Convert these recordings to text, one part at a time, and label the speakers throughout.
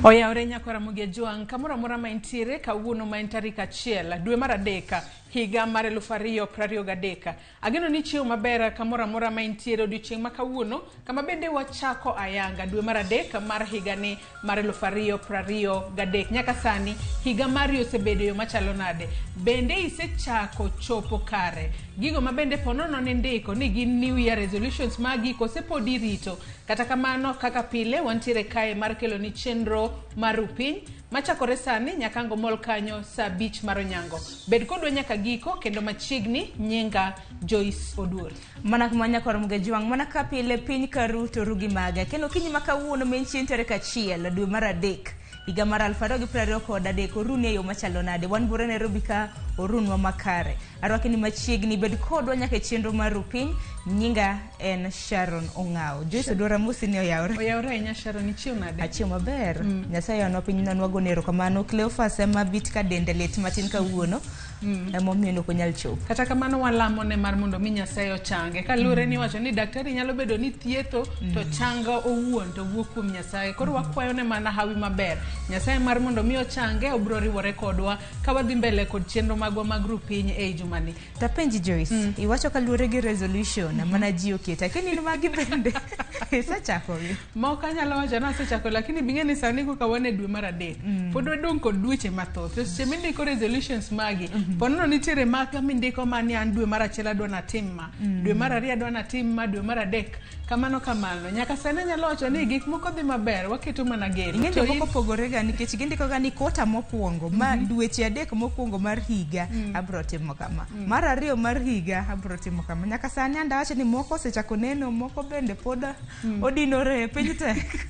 Speaker 1: Oyawre nyakwara Mugia Jwang' kamoro amora ma intiere kawuono ma en tarik 1 dwe mar 3 higa mar 2023. Ageno ni chiew maber kamoro amora ma intiere odiochieng' ma kawuono kama bende wachako ayanga dwe mar 3 mar higani mar 2023. Nyaka sani higa mari osebedo yo machalo nade? Bende isechako chopo kare? Gigo ma bende ponono ni ndiko ni gin New Year resolutions magi kose pod irito? Kata kamano kaka pile wantiere kae mar kelo ni chenro mar Rupiny machakore sani nyaka ango mol kanyo saa 5 mar onyango. Bed kodwa nyaka giko kendo machiegni. Nyinga Joyce Oduor.
Speaker 2: Mana kuma nyakwar Mugejwang', mana ka pile piny karu to ru gi mage. Kendo okinyi ma kawuono ma en chieng' tarik 1 dwe mar 3 higa mar 2023 oruni e yo machalo nade? Wan buore Nairobi ka orunwa makare. Arwaki ni machiegni, bed kodwa nyaka e chenro mar Rupiny. Nyinga en Sharon Ong'awo. Joyce Oduor amosi ni oyawre.
Speaker 1: Oyawre ahinya Sharon, ichiew nade?
Speaker 2: Achiew maber. Nyasaye onwa piny nonwa gone erokamano. Cleophas ema bit ka dende lit matin kawuono. Emomiyo ok onyal chopo.
Speaker 1: Kata kamano walamo ne mar mondo mi Nyasaye ochange. Kaluwore ni iwacho ni daktari nyalo bedo ni thietho to chango owuon to wuok kuom Nyasaye. Koro wakwayo ne mana hawi maber. Nyasaye mar mondo mi ochange obiro riwore kodwa ka wadhi mbele kod chenro magwa mag Rupiny ei jumani.
Speaker 2: Tapenji Joyce, iwacho kaluwore gi resolution mana ji oketo. Lakini in magi bende isechakogi.
Speaker 1: Moko anyalo wacho ni asechako lakini bing'e ni sani koka wan e dwe mar 3. Pod wadong' kod dweche mathoth. To seche mindiko resolutions magi, ponono nitiere maga mindiko mani an dwe mar 1 adwa natim ma, dwe mar 2 adwa natim ma, dwe mar 3 kamano kamano. Nyaka sani anyalo wacho ni gik moko dhi maber, waketo mana geno.
Speaker 2: Ing'e jomoko pogore ga nikech gindiko ga ni kota mokwongo ma dweche 3 mokwongo mar higa abro timo kama. Mar 2 mar higa abro timo kama. Nyaka sani anda wacho ni moko osechako neno, moko bende pod odinore piny tek.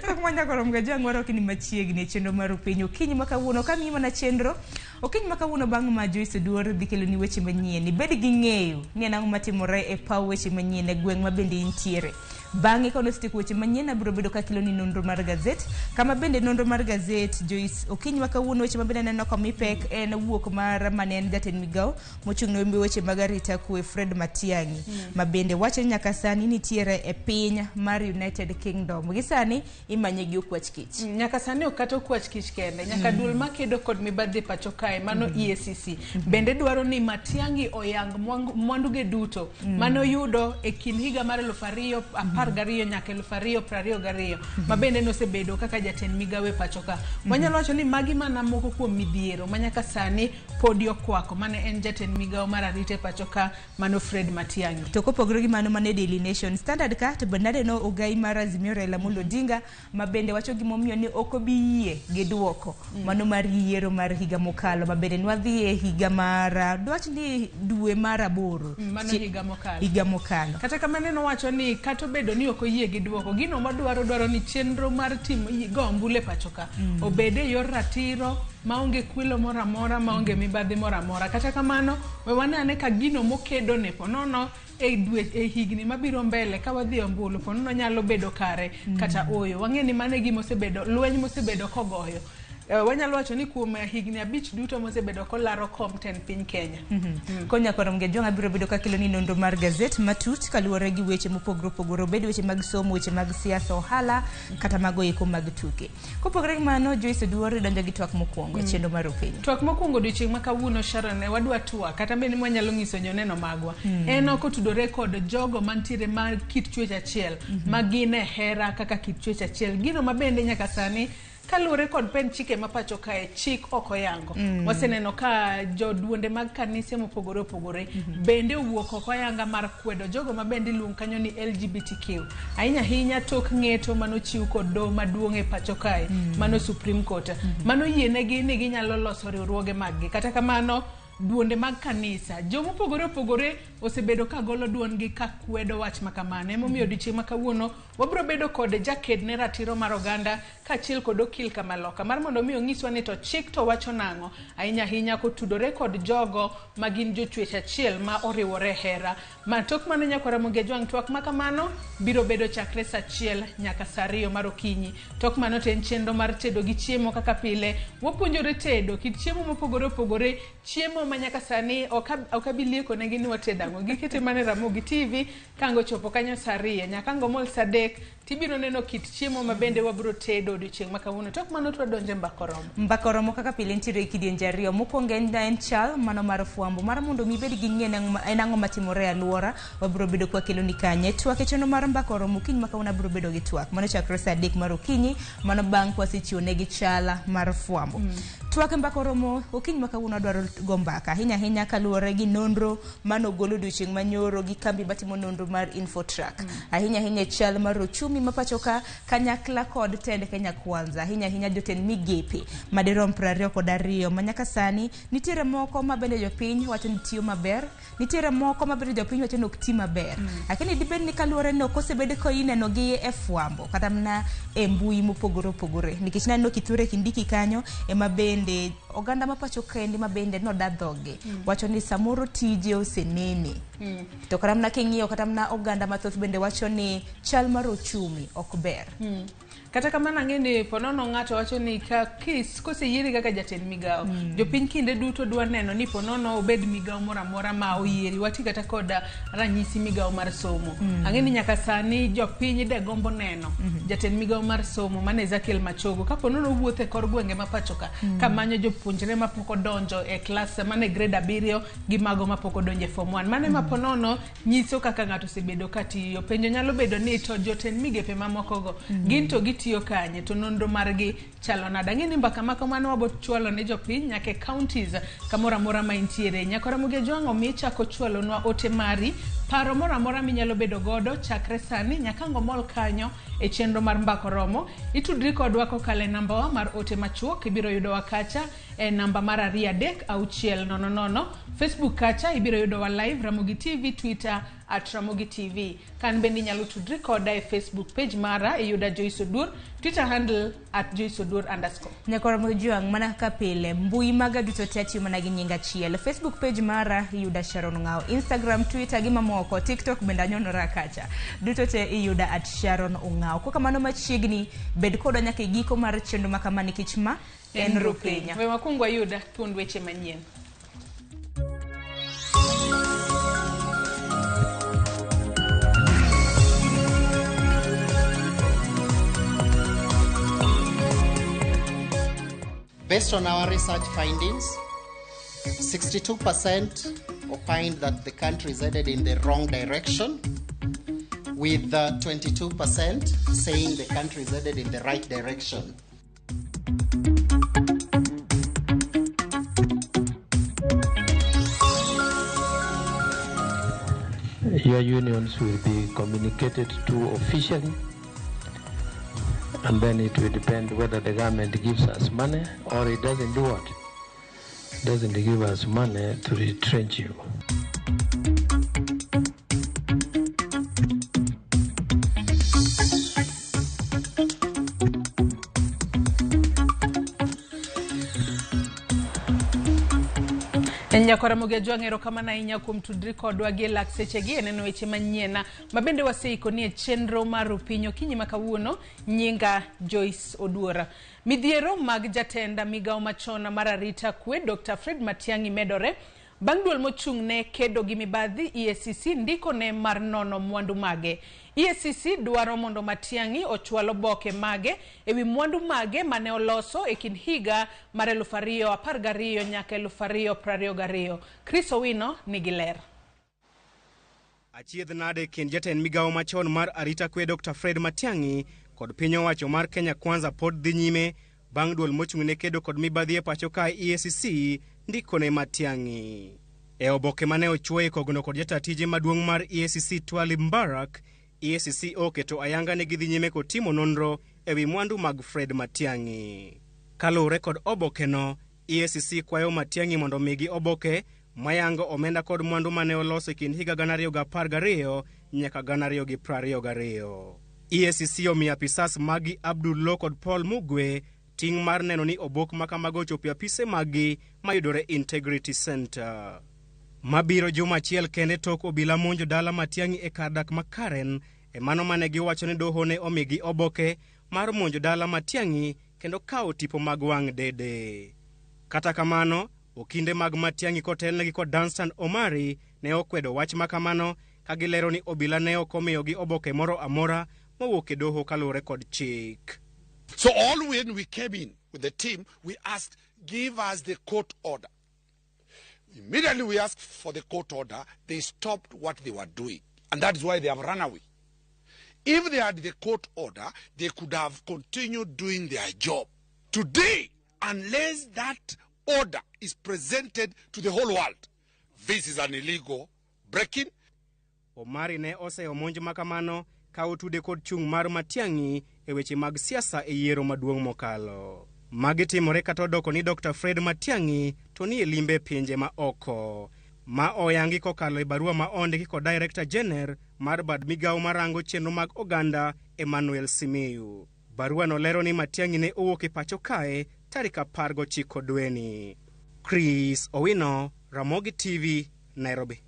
Speaker 2: Kok manyako rom ga jang'waro kini machiegni e chenro mar Rupiny okinyi ma kawuono kamiyi mana chenro okinyi ma kawuono bang' ma Joyce Oduor dhi kelo ni weche manyien. Ibed gi ng'eyo ni en ang'o matimore e paw weche manyien e gweng' ma bende intiere. Bang'e ka osetieko weche manyien abiro bedo kakelo ni nonro mar gazet kama bende nonro mar gazet Joyce okinyi ma kawuono weche ma bende aneno komi pek en wuok mar mane en jatend migawo mochung' ne weche mag arita kwe Fred Matiang'i ma bende wacho ni nyaka sani nitiere e piny mar United Kingdom. Gi sani imanye gi okwach kich.
Speaker 1: Nyaka sani ok kata okwach kich kende, nyaka duol makedo kod mibadhi pacho kae mano EACC bende dwaro ni Matiang'i oyang mwanduge duto mane oyudo e kind higa mar 2012 nyaka 2022 ma bende nosebedo kaka jatend migawo e pacho ka. Wanyalo wacho ni magi mana moko kuom midhiero ma nyaka sani podi okwako mane en jatend migawo mar arita e pacho ka mano Fred Matiang'i.
Speaker 2: To kopogore gi mano mane Daily Nation Standard ka to bende aneno ogai mar Azimio Raila Amolo Odinga ma bende wacho gimomiyo ni ok obi yie gi duoko mano mar yiero mar higa mokalo ma bende nwadhi e higa mar dwach ni dwe mar 8
Speaker 1: Mano higa mokalo.
Speaker 2: Higa mokalo.
Speaker 1: Kata kamano nowacho ni kata obedo ni ok oyie gi duoko, gino modwaro dwaro ni chenro mar timo go ombulu e pacho ka obed e yor ratiro maonge kwelo moro amora, maonge mibadhi moro amora. Kata kamano we wane ane ka gino mokedo ne ponono e dwe e higni mabiro mbele ka wadhi e ombulu ponono nyalo bedo kare kata oyo. Wang'e ni mano e gima osebedo lweny mosebedo kogoyo. Wanyalo wacho ni kuom higni 5 duto mosebedo kolaro kom tend piny Kenya.
Speaker 2: Konya koro Mgejwang' abiro bedo kakelo ni nonro mar gazet matut kaluwore gi weche mopogore opogore, obed weche mag somo, weche mag siasa, ohala kata mago eko mag tuke. Kopogore gi mano, Joyce Oduor donjo gi twak mokwongo e chenro mar Rupiny.
Speaker 1: Twak mokwongo odiochieng' ma kawuono Sharon ne wadwa twak kata bende mwanyalo nyiso joneno magwa. En ok otudore kod jogo mantiere mar kit chwech achiel ma gin e hera kaka kit chwech achiel. Gino ma bende nyaka sani kaluwore kod pend chike ma pacho kae chik ok oyango. Waseneno ka joduonde mag kanise mopogore opogore bende owuok oko ayanga mar kwedo jogo ma bende iluongo kanyo ni LGBTQ. Ahinya ahinya tok ng'eto manochiw kod doho maduong' e pacho kae mano Supreme Court. Mano yienegi ni ginyalo loso riwruoge mag gi. Kata kamano duonde mag kanisa jomopogore opogore osebedo ka golo duondgi ka kwedo wach ma kamano. Emomiyo odiochieng' ma kawuono wabiro bedo kod jaked ne ratiro mar oganda kaachiel kod okil Kamaloka mar mondo mi onyiswa ni to chik to wacho nang'o ahinya ahinya kotudore kod jogo ma gin jochwech achiel ma oriwore hera. Ma tok mano nyakwara Ramogi Ajwang' twak ma kamano biro bedo chakre saa 1 nyaka saa 2 mar okinyi. Tok mano to en chenro mar tedo gi chiemo kaka pile. Wapuonjore tedo kit chiemo mopogore opogore, chiemo ma nyaka sani ok abi lieko negi ni watedo ang'o. Gikete mana e Ramogi TV ka ang' ochopo kanyo saa 2 nyaka ang' omol saa 3 Tibiro neno kit chiemo ma bende wabiro tedo odiochieng' ma kawuono. Tok mano to wadonjo e mbaka oromo.
Speaker 2: Mbaka oromo kaka pile nitiere e kidienje ariyo. Mokwongo en chal mano mar fwambo mar mondo mi ibed gi ng'e en ang'o matimore e alwora wabiro bedo kwakeloni kanye. Twak e chenro mar mbaka oromo okinyi ma kawuono abiro bedo gi twak. Mano chakre saa 3 mar okinyi mano bang' kwasechiwo negi chala mar fwambo. Twak e mbaka oromo okinyi ma kawuono adwaro go mbaka ahinya ahinya kaluwore gi nonro manogol odiochieng' manyoro gi kambi matimo nonro mar Infotrack. Ahinya ahinya e chal mar ochumi ma pacho ka kanyakla kod tend Kenya Kwanza ahinya ahinya jotend migepe madirom 22 ma nyaka sani nitiere moko ma bende jopiny wacho ni tiyo maber, nitiere moko ma bende jopiny wacho ni ok ti maber. Lakini dibed ni kaluwore ni ok osebed ka ineno gi e fwambo kata mana e mbui mopogore opogore nikech naneno Kithure Kindiki kanyo ema bende oganda ma pacho kaendi ma bende noda dhoge wacho ni samoro tije osenene. To kata mana king'iyo kata mana oganda mathoth bende wacho ni chal mar ochumi ok ber.
Speaker 1: Kata kamano ang'e ni ponono ng'ato wacho ni ka kis koseyieri kaka jatend migawo, jopiny kinde duto dwa neno ni ponono obed migawo moro amora ma oyieri. Wati kata kod ranyisi migawo mar somo. Ang'e ni nyaka sani jopiny de gombo neno jatend migawo mar somo mane Ezekiel Machogo ka ponono owuotho e kor gwenge ma pacho ka kamanyo jopuonjre mapok odonjo e klas mane grade 7 gi mago mapok odonjo e form 1. Mane ma ponono nyiso kaka ng'ato osebedo ka tiyo. Penjo nyalo bedo ni to jotend migepe mamokogo gin to gitiyo kanye to nonro margi chalo nade. Ang'e ni mbaka ma kamano wabo chwalo ne jopiny nyaka e counties kamoro amora ma intiere. Nyaka Ramogi Ajwang' omi chako chwalonwa ote mari, paro moro amora minyalo bedo godo chakre sani nyaka ang' omol kanyo e chenro mar mbaka oromo. Itudri kodwa kokalo e nambawa mar ote machuok, ibiro yudowa kacha e namba mar 2 3 6 0 0. Facebook kacha ibiro yudowa live Ramogi TV, Twitter at Ramogi TV. Kan bende inyalo tudri koda e Facebook page mara iyuda Joyce Oduor, Twitter handle at Joyce Oduor _.
Speaker 2: Nyaka Ramogi Ajwang' mana kaka pile mbui maga duto te atiyo mana gi nying achiel. Facebook page mara iyuda Sharon Ong'awo, Instagram, Twitter gi mamoko, TikTok bende anyonora kacha. Duto te iyuda at Sharon Ong'awo. Kok kamano machiegni bed kodwa nyaka e giko mar chenro ma kama nikech ma en Rupiny.
Speaker 1: We wakwong wayud thuond weche manyien.
Speaker 3: Based on our research findings, 62% opined that the country is headed in the wrong direction, with 22% saying the country is headed in the right direction.
Speaker 4: Your unions will be communicated to officially, and then it will depend whether the government gives us money or it doesn't do what? Doesn't give us money to retrench you.
Speaker 1: Nyakwa Ramogi Ajwang' erokamano ahinya kuom tudri kodwa gi e lak sechegi e neno weche manyien ma bende waseiko ni e chenro mar Rupiny okinyi ma kawuono. Nyinga Joyce Oduor. Midhiero mag jatend migawo machon mar arita kwe Dr. Fred Matiang'i medore bang' duol mochung' ne kedo gi mibadhi EACC ndiko ne mar nono mwandu mage. EACC dwaro mondo Matiang'i ochwal oboke mage ewi mwandu mage mane oloso e kind higa mar 2012 nyaka 2022. Chris Owino nigi ler.
Speaker 5: Achiedh nade kind jatend migawo machon mar arita kwe Dr. Fred Matiang'i kod piny owacho mar Kenya Kwanza pod dhi nyime bang' duol mochung' ne kedo kod mibadhi e pacho ka EACC ndiko ne Matiang'i. E oboke mane ochwoye kogno kod jata tije maduong' mar EACC Twalib Mbarak, EACC oketo ayanga ni gidhi nyime kod timo nonro ewi mwandu mag Fred Matiang'i. Kaluwore kod obokeno, EACC kwayo Matiang'i mondo omigi oboke mayango omenda kod mwandu mane oloso e kind higa 2012 nyaka 2022. EACC omiyo apisas magi Abdul Lo kod Paul Mugwe ting' mar neno ni obok ma kamago ochopo e apise maggi mayudore Integrity Center. Mabiro juma achiel kende tok obila monjo dala Matiang'i e kar dak ma Karen, e mano mane giwacho ni doho ne omigi oboke mar monjo dala Matiang'i kendo kawo tipo mag wang' dede. Kata kamano, okinde mag Matiang'i kotelnegi kod Danstan Omari ne okwedo wach ma kamano ka gilero ni obila ne ok omiyogi oboke moro amora mowuok e doho kaluwore kod chik.
Speaker 6: So all when we came in with the team, we asked, give us the court order. Immediately we asked for the court order, they stopped what they were doing. And that is why they have run away. If they had the court order, they could have continued doing their job. Today, unless that order is presented to the whole world, this is an illegal breaking.
Speaker 5: Omari ne oseyo monj makamano ka otude kod chung' mar Matiang'i e weche mag siasa e yiero maduong' mokalo. Magi timore kata odoko ni Dr. Fred Matiang'i to ni e limbe pinje ma oko. Ma oyangi kokalo e barua ma ondiki kod Director General mar bad migawo marango chenro mag oganda Emmanuel Simiyu. Barua no lero ni Matiang'i ne owuok e pacho kae tarik 19 dweni. Chris Owino, Ramogi TV, Nairobi.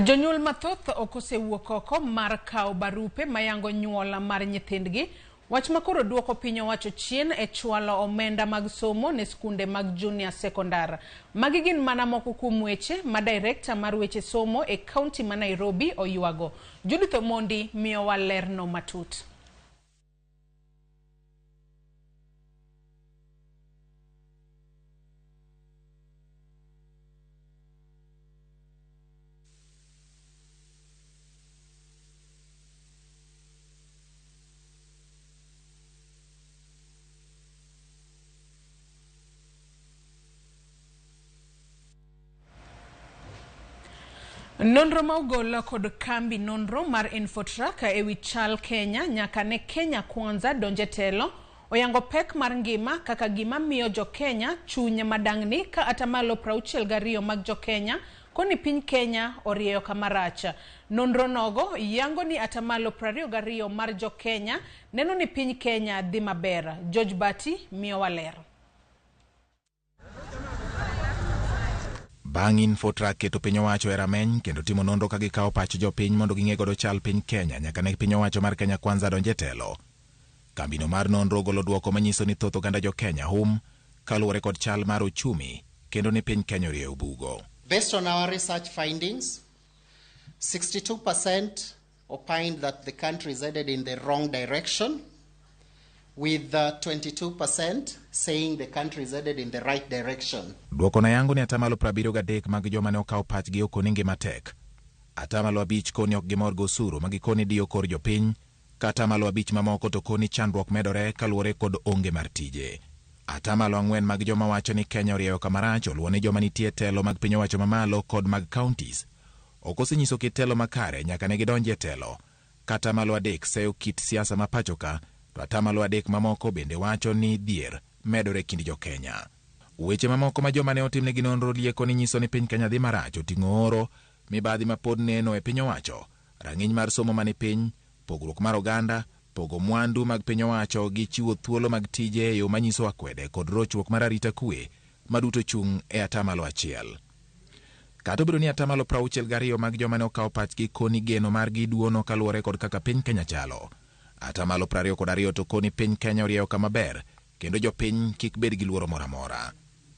Speaker 1: Jonyuol mathoth ok osewuok oko mar kawo barupe mayango nyuol mar nyithindgi. Wach ma koro duoko piny owacho chien e chwalo omenda mag somo ne skunde mag junior secondar. Magi gin mana moko kuom weche ma director mar weche somo e kaunti ma Nairobi oywago. Judith Omondi miyowa lerno matut. Nonro ma ogol kod kambi nonro mar Infotrack ewi chal Kenya nyaka ne Kenya Kwanza donje telo oyango pek mar ngima kaka gima miyo jo Kenya chuny madangni ka atamalo 62 mag jo Kenya koni piny Kenya orieyo kama rach. Nonro nogo yango ni atamalo 22 mar jo Kenya neno ni piny Kenya dhi maber. George Bati miyo waler.
Speaker 7: Bang' Infotrack keto piny owacho e rameny kendo timo nonro ka gikawo pach jopiny mondo ging'e godo chal piny Kenya nyaka ne piny owacho mar Kenya Kwanza donje telo. Kambino mar nonro ogolo duoko manyiso ni thoth oganda jo Kenya hum kaluwore kod chal mar uchumi kendo ni piny Kenya orieyo bugo.
Speaker 3: Based on our research findings, 62% opined that the country is headed in the wrong direction, with 22% saying the country is headed in the right direction.
Speaker 7: Duoko na yango ni atamalo 73 mag joma ne okawo pachgi okoni ngima tek. Atamalo 5 koni ok gimor gi osuru ma gikoni diyo kor jopiny, ka atamalo 5 mamoko to koni chandruok medore kaluwore kod onge mar tije. Atamalo 4 mag joma wacho ni Kenya orieyo kama rach oluwo ni joma nitie telo mag piny owacho mamalo kod mag counties ok osenyiso kit telo makare nyaka ne gidonji e telo. Ka atamalo 3 seyo kit siasa ma pacho ka, to atamalo 3 mamoko bende wacho ni dhier medore kind jo Kenya. Weche mamoko ma joma ne otimnegi nonro lieko ni nyiso ni piny Kenya dhi marach oting'o oro, mibadhi ma pod neno e piny owacho, rang'iny mar somo mani piny, pogruok mar oganda, pogo mwandu mag piny owacho gi chiwo thuolo mag tije e yo manyiso akwede kod rochruok mar arita kwe maduto chung' e atamalo 1. Kata obedo ni atamalo 62 mag joma ne okawo pachgi koni geno margi duono kaluwore kod kaka piny Kenya chalo. Atamalo 22 to koni piny Kenya orieyo kama ber kendo jopiny kik bed gi luoro moro amora.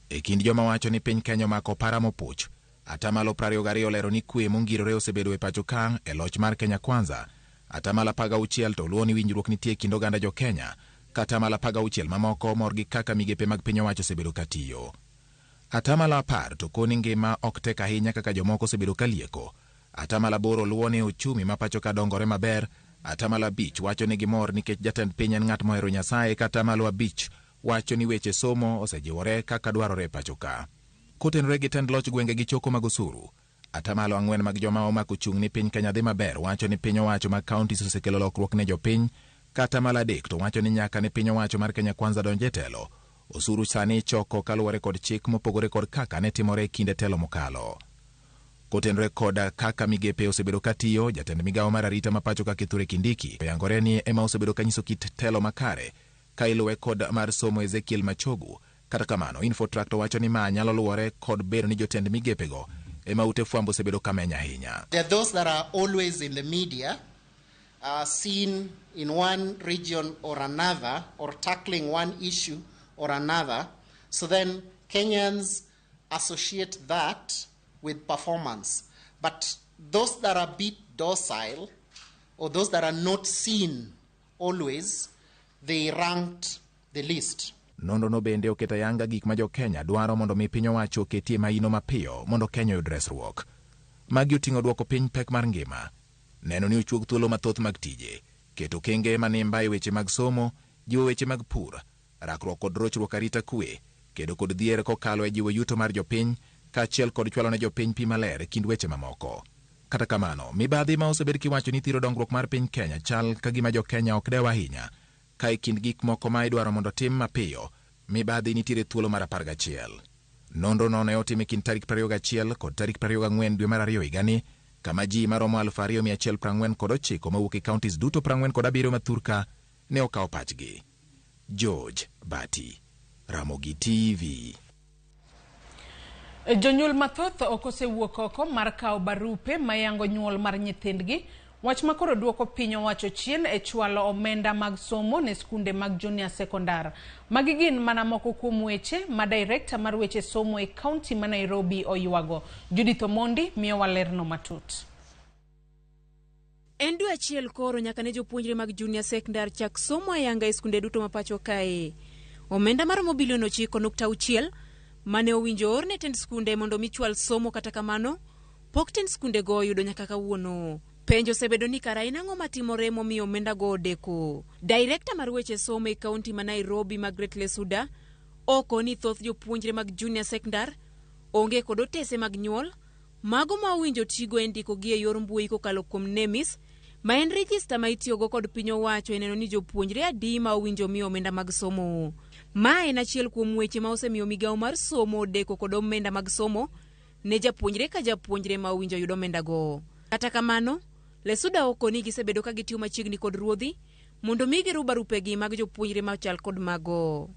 Speaker 7: E kind joma wacho ni piny Kenya omako para mopuch, atamalo 22 lero ni kwe mongirore osebedo e pacho ka e loch mar Kenya Kwanza. Atamalo 16 to luwo ni winjruok nitie e kind oganda jo Kenya, ka atamalo 16 mamoko mor gi kaka migepe mag piny owacho osebedo ka tiyo. Atamalo 10 to koni ngima ok tek ahinya kaka jomoko osebedo ka lieko. Atamalo 8 luwo ni uchumi ma pacho ka dongore maber. Atamalo 5 wacho ni gimor nikech jatend piny en ng'at mohero Nyasaye, ka atamalo 5 wacho ni weche somo osejiwore kaka dwarore e pacho ka. Kotenore gi tend loch gwenge gi choko mag osuru, atamalo 4 mag joma omako chung' ni piny Kenya dhi maber wacho ni piny owacho mag counties osekelo lokruok ne jopiny, ka atamalo 3 to wacho ni nyaka ne piny owacho mar Kenya Kwanza donj e telo, osuru sani choko kaluwore kod chik mopogore kod kaka ne timore e kinde telo mokalo. Kotenore kod kaka migepe osebedo ka tiyo, jatend migawo mar arita ma pacho ka Kithure Kindiki oyangore ni ema osebedo ka nyiso kit telo makare ka iluwe kod mar somo Ezekiel Machogu. Kata kamano, Infotrack to wacho ni ma nyalo luwore kod bedo ni jotend migepego ema ute fwambo osebedo ka meny ahinya.
Speaker 3: There are those that are always in the media, seen in one region or another, or tackling one issue or another. So then Kenyans associate that with performance. But those that are a bit docile or those that are not seen always, they ranked the least.
Speaker 7: Nonrono bende oketo ayanga gik ma jo-Kenya dwaro mondo mi piny owacho oketie maino mapiyo mondo Kenya oyud resruok. Magi oting'o dwoko piny pek mar ngima, neno ni ochuog thuolo mathoth mag tije, keto okenge manimba e weche mag somo, jiwo weche mag pur, rakruok kod rochruok arita kwe, kedo kod dhier kokalo e jiwo yuto mar jopiny, kaachiel kod chwalo ne jopiny pi maler e kind weche mamoko. Kata kamano, mibadhi ma osebed kiwacho ni thiro dongruok mar piny Kenya chal ka gima jo-Kenya ok dew ahinya, ka e kind gik moko ma idwaro mondo tim mapiyo, mibadhi nitiere thuolo mar 11. Nonro no ne otim e kind tarik 21 kod tarik 24 dwe mar ariyo higani, kama ji maromo 2149 mawuok e counties duto 47 ma thurka ne okawo pachgi. George Bati, Ramogi TV.
Speaker 1: Jonyuol mathoth ok osewuok oko mar kawo barupe mayango nyuol mar nyithindgi. Wach ma koro duoko piny owacho chien e chwalo omenda mag somo ne skunde mag junior secondar. Magi gin mana moko kuom weche ma director mar weche somo e kaunti ma Nairobi oywago. Judith Omondi miyowa lerno matut.
Speaker 8: En dwe achiel koro nyaka ne jopuonjre mag junior secondar chak somo ayanga e skunde duto ma pacho kae. Omenda maromo bilion 9.6 mane owinjo or ne tend skunde mondo mi chwal somo kata kamano pok tend skunde go oyudo nyaka kawuono. Penjo osebedo ni kara en ang'o matimore momiyo omenda go odeko. Director mar weche somo e kaunti ma Nairobi Margaret Lesuda oko ni thoth jopuonjre mag junior secondar onge kod otese mag nyuol mago ma owinjo tigo e ndiko gi e yor mbui kokalo kuom NEMIS ma en rejista ma itiyogo kod piny owacho e neno ni jopuonjre adi ma owinjo mi omenda mag somo. Ma en achiel kuom weche ma osemiyo migawo mar somo odeko kod omenda mag somo ne japuonjre ka japuonjre ma owinjo yud omendago. Kata kamano, Lesuda oko ni gisebedo ka gitiyo machiegni kod ruodhi mondo mi giru barupegi mag jopuonjre machal kod mago.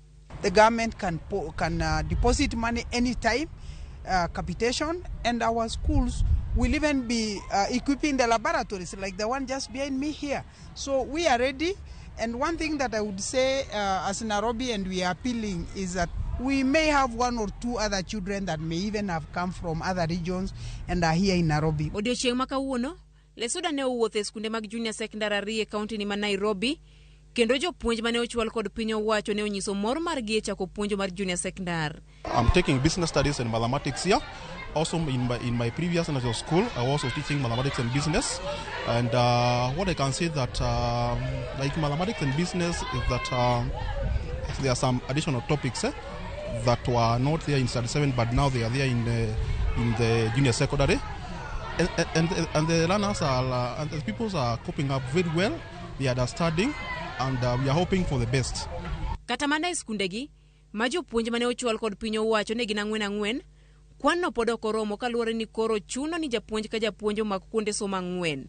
Speaker 9: The government can deposit money anytime, capitation, and our schools will even be equipping the laboratories like the one just behind me here. So we are ready. And one thing that I would say as Nairobi, and we are appealing, is that we may have one or two other children that may even have come from other regions and are here in Nairobi.
Speaker 8: Odiochieng' ma kawuono, Lesuda ne owuotho e skunde mag junior secondary ariyo e kaunti ni ma Nairobi, kendo jopuonj mane ochwal kod piny owacho ne onyiso mor margi e chako puonjo mar junior secondary.
Speaker 10: I'm taking business studies and mathematics here. Also, in my previous national school, I was also teaching mathematics and business. And what I can say that, like mathematics and business, is that there are some additional topics that were not there in Standard 7, but now they are there in the junior secondary. And the learners are, and the pupils are coping up very well. They are understanding, and we are hoping for the best.
Speaker 8: Kata mana e skundegi, ma jopuonj mane ochwal kod piny owacho ne gin ang'wen ang'wen, kwan no pod ok oromo kaluwore ni koro chuno ni japuonj ka japuonj omak kuonde somo ang'wen.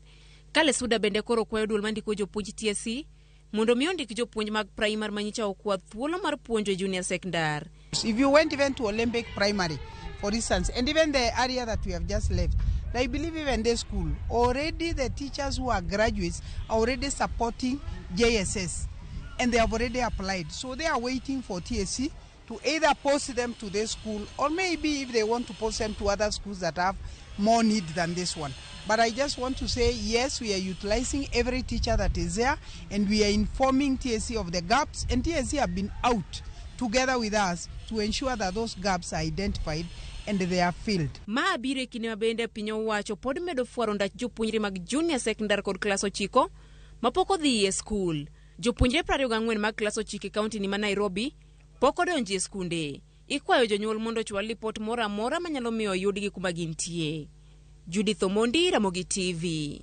Speaker 8: Ka Lesuda bende koro kwayo duol mandiko jopuonj TSC mondo mi ondik jopuonj mag primary manyicha okwa thuolo mar puonjo e junior secondary.
Speaker 9: If you went even to Olympic Primary, for instance, and even the area that we have just left, I believe even this school, already the teachers who are graduates are already supporting JSS, and they have already applied. So they are waiting for TSC to either post them to this school, or maybe if they want to post them to other schools that have more need than this one. But I just want to say, yes, we are utilizing every teacher that is there, and we are informing TSC of the gaps, and TSC have been out together with us to ensure that those gaps are identified and they are filled.
Speaker 8: Ma biro e kinde ma bende piny owacho pod medo fwaro ndach jopuonjre mag junior secondary kod klas 9 mapok odhi e skul. Jopuonjre 24 mag klas 9 e kaunti ni ma Nairobi pok odonjo e skunde. Ikwayo jonyuol mondo ochwal lipot moro amora manyalo miyo oyudgi kuma gintie. Judith Omondi, Ramogi TV.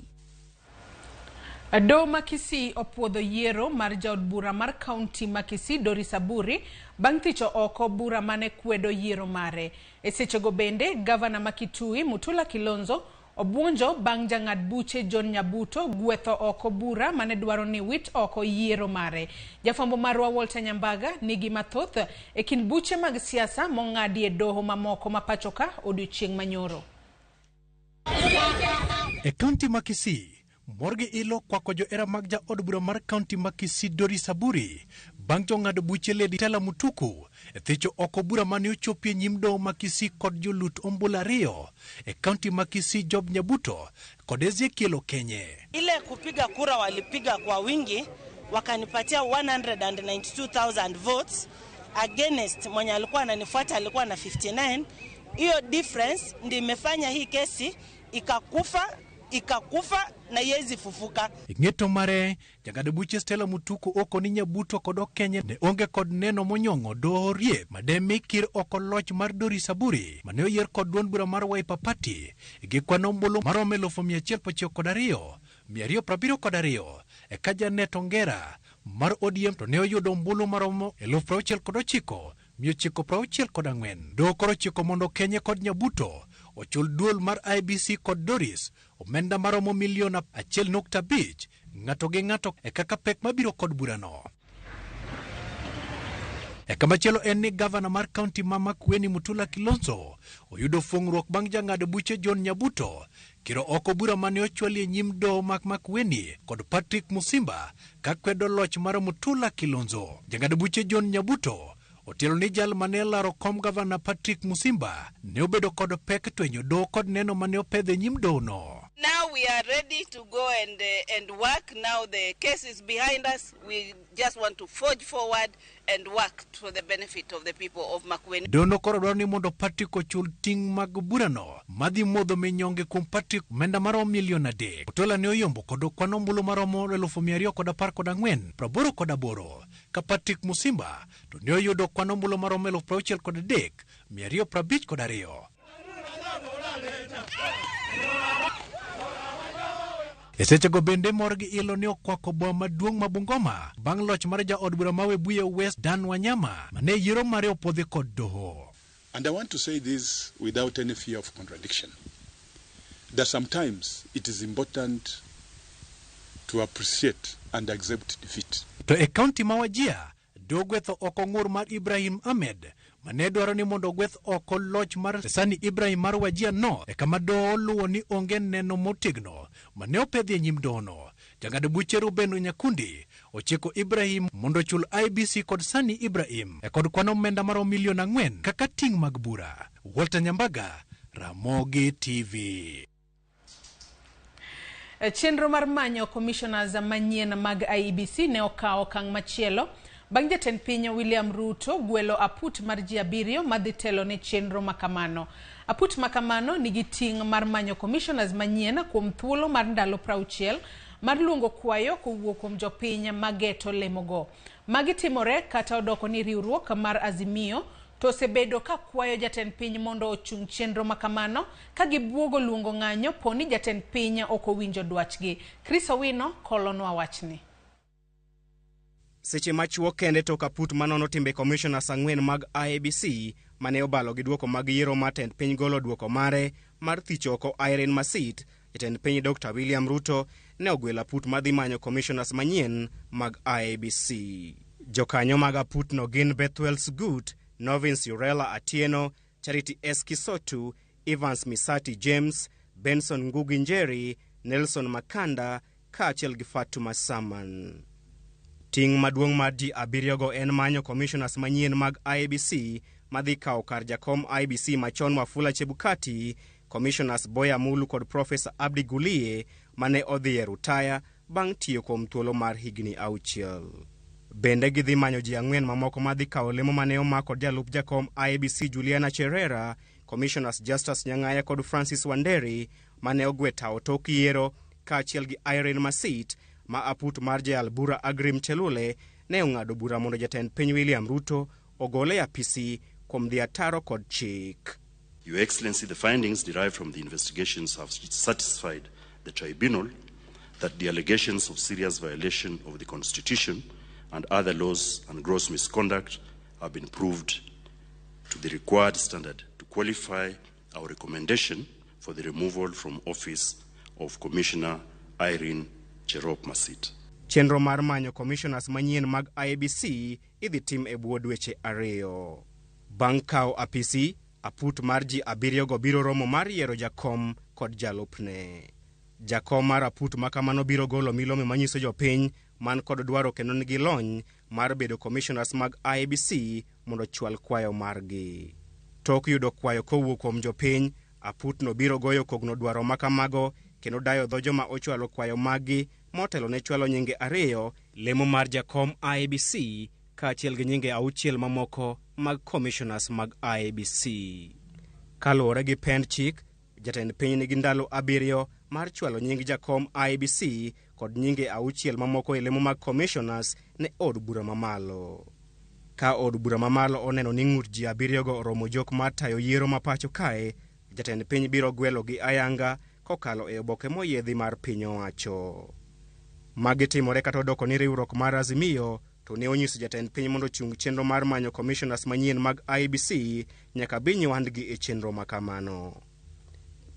Speaker 1: Doho ma Kisii opuodho yiero mar jaod bura mar kaunti ma Kisii Doris Aburi bang' thicho oko bura mane kwedo yiero mare. E sechego bende, gavana ma Kitui Mutula Kilonzo obuonjo bang' jang'ad buche John Nyabuto gwetho oko bura mane dwaro ni wit oko yiero mare. Jafwambo marwa Walter Nyambaga nigi mathoth e kind buche mag siasa mong'adi e doho mamoko ma pacho ka odiochieng' manyoro.
Speaker 11: E kaunti ma Kisii, Mor gi ilo kwako johera mag jaod bura mar kaunti ma Kisii Doris Aburi bang' jong'ad buche Lady Stella Mutuku e thicho oko bura mane ochopie nyim doho ma Kisii kod jolut ombulu ariyo e kaunti ma Kisii Job Nyabuto kod Ezekiel Okenye.
Speaker 12: Ile kupiga kura walipiga kwa wingi, wakanipatia 192,000 votes against mwenye alikuwa ananifuata alikuwa na 59. Hiyo difference ndio imefanya hii kesi ikakufa ikakufa na iwezi fufuka.
Speaker 11: Ng'eto mare jang'ad buche Stella Mutuku oko ni Nyabuto kod Okenye ne onge kod neno monyong'o doho riep mademi kir oko loch mar Doris Aburi mane oyier kod duond bura mar Wiper Party gi kwan ombulu maromo 192,272 eka Janet Ongera mar ODM to ne oyudo ombulu maromo 69,964. Doho koro ochiko mondo Okenye kod Nyabuto ochul duol mar IEBC kod Doris omenda maromo milion 1.5 ng'ato gi ng'ato e kaka pek mabiro kod burano. E kamachielo en ni gavana mar kaunti ma Makueni Mutula Kilonzo oyudo fuong'ruok bang' jang'ad buche John Nyabuto kiro oko bura mane ochwali e nyim doho mag Makueni kod Patrick Musimba ka kwedo loch mar Mutula Kilonzo. Jang'ad buche John Nyabuto otielo ni jal mane laro kom gavana Patrick Musimba ne obedo kod pek twenyo doho kod neno mane opedho e nyim dohono.
Speaker 13: Now we are ready to go and work. Now the case is behind us. We just want to forge forward and work for the benefit of the people of Makueni.
Speaker 11: Dono koro dwaro ni mondo Patrick ochul ting' mag burano madhi modho minyonge kuom Patrick omenda maromo milion 3. Otola ne oyombo kod kwan ombulu maromo 214,488 ka Patrick Musimba to ne oyudo kwan ombulu maromo 63,252. E sechego bende mor gi ilo ne okwako boma maduong' ma Bungoma bang' loch mar jaod bura ma Webuye West Dan Wanyama mane yiero mare opodhi kod doho.
Speaker 14: And I want to say this without any fear of contradiction, that sometimes it is important to appreciate and accept defeat.
Speaker 11: To e kaunti ma Wajir, doho gwetho oko ng'ur mar Ibrahim Ahmed mane dwaro ni mondo ogweth oko loch mar Sani Ibrahim mar Wajir North e kama doho oluwo ni onge neno motegno mane opedhi e nyim dohono. Jang'ad buche Ruben Nyakundi ochiko Ibrahim mondo ochul IEBC kod Sani Ibrahim e kod kwan omenda maromo milion 4 kaka ting' mag bura. Walter Nyambaga, Ramogi TV.
Speaker 1: Chenro mar manyo commissioners manyien mag IEBC ne okawo okang' machielo bang' jatend piny William Ruto gwelo aput mar ji 7 madhi telo ne chenro makamano. Aput makamano nigi ting' mar manyo commissioners manyien kuom thuolo mar ndalo 60 mar luongo kwayo kowuok kuom jopiny mageto lemogo. Magi timore kata odoko ni riwruok mar Azimio to osebedo ka kwayo jatend piny mondo ochung chenro makamano ka gibuogo luongo ng'anyo po ni jatend piny ok owinjo dwachgi. Chris Owino kolonwa wachni.
Speaker 5: Seche machuok kende tok aput manono timbe commissioners 4 mag IEBC mane obalo gi duoko mag yiero mar tend piny golo duoko mare mar thicho oko Irene Masit, jatend piny Dr. William Ruto ne ogwelo aput madhi manyo commissioners manyien mag IEBC. Jokanyo mag aputno gin Bethwel Sgut, Novins Urela Atieno, Charity S. Kisotu, Evans Misati James, Benson Ngugi Njeri, Nelson Makanda kaachiel gi Fatuma Saman. Ting' maduong' mar ji 7 go en manyo commissioners manyien mag IEBC madhi kawo kar jakom IEBC machon Wafula Chebukati, commissioners Boya Mulu kod Professor Abdi Gulie mane odhi e rutaya bang' tiyo kuom thuolo mar higni 6. Bende gidhi manyo ji 4 mamoko madhi kawo lemo mane omak kod jalup jakom IEBC Juliana Cherera, commissioners Justus Nyang'aya kod Francis Wanderi mane ogwe tawo tok yiero kaachiel gi Irene Masit ma aput mar jayal bura Agrim Chelule ne ong'ado bura mondo jatend piny William Ruto ogole e apisi kuom dhi ataro kod chik.
Speaker 15: Your Excellency, the findings derived from the investigations have satisfied the tribunal that the allegations of serious violation of the Constitution and other laws and gross misconduct have been proved to the required standard to qualify our recommendation for the removal from office of Commissioner Irene Cherop Masit.
Speaker 5: Chenro mar manyo commissioners manyien mag IEBC idhi tim e bwo dweche 2. Bang' kawo apisi, aput mar ji 7 go biro romo mar yiero jakom kod jalupne. Jakom mar aput ma kamano biro golo milome manyiso jopiny man kod dwaro kendo nigi lony mar bedo commissioners mag IEBC mondo ochwal kwayo margi. Tok yudo kwayo kowuok kuom jopiny, aputno biro goyo kogno dwaro ma kamago kendo dayo dho joma ochwalo kwayo maggi motelo ne chwalo nyinge ariyo, lemo mar jakom IEBC kaachiel gi nyinge auchiel mamoko mag commissioners mag IEBC. Kaluwore gi pend chik, jatend piny nigi ndalo 7 mar chwalo nying jakom IEBC kod nyinge auchiel mamoko e lemo mag commissioners ne od bura mamalo. Ka od bura mamalo oneno ni ng'ut ji 7 go oromo jok mar tayo yiero ma pacho kae, jatend piny biro gwelo gi ayanga kokalo e oboke moyiedhi mar piny owacho. Magi timore kata odoko ni riwruok mar Azimio to ne onyiso jatend piny mondo ochung chenro mar manyo commissioners manyien mag IEBC nyaka bi nywandgi e chenro ma kamano.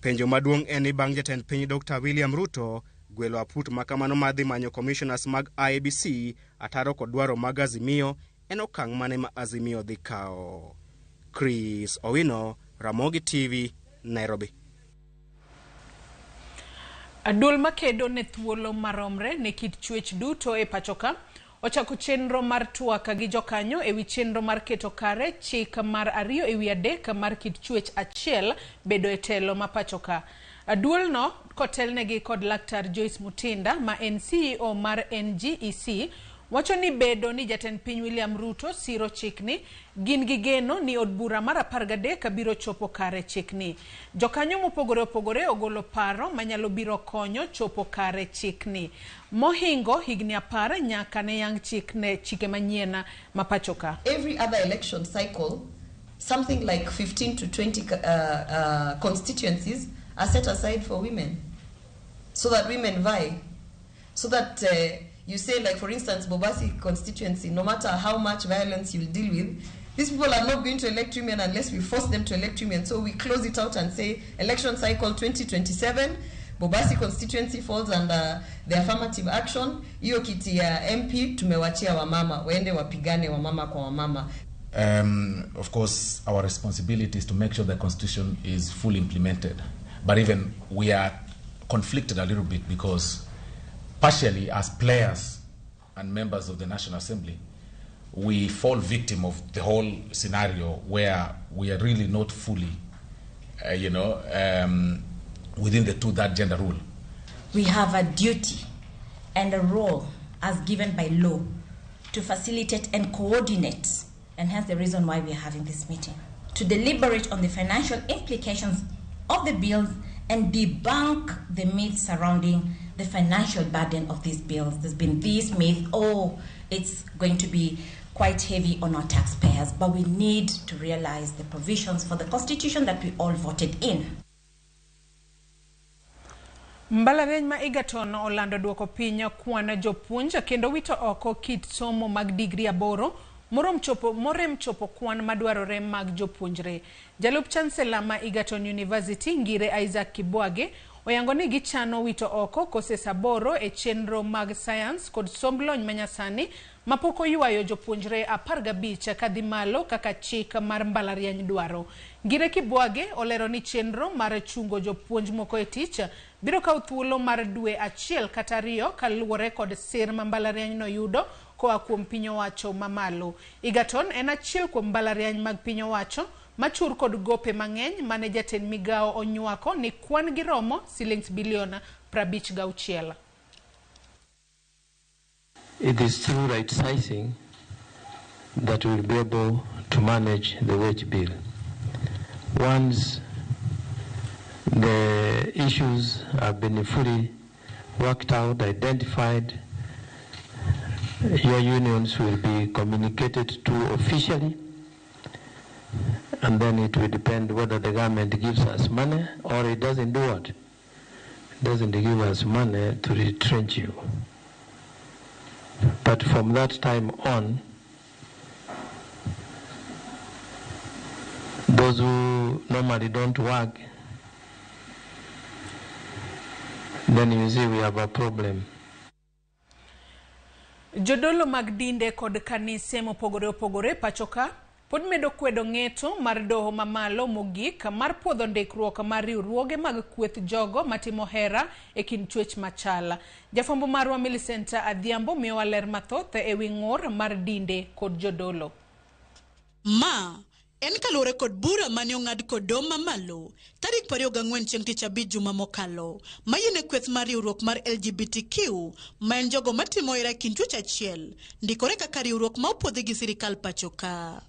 Speaker 5: Penjo maduong' en ni bang' jatend piny Dr. William Ruto gwelo aput ma kamano mar dhi manyo commissioners mag IEBC ataro kod dwaro mag Azimio, en okang' mane ma Azimio dhi kawo? Chris Owino, Ramogi TV, Nairobi.
Speaker 1: Duol makedo ne thuolo maromre ne kit chwech duto e pachoka ochako chenro mar twak gi jokanyo ewi chenro mar keto kare chik mar 2/3 mar kit chwech achiel bedo e telo ma pachoka. Duolno kotelnegi kod Laktar Joyce Mutinda ma en CEO mar NGEC wacho ni bedo ni jatend piny William Ruto siro chikni, gin gi geno ni od bura mar 13 biro chopo kare chikni. Jokanyo mopogore opogore ogolo paro manyalo biro konyo chopo kare chikni. Mohingo higni 10 nyaka ne yang chik ne chike manyien ma pachoka.
Speaker 16: Every other election cycle, something like 15 to 20 constituencies are set aside for women, so that women vie. So that you say, like for instance, Bobasi constituency, no matter how much violence you'll deal with, these people are not going to elect women unless we force them to elect women. So we close it out and say, election cycle 2027, Bobasi constituency falls under the affirmative action. Hiyo kiti ya MP tumewachia wamama, waende wapigane wamama kwa wamama.
Speaker 7: Of course, our responsibility is to make sure the Constitution is fully implemented. But even we are conflicted a little bit because partially as players and members of the National Assembly, we fall victim of the whole scenario where we are really not fully, within the two-third gender rule.
Speaker 17: We have a duty and a role as given by law to facilitate and coordinate, and hence the reason why we are having this meeting, to deliberate on the financial implications of the bills and debunk the myths surrounding the financial burden of these bills. There's been this myth, oh, it's going to be quite heavy on our taxpayers, but we need to realize the provisions for the Constitution that we all voted in.
Speaker 1: Mbalariany ma Egerton olando duoko piny kwan jopuonj kendo wito oko kit somo mag digri 8 morem chopo kwan madwarore mag jopuonjre. Jalup Chancellor ma Egerton University Ngire Isaac Kibwage oyango ni gichano wito oko courses 8 e chenro mag science kod somb lony manyasani mapok oywayo jopuonjre 15 kadhi malo kaka chik mar mbalariany dwaro. Ngire Kibwage olero ni chenro mar chungo jopuonj moko e tich biro kawo thuolo mar dwe 1 kata 2 kaluwore kod sir ma mbalariany no yudo koa kuom piny owacho mamalo. Egerton en achiel kuom mbalariany mag piny owacho machur kod gope mang'eny mane jatend migawo onywako ni kwan gi romo silings bilion 56.
Speaker 4: It is through right sizing that we will be able to manage the wage bill. Once the issues have been fully worked out, identified, your unions will be communicated to officially, and then it will depend whether the government gives us money or it doesn't do what? It doesn't give us money to retrench you. But from that time on, those who normally don't work, then you see we have a problem.
Speaker 1: Jodolo mag dinde kod kanise mopogore opogore pachoka Pod medo kwedo ng'eto mar doho mamalo mogik mar puodho ndikruok mar riwruoge mag kweth jogo matimo hera e kind chwech machal. Jafwambo marwa Millicent Adhiambo miyowa ler mathoth e wi ng'ur mar dinde kod jodolo.
Speaker 18: Ma en kaluwore kod bura mane ong'ad kod doho mamalo tarik 24 chieng' tich abich juma mokalo mayiene kweth mar riwruok mar LGBTQ ma en jogo matimo hera e kind chwech achiel ndikore kaka riwruok ma opuodhi gi sirikal pacho ka.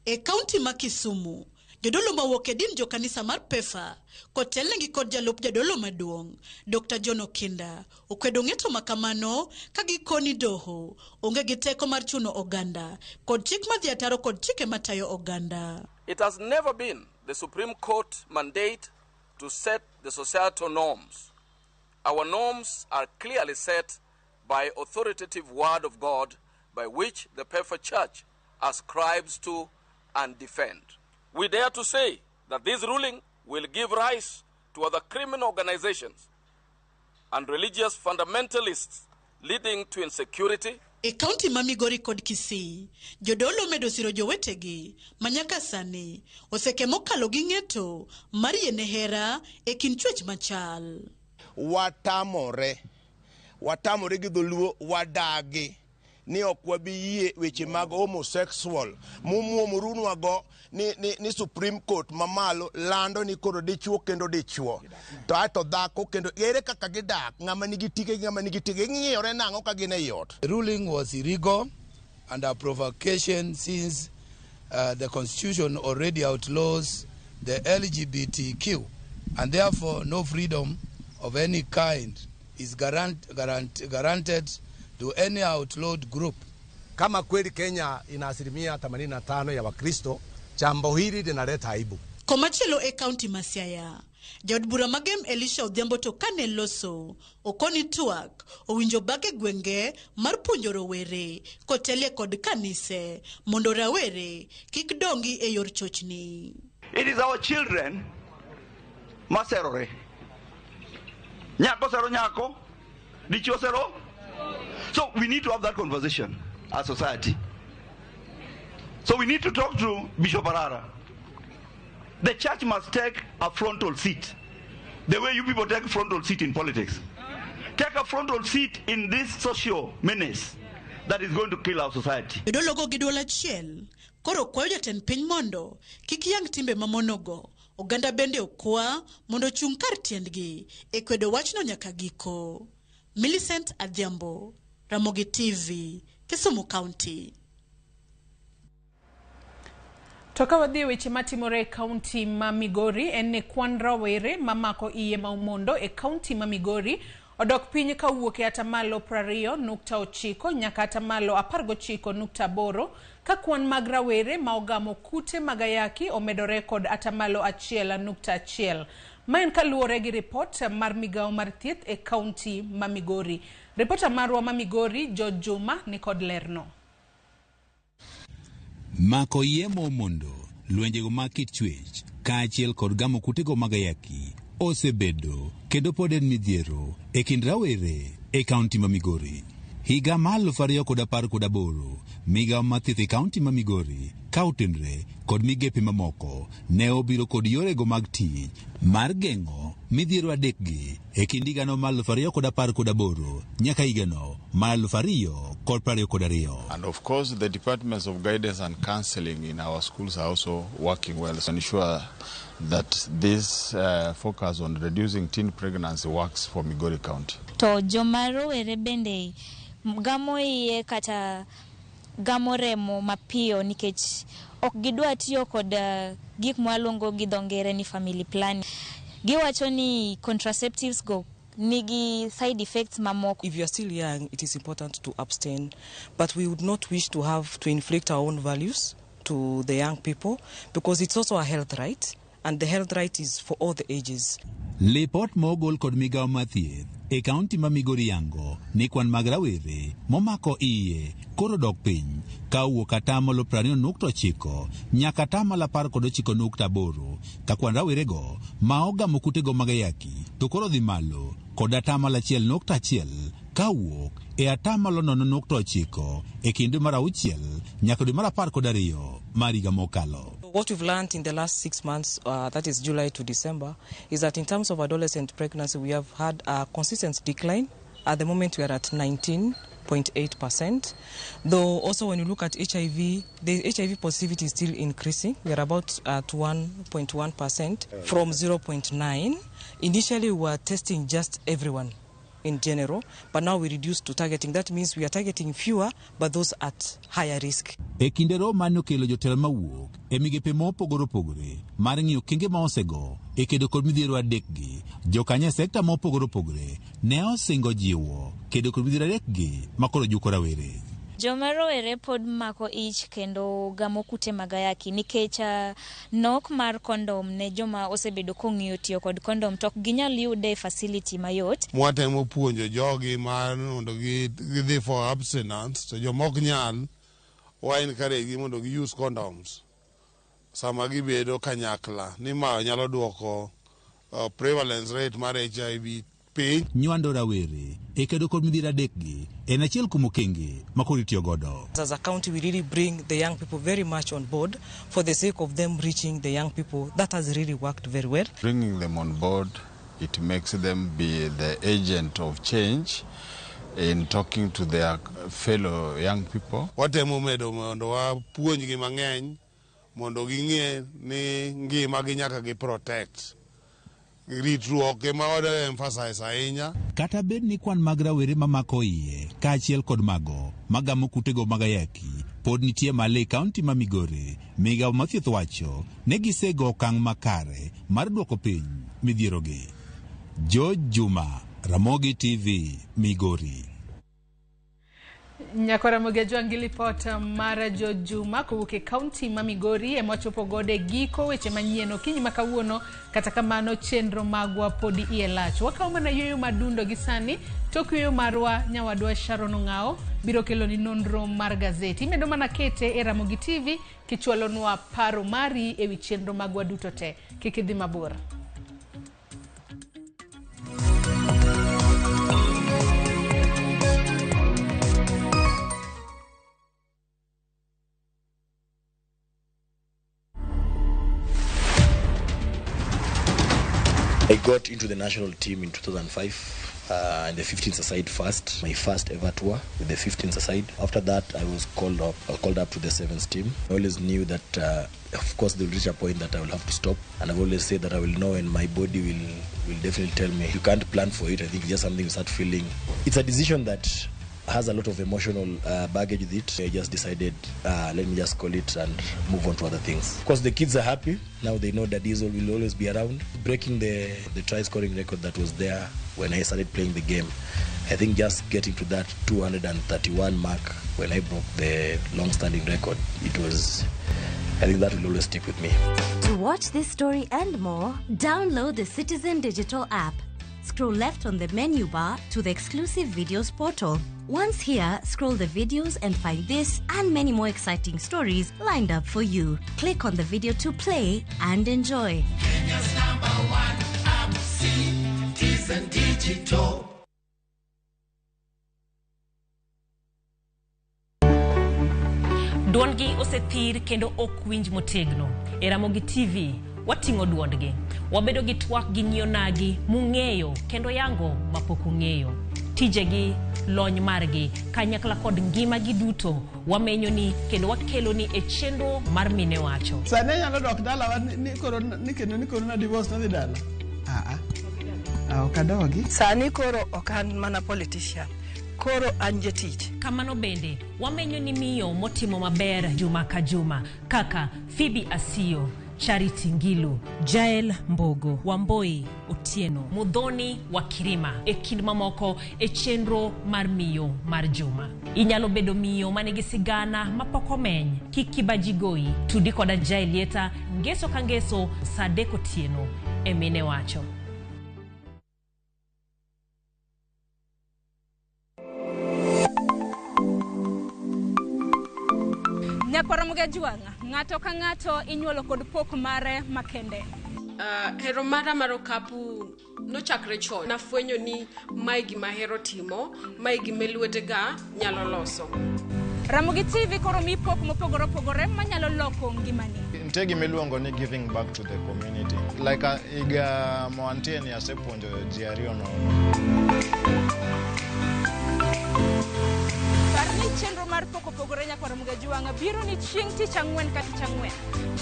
Speaker 18: E kaunti ma Kisumu, jodolo mawuok e din jokanisa mar PEFA kotelnegi kod jalup jadolo maduong' Dr. John Okinda okwedo ng'eto makamano ka gikoni doho onge gi teko mar chuno oganda kod chik madhi ataro kod chike matayo oganda.
Speaker 19: It has never been the Supreme Court mandate to set the societal norms. Our norms are clearly set by authoritative word of God by which the PEFA Church ascribes to and defend. We dare to say that this ruling will give rise to other criminal organizations and religious fundamentalists leading to insecurity.
Speaker 18: E kaunti ma Migori kod Kisii, jodolo omedo siro jowetegi ma nyaka sani oseke mokalo gi ng'eto mar yiene hera e kind chwech machal.
Speaker 20: Watamore, watamore gi dholuo wadagi ni ok wabi yie weche mag homosexual mumuomorunwago ni, ni, ni Supreme Court mamalo lando ni koro dichuo kendo dichuo to aeto dhako kendo ere kaka gidak ng'ama nigi tike gi ng'ama nigi tike ging'iyore nang'o ka gin ei ot.
Speaker 21: The ruling was illegal and a provocation since the constitution already outlaws the LGBTQ and therefore no freedom of any kind is guaranteed to any outlawed group.
Speaker 22: Kama kweli Kenya ina 85% ya Wakristo, jambo hili linaleta aibu.
Speaker 18: Komachielo e kaunti ma Siaya, jaod bura magem Elisha Odhiambo to kane loso okoni twak owinjo bage gwenge mar puonjo rowere kotelie kod kanise mondo rawere kik dongi e yor chochni.
Speaker 23: It is our children maserore. Nyako sero nyako, dichuo sero. So we need to have that conversation as society. So we need to talk to Bishop Arara. The church must take a frontal seat. The way you people take frontal seat in politics. Take a frontal seat in this social menace that is going to kill our society.
Speaker 18: Jodologo gi duol achiel koro kwayo jatend piny mondo kik yang timbe mamonogo. Oganda bende okwa mondo ochung' kar tiendgi e kwedo wachno nyaka giko. Millicent Adhiambo, Ramogi TV, Kisumu County.
Speaker 1: To ka wadhi e weche matimore e kaunti ma Migori en ni kwan rawere mamako iye ma omondo e kaunti ma Migori odok piny kawuok e atamalo 20.9 nyaka atamalo 19.8 ka kwan mag rawere ma ogamo kute mag ayaki omedore kod atamalo 1.1. Ma en kaluwore gi ripot mar migawo mar thieth e kaunti ma Migori. Ripota marwa ma Migori, George Juma, ni kod lerno.
Speaker 24: Mako iye momondo, lwenjego mag kit chwech, kaachiel kod gamo kutego mag ayaki osebedo kendo pod en midhiero e kind rawere e kaunti ma Migori. Higa mar 2018, migawo mar thieth e kaunti ma Migori ka otenre kod migepe mamoko ne obiro kod yorego mag tich mar geng'o midhiero adekgi e kind higano mar 2018 nyaka higano mar 2022.
Speaker 25: And of course, the departments of guidance and counseling in our schools are also working well to ensure that this focus on reducing teen pregnancy works for Migori County.
Speaker 26: To joma rowere bende gamo iye kata gamo remo mapiyo nikech ok gidwa tiyo kod gik mwaluongo gi dho ngere ni family planning. Giwacho ni contraceptives go nigi side effects mamoko.
Speaker 27: If you are still young, it is important to abstain, but we would not wish to have to inflict our own values to the young people because it's also a health right, and the health right is for all the ages.
Speaker 24: Lipot mogol kod migawo mar thieth e kaunti ma Migori yango ni kwan mag rawere momako iye koro dok piny ka owuok atamalo 20.9 nyaka atamalo 19.8 ka kwan rawerego ma ogamo kutego mag ayaki to koro dhi malo kod 1.1% kawuok e 0.9% e kind dwe mar auchiel nyaka dwe mar 12 mar higa mokalo.
Speaker 27: What we've learned in the last 6 months, that is July to December, is that in terms of adolescent pregnancy, we have had a consistent decline. At the moment, we are at 19.8%. Though also when you look at HIV, the HIV positivity is still increasing. We are about at 1.1% from 0.9. Initially, we were testing just everyone in general, but now we reduced to targeting. That means we are targeting fewer, but those at higher risk.
Speaker 24: E kinde romo mane okelo jotelo mawuok e migepe mopogore opogore mar ng'iyo okenge ma osego e kedo kod midhiero adekgi, jokanyo e sekta mopogore opogore ne osingo jiwo kedo kod midhiero adekgi makoro juko rawere.
Speaker 26: Joma rowere pod mako ich kendo gamo kute mag ayaki nikech nok mar kondom ne joma osebedo kong'iyo tiyo kod kondom to ok ginyal yude e facility mayot.
Speaker 2: Mwatemo puonjo jogi mar mondo gidhi for abstinence to joma ok nyal wa encourage gi mondo gi use condoms sama gibedo kanyakla ni ma nyalo duoko prevalence rate mar HIV piny.
Speaker 24: Nywando rawere e kedo kod midhiero adekgi en achiel kuom okenge ma koro itiyo godo.
Speaker 27: As a county, we really bring the young people very much on board for the sake of them reaching the young people. That has really worked very well.
Speaker 25: Bringing them on board, it makes them be the agent of change in talking to their fellow young people.
Speaker 2: Watemo medo mondo wapuonjgi mang'eny mondo ging'e ni ngima gi nyaka gi protect. Ritruok ema wada emphasize ahinya.
Speaker 24: Kata bed ni kwan mag rawere mamako iye kaachiel kod mago magamo kutego mag ayaki pod nitie malo e kaunti ma Migori, migawo mar thieth wacho ne gisego okang' makare mar duoko piny midhierogi. George Juma, Ramogi TV, Migori.
Speaker 1: Nyakora Ramogi Ajwang' gi lipot mar Jojuma kowuok e kaunti ma Migori ema wachopo godo e giko weche manyien okinyi ma kawuono. Kata kamano chenro magwa podi iye lach. Wakawo mana yueyo madundo gi sani. Tok yueyo marwa nyawadwa Sharon Ong'ao biro keloni nonro mar gazeti. Imedo mana kete e Ramogi TV kichwalonwa paro mari ewi chenro magwa duto te. Kik idhi mabor.
Speaker 3: I got into the national team in 2005 in the 15s aside first, my first ever tour with the 15s aside. After that, I was called up to the 7s team. I always knew that, of course, there will reach a point that I will have to stop. And I've always said that I will know, and my body will definitely tell me. You can't plan for it. I think it's just something you start feeling. It's a decision that has a lot of emotional baggage with it. I just decided, let me just call it and move on to other things. Of course, the kids are happy. Now they know that Diesel will always be around. Breaking the try-scoring record that was there when I started playing the game, I think just getting to that 231 mark when I broke the long-standing record, it was, I think that will always stick with me.
Speaker 6: To watch this story and more, download the Citizen Digital app. Scroll left on the menu bar to the exclusive videos portal. Once here, scroll the videos and find this and many more exciting stories lined up for you. Click on the video to play and enjoy.
Speaker 8: Kenya's number one app, Citizen Digital.
Speaker 9: Duondgi osethir kendo ok winj motegno. E Ramogi TV, wating'o duondgi. Wabedo gi twak gi nyionagi mung'eyo kendo yango mapok ung'eyo. Tijegi, lony margi, kanyakla kod ngimagi duto wamenyoni kendo wakeloni e chenro mar Mine Wacho.
Speaker 10: Sani anyalo dok dalawa ni koro ni kendo ni koro na divorce nadhi dala. Ok adogi.
Speaker 12: Sani koro ok an mana politician. Koro an jatich.
Speaker 9: Kamano bende, wamenyo ni miyo motimo maber juma ka juma kaka Phoebe Asiyo, Charity Ngilu, Jael Mbogo, Wamboi Otieno, Mudhoni wa Kirima e kind mamoko e chenro mar miyo mar juma. Inyalo bedo miyo manigi sigana mapok omeny. Kik kibaji goyi, tudi koda Jael Yeta ngeso ka ngeso saa 3 otieno e Mine Wacho.
Speaker 28: Nyakwara Ramogi Ajwang', ng'ato ka ng'ato inyuolo kod pok mare makende.
Speaker 5: Hero mara mar okapu nochakre chon. Nafwenyo ni mae gima ahero timo, mae gima lwetega nyalo loso.
Speaker 7: Ramogi TV koro miyi pok mopogore opogore manyalo loko ngimani.
Speaker 11: Nitie gima iluongo ni giving back to the community. Like higa mawantie ni asepuonjo ji ariyo nono.
Speaker 7: Par ni chenro mar pok opogore nyakwar Ramogi Ajwang' biro ni chieng' tich ang'wen ka tich ang'wen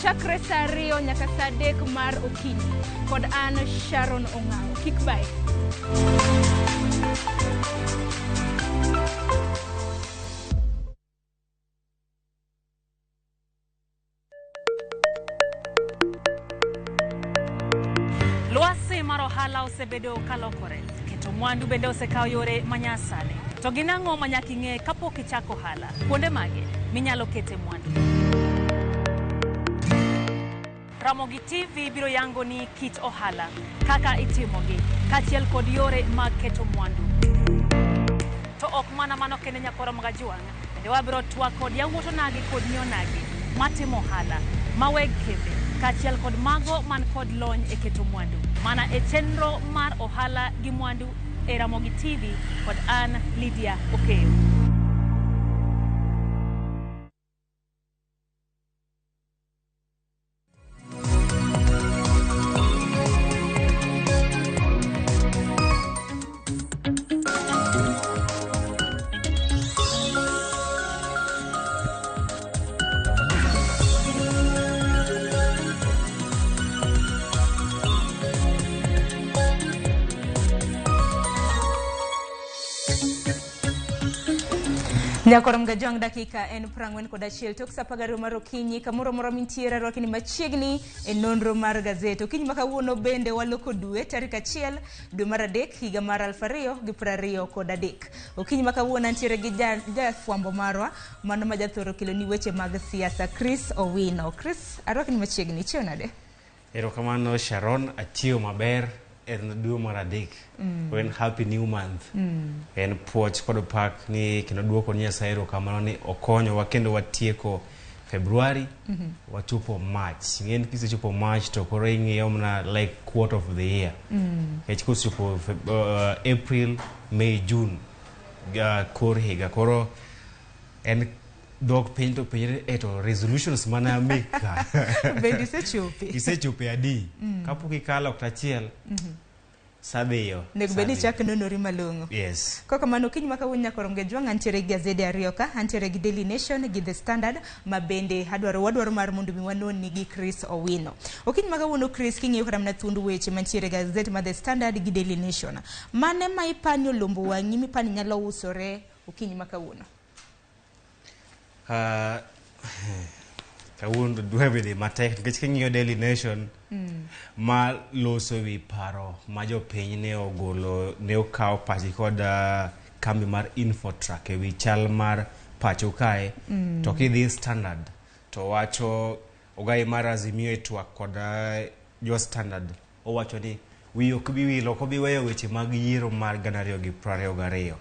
Speaker 7: chakre saa 2 nyaka saa 3 mar okinyi kod an Sharon Ong'awo. Kik bae.
Speaker 9: Lwasi mar ohala osebedo kalokore, keto mwandu bende osekawo yore manyasani. To gin ang'o ma nyaka ing'e kapok ichako ohala? Kuonde mage minyalo kete mwandu? Ramogi TV biro yango ni kit ohala, kaka itimogi, kaachiel kod yore mag keto mwandu. To ok mana mano kende nyakwar Ramogi Ajwang', bende wabiro twak kod yawuot onagi kod nyi onagi matimo ohala, ma weg kembe, kaachiel kod mago man kod lony e keto mwandu. Mana e chenro mar ohala gi mwandu e Ramogi TV kod an Lydia Okeyo.
Speaker 7: Nyakwar Ramogi Ajwang' dakika en 41 tok saa 12 mar okinyi kamoro amora mintiere arwaki ni machiegni e nonro mar gazet. Okinyi ma kawuono bende waloko dwe tarik 1 dwe mar 3 higa mar 2023. Okinyi ma kawuono antiere gi jafwambo marwa mano ma jathoro kelo ni weche mag siasa Chris Owino. Chris, arwaki ni machiegni, ichiew nade?
Speaker 13: Erokamano Sharon, achiew maber. En dwe mar 3. En happy new month. En puoch kod pak ni kendo duoko ni Nyasaye erokamano ni okonyowa kendo watieko February, wachopo March. Ing'eni kisechopo March to koro ing'iyo mana like quarter of the year. Nikech kosechopo April, May, June, kor higa koro en dok piny to penjre to resolutions mana meka.
Speaker 7: Bende isechope?
Speaker 13: Isechope adi? Kapok ikalo kata achiel, sadhiyo.
Speaker 7: Onego bed ni ichak nonori malong'o.
Speaker 13: Yes.
Speaker 7: Kokamano okinyi ma kawuono nyakwar Ramogi Ajwang' antiere gi gazede ariyo ka, antiere gi Daily Nation gi The Standard ma bende wadwaro mar mondo mi wanon ni gi Chris Owino. Okinyi ma kawuono Chris, king'iyo kata mana thuond weche mantiere e gazet ma The Standard gi Daily Nation, mane ma ipani olombo wang'i mipani nyalo usore okinyi ma kawuono?
Speaker 13: Kawuono dwa bedo matek nikech king'iyo Daily Nation ma loso wi paro ma jopiny ne ogolo ne okawo pachgi kod kambi mar Infotrack e wi chal mar pacho kae. To kidhi Standard to wacho ogai mar Azimio e twak kod jo Standard owacho ni wiye ok bi wil ok obi weyo weche mag yiero mar 2022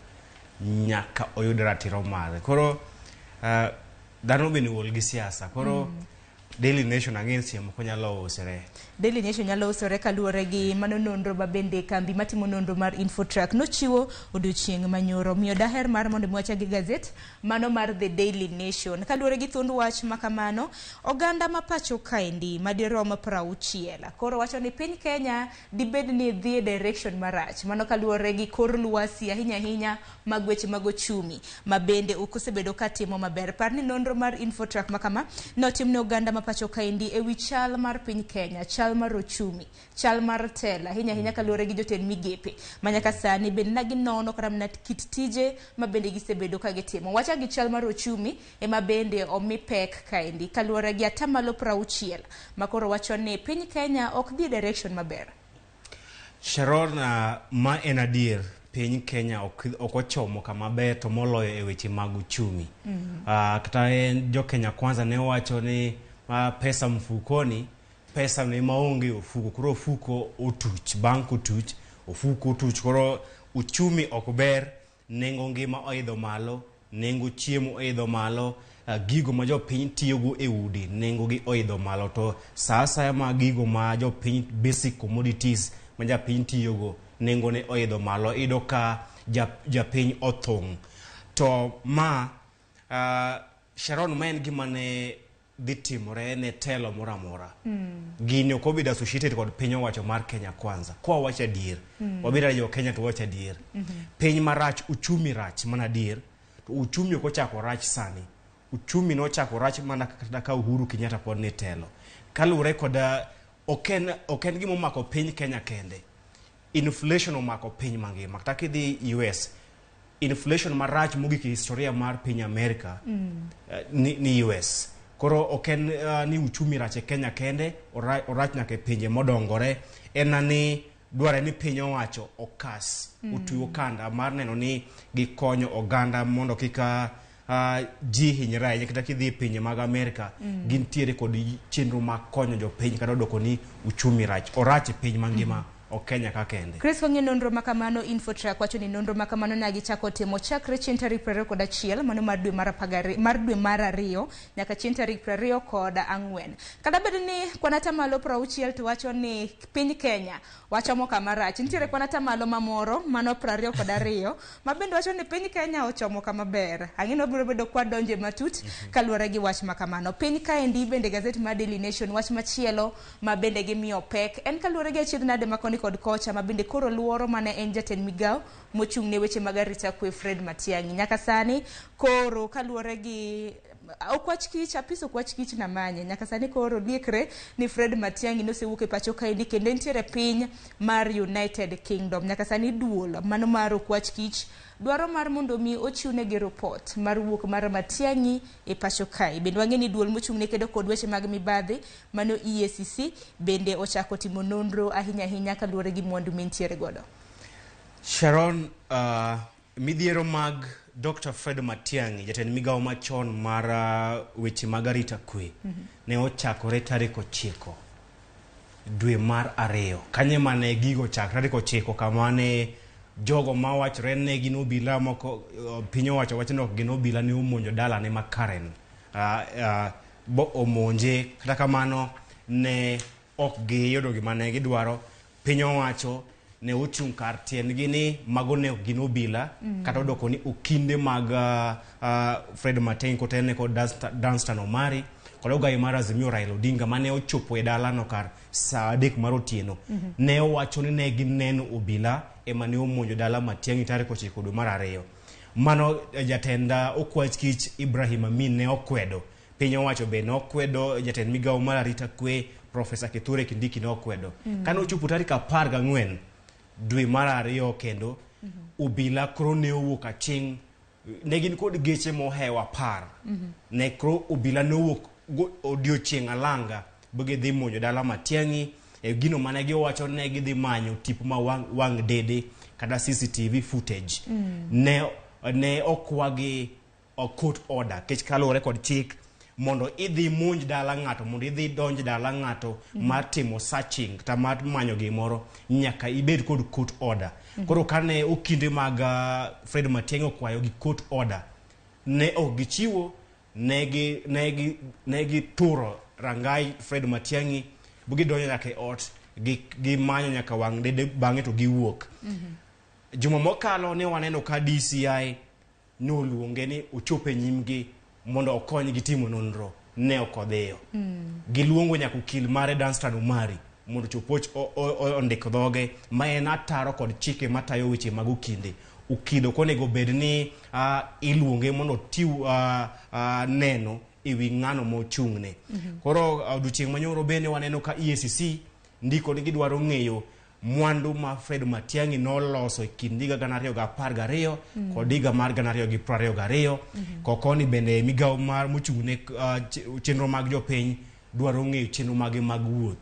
Speaker 13: nyaka oyud ratiro mare. Koro dhano bende ol gi siasa. Koro Daily Nation ang'e seche moko nyalo usore.
Speaker 7: Daily Nation nyalo usore kaluwore gi mano nonro ma bende kambi matimo nonro mar Infotrack nochiwo odiochieng' manyoro. Miyo daher mar mondo mi wachak gi gazet mano mar The Daily Nation. Kaluwore gi thuond wach ma kamano, oganda ma pacho kaendi madirom 60 koro wacho ni piny Kenya dibed ni dhi e direction marach. Mano kaluwore gi kor lwasi ahinya ahinya mag weche mag ochumi ma bende ok osebedo ka timo maber. Par ni nonro mar Infotrack ma kama notim ne oganda ma pacho kaendi e wi chal mar piny Kenya, chal mar ochumi, chal mar telo ahinya ahinya kaluwore gi jotend migepe ma nyaka sani bende na ginono kata mana kit tije ma bende gisebedo ka gitimo. Wacha gi chal mar ochumi ema bende omi pek kaendi kaluwore gi atamalo 60 ma koro wacho ni piny Kenya ok dhi e direction maber.
Speaker 13: Sharon, ma en adier piny Kenya ok ochomo kama ber to moloyo e weche mag uchumi. Kata en jo Kenya Kwanza ne wacho ni pesa mfukoni, pesa ne maonge ofuko, koro ofuko otuch, bank otuch, ofuko otuch, koro uchumi ok ber, nengo ngima oidho malo, nengo chiemo oidho malo, gigo ma jopiny tiyogo e udi nengogi oidho malo to sa asaya ma gigo ma jopiny basic commodities ma japiny tiyogo nengone oidho malo iyudo ka japiny othung'. To ma Sharon, ma en gima ne dhi timore ne telo moro amora. Gini ok obedo associated kod piny owacho mar Kenya Kwanza. Kwa wacho adier, wabiro jo Kenya to wacho adier. Piny marach, uchumi rach mana adier. To uchumi ok ochako rach sani. Uchumi nochako rach mana kata ka Uhuru Kenyatta pod ne telo. Kaluwore kod ok en gima omako piny Kenya kende. Inflation omako piny mangima. Kata kidhi US, inflation marach mogik e historia mar piny Amerika ni US. Koro ok en ni uchumi rach e Kenya kende, orach nyaka e pinje modongore. En ni dware ni piny owacho okas, otwe okanda mar neno ni gikonyo oganda mondo kik ji hinyre ahinya. Kata kidhi e pinje mag Amerika, gintiere kod chenro mar konyo jopiny kata dwoko ni uchumi rach. Orach e piny mangima, ok Kenya ka kende.
Speaker 7: Chris wang'e nonro makamano Infotrack wacho ni nonro makamano ne gichako timo chakre chieng' tarik 21 mano mar dwe mar 12 mar dwe mar 2 nyaka chieng' tarik 24. Kata bed ni kwan atamalo 60 to wacho ni piny Kenya wachomo kama rach. Nitiere kwan atamalo mamoro mano 22 ma bende wacho ni piny Kenya ochomo kama ber. Ang'e ni wabiro bedo kwa donje matut kaluwore gi wach makamano. Piny kaendi bende gazet mar Daily Nation wach machielo ma bende gimiyo pek en kaluwore gi achiedh nade ma koni kod kocha ma bende koro luoro mane en jatend migao mochung' ne weche mag arita kwe Fred Matiang'i. Nyaka sani koro kaluwore gi okwach kich, apis okwach kich namanye. Nyaka sani koro liekre ni Fred Matiang'i nosewuok e pacho kaendi kendo entiere piny mar United Kingdom. Nyaka sani duol mano mar okwach kich dwaro mar mondo mi ochiwnegi report mar wuok mar Matiang'i e pacho kae. Bende wang'e ni duol mochung' ne kedo kod weche mag mibadhi mano EACC bende ochako timo nonro ahinya ahinya kaluwore gi mwandu mintiere godo.
Speaker 13: Sharon, midhiero mag Dr. Fred Matiang'i, jatend migawo machon mar weche mag arita kwe, ne ochakore tarik 9 dwe mar 2. Kanye mane gigo chakre tarik 9 kama ne jogo mawachore ne gin obila moko, piny owacho wacho ni ok gin obila, ne omonjo dalane ma Karen. Bo omonje, kata kamano ne ok giyudo gima ne gidwaro. Piny owacho ne ochung' kar tiendgi ni mago ne ok gin obila, kata odoko ni okinde mag Fred Matiang'i kotelne kod Danstan Omari kod ogai mar Azimio Raila Odinga mane ochopo e dalano kar saa 3 mar otieno. Ne owacho ni ne gineno obila ema ne omonjo dala Matiang'i tarik 9 dwe mar 2. Mano jatend okwach kich Ibrahim Amin ne okwedo. Piny owacho be nokwedo, jatend migawo mar arita kwe Professor Kithure Kindiki nokwedo. Kane ochopo tarik 14 dwe mar 2 kendo, obila koro ne owuok aching', ne gin kod geche mohewo 10. Ne koro obila ne owuok odiochieng' alanga bo gidhi monjo dala Matiang'i. E gino mane giwacho ne gidhi manyo tipo ma wang' dede kata CCTV footage. Ne okwagi court order kech kaluwore kod chik mondo idhi monj dala ng'ato, mondo idhi donj dala ng'ato mar timo searching kata mar manyo gimoro, nyaka ibed kod court order. Koro kane okinde mag Fred Matiang'i okwayo gi court order, ne ok gichiwo, ne gituro rangai Fred Matiang'i bo gidonjo nyaka e ot, gimanyo nyaka wang' dede, bang'e to giwuok. Juma mokalo ne waneno ka DCI noluonge ni ochop e nyimgi mondo okonygi timo nonro, ne ok odhiyo. Giluongo nyaka okil mare Danstan Omari mondo ochop ondik dhoge, ma en ataro kod chike matayo weche mag okinde. Okil ok onego bed ni iluonge mondo otiw neno ewi ng'ano mochung'ne. Koro odiochieng' manyoro bende waneno ka EACC ndiko ni gidwaro ng'eyo mwandu ma Fred Matiang'i noloso e kind higa 2012 kod higa mar 2022. Kokoni bende migawo mar mochung' ne chenro mag jopiny dwaro ng'eyo chenro mage mag wuoth.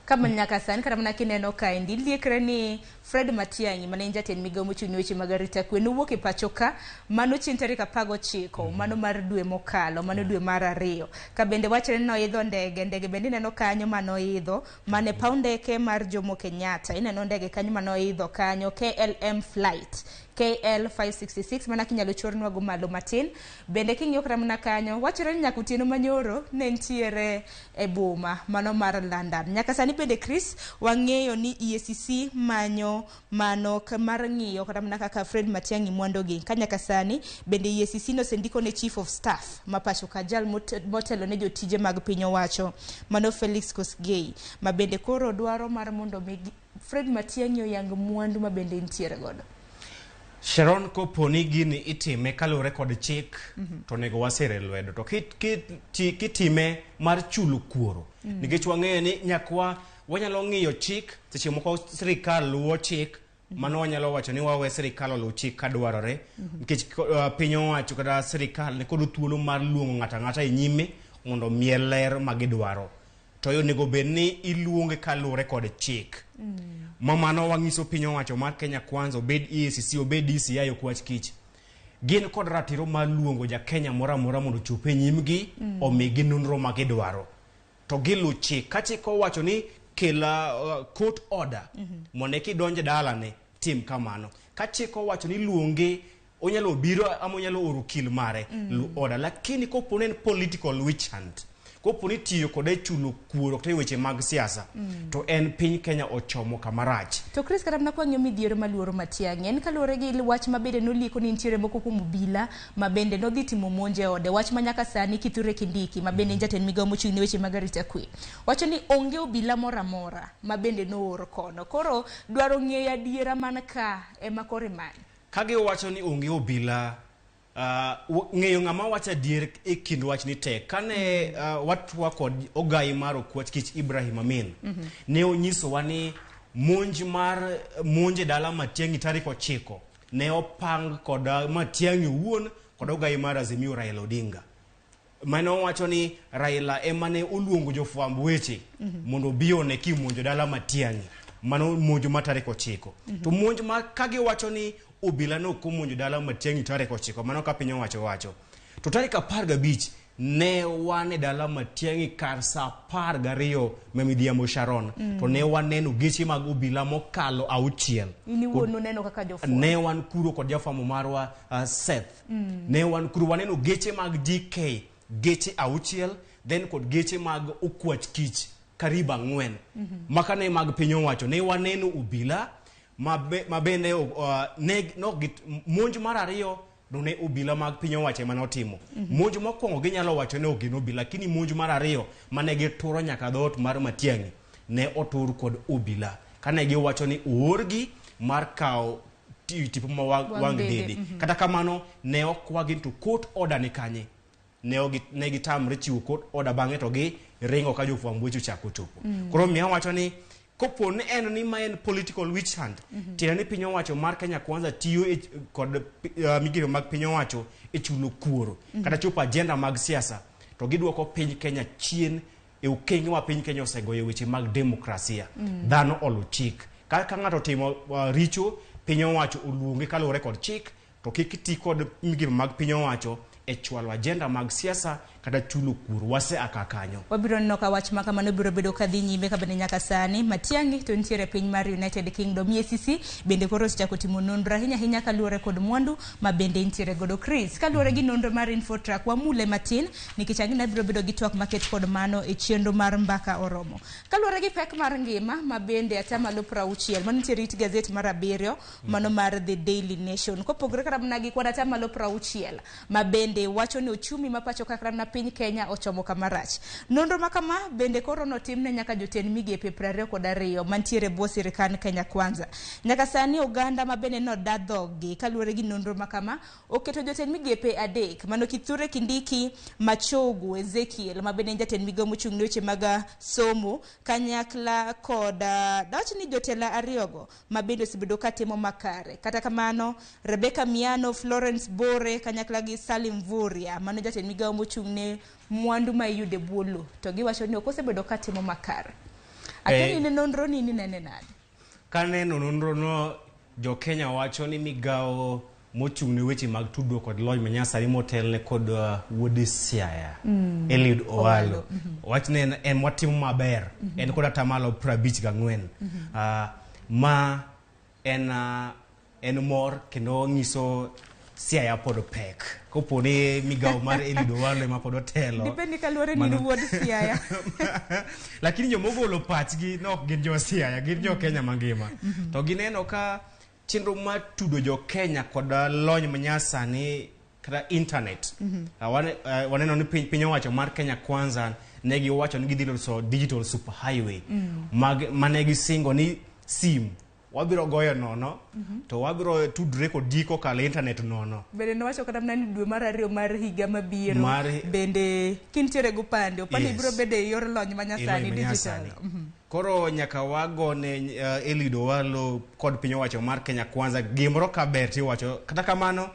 Speaker 7: Kama nyaka sani kata mana kineno kaendi liekre ni Fred Matiang'i mane en jatend migawo mochung' ne weche mag arita kwe nowuok e pacho ka mano chieng' tarik 19 mano mar dwe mokalo, mano dwe mar 2. Ka bende wachre ni noidho ndege bende ineno kanyo manoidho mane paw ndeke mar Jomo Kenyatta, ineno ndege kanyo manoidho kanyo KLM flight. KL 566 mana kinyalo chornwago malo matin. Bende king'iyo kata mana kanyo, wachore ni nyaka otieno manyoro ne nitiere e boma mano mar London. Nyaka sani bende Chris, wang'eyo ni EACC manyo mano mar ng'iyo kata mana kaka Fred Matiang'i mwandogi. Ka nyaka sani bende EACC nosendiko ne Chief of Staff ma pacho ka jal motelo ne jotije mag piny owacho mano Felix Kosgei, ma bende koro dwaro mar mondo mi Fred Matiang'i oyang mwandu ma bende nitiere godo.
Speaker 13: Sharon, kopo ni gini itime kaluwore kod chik, to onego wasere lwedo. To kitime mar chulo kuoro, nikech wang'eyo ni nyakwa wanyalo ng'iyo chik, seche moko sirikal luwo chik, mano wanyalo wacho ni wawe sirikal oluw chik kadwarore, nikech piny owacho kata sirikal nikod thuolo mar luongo ng'ato ang'ata e nyime mondo omiye ler ma gidwaro. To onego bed ni iluonge kaluwore kod chik. Ma mano wang'iso piny owacho mar Kenya Kwanza, obed EACC, obed DCI, Okwach Kich, gin kod ratiro mar luongo ja Kenya moro amora mondo ochop e nyimgi, omigi nonro ma gidwaro. To gilu chik. Ka chik owacho ni kela court order, mondo eka idonj e dalane, tim kamano. Ka chik owacho ni luonge, onyalo biro ama onyalo oro okil mare, lu order. Lakini kopo ni en political witch hunt, kopo ni tiyo kode chulo kuoro kata e weche mag siasa, to en piny Kenya ochomo kama rach.
Speaker 7: To Chris, kata mana kwang'iyo midhiero maluoro Matiang'i, en kaluwore gi wach ma bende nolieko ni nitiere moko kuom obila ma bende nodhi timo monj e ode, wach ma nyaka sani Kithure Kindiki ma bende en jatend migawo mochung' ne weche mag arita kwe wacho ni onge obila moro amora ma bende noor kono. Koro dwaro ng'eyo adiera man ka ema koro imanyo.
Speaker 13: Ka giwacho ni onge obila, ng'eyo ng'ama wacho adier e kind wach ni tek. Kane watwa kod ogai mar Okwach Kich Ibrahim Amin, ne onyisowa ni monj mar monj e dala Matiang'i tarik 9 ne opang kod Matiang'i owuon kod ogai mar Azimio Raila Odinga. Mane owacho ni Raila ema ne oluongo jofwamb weche mondo obi one kimonjo dala Matiang'i. Mano monj mar tarik 9. To monj ma kagiwacho ni obila ne ok omonjo dala Matiang'i tarik 9, mano ka piny owacho wacho. To tarik 15 ne wan e dala Matiang'i kar saa 12 ma midhiambo Sharon. To ne waneno geche mag obila mokalo 6.
Speaker 7: In iwuon uneno kaka jofwambo.
Speaker 13: Ne wan kuro kod jafwambo marwa Seth. Ne wan kuro waneno geche mag GK, geche 6, then kod geche mag Okwach Kich karibu 4. Maka ne mag piny owacho ne waneno obila ma bende ne monj mar 2 no ne obila mag piny owacho ema notimo. Monj mokwongo ginyalo wacho ne ok gin obila, lakini monj mar 2 mane gituro nyaka dhoot mar Matiang'i ne otur kod obila. Kane giwacho ni oorgi mar kawo tipo ma wang' dede. Kata kamano ne okwagi to court order ni kanye. Ne gitamre chiwo court order, bang'e to gi ringo ka jofwamb weche ochako chopo. Koro miyo wacho ni kopo ni en ni ma en political witch hunt, tiende ni piny owacho mar Kenya Kwanza tiyo kod migepe mag piny owacho e chulo kuoro, kata chopo agenda mag siasa, to gidwoko piny Kenya chien e okenge ma piny Kenya osegoyo e weche mag demokrasia. Dhano olo chik. Ka ng'ato otimo richo, piny owacho oluonge kaluwore kod chik, to kik ti kod migepe mag piny owacho e chwalo agenda mag siasa kata chulo kuoro. Wase aka kanyo.
Speaker 7: Wabiro neno ka wach ma kamano biro bedo ka dhi nyime ka bende nyaka sani Matiang'i to nitiere piny mar United Kingdom. EACC bende koro osechako timo nonro ahinya ahinya kaluwore kod mwandu ma bende nitiere godo. Chris, kaluwore gi nonro mar Infotrack wamule matin nikech ang'e biro bedo gi twak maket kod mano e chenro mar Mbaka Oromo. Kaluwore gi pek mar ngima ma bende atamalo 60 mano nitiere it gazet mar 7 mano mar The Daily Nation. Kopogore kata mana gi kwan atamalo 60 ma bende wacho ni ochumi ma pacho kaka na piny Kenya ochomo kama rach. Nonro ma kama bende koro notimne nyaka jotend migepe 22 mantiere bwo sirikand Kenya Kwanza. Nyaka sani oganda ma bende noda dhoggi kaluwore gi nonro ma kama oketo jotend migepe 3 mano Kithure Kindiki, Machogu Ezekiel ma bende en jatend migawo mochung' ne weche mag somo kanyakla kod dawach ni jotelo 2 go ma bende osebedo katimo makare. Kata kamano Rebecca Miano, Florence Bore kanyakla gi Salim Mvurya mano jatend migawo mochung' ne mwandu ma iyudo e bwo lowo to giwacho ni ok osebedo katimo makare. Akia ni nonro ni ninene nade?
Speaker 13: Kaneno nonro no, jo Kenya wacho ni migawo mochung' ne weche mag tudruok kod lony manyasani motelne kod wuod Siaya, Eliud Owalo. Wach ne en watimo maber, en kod atamalo 54. Ma en En mor kendo nyiso Siaya pod pek. Kopo ni migawo mar Eliud Owalo ema pod otelo.
Speaker 7: Dibed ni kaluwore ni in wuod Siaya.
Speaker 13: Lakini jomogolo pachgi ne ok gin jo Siaya, gin jo Kenya mangima. To gineno ka chenro mar tudo jo Kenya kod lony manyasani kata internet. Waneno ni piny owacho mar Kenya Kwanza ne giwacho ni gidhi loso digital super highway mane gisingo ni sim wabiro goyo nono to wabiro tudre kod ji kokalo e internet nono.
Speaker 7: Bende nowacho kata mana ni dwe mar ariyo mar higa mabiro bende kintiere gi opande ibiro bedo e yor lony manyasani digital.
Speaker 13: Koro nyaka wagone Eliud Owalo kod piny owacho mar Kenya Kwanza gimoro kaber tiwacho kata kamano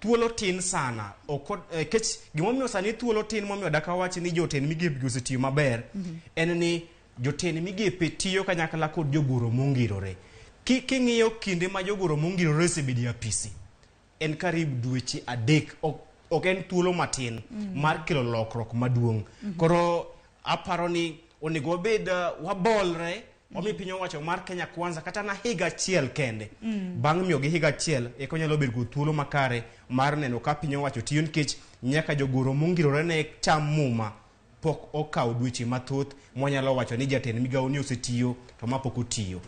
Speaker 13: thuolo tin sana kech gimomiyo sani thuolo tin momiyo daka wach ni jotend migepe osetiyo maber en ni jotend migepe tiyo kanyakla kod jogoro mongirore. King'iyo kinde ma jogoro mongirore osebedo e apisi en karibu dweche 3 ok en thuolo matin mar kelo lokruok maduong'. Koro aparo ni onego wabed wabolre wami piny owacho mar Kenya Kwanza kata na higa achiel kende. Bang' miyogi higa achiel eka onyalo bedo kod thuolo makare mar neno ka piny owacho tiyo nikech nyaka jogoro mongirore ne cham muma pok okawo dweche mathoth mwanyalo wacho ni jatend migawo ni osetiyo to ma pok otiyo.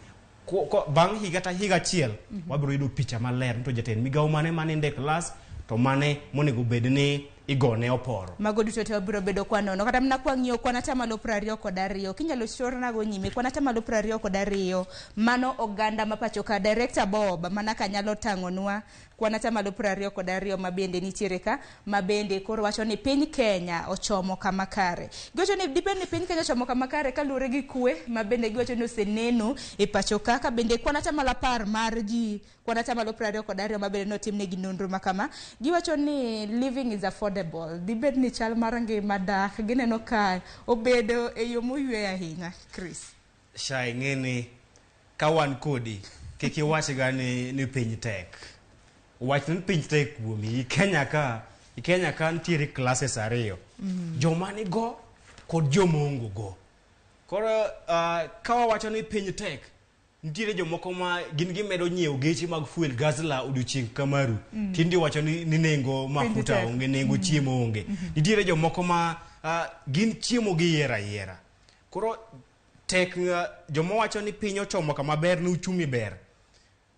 Speaker 13: Bang' higa ta higa achiel wabiro yudo picha maler to jatend migawo mane maninde e klas to mane monego bed ni igone oporo.
Speaker 7: Mago duto te wabiro bedo kwa nono kata mana kwang'iyo kwan atamalo 22 kinyalo chornago nyime kwan atamalo 22 mano oganda ma pacho ka Director Bob mana kanyalo tang'onwa kwan atamalo 22 ma bende nitiere ka ma bende koro wacho ni piny Kenya ochomo kama kare. Giwacho ni dibed ni piny Kenya ochomo kama kare kaluwore gi kwe ma bende giwacho ni oseneno e pacho ka ka bende kwan atamalo 10 mar ji kwan atamalo 22 ma bende notimnegi nonro ma kama giwacho ni living is affordable. Dibed ni chal mar ngima dak gineno ka obedo e yo moywe ahinya. Chris
Speaker 13: Shai ng'eni ka wan kodi kik iwach ga ni piny tek. Wach ni piny tek kuomi. Kenya ka nitiere classes 2. Joma nigo kod joma onge go. Koro ka wawacho ni piny tek nitiere jomoko ma gin gimedo nyiewo geche mag fuel gazla odiochieng' kamaru. Tinde wacho ni nengo mafuta onge, nengo chiemo onge. Nitiere jomoko ma gin chiemo giyiero ayiera. Koro tek joma wacho ni piny ochomo kama ber ni uchumi ber.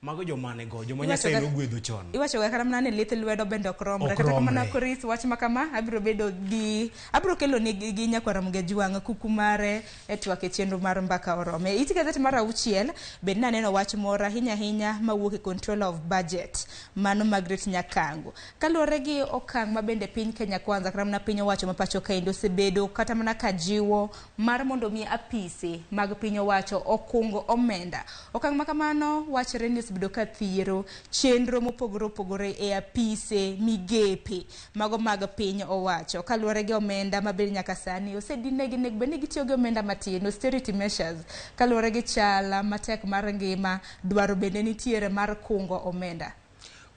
Speaker 13: Mago joma nego, joma Nyasaye nogwedho chon.
Speaker 7: Iwacho ga kata mana ni lith lwedo bende ok romre. Kata kamano Chris wach ma kama abiro bedo gi abiro kelo ne gi nyakwara Mgejwang' kuku mare e twak e chenro mar mbaka orome. It gazet mar 6 bende naneno wach moro ahinya ahinya mawuok e Controller of Budget mano Margaret Nyakango. Kaluwore gi okang' ma bende piny Kenya Kwanza kata mana piny owacho ma pacho kaendi osebedo kata mana kajiwo mar mondo mi apise mag piny owacho okungo omenda. Okang' ma kamano wachore ni osebedo ka thiero chenro mopogore opogore e apise migepe mago mag piny owacho kaluwore gi omenda ma bende nyaka sani osedinegi nego bed ni gitiyo gi omenda matin, austerity measures, kaluwore gi chal matek mar ngima, dwaro bende nitiere mar kungo omenda.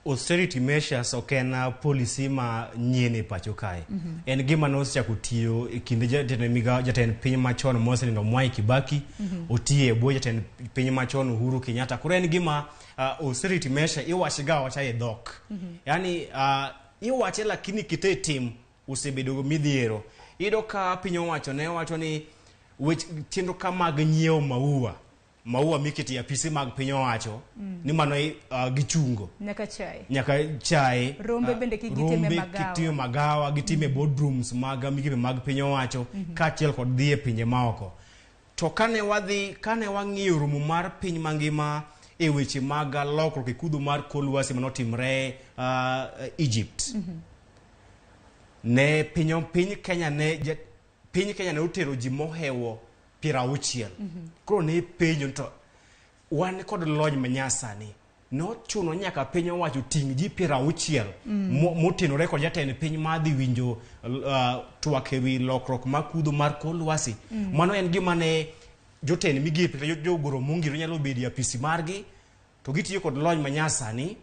Speaker 13: Austerity measures ok en policy ma nyien e pacho kae. En gima nosechako tiyo e kinde jatend piny machon mosenindo Mwai Kibaki, otiye e bwo jatend piny machon Uhuru Kenyatta. Koro en gima austerity measure iwache ga awacha e dhok. Yani iwache lakini kite tim osebedo midhiero. Iyudo ka piny owacho ne wacho ni wech chenro ka mag nyiewo maua mikete e apise mag piny owacho ni mano gichungo
Speaker 7: nyaka chae rombe bende kik gitime
Speaker 13: magawa gitime boardrooms mag migepe mag piny owacho kaachiel kod dhi e pinje maoko. To kane wang'iyo romo mar piny mangima e weche mag lokruok e kudho mar kor lwasi manotimre Egypt, ne piny Kenya ne otero ji mohewo 60. Koro ne penjo to wan kod lony manyasani nochuno nyaka piny owacho ting' ji 60 motenore kod jatend piny madhi winjo twak ewi lokruok mar kudho mar kor lwasi. Mano en gima ne jotend migepe kata jogoro mongiro nyalo bedo e apisi margi to gitiyo kod lony manyasani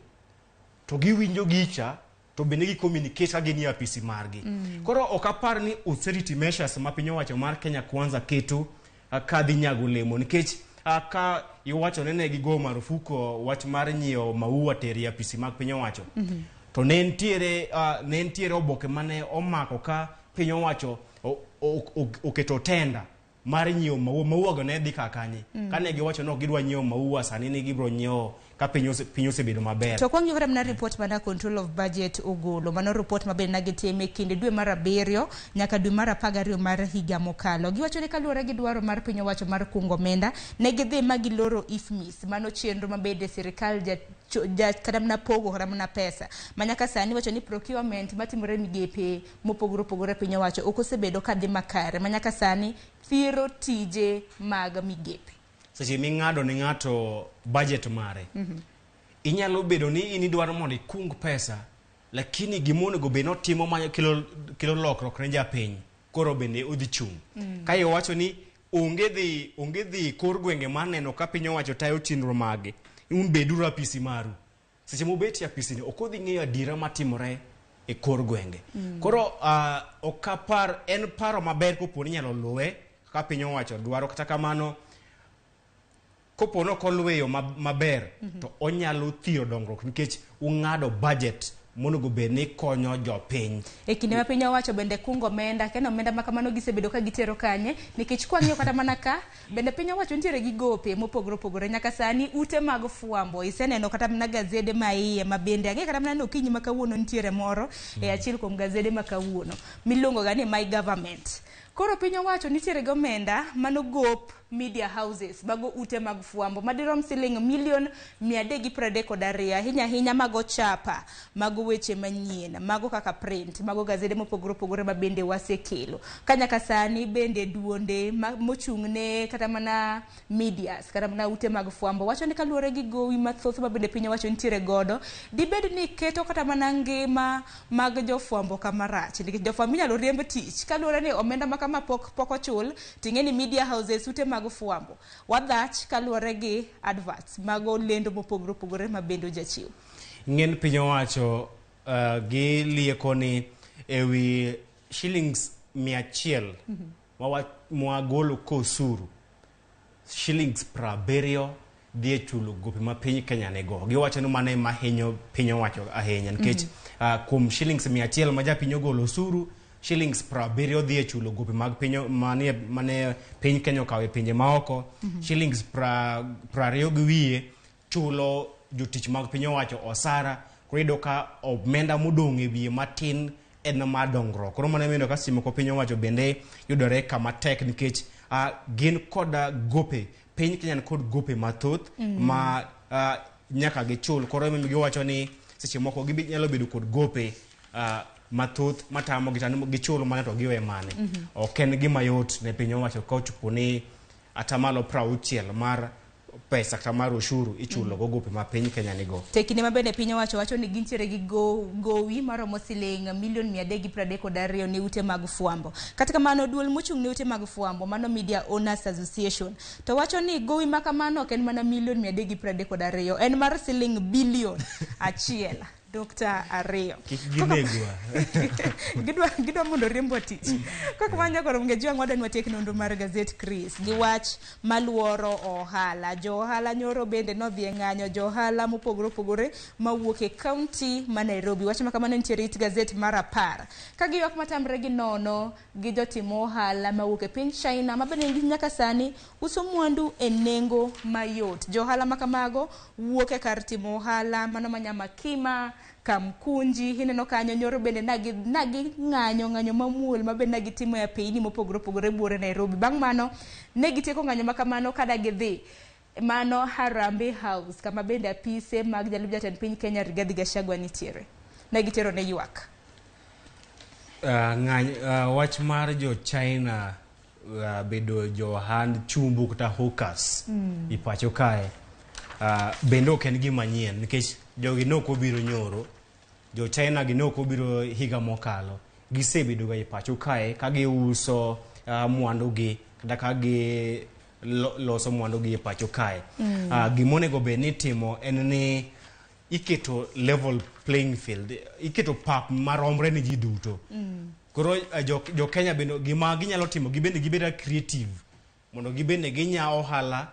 Speaker 13: to giwinjo gicha to bende gi communicate ka gin e apisi margi. Koro ok apar ni austerity measures ma piny owacho mar Kenya Kwanza keto kadhi nyago olemo nikech ka iwacho ne gigo marufuku wach mar nyiewo maua teri apisi mag piny owacho. To ne nitiere oboke mane omako ka piny owacho oketo tenda mar nyiewo maua. Maua go ne dhi kanye? Kane giwacho ni ok gidwa nyiewo maua sani ni gibiro nyiewo ka piny osebedo maber.
Speaker 7: To kwang'iyo kata mana report mana Control of Budget ogolo, mano report maber na gitime kinde dwe mar 7 nyaka dwe mar 12 mar higa mokalo. Giwacho ni kaluwore gi dwaro mar piny owacho mar kungo omenda, ne gidhi ma giloro IFMIS, mano chenro mabende sirikal kata mana pogo kata mana pesa. Ma nyaka sani wacho ni procurement matimore migepe mopogore opogore piny owacho ok osebedo kadhi makare. Ma nyaka sani thiro tije mag migepe.
Speaker 13: Seche ming'ado ne ng'ato budget mare, inyalo bedo ni in idwaro mondo ikung pesa, lakini gima onego bed notimo ma kelo lokruok ne japiny koro bende odhi chung'. Ka iwacho ni onge dhi kor gwenge mar neno ka piny owacho tayo chenro mage, un beduru apisi maru. Seche mobet e apisi ni ok odhi ng'eyo adiera matimore e kor gwenge. Koro ok apar en paro maber kopo ni inyalo luwe kaka piny owacho dwaro, kata kamano kopo no ok yo maber to onyalo thiro dongruok nikech ung'ado budget monego bed ni konyo jopiny.
Speaker 7: E kinde ma piny owacho bende kungo omenda, kendo omenda ma kamano gisebedo ka gitero kanye, nikech kwang'iyo kata mana ka bende piny owacho nitiere gi gope mopogore opogore. Nyaka sani ute mag fwambo iseneno kata mana gazede ma iye ma bende ang'e kata mana ni okinyi ma kawuono nitiere moro e achiel kuom gazede ma kawuono miluongo ga ni My Government. Koro piny owacho nitiere gi omenda mano gop media houses mago ute mag fwambo madirom siling milion 332, ahinya ahinya mago chapa, mago weche manyien, mago kaka print, mago gazede mopogore opogore ma bende wasekelo. Ka nyaka sani bende duonde mochung'ne kata mana medias kata mana ute mag fwambo wacho ni kaluwore gi gowi mathoth ma bende piny owacho nitiere godo, dibed ni keto kata mana ngima mag jofwambo kama rach, nikech jofwambo inyalo riemb tich kaluwore ni omenda ma kama pok ochul. Ting'e ni media houses ute mag fwambo wadhach kaluwore gi adverts mago lendo mopogore opogore ma bende ojachiw.
Speaker 13: Ng'en piny owacho gi lieko ni ewi shillings 100 mwagolo kosuru, shillings 70 dhi e chulo gope ma piny Kenya nigo. Giwacho ni mano ema hinyo piny owacho ahinya nikech kuom shillings 100 ma japiny ogolo osuru, shillings 70 dhi e chulo gope mag piny mane piny Kenya okawo e pinje maoko. Shillings 20 chulo jotich mag piny owacho osara. Koro iyudo ka omenda modong' e wiye matin en mar dongruok. Koro mano emiyo ka seche moko piny owacho bende yudore kama tek nikech gin kod gope, piny Kenya ni kod gope mathoth ma nyaka gichul. Koro emomiyo giwacho ni seche moko ginyalo bedo kod gope mathoth matamo gichul mane to giwe mane. Ok en gima yot ne piny owacho ka ochopo ni atamalo 60 mar pesa kata mar ushuru ichulo go gope ma piny Kenya nigo.
Speaker 7: To e kinde ma bende piny owacho wacho ni gintiere gi gowi maromo siling milion 332 ne ute mag fwambo. Kata kamano duol mochung' ne ute mag fwambo mano Media Owners Association to wacho ni gowi ma kamano ok en mana milion 332, en mar siling bilion 1. Dr. Ariyo.
Speaker 13: Kik ginegwa.
Speaker 7: Gidwa mondo riembwa tich. Kaka mano koro mgejiwa ng'wado ni watiek nonro mar gazet Chris gi wach maluoro ohala. Jo ohala nyoro bende nodhi e ng'anyo, jo ohala mopogore opogore mawuok e kaunti ma Nairobi. Wach ma kamano nitiere it gazet mar 10. Ka giywak matamre gi nono gi jotim ohala mawuok e piny China ma bende nyaka sani uso mwandu e nengo mayot. Jo ohala ma kamago wuok e kar timo ohala mano ma Nyamakima, Kamkunji, ineno kanyo nyoro bende nagi ng'anyo mamuol ma bende nagitimo e apeyni mopogore opogore buore Nairobi. Bang' mano ne gitieko ng'anyo ma kamano kada gidhi mano Harambee House kama bende apise mag jalup jatend piny Kenya Rigathi Gachagua nitiere. Ne gitero ne ywak.
Speaker 13: Wach mar jo China bedo johand chumbu kata hawkers e pacho kae bende ok en gima nyien nikech jogi ne ok obiro nyoro, jo China gi ne ok obiro higa mokalo, gisebedo ga e pacho kae ka giuso mwandugi kata ka giloso mwandugi e pacho kae. Gima onego bed ni itimo en ni iketo level playing field, iketo pap maromre ne ji duto. Koro jo Kenya bende gima ginyalo timo gibende gibed creative mondo gibende ginya ohala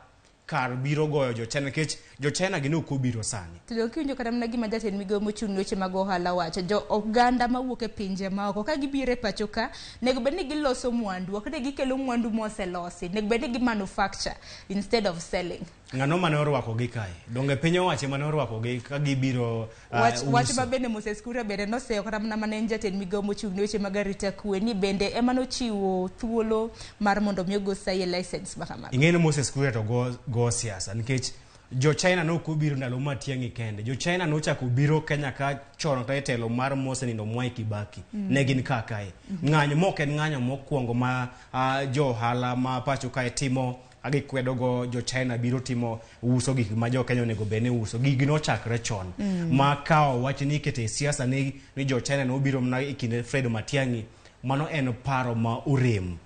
Speaker 13: Kar biro goyo jo China nikech jo China gi ne ok obiro sani.
Speaker 7: To donge kiwinjo kata mana gima jatend migawo mochung' ne weche mag ohala wacho, jo oganda mawuok e pinje maoko ka gibiro e pacho ka, nego bed ni giloso mwandu, ok ni gikelo mwandu moselosi, nego bed ni gi manufacture instead of selling.
Speaker 13: Ng'ano mane orwakogi kae? Donge piny owacho ema ne orwakogi ka gibiro
Speaker 7: Wach, wach
Speaker 13: uso?
Speaker 7: ma bende Moses Kuria bende noseyo kata mana mane en jatend migawo mochung' ne weche mag arita kwe ni bende ema nochiwo thuolo mar mondo mi ogo sayi e license ma kamago.
Speaker 13: Ing'e ni Moses Kuria to go, go siasa nikech jo China ne ok obiro ndalo Matiang'i kende. Jo China nochako biro Kenya ka chon kata e telo mar mosenindo Mwai Kibaki. Ne gin ka kae. Ng'anyo mok en ng'anyo mokwongo ma jo ohala ma pacho kae timo ka gikwedogo jo China biro timo uso gik ma jo Kenya onego bed ni uso. Gigi nochakre chon. Ma ka owach ni ikete e siasa ni, ni jo China nobiro mana e kinde Fred Matiang'i, mano en paro ma orem.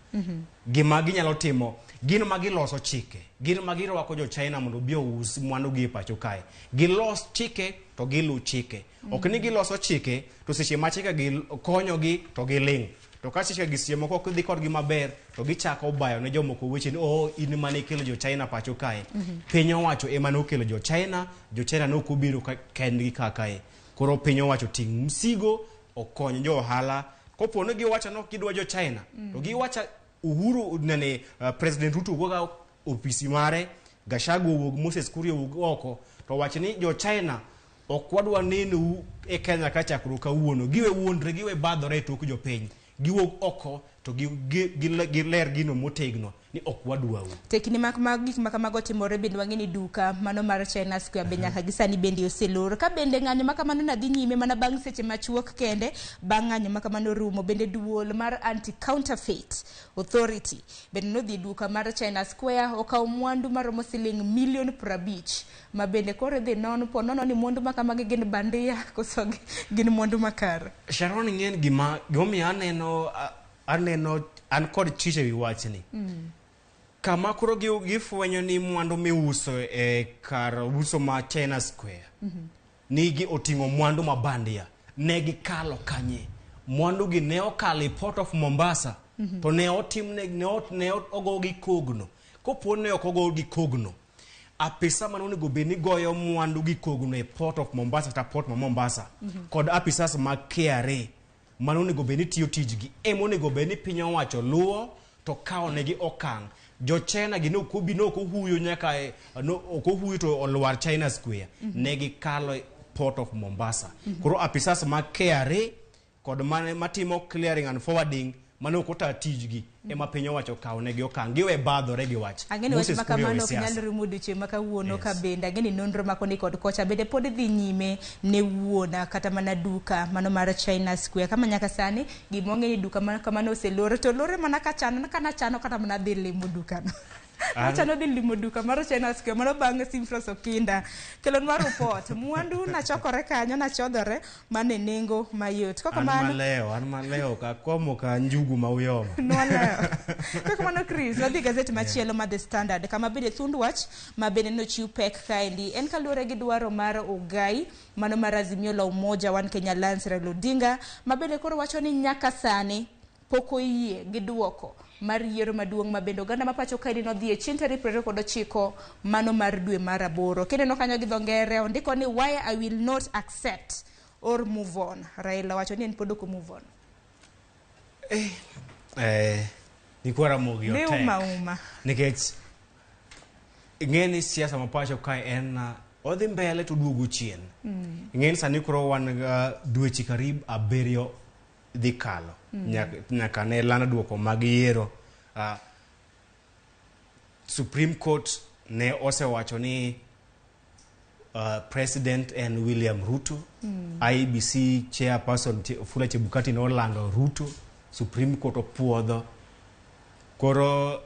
Speaker 13: Gima ginyalo timo, gin ma giloso chike, gin ma girwako jo China mondo obi ous mwandugi e pacho kae. Gilos chike to gilu chike. Ok ni giloso chike to seche ma chike gi konyogi to giling'. To ka seche gi seche moko ok dhi kodgi maber to gichako bayo ne jomoko weche ni oh in mane ikelo jo China pacho kae. Piny owacho ema nokelo jo China, jo China ne ok obiro kendgi ka kae. Koro piny owacho ting' msigo okony jo ohala. Kopo ni giwacho ni ok gidwa jo China, to giwacho Uhuru nene President Ruto wuok a ofisi mare, Gachagua owuog, Moses Kuria owuog oko, to wach ni jo China ok wadwa nenou e Kenya ka chakruok kawuono. Giwe wuondre, giwe badhore e tok jopiny. Giwuog oko to giler gino motegno ni ok wadwau.
Speaker 7: Tekni mak mag gik ma kamago timore bende wang'e ni duka mano mar China Square be nyaka gi sani bende oselor. Ka bende ng'anyo ma kamano nadhi nyime mana bang' seche machuok kende bang' ng'anyo ma kamano rumo bende duol mar Anti-Counterfeit Authority bende nodhi e duka mar China Square okawo mwandu maromo siling milion 50 ma bende koro idhi non po nono ni mwandu ma kamagi gin bandia koso gin mwandu makare.
Speaker 13: Sharon ing'en gima gimomiyo aneno aneno an kod chich ewi wachni. Kama koro gifwenyo ni mwandu miuso e kar uso ma China Square nigi oting'o mwandu ma bandia, ne gikalo kanye? Mwandu gi ne okalo e Port of Mombasa to ne otimne ne ogogi kogno. Kopo ne ok ogogi kogno, apisa mane onego bed ni goyo mwandu gi kogno e Port of Mombasa kata port ma Mombasa kod apisas mag KRA mane onego bed ni tiyo tijgi ema onego bed ni piny owacho luwo to kawo negi okang'. Jo China gi ne ok obi ne ok ohuyo nyaka e, no, ok ohuyo to olwar China Square. Ne gikalo e Port of Mombasa. Koro apisas mag KRA kod mane matimo clearing and forwarding mane ok ota tijgi ema piny owacho okawo negi okang'. Giwe badhore gi wach.
Speaker 7: Ang'e ni wach
Speaker 13: Moses
Speaker 7: ma
Speaker 13: Kuria
Speaker 7: kamano
Speaker 13: owe
Speaker 7: ok
Speaker 13: siasa.
Speaker 7: nyal rumo odiochieng' ma kawuono ka bende ang'e ni nonro ma koni kod kocha bende pod dhi nyime ne wuona kata mana duka mano mar China Square kama nyaka sani gima wang'e ni duka ma kamano oselor to lore mana ka chano kana chano kata mana dhi limo dukano. Achano dhi limo duka mar China Square mano bang' Simfros Okinda kelonwa report mwandu nachokore kanyo nachodhore mane nengo mayot. Kok
Speaker 13: An
Speaker 7: kamano
Speaker 13: malewo, an malewo ka komo ka njugu ma uyoma.
Speaker 7: Nwalewo. Kok kamano Chris, wadhi e gazet machielo ma The Standard kama bende thund wach ma bende nochiw pek kaendi en kaluwore gi dwaro mar Ogai mano mar Azimio la Umoja One Kenya Alliance Raila Odinga ma bende koro wacho ni nyaka sani pok oyie gi duoko mar yiero maduong' ma bende oganda ma pacho kaendi nodhi e chieng' tarik 29 mano mar dwe mar aboro. Kineno kanyo gi dho ngere ondiko ni why I will not accept or move on. Raila wacho ni en pod ok move on.
Speaker 13: Nyikwa Ramogi
Speaker 7: Ne
Speaker 13: otek.
Speaker 7: uma uma.
Speaker 13: Nikech ing'e ni siasa ma pacho kae en odhi mbele to oduogo chien. Ing'e ni sani koro wan dweche karibu 7 dhi kalo nyaka ne land duoko mag yiero. Supreme Court ne osewacho ni President en William Ruto. IEBC chairperson Wafula Chebukati nolando Ruto. Supreme Court opuodho. Koro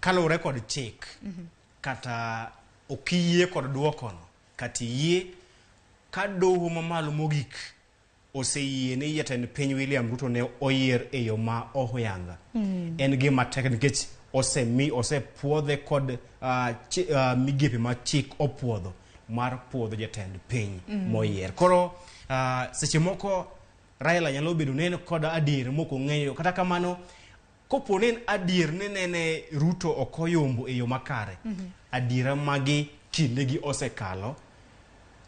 Speaker 13: kaluwore kod chik kata ok iyie kod duokono kata iyie ka doho mamalo mogik oseyie ni jatend piny William Ruto ne oyier e yo ma ohuyanga. En gima tek nikech osepuodhe kod migepe ma chik opuodho mar puodho jatend piny moyier. Koro seche moko Raila nyalo bedo ni en kod adier mok ong'eyo. Kata kamano, kopo ni en adier ni nene Ruto ok oyombo e yo makare, Adiera magi kindegi osekalo.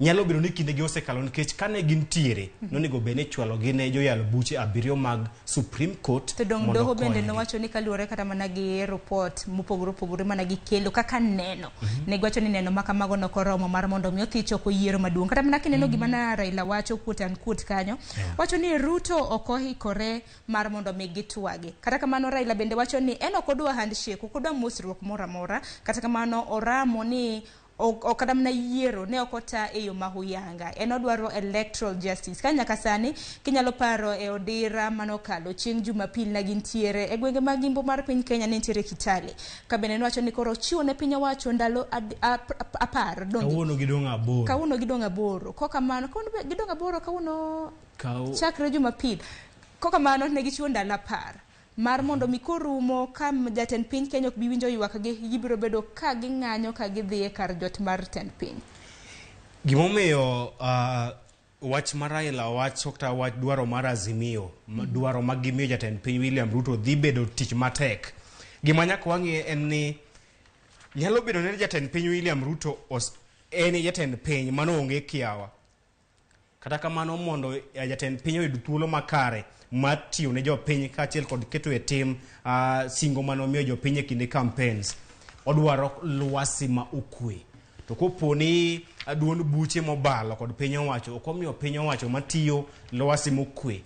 Speaker 13: Nyalo bedo ni kindegi osekalo nikech kane gintiere, nonego bed ni ichwalogi ne joyal buche 7 mag Supreme Court
Speaker 7: To dong'
Speaker 13: mondo
Speaker 7: doho bende
Speaker 13: okonygi.
Speaker 7: nowacho ni kaluwore kata mana gi report mopogore opogore mana gikelo kaka neno. Ne giwacho ni neno ma kamago nokoromo mar mondo mi othich oko yiero maduong'. Kata mana kineno gima na Raila wacho quote and quote kanyo, wacho ni Ruto ok oikore mar mondo mi gitwagi. Kata kamano Raila bende wacho ni en ok odwa handshake, ok odwa mosruok moro amora. Kata kamano oramo ni ok kata mana yiero ne ok ota e yo ma huyanga. En odwaro electoral justice. Ka nyaka sani kinyalo paro e odira manokalo chieng' Jumapil ne gintiere e gwenge mag Imbo mar piny Kenya ne nitiere Kitale. Ka bende nowacho ni koro ochiwo ne piny owacho ndalo 10 donge?
Speaker 13: Kawuono gidong' 8.
Speaker 7: Kawuono gidong' 8. Kokamano, kawuono gidong' 8 kawuono chakre Jumapil. Kokamano ne gichiwo ndalo 10 mar mondo mi korumo ka jatend piny Kenya ok bi winjo ywakgi, gibiro bedo ka ging'anyo ka gidhi e kar jot mar tend piny.
Speaker 13: Gimomiyo wach mar Raila wacho kata wach dwaro mar Azimio, dwaro ma gimiyo jatend piny William Ruto dhi bedo tich matek. Gima nyaka wang'e en ni nyalo bedo ni jatend piny William Ruto en jatend piny, mano onge kiawa. Kata kamano mondo jatend piny oyud thuolo makare mar tiyo ne jopiny kaachiel kod keto e tim singo mane omiyo jopiny e kinde campaigns, odwaro lwasi ma okwe. To kopo ni duond buche mobalo kod piny owacho ok omiyo piny owacho matiyo lwasi mokwe,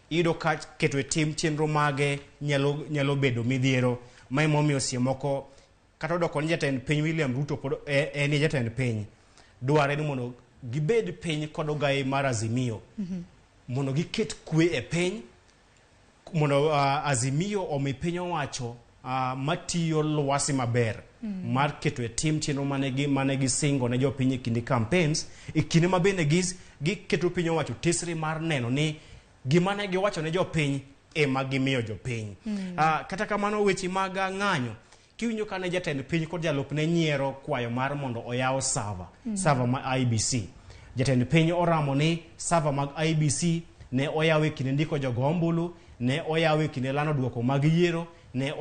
Speaker 13: iyudo ka keto e tim chenro mage nyalo bedo midhiero. Ma emomiyo seche moko kata odoko ni jatend piny William Ruto pod en jatend piny, dware ni mondo gibed piny kod ogaye mar Azimio mondo giket kwe e piny, mondo Azimio omi piny owacho matiyo lwasi maber mar keto e tim chenro mane gisingo ne jopiny e kinde campaigns, e kinde ma bende giketo piny owacho tesre mar neno ni gima ne giwacho ne jopiny ema gimiyo jopiny. Kata kamano weche mag ng'anyo, kiwinjo ka ne jatend piny kod jalupne nyiero kwayo mar mondo oyaw server, server ma IBC. Jatend piny oramo ni server mag IBC ne oyaw e kinde ndiko jogo ombulu, ne oyaw e kinde lando duoko mag yiero, ne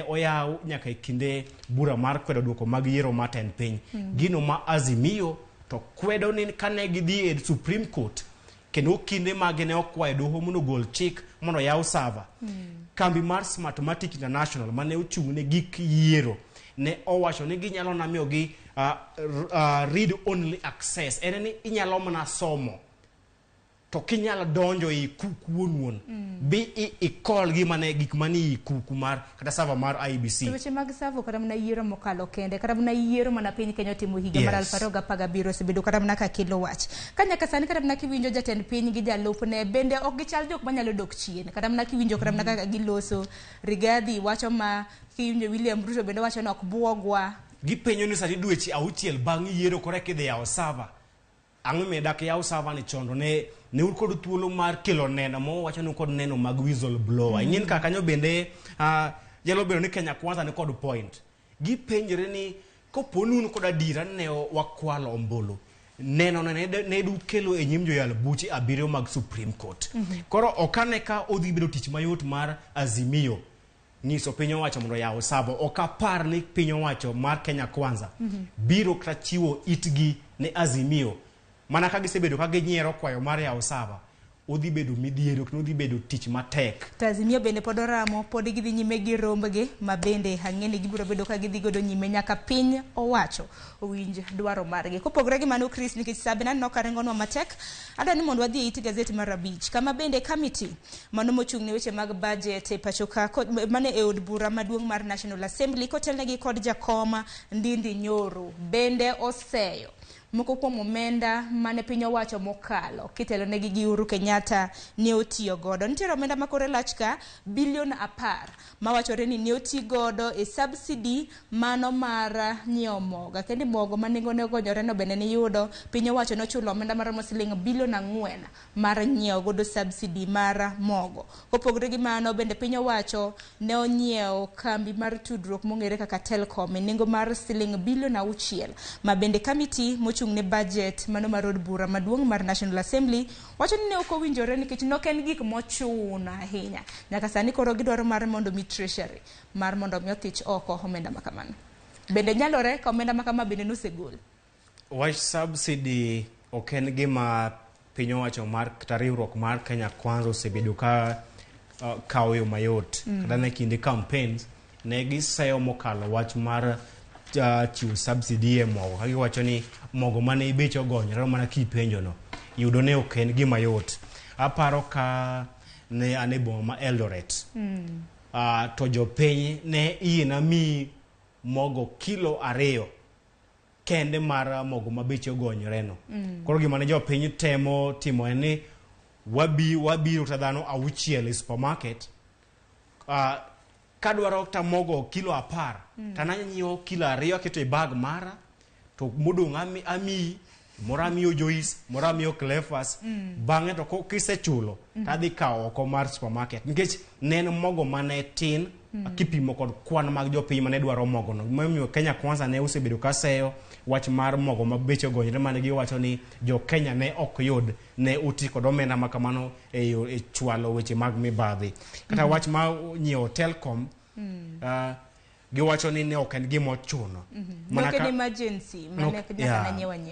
Speaker 13: oyaw nyaka e kinde bura mar kwedo duoko mag yiero mar tend piny. Gino ma Azimio to kwedo ni kane gidhi e Supreme Court, kendo kinde mage ne okwayo doho mondo ogol chik mondo oyaw server. Kambi mar Smartmatic International mane ochung' ne gik yiero ne owacho ni ginyalo na miyogi read only access. En ni inyalo mana somo to kinyalo donjo ei kuku wuon wuon, bi ikol gima ne gik manie i kuku mar kata server mar IBC.
Speaker 7: To weche mag server kata mana yiero mokalo kende, kata mana yiero mana piny Kenya otimo higa mar 2017 osebedo kata mana ka kelo wach. Ka nyaka sani kata mana kiwinjo jatend piny gi jalupne bende ok gichal jok manyalo dok chien. Kata mana kiwinjo kata mana kaka giloso, Rigathi wacho ma, kiwinjo William Ruto bende wacho ni ok buogwa.
Speaker 13: Gipenjo ni sani dweche 6 bang' yiero koro eka idhi yawo server. Ang'o miyo dak yaw server ni chon to ne un kod thuolo mar kelo neno ma wacho ni un kod neno mag whistle blower. Ing'e ni kar kanyo bende nyalo bedo ni Kenya Kwanza ni kod point. Gipenjore ni kopo ni un kod adiera ne wakwalo ombulu, neno ne dukelo e nyim joyal buche 7 mag Supreme Court. Koro ok ane ka odhi bedo tich mayot mar Azimio nyiso piny owacho mondo oyaw server. Ok apar ni piny owacho mar Kenya Kwanza biro kata chiwo itgi ne Azimio. Mana ka gisebedo ka ginyiero kwayo mar yawo server, odhi bedo midhiero kendo odhi bedo tich matek.
Speaker 7: To Azimio bende pod oramo, pod gidhi nyime gi rombgi ma bende ang'e ni gibiro bedo ka gidhi godo nyime nyaka piny owacho owinj dwaro margi. Kopogore gi mano Chris, nikech sa bende aneno ka ringonwa matek, adwa ni mondo wadhi e it gazet mar 5 kama bende committee mano mochung' ne weche mag budget e pacho ka, mane e od bura maduong' mar National Assembly kotelnegi kod jakom Ndindi Nyoro bende oseyo moko kuom omenda mane piny owacho mokalo kitelonegi gi Uhuru Kenyatta ne otiyo godo. Nitiere omenda ma kore lach ka bilion 10 mawachore ni ne oti godo e subsidy mano mar nyiewo mogo. Kendo mogo ma nengone ogonyore no bende niyudo piny owacho nochulo omenda maromo siling bilion 4 mar nyiewo godo subsidy mar mogo. Kopogore gi mano bende piny owacho ne onyiewo kambi mar tudruok mong'ere kaka Telcom e nengo mar siling bilion 6 ma bende committee mochung' ne budget mano mar od bura maduong' mar National Assembly wacho ni ne ok owinjore nikech nok en gik mochuno ahinya. Nyaka sani koro gidwaro mar mondo mi treasury mar mondo mi othich oko omenda ma kamano. Bende nyalore ka omenda ma kama bende nosegol.
Speaker 13: Wach subsidy ok en gima piny owacho mar kata riwruok mar Kenya Kwanza osebedo ka kawo yo mayot. Kata ne kinde campaigns ne giseyo mokalo wach mar chiwo subsidy e mogo ka giwacho ni mogo mane beche ogonyore mana kipenjo no yudo ne ok en gima yot. Aparo ka ne an e boma ma Eldoret to jopiny ne iyiena mi mogo kilo 2 kende mar mogo ma beche ogonyore no. Koro gima ne jopiny temo timo en ni wabiro kata dhano 6 e supermarket kadwaro kata mogo kilo 10 to nanyiewo kilo 2 aketo e bag mara to modong' amiyi moro amiyo Joyce, moro amiyo Clephas. Bang'e to kisechulo tadhi kawo oko mar supermarket nikech ne en mogo mane tin kipimo kod kwan mag jopiny mane dwaro mogono. Momiyo Kenya Kwanza ne osebedo ka seyo wach mar mogo ma beche ogonyore mane giwacho ni jo Kenya ne ok yud ne oti kod omenda ma kamano e chwalo weche mag mibadhi. Kata wach mar nyiewo Telcom giwacho ni ne ok en gima ochuno.
Speaker 7: Mana ka emergency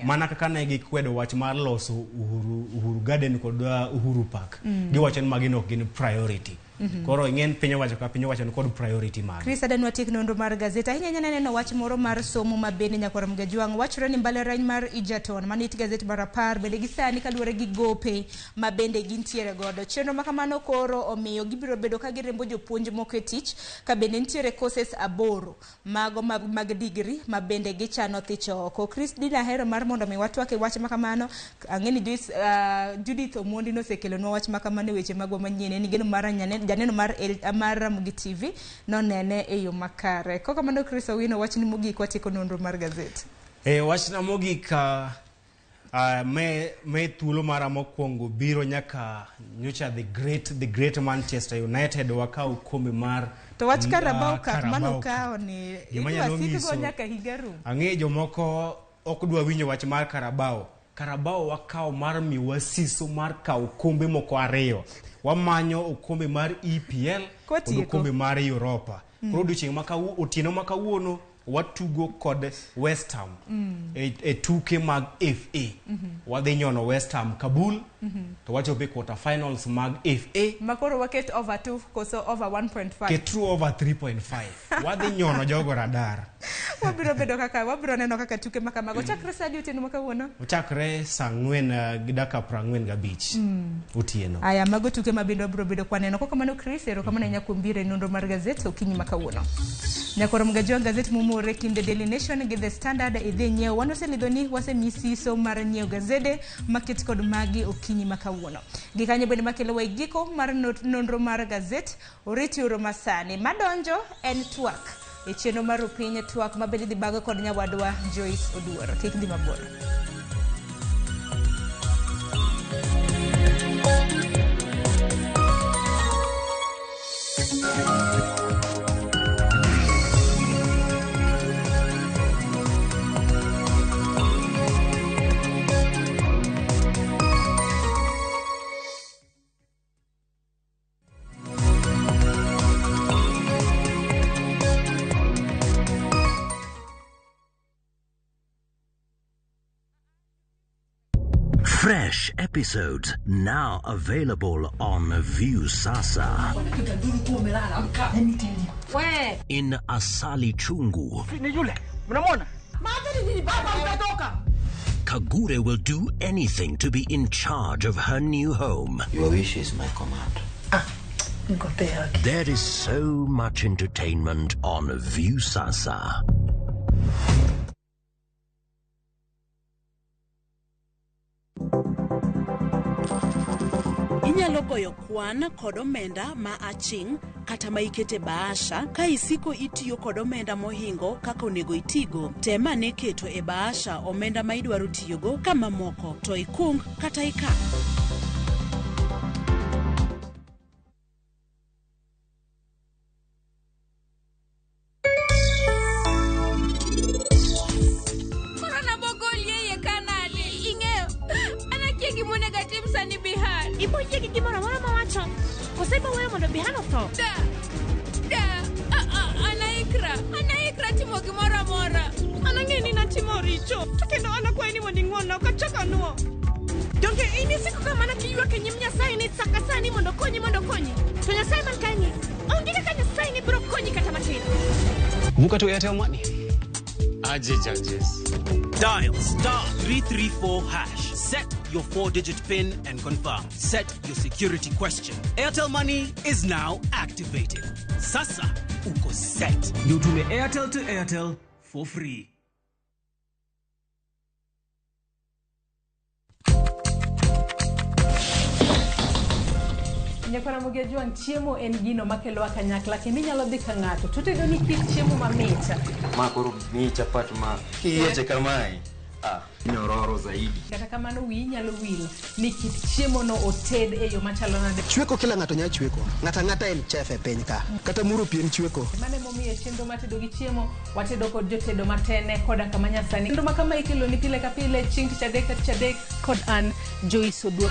Speaker 13: mana kaka ne gikwedo wach mar loso Uhuru Garden kod Uhuru Park. Giwacho ni magi ok gin priority. Koro ing'en piny owacho ka piny owacho ni kod priority mage.
Speaker 7: Chris Adan watiek nonro mar gazet. Ahinya ahinya naneno wach moro mar somo ma bende nyakwar Mgajwang' wachore ni mbalariany mar Egerton mano it gazet mar 10 bende gisani kaluwore gi gope ma bende gintiere godo. Chenro ma kamano koro omiyo gibiro bedo ka girembo jopuonj moko e tich ka bende nitiere courses 8 mago mag degree ma bende gichano thicho oko. Chris dina hero mar mondo mi watwak e wach ma kamano. Ang'e ni Joyce Judith Omondi nosekelonwa wach ma kamano e weche magwa manyien. En geno mar janeno mar Ramogi TV nonene e yo makare. Kokamano Chris Owino, wachni mogik watieko nonro mar gazet.
Speaker 13: Wachna mogik me thuolo mara mokwongo biro nyaka nyocha the great Manchester United wakaw kombe mar
Speaker 7: to wach Carabao Cup mano kawo ni idwa sikgo nyaka higa rum.
Speaker 13: Ang'e jomoko ok dwa winjo wach mar Carabao. Carabao wakawo mar miwa siso mar kawo kombe moko 2. Wamanyo okombe mar EPL kod okombe mar Europa. Koro odiochieng' ma otieno ma kawuono watugo kod West Ham e tuke mag FA. Wadhi nyono West Ham Kabul to wachopo e quarter finals mag FA.
Speaker 7: Makoro waket over 2 koso over 1.5.
Speaker 13: Ketru over 3.5. Wadhi nyono jogo radar.
Speaker 7: Wabiro bedo kaka wabiro neno kaka tuke makamago. Chakre saa adi otieno ma kawuono?
Speaker 13: Ochakre saa 4:45 otieno.
Speaker 7: Aya, mago tuke ma bende wabiro bedo kwa neno. Kokamano Chris, erokamano ahinya kuom biro e nonro mar gazet okinyi ma kawuono. Nyakwar Mgajwang' gazet momore kind The Daily Nation gi The Standard idhi nyiewo. Wan waselidho ni wasemiyi siso mar nyiewo gazede maket kod magi okinyi ma kawuono. Gikanyo bende makelo wa e giko mar nonro mar gazet oriti oro masani. Madonjo en twak. E chenro mar Rupiny twak ma bende dhi bago kod nyawadwa Joyce Oduor. Kik dhi mabor.
Speaker 4: Fresh episodes now available on Viusasa. In Asali Chungu, Kagure will do anything to be in charge of her new home.
Speaker 14: Your wish is my command.
Speaker 4: There is so much entertainment on Viusasa.
Speaker 15: Inyalo goyo kwan kod omenda ma aching' kata ma ikete bahasha ka isiko itiyo kod omenda mohingo kaka onego itigo. Tem ane keto e bahasha omenda ma idwaro tiyogo ka mamoko to ikung kata ikan.
Speaker 5: Anaikra timo gimoro amora.
Speaker 14: Akwayi ni mondo ing'wonna, ok achak anuo. Donge in isiko ka mana kiywak e nyim Nyasaye ni saka sani mondo okonyi mondo okonyi. To Nyasaye man kae ni, onge kaka Nyasaye ni biro konyi kata matin.
Speaker 16: Vuka to Airtel Money. Aje judges.
Speaker 17: Dial star 334 hash. Set your 4-digit PIN and confirm. Set your security question. Airtel Money is now activated. Sasa uko set. Ndio utume Airtel to Airtel for free.
Speaker 1: Nyakwara Ramogi Ajwang', chiemo en gino makelowa kanyakla kendo inyalo dhi ka ng'ato to otedo ni kit chiemo mamit.
Speaker 19: Ma koro miyi chapat ma kiyieche kamae, ah, nyororo zaidi.
Speaker 1: Kata kamano wiyi nyalo wil ni kit chiemo no oted e yo machalo nade.
Speaker 20: Chweko kila ng'ato nyalo chweko. Ng'ato ang'ata en chef e piny ka. Kata muro pi en chweko.
Speaker 1: Mano emomiyo chenro mar tedo gi chiemo watedo kod jotedo matene koda kama nyasani. Chenro ma kama ikelo ni pile ka pile chieng' tich adek ka tich adek kod an Joyce Oduor.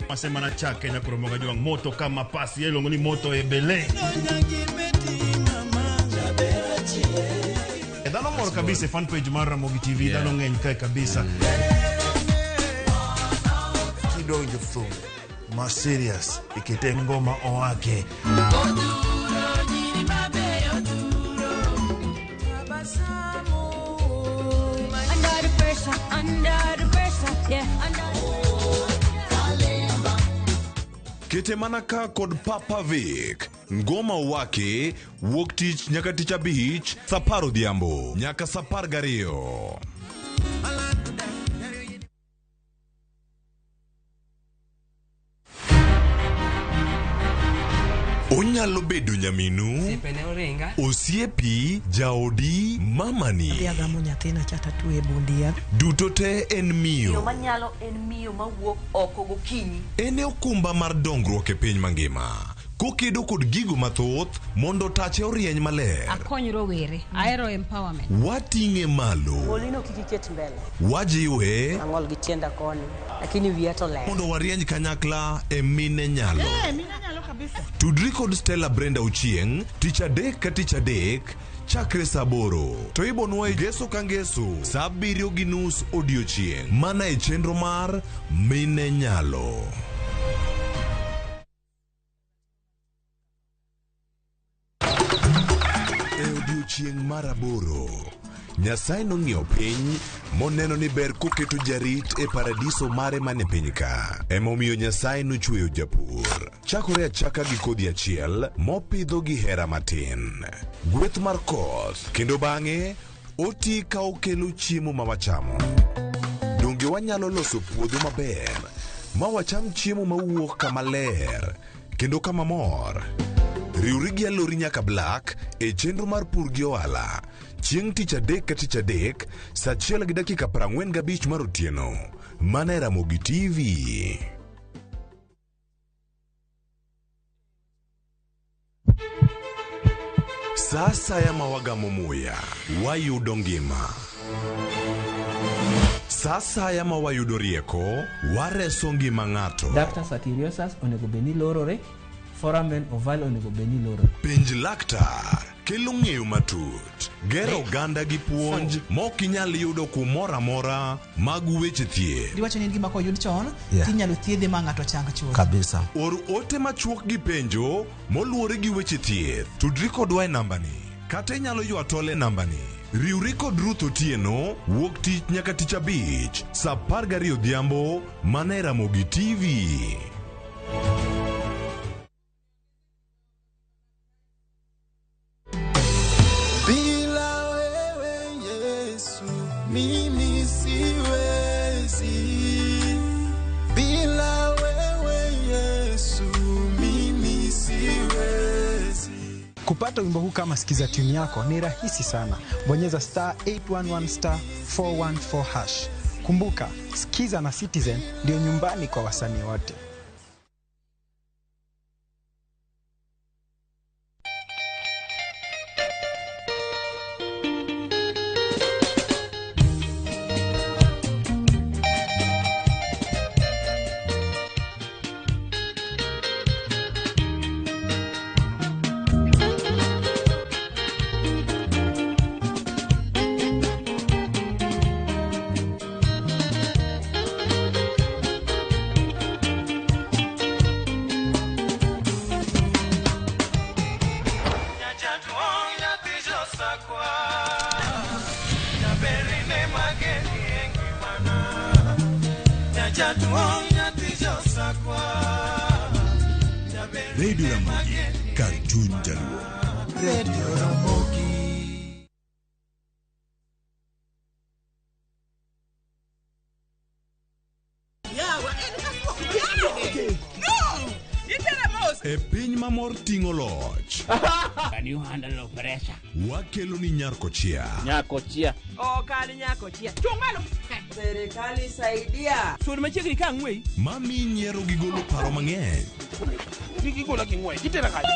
Speaker 21: Masema na chake nyakoromoga jwang moto kama pasi iluongo ni moto ebele. Dhano mor kabisa e fan page mar Ramogi TV, dhano ng'eny kae kabisa. Kidonjo thum ma serious ikete ngoma owake.
Speaker 22: Under the pressure, under the pressure, yeah, under.
Speaker 28: Kete mana ka kod Papa Vic. Ngoma wake wuok tich nyaka tich abich saa apar odhiambo nyaka saa apar gariyo. Onyalo bedo nyaminu,
Speaker 12: Osiepene oringa.
Speaker 28: osiepi, jaodi, mamani.
Speaker 12: Adhi agamo nyathina cha tatwe e bund yath.
Speaker 28: Duto te en miyo.
Speaker 29: Miyo manyalo en miyo mawuok oko gokinyi.
Speaker 28: En e okumba mar dongruok e piny mangima. Kokedo kod gigo mathoth mondo tache orieny maler.
Speaker 30: Akony rowere, ahero empowerment.
Speaker 28: Wating'e malo.
Speaker 12: Golino kik iket mbele.
Speaker 28: Wajiwe
Speaker 12: Ang'ol gi tienda koni, lakini wiya to ler.
Speaker 28: mondo warieny kanyakla e mine nyalo.
Speaker 10: Mine nyalo kabisa.
Speaker 28: Tudri kod Stella Brenda Ochieng' tich adek ka tich adek chakre saa aboro. To ibonwa e ngeso ka ngeso saa abiriyo gi nus odiochieng' mana e chenro mar Mine Nyalo. E odiochieng' mar aboro, Nyasaye nong'iyo piny moneno ni ber koketo jarit e paradiso mare mane piny ka. Emomiyo Nyasaye nochweyo japur. Chakore achaka gi kodhi achiel mopidho gi hera matin. Gweth mar koth kendo bang'e oti ka okelo chiemo ma wachamo. Donge wanyalo loso puodho maber ma wacham chiemo mawuok kama ler kendo kama mor? Riwri gi Alori nyaka Black e chenro mar pur gi ohala chieng' tich adek ka tich adek saa achiel gi dakika 45 mar otieno mana e Ramogi TV. Sa asaya ma wagamo muya, wayudo ngima. Sa asaya ma wayudo rieko, wareso ngima ng'ato.
Speaker 31: Ductus arteriosus onego bed ni lorore, foramen ovale onego bed ni lorore.
Speaker 28: Penj laktar kelo ng'eyo matut, gero oganda gi puonj mok inyal yudo kumoro amora mag weche thieth.
Speaker 10: Diwacho ni en gima koyud chon,
Speaker 28: Yeah.
Speaker 10: tinyalo thiedhe ma ng'ato chang chuth.
Speaker 28: Kabisa. Or ote machuok gi penjo moluwore gi weche thieth. Tudri kodwa e nambani kata inyalo ywa tol e nambani. Riwri kod Ruth Otieno wuok tich nyaka tich abich saa 12 odhiambo mana e Ramogi TV.
Speaker 8: Bila wewe Yesu mimi siwezi. Bila wewe Yesu mimi siwezi.
Speaker 32: Kupata wimbo huu kama sikiza tune yako ni rahisi sana. Bonyeza star 811 star 414 hash. Kumbuka, Sikiza na Citizen ndio nyumbani kwa wasanii wote.
Speaker 8: Jaduong' nyathi josakwa.
Speaker 28: Radio Ramogi, kar chuny Jaluo.
Speaker 8: Radio Ramogi.
Speaker 28: E piny ma mor ting'o loch.
Speaker 2: Can you handle pressure?
Speaker 28: Wakelo ni Nyarkochia.
Speaker 2: Nyakochia.
Speaker 12: Okal nyakochia. Chung' malo. Serikali saidia.
Speaker 2: Sud machiegni ka ang'wei.
Speaker 28: Mami nyiero gi golo paro mang'eny.
Speaker 2: Kik igola gi ng'wech. Itera kanye?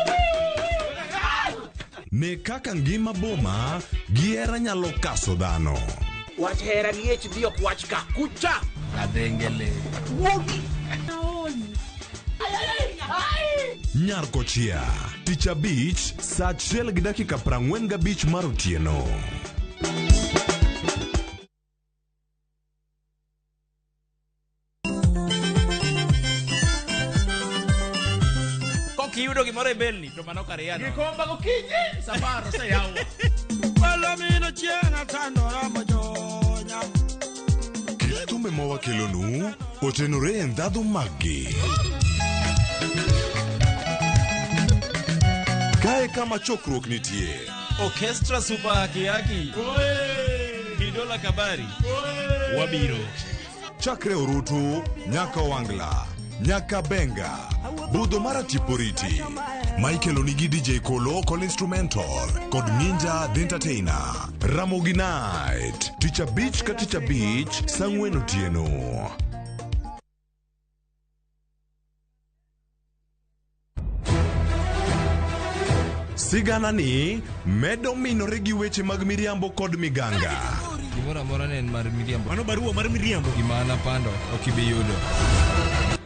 Speaker 28: Ne kaka ngima boma gi hera nyalo kaso dhano.
Speaker 2: Wach hera gi HD ok wach ka. Kucha. Kadhengele. Wuogi.
Speaker 28: Nyarkochia. Tich abich, saa 1:45 mar otieno.
Speaker 2: Kok iyudo gimoro e belni to mano kar yano.
Speaker 10: Gikomba gokinyi safar oseyawo.
Speaker 8: Palomino chieng' atandora mojonya.
Speaker 28: Kit thumbe ma wakelonu otenore e ndhadhu maggi. Kae kama chokruok nitie.
Speaker 19: Orchestra Super Haki Haki. Kidola Kabari. Wabiro.
Speaker 28: Chakre Orutu, nyaka Wangla, nyaka Benga, budho mar Atiporiti. Michael Onigi DJ Kolo Kol Instrumental kod Ninja The Entertainer. Ramogi Night, tich abich ka tich abich, saa 4 otieno. Sigana ni medo minore gi weche mag miriambo kod miganga.
Speaker 3: Gimoro amora ne en mar miriambo.
Speaker 21: Mano barua mar miriambo.
Speaker 3: Gima an apando ok ibi yudo.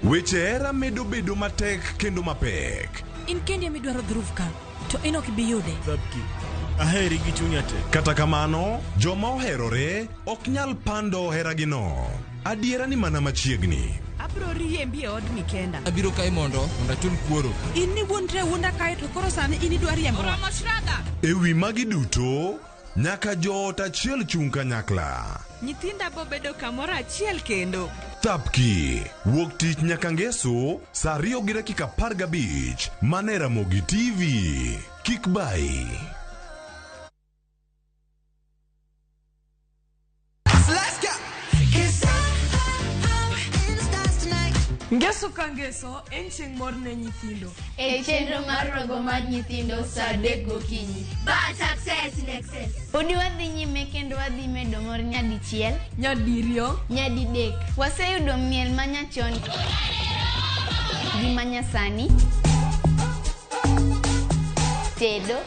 Speaker 28: Weche hera medo bedo matek kendo mapek.
Speaker 14: In kendi ema idwaro dhruv ka, to in ok ibi yude.
Speaker 21: Zabki. Aheri gi chunya te.
Speaker 28: Kata kamano, joma oherore ok nyal pando heragino. Adiera ni mana machiegni.
Speaker 14: Abro riembi e odni kenda.
Speaker 3: Abiro kae mondo achul kuoro.
Speaker 14: In ni wuondre wuonda kae to koro sani in idwa riembo. Oromo Shraga.
Speaker 28: E wi magi duto, nyaka joot achiel chung' kanyakla.
Speaker 14: Nyithinda bo bedo kamoro achiel kendo.
Speaker 28: Thapki, wuok tich nyaka ngeso, saa 2:15, mana e Ramogi TV. Kik bai.
Speaker 8: Let's go.
Speaker 6: Ngeso ka ngeso en chieng' mor ne nyithindo.
Speaker 9: E chenro mar rogo mar nyithindo saa 3 gokinyi.
Speaker 11: Bad success in excess.
Speaker 9: Podi wadhi nyime kendo wadhi medo mor nyadichiel,
Speaker 6: nyadiriyo,
Speaker 9: nyadidek. Waseyudo miel manyachon gi manyasani, tedo,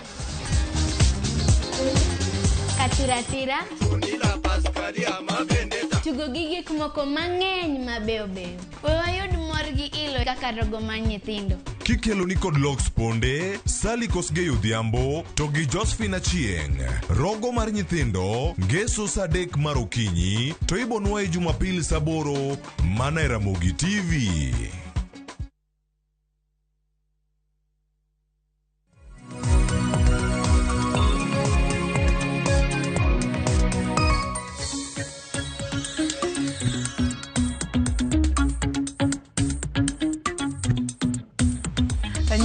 Speaker 9: katiratira, tugo gi gik moko mang'eny mabeyo beyo. We wayud mor gi ilo kaka rogo mar nyithindo.
Speaker 28: Kikelo ni kod Lox Ponde, Sally Kosgei Odhiambo to gi Josephine Achieng'. Rogo mar nyithindo, ngeso saa 3 mar okinyi, to ibonwa e Jumapil saa 8, mana e Ramogi TV.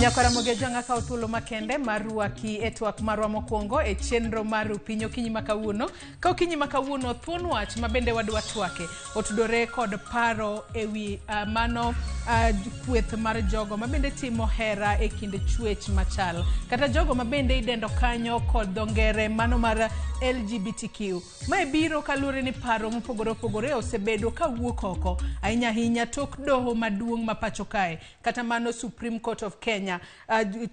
Speaker 1: Nyakora Mogeja akawo thuolo makende mar rwaki e twak marwa mokwongo e chenro mar Piny Okinyi ma kawuono. Ka okinyi ma kawuono thuon wach ma bende wadwa twake otudore kod paro ewi mano kweth mar jogo ma bende timo hera e kind chwech machal kata jogo ma bende idendo kanyo kod dho ngere mano mar LGBTQ. Mae biro kaluwore ni paro mopogore opogore osebedo kawuok oko ahinya ahinya tok doho maduong' ma pacho kae kata mano Supreme Court of Kenya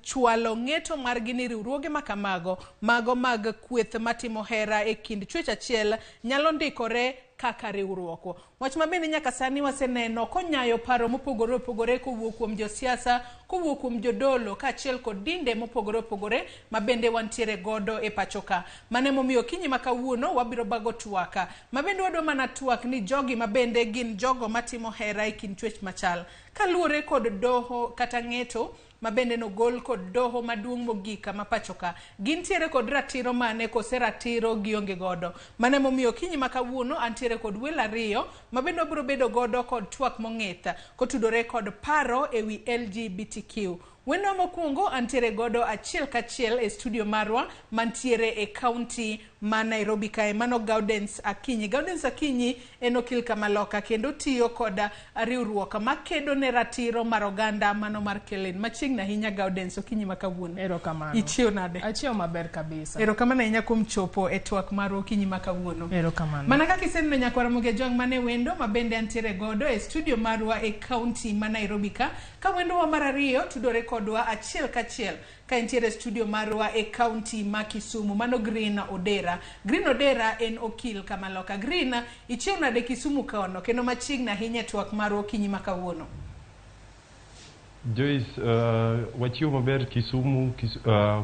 Speaker 1: chwalo ng'eto margi ni riwruoge makamago mago mag kweth matimo hera e kind chwech achiel nyalo ndikore kaka riwruok. Wach ma bende nyaka sani waseneno konyayo paro mopogore opogore kowuok kuom josiasa, kowuok kuom jodolo kaachiel kod dinde mopogore opogore ma bende wantiere godo e pacho ka. Mano emomiyo okinyi ma kawuono wabiro bago twaka ma bende wadwa mana twak ni jogi ma bende gin jogo matimo hera e kind chwech machal kaluwore kod doho kata ng'eto ma bende nogol kod doho maduong' mogik ma pacho ka. Gintiere kod ratiro mane kose ratiro gionge godo. Mano emomiyo okinyi ma kawuono antiere kod welo ariyo ma bende wabiro bedo godo kod twak mong'ith kotudore kod paro ewi LGBTQ. Wendo mokwongo antiere godo achiel kachiel e studio marwa mantiere e kaunti ma Nairobi kae, mano Gaudens Akinyi. Gaudens Akinyi en okil kamaloka kendo tiyo kod riwruok makedo ne ratiro mar oganda mano mar Kelen. Machiegni ahinya Gaudens, okinyi ma kawuono.
Speaker 4: Erokamano.
Speaker 1: Ichiew nade?
Speaker 4: Achiew maber kabisa.
Speaker 1: Erokamano ahinya kuom chopo e twak marwa okinyi ma kawuono.
Speaker 4: Erokamano.
Speaker 1: Mana kaka iseneno nyakwar Ramogi Ajwang' mane wendo ma bende antiere godo e studio marwa e kaunti ma Nairobi ka wendowa mar ariyo tudore kodwa achiel kachiel ka entiere studio marwa e kaunti ma Kisumu, mano Green Odera. Green Odera en okil kamaloka. Green, ichiew nade Kisumu kono kendo machiegni ahinya e twak marwa okinyi ma kawuono?
Speaker 5: Joyce, wachiew maber Kisumu.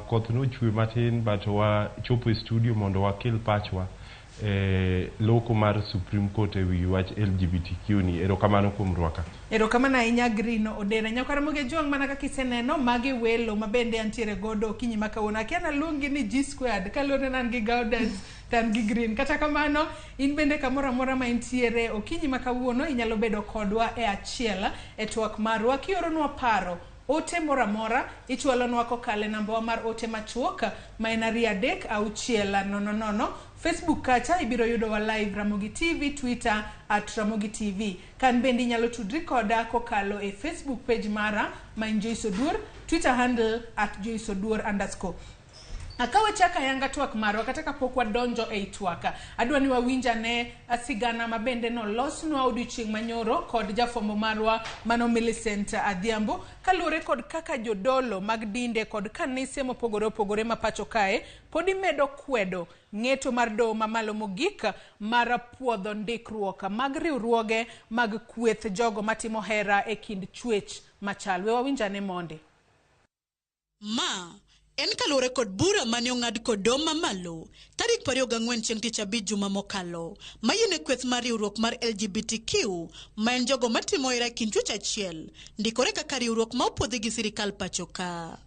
Speaker 5: Koth nochwe matin but wachopo e studio mondo wakel pachwa loko mar Supreme Court ewi wach LGBTQ ni. Erokamano kuom rwaka.
Speaker 1: Erokamano ahinya Green Odera. Nyakwar Ramogi Ajwang' mana kaka iseneno magi welo ma bende antiere godo okinyi ma kawuono. Akia naluongi ni G squared kaluwore ni an gi Gaudens to an gi Green. Kata kamano in bende kamoro amora ma intiere okinyi ma kawuono inyalo bedo kodwa e achiel e twak marwa kioronwa paro ote moro amora ichwalonwa kokalo e nambawa mar ote machuok ma en 2 3 6 0 0. Facebook kacha ibiro yudowa live Ramogi TV, Twitter @Ramogi TV. Kan bende inyalo tudri koda kokalo e Facebook page mara ma en Joyce Oduor, Twitter handle @JoyceOduor_. Ka wachako ayanga twak marwa kata kapok wadonjo ei twak, adwa ni wawinj ane sigana ma bende nolosnwa odiochieng' manyoro kod jafwambo marwa mano Millicent Adhiambo kaluwore kod kaka jodolo mag dinde kod kanise mopogore opogore ma pacho kae pod imedo kwedo ng'eto mar doho mamalo mogik mar puodho ndikruok mag riwruoge mag kweth jogo matimo hera e kind chwech machal. We wawinj ane mondi.
Speaker 7: Ma en kaluwore kod bura mane ong'ad kod doho mamalo tarik 24 chieng' tich abich juma mokalo mayiene kweth mar riwruok mar LGBTQ ma en jogo matimo hera e kind chwech achiel ndikore kaka riwruok ma opuodhi gi sirikal pacho ka.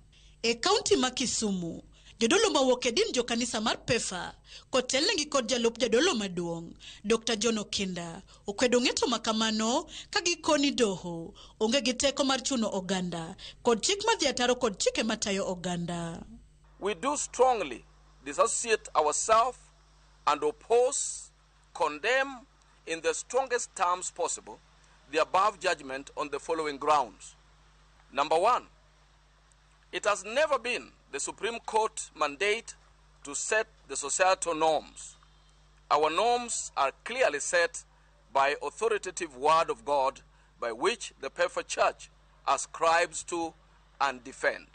Speaker 7: E kaunti ma Kisumu, jodolo mawuok e din jokanisa mar PEFA kotelnegi kod jalup jadolo maduong' Dr. John Okinda okwedo ng'eto makamano ka gikoni doho onge gi teko mar chuno oganda kod chik madhi ataro kod chike matayo oganda.
Speaker 13: We do strongly dissociate ourselves and oppose, condemn in the strongest terms possible the above judgment on the following grounds. Number one, it has never been the Supreme Court mandate to set the societal norms. Our norms are clearly set by authoritative word of God by which the Pefa Church ascribes to and defend.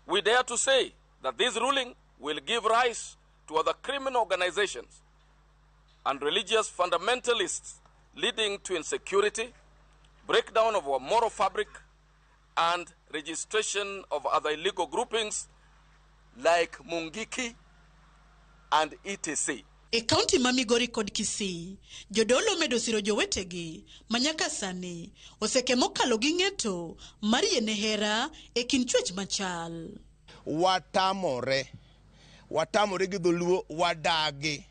Speaker 13: We dare to say that this ruling will give rise to other criminal organizations and religious fundamentalists, leading to insecurity, breakdown of our moral fabric, and registration of other illegal groupings like Mungiki and etc.
Speaker 7: E kaunti ma Migori kod Kisii, jodolo omedo siro jowetegi ma nyaka sani oseke mokalo gi ng'eto mar yiene hera e kind chwech machal.
Speaker 15: Watamore gi dholuo, wadagi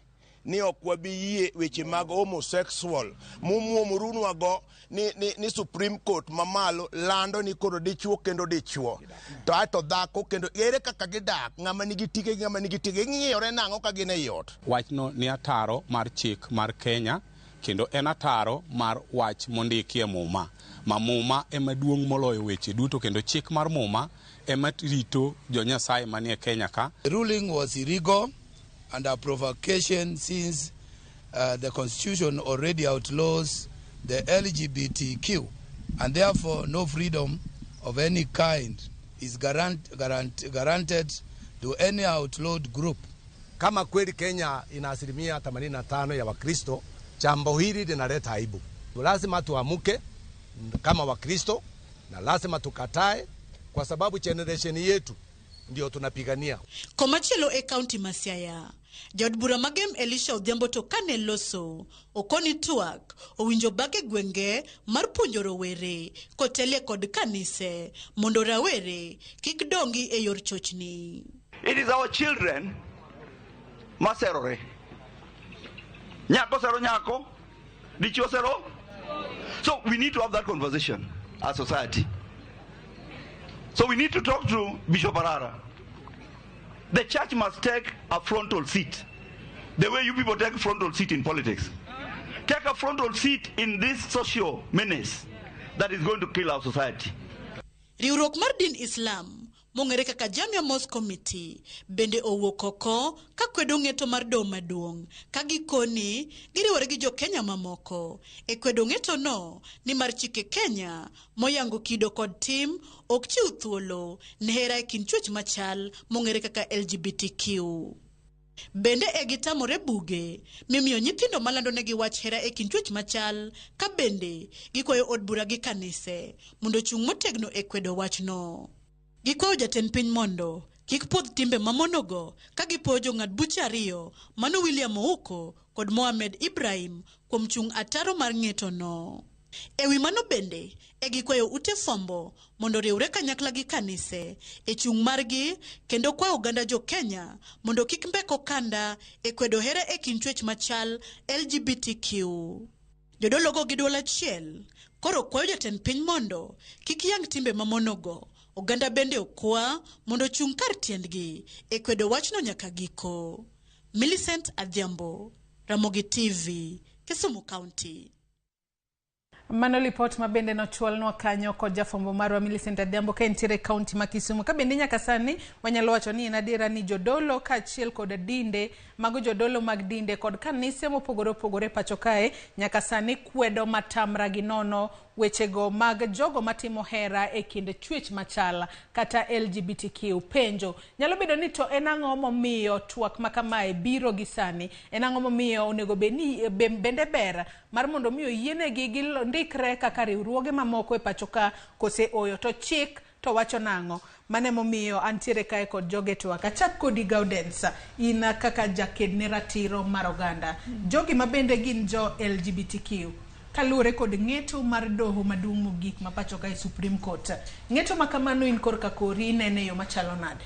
Speaker 15: ni ok wabi yie weche mag homosexual mumuomorunwago ni Supreme Court mamalo lando ni koro dichuo kendo dichuo to ato dhako kendo ere kaka gidak, ng'ama nigi tike gi ng'ama nigi tike ng'iyore nang'o ka gin ei ot.
Speaker 16: Wachno ni ataro mar chik mar Kenya kendo en ataro mar wach mondikie Muma ma Muma ema duong' moloyo weche duto kendo chik mar Muma ema rito jo Nyasaye manie Kenya ka.
Speaker 8: The ruling was illegal and a provocation since the constitution already outlaws the LGBTQ and therefore no freedom of any kind is guaranteed to any outlawed group.
Speaker 18: Kama kweli Kenya ina 85% ya Wakristo, jambo hili linaleta aibu. Lazima tuamuke kama Wakristo na lazima tukatae, kwa sababu generation yetu Ndio tunapigania.
Speaker 7: Komachielo e kaunti ma Siaya, jaod bura ma Gem Elisha Odhiambo to kane loso, okoni twak owinjo bag e gwenge mar puonjo rowere kotelie kod kanise mondo rawere kik dongi e yor chochni.
Speaker 4: It is our children maserore. Nyako sero nyako, dichuo sero. So we need to have that conversation as society. So we need to talk to Bishop Arara. The church must take a frontal seat. The way you people take frontal seat in politics. Take a frontal seat in this social menace that is going to kill our society.
Speaker 7: Riwruok mar din Islam mong'ere kaka Jamia Mosque Committee bende owuok oko ka kwedo ng'eto mar doho maduong' ka gikoni giriwore gi jo Kenya mamoko e kwedo ng'etono nimar chike Kenya moyango kido kod tim ok chiw thuolo ne hera e kind chuech machal mong'ere kaka LGBTQ. Bende e gitamore buge mimiyo nyithindo malando negi wach hera e kind chuech machal ka bende gikwayo od bura gi kanise mondo ochung' motegno e kwedo wachno. Gikwayo jatend piny mondo kik puodh timbe mamonogo ka gipuoyo jong'ad buche ariyo mano William Ouko kod Mohamed Ibrahim kuom chung' ataro mar ng'etono. E wi mano bende e gikwayo ute fwambo mondo oriwre kanyakla gi kanise e chung' margi kendo kwayo oganda jo Kenya mondo kik mbek okanda e kwedo hera e kind chuech machal LGBTQ. Jodologo gi duol achiel koro kwayo jatend piny mondo kik yang timbe mamonogo. Oganda bende okwa mondo ochung' kar tiendgi e kwedo wachno nyaka giko. Millicent Adhiambo, Ramogi TV, Kisumu County.
Speaker 1: Mano lipot ma bende nochwalnwa kanyo kod jafwambo marwa Millicent Adhiambo ka entiere e kaunti ma Kisumu. Ka bende nyaka sani wanyalo wacho ni en adiera ni jodolo kaachiel kod dinde, mago jodolo mag dinde kod kanise mopogore opogore pacho kae nyaka sani kwedo matamra gi nono wechego mag jogo matimo hera e kind chwech machal kata LGBTQ. Penjo nyalo bedo ni to en ang'o momiyo twak ma kamae biro gi sani? En ang'o momiyo onego bed ni bende ber mar mondo mi oyienegi gindikre kaka riwruoge mamoko e pacho ka kose oyo? To chik to wacho nang'o? Mane momiyo antiere kae kod joge twak. Achak kodi Gaudens, in kaka jaked ne ratiro mar oganda. Jogi ma bende gin jo LGBTQ kaluwore kod ng'eto mar doho maduong' mogik ma pacho kae Supreme Court. Ng'eto ma kamano in korka kori inene e yo machalo nade?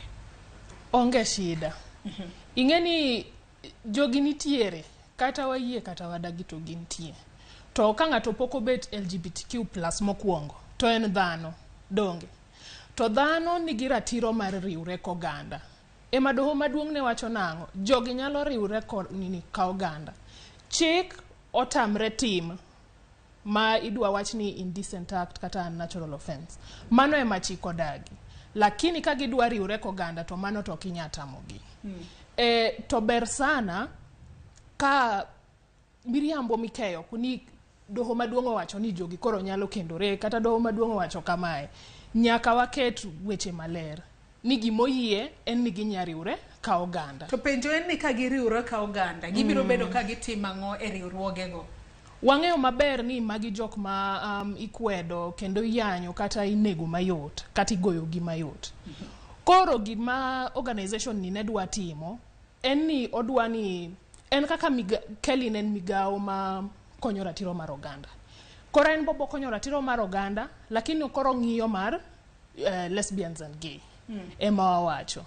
Speaker 17: Onge shida. Ing'e ni jogi nitiere, kata wayie kata wadagi to gintie. To ka ng'ato pok obet LGBTQ plus mokwongo, to en dhano, donge? To dhano nigi ratiro mar riwre koganda. Ema doho maduong' ne wacho nang'o? Jogi nyalo riwre ka oganda. Chik otamre tim ma idwa wach ni indecent act kata unnatural offense. Mano ema chik odagi. Lakini ka gidwa riwre koganda to mano to ok inyal tamogi. To ber sana ka miriambo mikeyo kuni doho maduong' owacho ni jogi koro nyalo kendore kata doho maduong' owacho kamae. Nyaka waket weche maler ni gimoyie en ni ginya riwre ka oganda.
Speaker 1: To penjo en ni ka giriwre ka oganda, gibiro bedo ka gitimo ang'o e riwruogego?
Speaker 17: Wang'eyo maber ni magi jok ma ikwedo kendo iyanyo kata inego mayot kata igoyogi mayot. Koro gima organization ni ne dwa timo en ni odwa ni en kaka Kelly ne en migawo ma konyo ratiro mar oganda. Koro en bobo konyo ratiro mar oganda, lakini koro ng'iyo mar lesbians and gay. Ema wawacho.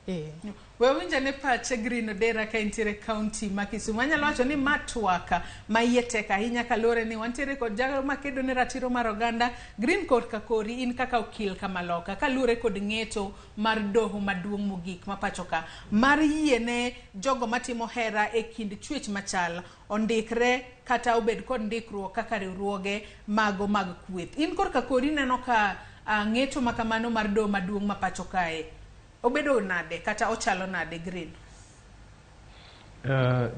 Speaker 1: We winjo ne pache Green Odera ka entiere kaunti ma Kisumu. Anyalo wacho ni ma twak ma iye tek ahinya kaluwore ni wantiere kod jago makedo ne ratiro mar oganda. Green korka kori in kaka okil kamaloka kaluwore kod ng'eto mar doho maduong' mogik ma pacho ka mar yiene jogo matimo hera e kind chwech machal ondikre kata obed kod ndikruok kaka riwruoge mago mag kweth. In korka kori ineno ka ng'eto ma kamano mar doho maduong' ma pacho kae obedo nade kata ochalo nade Green?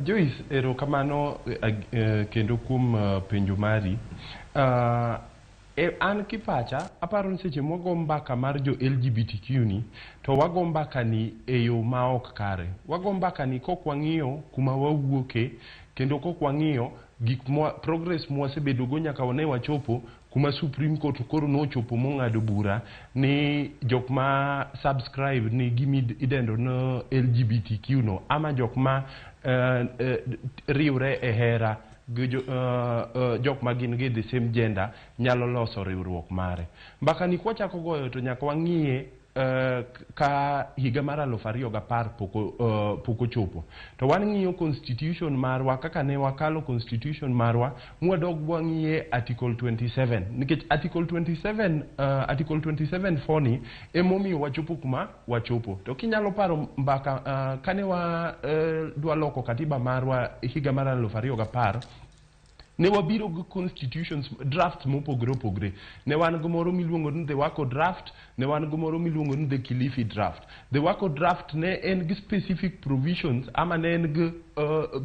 Speaker 5: Joyce, erokamano kendo kuom penjo mari. An kipacha aparo ni seche mwago mbaka mar jo LGBTQ ni to wago mbaka ni e yo ma ok kare. Wago mbaka ni kok wang'iyo kuma wawuoke Kendo kok wang'iyo gik mwa, progress mwasebedogo nyaka ne wachopo kuma Supreme Court koro nochopo mong'ado bura ni jok ma subscribe ni gima idendo no LGBTQ no, ama jok ma riwre e hera gi jok ma gin gi the same gender nyalo loso riwruok mare. Mbaka ni kwachako goyo to nyaka wang'iye ka higa mar 2010 pok ochopo. To wan ng'iyo constitution marwa kaka ne wakalo constitution marwa, mwadog wang'iye article 27, nikech article 27, article 27 4 ni emomiyo wachopo kuma wachopo. To kinyalo paro mbaka kane wa dwa loko katiba marwa higa mar 2010, ne wabiro gi constitutions drafts mopogore opogore. Ne wan gi moro miluongo ni the Wako draft, ne wan gi moro miluongo ni the Kilifi draft. The Wako draft ne en gi specific provisions, ama ne en gi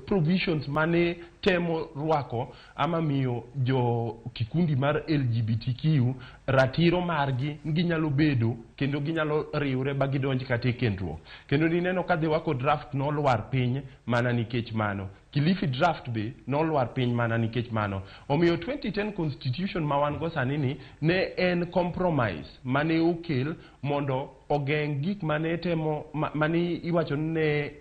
Speaker 5: provisions mane temo rwako ama miyo jo kikundi mar LGBTQ ratiro margi, ginyalo bedo kendo ginyalo riwre ba gidonj kata e kendruok. Kendo nineno ka the Wako draft nolwar piny mana nikech mano. Kilifi draft be nolwar piny mana nikech mano. Omiyo 2010 constitution ma wan go sani ni ne en compromise mane okel mondo ogeng' gik mane temo mane iwacho ni ne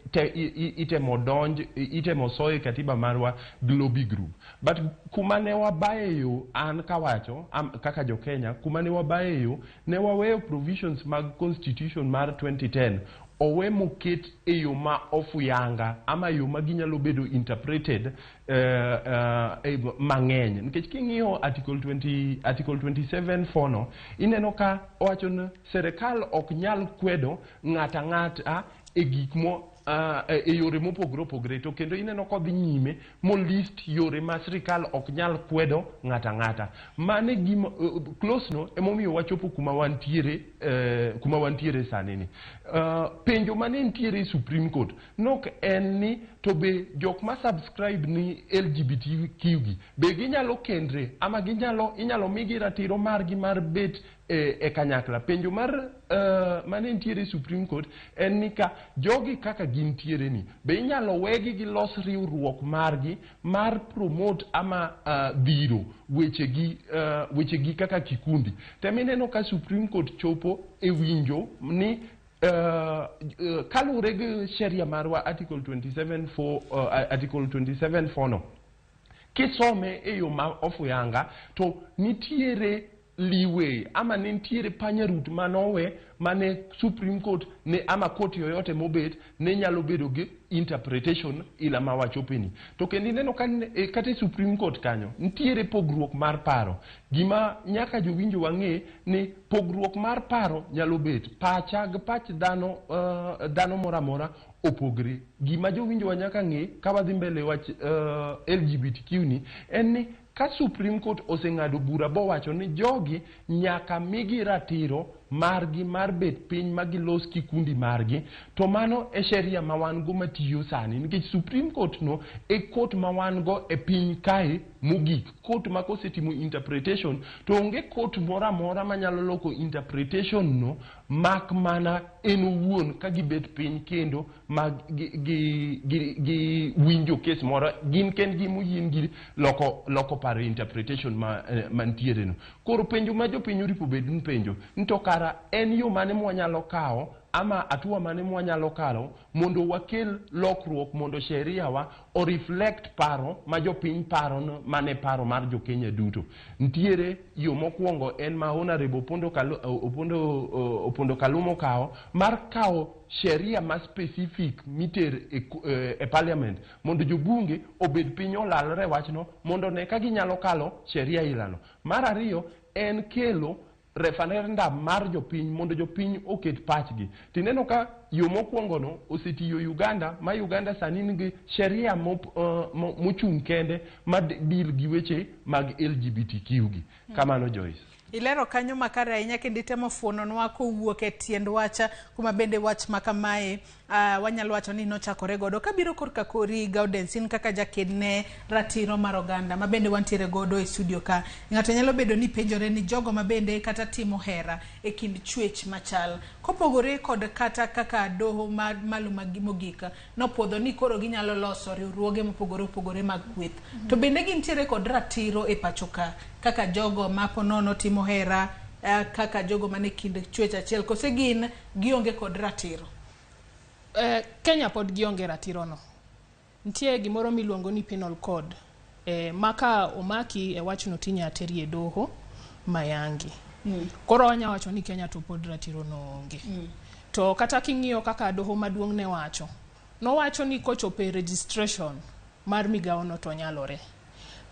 Speaker 5: itemo donj, itemo soyo e katiba marwa gi lobby group. But kuma ne wabaye yo, an kawacho kaka jo Kenya, kuma ne wabaye yo, ne waweyo provisions mag constitution mar 2010 owe moket e yo ma ofuyanga, ama yo ma ginyalo bedo interpreted mang'eny. Nikech king'iyo article 20, article 27 4 no, ineno ka owacho ni serikal ok nyal kwedo ng'ata ng'ata e gik mo e yore mopogore opogore. To kendo ineno kodhi nyime molist yore ma sirikal ok nyal kwedo ng'ata ng'ata. Mane gima clause no emomiyo wachopo kuma wantiere sani ni. Penjo mane nitiere e Supreme Court nok en ni to be jok ma subscribe ni LGBTQ gi be ginyalo kendre, ama ginyalo inyalo migi ratiro margi mar bet e kanyakla. Penjo mar mane nitiere e Supreme Court en ni ka jogi kaka gintiere ni be inyalo wegi gilos riwruok margi mar promote ama dhiro wechegi kaka kikundi. Temineno ka Supreme Court chopo e winjo ni kaluwore gi sheria marwa article 27 4, article 27 4 no, kisome e yo ma ofuyanga to nitiere leeway, ama ne nitiere panyarut manowe mane Supreme Court ne ama court yoyote mobet ne nyalo bedo gi interpretation ila ma wachopeni. To kendo ineno ka kata e Supreme Court kanyo nitiere pogruok mar paro. Gima nyaka jowinjo wang'e ni pogruok mar paro nyalo bet pacha gi pach dhano, dhano moro amora opogre. Gima jowinjo wa nyaka ng'e ka wadhi mbele wach LGBTQ ni en ni ka Supreme Court oseng'ado bura bowacho ni jogi nyaka migi ratiro margi mar bet piny ma gilos kikundi margi, to mano e sheria ma wan go matiyo sani, nikech Supreme Court no e court ma wan go e piny kae mogik, court ma kosetimo interpretation to onge court moro amora manyalo loko interpretation no mak mana en owuon ka gibet piny kendo ma gi winjo kes moro gin kendgi moyiengi loko paro interpretation ma mantiere no. Koro penjo ma jopiny oripo bed ni penjo ni to kara en yo mane mwanyalo kawo, ama hatua mane mwanyalo kawo mondo wakel lokruok mondo sheria wa o reflect paro ma jopiny paro no, mane paro mar jokenya duto. Nitiere yo mokwongo en ma Honorable Opondo Kaluma okawo mar kawo sheria ma specific miter e parliament mondo jobunge obed piny olalre wachno mondo ne ka ginyalo kalo sheria ilano. Mar ariyo en kelo referendum mar jopiny mondo jopiny oket pachgi. Tineno ka yo mokwongo no osetiyo Uganda, ma Uganda sani nigi sheria mochung' kende ma deal gi weche mag LGBTQ gi. Kamano, Joyce.
Speaker 1: Ilero kanyo makare ahinya kendo itemo fuononwa kowuok e tiend wach kuma bende wach ma kamae. Wanyalo wacho ni nochakore godo kabiro korka kori Gaudens, in kaka jaked ne ratiro mar oganda ma bende wantiere godo e studio ka. Ng'ato nyalo bedo ni penjore ni jogo ma bende kata timo hera e kind chwech machal kopogore kod kata kaka doho malo mogik nopuodho ni koro ginyalo loso riwruoge mopogore opogore mag kweth, to bende gintiere kod ratiro e pacho ka kaka jogo ma ponono timo hera, kaka jogo mane kind chwech achiel, kose gin gionge kod ratiro?
Speaker 17: Kenya pod gionge ratiro no. Nitie gimoro miluongo ni penal code, maka omaki e wachno tinya teri e doho mayangi. Koro wanya wacho ni Kenya to pod ratiro no onge. To kata king'iyo kaka doho maduong' ne wacho, nowacho ni kochopo e registration mar migawo no to nyalore.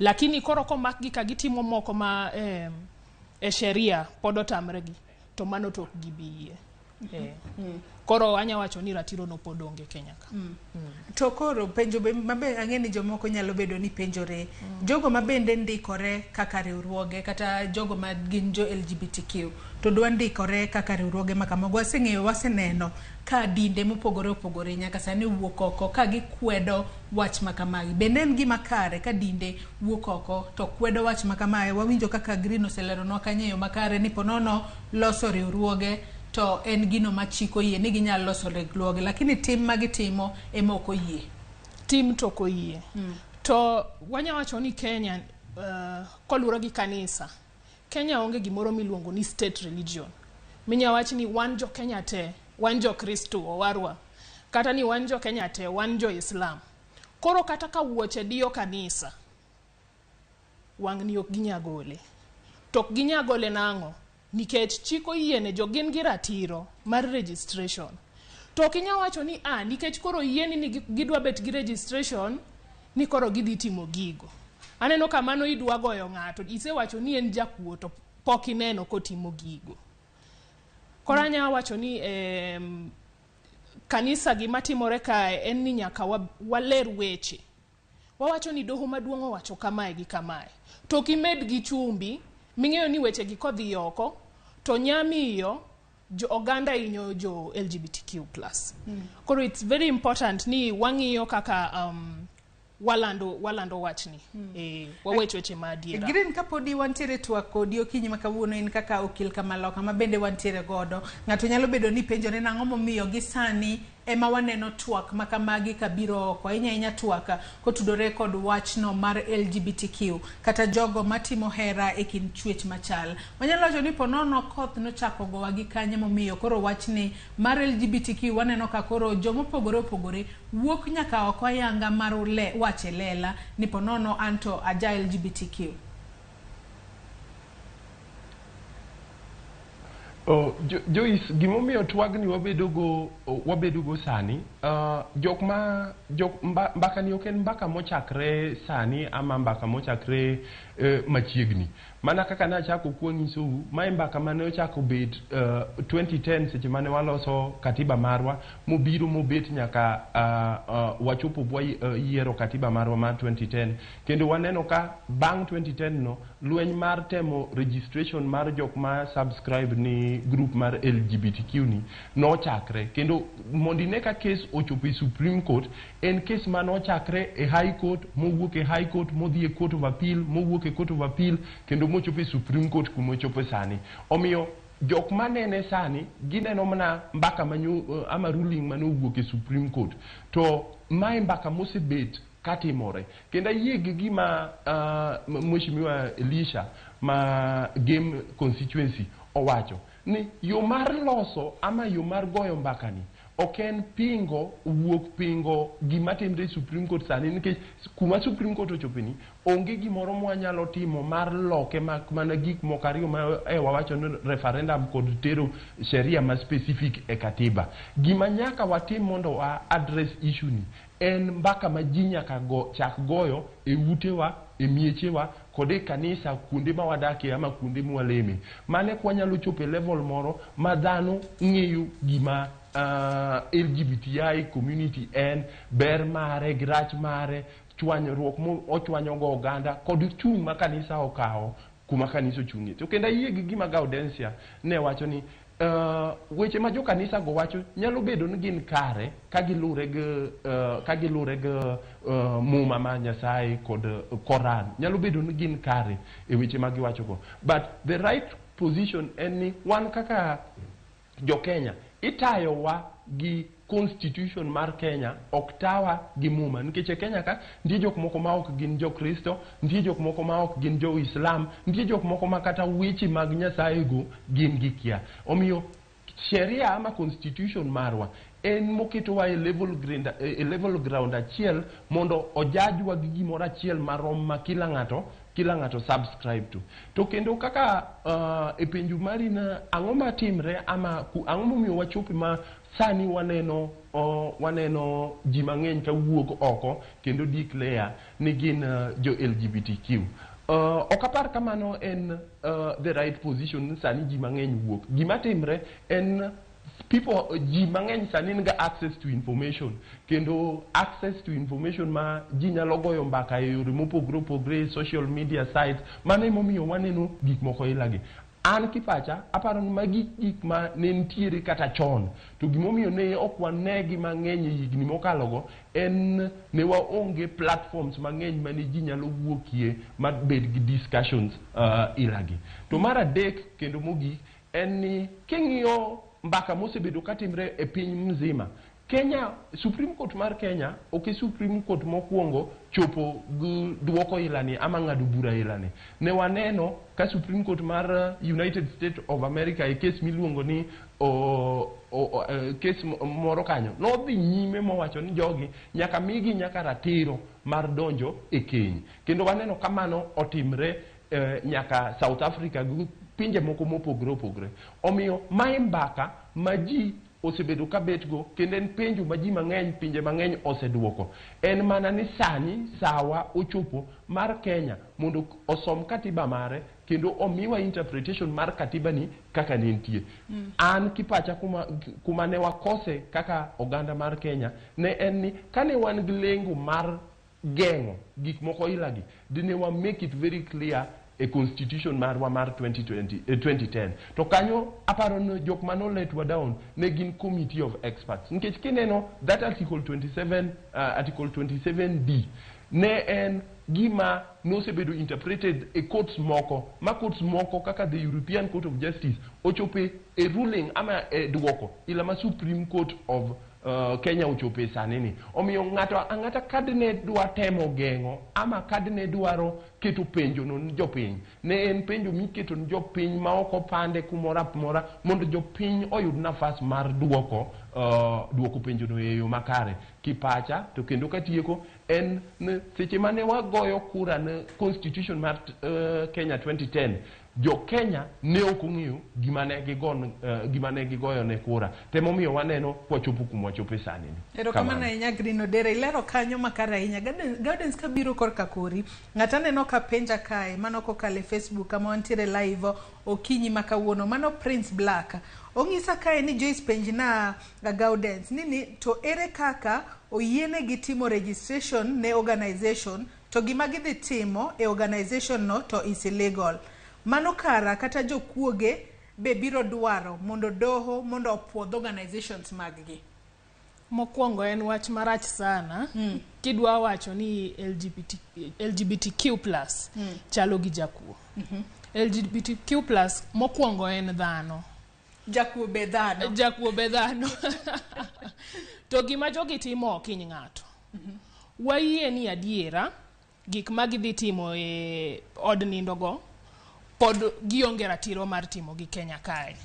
Speaker 17: Lakini koro komakgi ka gitimo moko ma e sheria pod otamregi, to mano to ok gibi yie. Koro anya wacho ni ratiro no pod onge Kenya ka.
Speaker 1: To koro penjo mabe ang'e ni jomoko nyalo bedo ni penjore, jogo ma bende ndikore kaka riwruoge kata jogo ma gin jo LGBTQ to dwa ndikore kaka riwruoge ma kamago, waseng'eyo, waseneno ka dinde mopogore opogore nyaka sani wuok oko ka gikwedo wach ma kamagi. Bende en gima kare ka dinde wuok oko to kwedo wach ma kamae? Wawinjo kaka Green oseleronwa kanyo e yo makare ni ponono loso riwruoge to en gino ma chik oyie ni ginyalo loso riwruoge, lakini tim ma gitimo ema ok oyie.
Speaker 17: Tim to ok oyie. To wanya wacho ni Kenya, koluwore gi kanisa, Kenya onge gimoro miluongo ni state religion. Minya wach ni wan jo Kenya te, wan jo Kristo owarwa. Kata ni wan jo Kenya te, wan jo Islam. Koro kata ka wuoche diyo kanisa, wang'ni ok ginya gole. To ok ginya gole nang'o? Nikech chik oyiene jo gin gi ratiro mar registration. To ok inya wacho ni nikech koro oyieni ni gidwa bet gi registration, ni koro gidhi timo gigo. Aneno ka mano idwa goyo ng'ato, isewacho ni en jakuo to pok ineno kotimo gigo. Koro anya wacho ni kanisa gima timore kae en ni nyaka waler weche. Wawacho ni doho maduong' owacho kamae gi kamae. To ok imed gi chumbi, ming'eyo ni weche gi kodhi oko, to nyamiyo jo oganda hinyo jo LGBTQ+. Koro it's very important ni wang'iyo kaka walando wachni. Wawech weche ma adiera.
Speaker 1: Green, kapodi wantiere twak kodi okinyi ma kawuono, in kaka okil kamaloka ma bende wantiere godo, ng'ato nyalo bedo ni penjore nang'o momiyo gi sani ema waneno twak ma kamagi kabiro oko, ahinya ahinya twak kotudore kod wachno mar LGBTQ kata jogo matimo hera e kind chwech machal. Wanyalo wacho ni ponono koth nochako gowa gi kanye momiyo koro wachni mar LGBTQ waneno ka koro jomopogore opogore wuok nyaka oko ayanga mar wache lela ni ponono anto aja LGBTQ.
Speaker 5: Joyce, gimomiyo twagni wabedogo sani, jok mbaka ni ok en mbaka mochakre sani ama mbaka mochakre machiegni. Mana kaka nachako kuonyisou, mae mbaka mane ochako bet 2010 seche mane waloso katiba marwa, mobiro mobet nyaka wachopo bwa yiero katiba marwa mar 2010. Kendo waneno ka bang' 2010 no, lweny mar temo registration mar jok ma subscribe ni group mar LGBTQ ni nochakre. Kendo mondo ine ka case ochopo e Supreme Court, en case manochakre e High Court, mowuok e High Court, modhi e Court of Appeal, mowuok e Court of Appeal, kendo mochopo e Supreme Court kuma ochopo sani. Omiyo jok manene sani gineno mana mbaka manyo ama ruling manowuok e Supreme Court, to mae mbaka mosebet katimore. Kendo ayie gi gima Mheshimiwa Elisha ma Game constituency owacho ni yo mar loso ama yo mar goyo mbaka ni ok en pingo wuok pingo gima timre e Supreme Court sani, nikech kuma Supreme Court ochope ni onge gimoro mwanyalo timo mar loke mak mana gik moko ariyo ma wawacho ni referendum kod tero sheria ma specific e katiba. Gima nyaka watim mondo wa address issue ni en mbaka ma ji nyaka chak goyo e utewa, e miechewa kod e kanisa kuonde ma wadakie ama kuonde mwaleme. Mane kwanyalo chopo e level moro ma dhano ng'eyo gima LGBTI community en, ber mare gi rach mare, chwanyruok mo ochwanyogo oganda kod chung' ma kanisa okawo kuma kanisa ochung'ie. To kendo ayie gi gima Gaudensia ne wacho ni weche ma jokanisa go wacho nyalo bedo ni gin kare ka gilure gi ka gilure gi Muma ma Nyasaye kod Koran. Nyalo bedo ni gin kare e weche ma giwacho go. But the right position en ni wan kaka jo Kenya itayowa gi constitution mar Kenya, ok tawa gi Muma, nikech e Kenya ka nitie jok moko ma ok gin jo Kristo, nitie jok moko ma ok gin jo Islam, nitie jok moko ma kata weche mag Nyasaye go gin gikia. Omiyo sheria ama constitution marwa en moketowa e level ground achiel mondo ojajwa gi gimoro achiel marom ma kila ng'ato subscribe to. To kendo kaka e penjo mari na ang'o matimre ama ang'o momiyo wachopo ma sani waneno ji mang'eny ka wuok oko kendo declare ni gin jo LGBTQ. Ok apar kamano en the right position ni sani ji mang'eny wuok. Gima timre en people, ji mang'eny sani nigi access to information, kendo access to information ma ji nyalo goyo mbaka e yore mopogore opogore e social media sites. Mano emomiyo waneno gik moko ilagi. An kipacha aparo ni magi gik ma ne nitiere kata chon, to gimomiyo ne ok wanegi mang'eny e higni mokalogo en ne waonge platforms mang'eny mane ji nyalo wuokie ma bed gi discussions ilagi. To mar adek kendo mogik en ni king'iyo mbaka mosebedo katimre e piny mzima, Kenya, Supreme Court mar Kenya ok e Supreme Court mokwongo chopo gi duoko ilani ama ng'ado bura ilani. Ne waneno ka Supreme Court mar United States of America e case miluongo ni case moro kanyo nodhi nyime mowacho ni jogi nyaka migi nyaka ratiro mar donjo e keny. Kendo waneno ka mano otimre nyaka South Africa gi pinje moko mopogore opogore. Omiyo mae mbaka ma ji osebedo ka betgo, kendo en penjo ma ji mang'eny, pinje mang'eny oseduoko. En mana ni sani sawa ochopo mar Kenya mondo osom katiba mare kendo omiwa interpretation mar katiba ni kaka ne nitie. An kipacha kuma ne wakose kaka oganda mar Kenya ne en ni kane wan gi lengo mar geng'o gik moko ilagi, dine wa make it very clear e constitution marwa mar 2020, 2010. To kanyo aparo ni jok mano let wa down ne gin committee of experts, nikech kineno that article 27, article 27D ne en gima nosebedo interpreted e courts moko, ma courts moko kaka the European Court of Justice ochope e ruling ama e duoko ila ma Supreme Court of Kenya ochope sani ni. Omiyo ng'ato ang'ata kadne dwa temo geng'o ama kadne dwaro keto penjo no ni jopiny, ne en penjo miketo ni jopiny ma ok opande kumoro amora mondo jopiny oyud nafas mar duoko penjo no e yo makare. Kipacha to kendo katieko en ni seche mane wagoyo kura ne constitution mar Kenya 2010, jo Kenya ne ok ong'eyo gima ne gigoyo ne kura, temomiyo waneno kwachopo kuma wachope sani ni.
Speaker 1: Erokamano ahinya, Green Odera, ilero kanyo makare ahinya. Gaudens, kabiro korka kori, ng'at aneno ka penja kae, mano kokalo e Facebook kama wantiere live okinyi ma kawuono, mano Prince Black. Ong'isa kae ni Joyce penj na Gaudens nini to ere kaka oyienegi timo registration ne organization to gima gidhi timo e organization no to is illegal. Mano kara kata jokuoge be biro dwaro mondo doho mondo opuodh organizations mag gi.
Speaker 17: Mokwongo en wach marach sana kidwa wacho ni LGBT, LGBTQ+ chalo gi jakuo. LGBTQ+ mokwongo en dhano.
Speaker 1: Jakuo be dhano.
Speaker 17: Jakuo be dhano. To gima jogi timo ok hiny ng'ato. Wayie ni adiera gik ma gidhi timo e od nindo go pod gionge ratiro mar timo gi Kenya kae.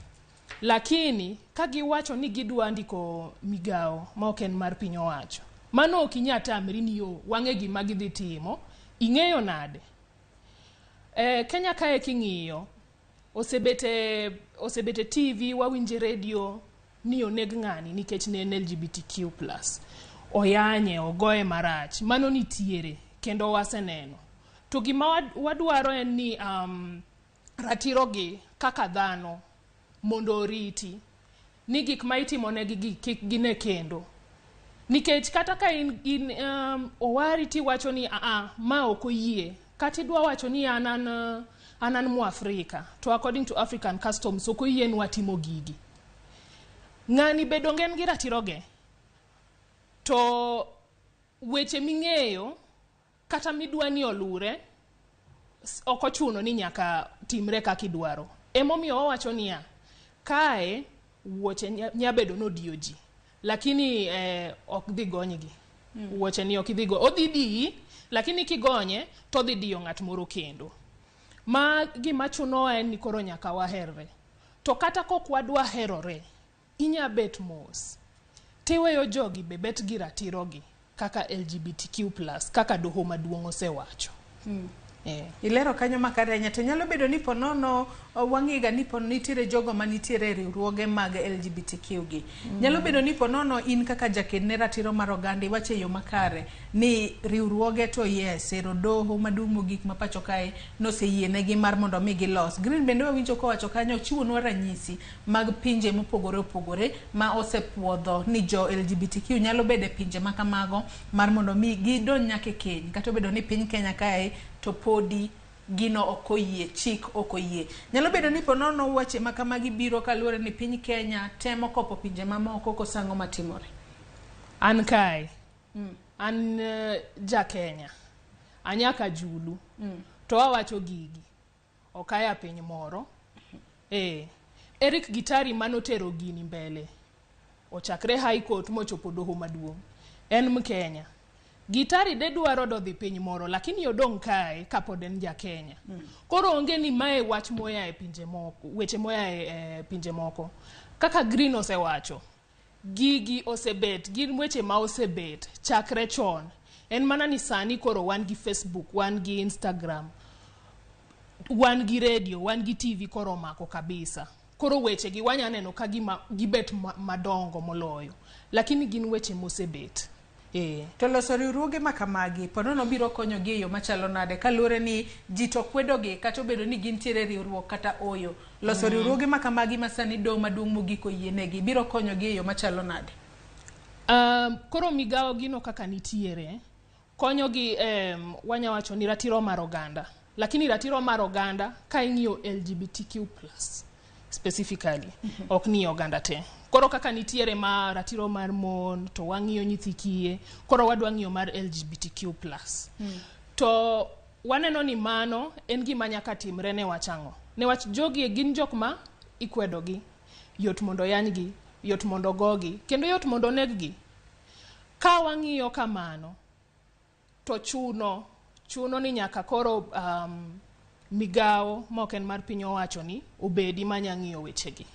Speaker 17: Lakini ka giwacho ni gidwa ndiko migawo ma ok en mar piny owacho, mano ok inyal tamri ni yo wang'e gima gidhi timo, ing'eyo nade? Kenya kae king'iyo, osebet e TV, wawinje radio ni oneg ng'ani nikech ne en LGBTQ+. Oyanye, ogoye marach. Mano nitiere kendo waseneno. To gima wadwaro en ni ratiro gi kaka dhano mondo oriti ni gik ma itimonegi gi kik gine kendo. Nikech kata ka in owari tiwacho ni aa ma ok oyie, kata idwa wacho ni an An an Mwafrika, to according to African customs ok oyienwa timo gigi. Ng'ani be donge en gi ratiroge? To weche ming'eyo kata midwa ni olure ok ochuno ni nyaka timre kaka idwaro. Emomiyo wawacho niya, kae wuoche nya bedo nodiyo ji, lakini ok dhi gonygi. Wuoche ni ok idhi go, odhi diyi, lakini kigonye to odhi diyo ng'at moro kendo. Ma gima chunowa en ni koro nyaka waherre. To kata kok wadwa herore, inya bet mos. Tiweyo jogi be bet gi ratirogi kaka LGBTQ+, kaka doho maduong' osewacho.
Speaker 1: Ilero kanyo makare ahinya. To nyalo bedo ni ponono wang'iga ni po nitiere jogo manitiere e riwruoge mag LGBTQ gi. Nyalo bedo ni ponono in kaka jaked ne ratiro mar oganda iwacho e yo makare ni riwruoge to yes, ero doho maduong' mogik ma pacho kae noseyienegi mar mondo mi gilos. Green bende wawinjo kowacho kanyo, ochiwonwa ranyisi mag pinje mopogore opogore ma osepuodho ni jo LGBTQ nyalo bedo e pinje ma kamago mar mondo mi gidonj nyaka e keny. Kata obedo ni piny Kenya kae to podi gino ok oyie, chik ok oyie. Nyalo bedo ni ponono weche ma kamagi biro kaluwore ni piny Kenya temo kopo pinje mamoko koso ang'o matimore?
Speaker 17: An kae, an ja Kenya, anyaka Julu, to awacho gigi, ok aya piny moro. Eric Gitari manotero gini mbele, ochakre High Court mochopo doho maduong', en Mkenya. Gitari de dwaro dodhi piny moro, lakini odong' kae kapod en ja Kenya. Koro onge ni mae wach moya e pinje moko, weche moya e pinje moko. Kaka Green osewacho, gigi osebet, gin weche ma osebet chakre chon. En mana ni sani koro wan gi Facebook, wan gi Instagram, wan gi radio, wan gi TV koro omako kabisa. Koro weche gi wanya neno ka gima gibet madongo moloyo, lakini gin weche mosebet.
Speaker 1: To loso riwruoge ma kamagi ponono biro konyogi e yo machalo nade kaluwore ni ji to kwedogi kata obedo ni gintiere riwruok kata oyo. Loso riwruoge ma kamagi ma sani doho maduong' mogik oyienegi biro konyogi e yo machalo nade?
Speaker 17: Koro migawo gino kaka nitiere konyogi, wanya wacho ni ratiro mar oganda, lakini ratiro mar oganda ka ing'iyo LGBTQ+ specifically, ok ni oganda te. Koro kaka nitiere ma ratiro mar mon to wang'iyo nyithi kiye, koro wadwa ng'iyo mar LGBTQ+. To waneno ni mano en gima nyaka timre ne wach ang'o? Ne wach jogi gin jok ma ikwedogi, yot mondo yanygi, yot mondo gogi, kendo yot mondo neggi. Ka wang'iyo kamano, to chuno ni nyaka koro migawo ma ok en mar piny owacho ni obedi manya ng'iyo wechegi.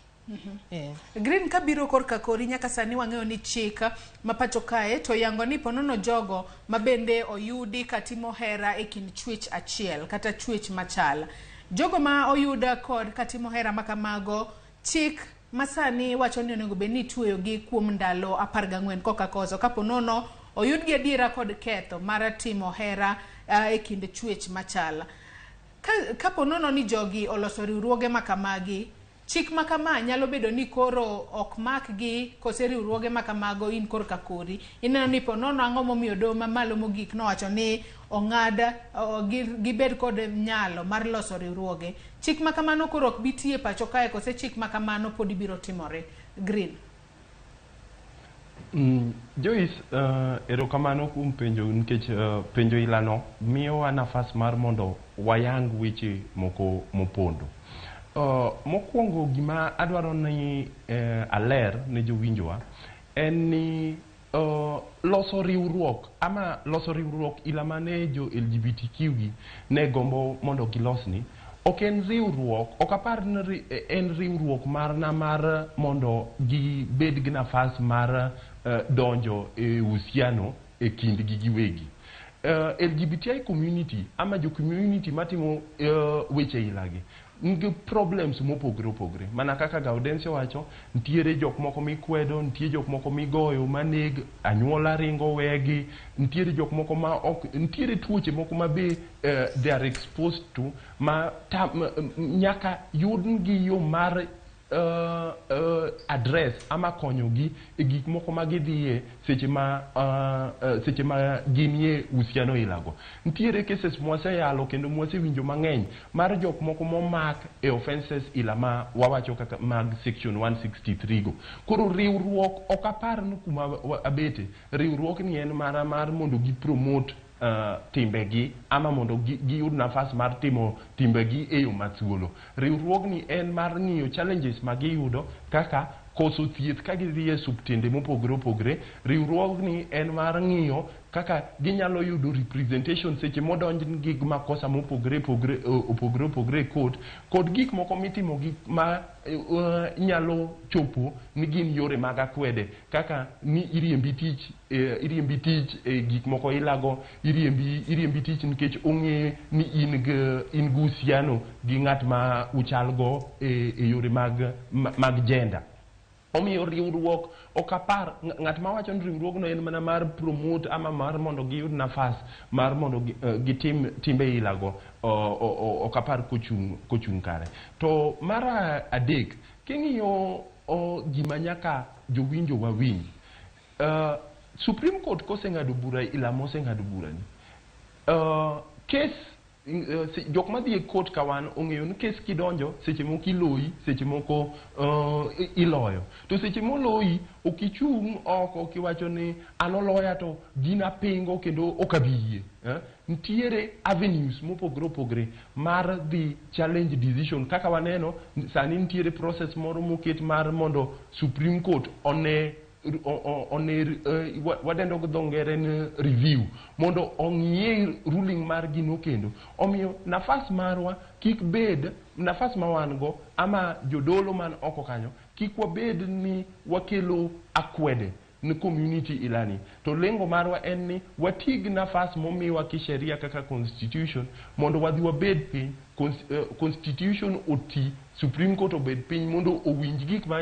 Speaker 1: Green, kabiro korka kori nyaka sani wang'eyo ni chik ma pacho kae to yango ni ponono jogo ma bende oyudi katimo hera e kind chwech achiel kata chwech machal. Jogo ma oyud kod katimo hera ma kamago, chik masani wacho ni onego bed ni itweyogi kuom ndalo 14 koka koso kapo nono oyudgi adiera kod ketho mar timo hera e kind chwech machal. Kapo nono ni jogi oloso riwruoge ma kamagi, chik ma kama nyalo bedo ni koro ok makgi kose riwruoge ma kamago in korka kori. Ineno ni po nono ang'o momiyo doho mamalo mogik nowacho ni ong'ad gibed kod nyalo mar loso riwruoge. Chik ma kamano koro ok bi tiyo e pacho kae kose chik ma kamano pod biro timore? Green.
Speaker 5: Joyce, erokamano kuom penjo nikech penjo ilano miyowa nafas mar mondo wayang weche moko mopondo. Mokwongo gima adwaro ni aler ne jowinjowa en ni loso riwruok ama loso riwruok ila mane jo LGBTQ gi ne gombo mondo gilosni ok en riwruok, ok apar ni en riwruok marna mar mondo gibed gi nafas mar donjo e uhusiano e kindgi giwegi. LGBTI community ama jo community matimo weche ilagi nigi problems mopogore opogore. Mana kaka Gaudencio wacho, nitiere jok moko mikwedo, nitie jok moko migoyo maneg, anyuola ringo wegi, nitiere jok moko ma ok, nitiere tuoche moko ma be they are exposed to ma nyaka yudgi yo mar address ama konyogi e gik moko ma gidhiye seche ma seche ma ginie uhusiano ilago. Nitiere cases mwaseyalo kendo mwasewinjo mang'eny mar jok moko momak e offenses ila ma wawacho kaka mag section 163 go. Koro riwruok ok apar ni kuma abete riwruok ni en mana mar mondo gi promote timbegi ama mondo giyud nafas mar timo timbegi e yo mathuolo. Riwruogni en mar ng'iyo challenges ma giyudo kaka koso thieth ka gidhi e osiptende mopogore opogore. Riwruogni en mar ng'iyo kaka ginyalo yudo representation seche modonj gi makosa mopogore opogore opogore opogore e court, kod gik moko mitimo gi ma nyalo chopo ni gin yore mag akwede kaka ni iriembi tich, iriembi tich e gik moko ilago, iriembi tich nikech ong'e ni in gi uhusiano gi ng'at ma uchalgo e yore mag gender. Omiyo riwruok ok apar ng'at mawacho ni riwruogno en mana mar promote ama mar mondo giyud nafas mar mondo gitim timbe ilago, ok apar kochung' kare. To mar adek, king'iyo gima nyaka jowinjo wawinj, Supreme Court koseng'ado bura ila moseng'ado burani, case jok madhi e court ka wan ong'eyo ni kes kidonjo seche moko iloyi, seche moko iloyo. To seche moloyi ok ichung' oko kiwacho ni an oloya to gina pingo kendo ok abi yie. Nitiere avenues mopogore opogore mar dhi challenge decision. Kaka waneno sani nitiere process moro moket mar mondo Supreme Court one wadendo gi dho ngere ni review mondo ong'iye ruling mar gino kendo. Omiyo nafas marwa kik bed nafas ma wan go ama jodolo man oko kanyo kik wabed ni wakelo akwede ne community ilani, to lengo marwa en ni watig nafas momiwa kisheria kaka constitution mondo wadhi wabed piny, constitution oti, Supreme Court obed piny mondo owinj gik ma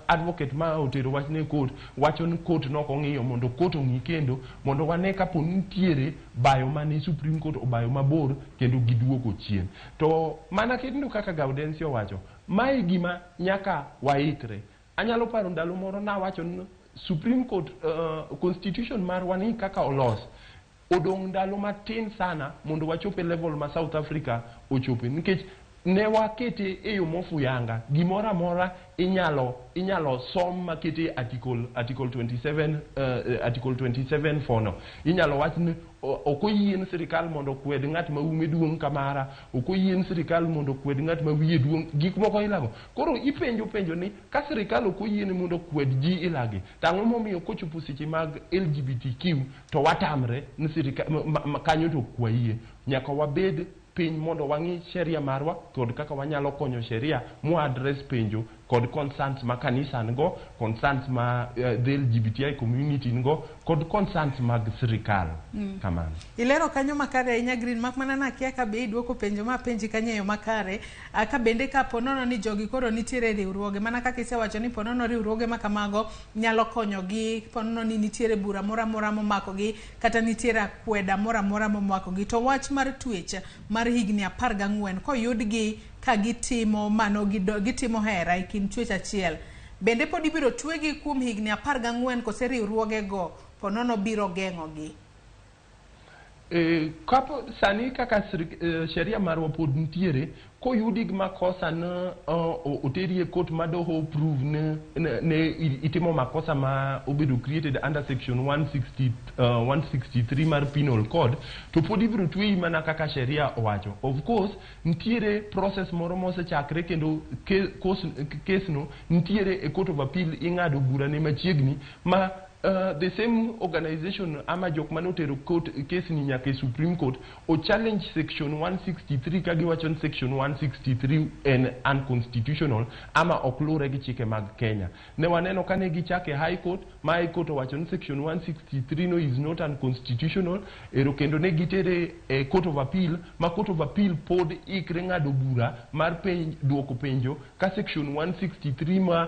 Speaker 5: advocate ma otero wach ne court wacho ni court nok ong'iyo, mondo court ong'i kendo mondo wane kapo ni nitiere bayo mane Supreme Court obayo mabor kendo giduogo chien. To mana kendo kaka Gaudensia owacho, mae gima nyaka waikre. Anyalo paro ndalo moro nawacho ni Supreme Court, constitution marwa ni kaka olos odong' ndalo matin sana mondo wachop e level ma South Africa ochope, nikech ne wakete e yo mofuyanga, gimoro amora inyalo som makete article 27, article 27 fono inyalo wach ni ok oyien sirikal mondo okwed ng'at ma ume duong' kamara, ok oyien sirikal mondo okwed ng'at ma wiye duong', gik moko ilago. Koro ipenjo penjo ni ka sirikal ok oyiene mondo okwed ji ilagi, to ang'o momiyo kochopo seche mag LGBTQ to watamre ni sirikal kanyo to ok wayie? Nyaka wabed piny mondo wang'i sheria marwa kod kaka wanyalo konyo sheria mo address penjo kod concerns ma kanisa nigo, concerns ma the LGBTI community nigo kod concerns mag sirikal. Kamano.
Speaker 1: Ilero kanyo makare ahinya, Green, mak mana nakia ka be iduoko penjo ma penji kanyo e yo makare. Ka bende ka ponono ni jogi koro nitiere riwruoge, mana kaka isewacho ni ponono riwruoge ma kamago nyalo konyogi, ponono ni nitiere bura moro amora momakogi kata nitiere akweda moro amora momakogi. To wach mar twech mar higni 14 koyudgi ka gitimo mano, gitimo hera e kind chwech achiel, bende pod ibiro twegi kuom higni 14 kose riwruogego ponono biro geng'ogi?
Speaker 5: Kapo sani kaka sheria marwa pod nitiere, koyudi gi makosa ne oteri e court ma doho prove ne itimo makosa ma obedo created under section 160, 163 mar penal code, to pod ibiro tweyi mana kaka sheria owacho. Of course nitiere process moro mosechakre kendo case no nitiere e Court of Appeal, ing'ado bura ne machiegni ma the same organization ama jok mane otero court case ni nyaka e Supreme Court o challenge section 163 ka giwacho ni section 163 en unconstitutional ama ok luwre gi chike mag Kenya. Ne waneno kane gichake High Court, ma High Court owacho ni section 163 no is not unconstitutional ero, kendo ne gitere e Court of Appeal, ma Court of Appeal pod ikre ng'ado bura mar penj, duoko penjo ka section 163 ma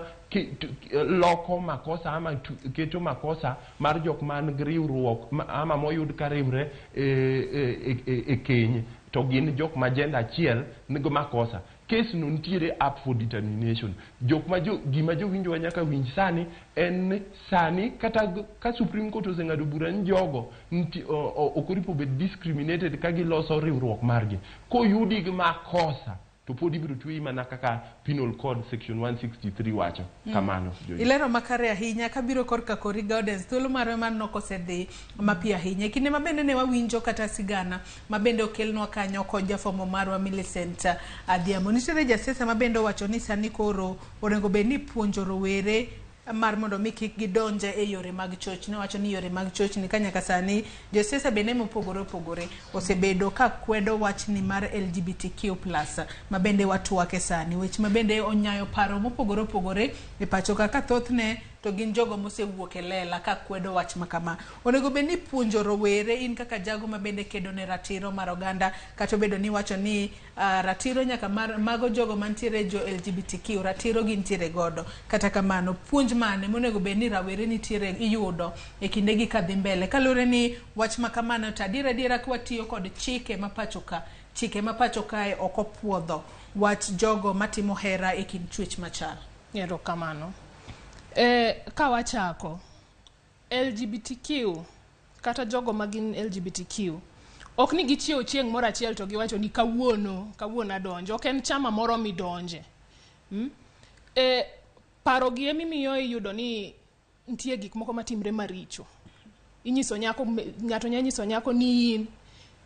Speaker 5: loko makosa ama keto makosa mar jok man gi riwruok ama moyud ka riwre e keny to gin jok ma gender achiel nigo makosa. Case no nitiere up for determination. Jok ma jo, gima jowinjowa nyaka winj sani en ni sani kata ka Supreme Court oseng'ado bura ni jogo nti, ok oripo bed discriminated ka giloso riwruok margi. Koyudi gi makosa to pod ibiro tweyi mana kaka Penal Code section 163 wacho. Kamano. Joyce.
Speaker 1: Ilero makare ahinya kabiro korka kori Gaudens thuolo marwa manok osedhi mapiyo ahinya. E kinde ma bende ne wawinjo kata sigana ma bende okelnwa kanyo kod jafwambo marwa Millicent Adhiambo. Nitiere jasiasa ma bende owacho ni sani koro onego bed ni puonjo rowere mar mondo mi kik gidonje e yore mag chochni. Owacho ni yore mag chochni ka nyaka sani josiasa bende mopogore opogore osebedo ka kwedo wachni mar LGBTQ+ ma bende watwake sani. Weche ma bende onyayo paro mopogore opogore e pacho ka ka thothne to gin jogo mosewuok e lela ka kwedo wach ma kama. Onego bed ni puonjo rowere in kaka jago ma bende kedo ne ratiro mar oganda kata obedo ni iwacho ni ratiro nyaka mar mago jogo mantiere jo LGBTQ ratiro gintiere godo. Kata kamano puonj mane monego bed ni rawere nitiere iyudo e kindegi kadhi mbele kaluwore ni wach ma kamano to adier adiera ka watiyo kod chike ma pacho ka chike ma pacho kae ok opuodho wach jogo matimo hera e kind chwech machal.
Speaker 17: Erokamano. Ka wachako LGBTQ kata jogo ma gin LGBTQ ok ni gichiewo chieng' moro achiel to giwacho ni kawuono kawuono adonjo. Ok en chama moro midonje. Paro gi emimiyo iyudo ni nitie gik moko matimre maricho. Inyiso nyako, ng'ato nya nyiso nyako ni in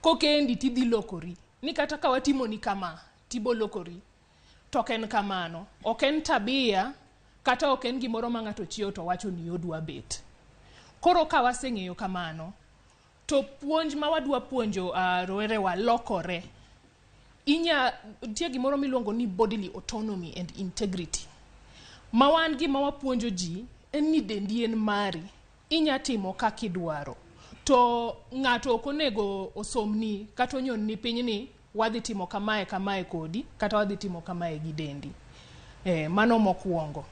Speaker 17: kokendi tidhi lokori. Ni kata ka watimoni kama tibo lokori. To ok en kamano. Ok en tabia kata ok en gimoro ma ng'ato chiewo to wacho ni odwa bet. Koro ka waseng'eyo kamano, to puonj ma wadwa puonjo rowerewa lokore. Nitie gimoro miluongo ni bodily autonomy and integrity. Ma wan gima wapuonjo ji en ni dendi en mari. Inya timo kaka idwaro. To ng'ato ok onego osomni kata onyonni piny ni wadhi timo kamae kamae kodi kata wadhi timo kamae gi dendi. Mano mokwongo.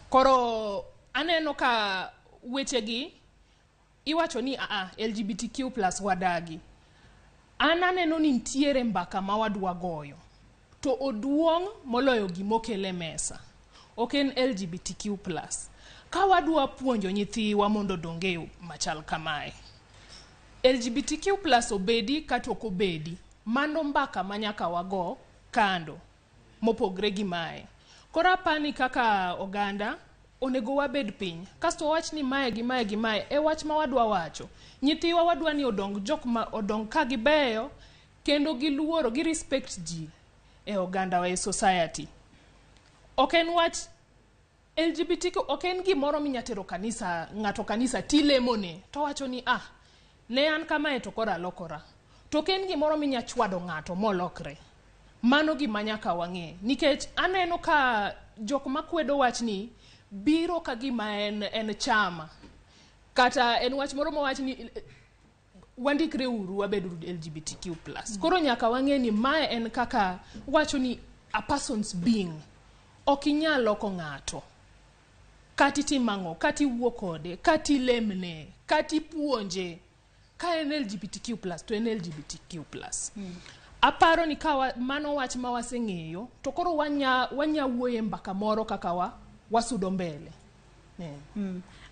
Speaker 17: Koro aneno ka wechegi iwacho ni LGBTQ+ wadagi. An aneno ni nitiere mbaka ma wadwa goyo. To oduong' moloyo gimokele mesa. Ok en LGBTQ+. Ka wadwa puonjo nyithiwa mondo odong e yo machal kamae. LGBTQ+ obedi kata ok obedi. Mano mbaka ma nyaka wago kando mopogre gi mae. Koro apani kaka oganda onego wabed piny. Kasto wawach ni mae gi mae gi mae e wach ma wadwa wacho. Nyithiwa wadwa ni odong jok ma odong ka gibeyo kendo giluoro, gi respect ji e oganda wa e society. Ok en wach LGBTQ ok en gimoro minya tero kanisa, ng'ato kanisa tilemone to wacho ni ne an kamae to koro alokora. To ok en gimoro minya chwado ng'ato molokre. Mano gima nyaka wang'e. Nikech aneno ka jok makwedo wachni biro ka gima en chama. Kata en wach moro mowach ni wandikre uru wabed uru LGBTQ+. Koro nyaka wang'e ni mae en kaka wacho ni a person's being. Ok inyal loko ng'ato. Kata itimo ang'o, kata iwuo kode, kata ilemne, kata ipuonje. Ka en LGBTQ+ to en LGBTQ+. Aparo ni ka mano wach ma waseng'eyo, to koro wanya wuoye mbaka moro kaka wasudo mbele.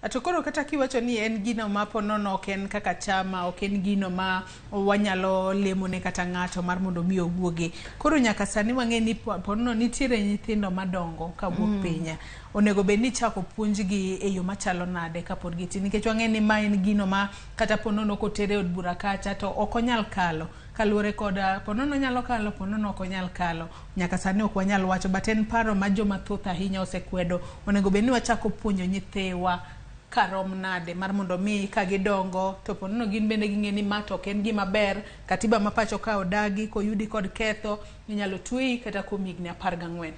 Speaker 1: To koro kata kiwacho ni en gino ma ponono ok en kaka chama, ok en gino ma wanyalo lemone kata ng'ato mar mondo mi owuogi. Koro nyaka sani wang'e ni ponono nitiere nyithindo madongo kawuok piny. Onego bed ni chako puonjgi e yo machalo nade kapod gitin, nikech wang'e ni ma en gino ma kata ponono kotere od bura kacha to ok onyal kalo. Kaluwore kod ponono nyalo kalo, ponono ok onyal kalo. Nyaka sani ok wanyal wacho, but en paro ma joma thoth ahinya osekwedo. Onego bed ni wachako puonjo nyithiwa karom nade mar mondo mi ka gidongo to ponono gin bende ging'e ni ma to ok en gima ber. Katiba ma pacho ka odagi koyudi kod ketho inyalo tweyi kata kuom higni 14.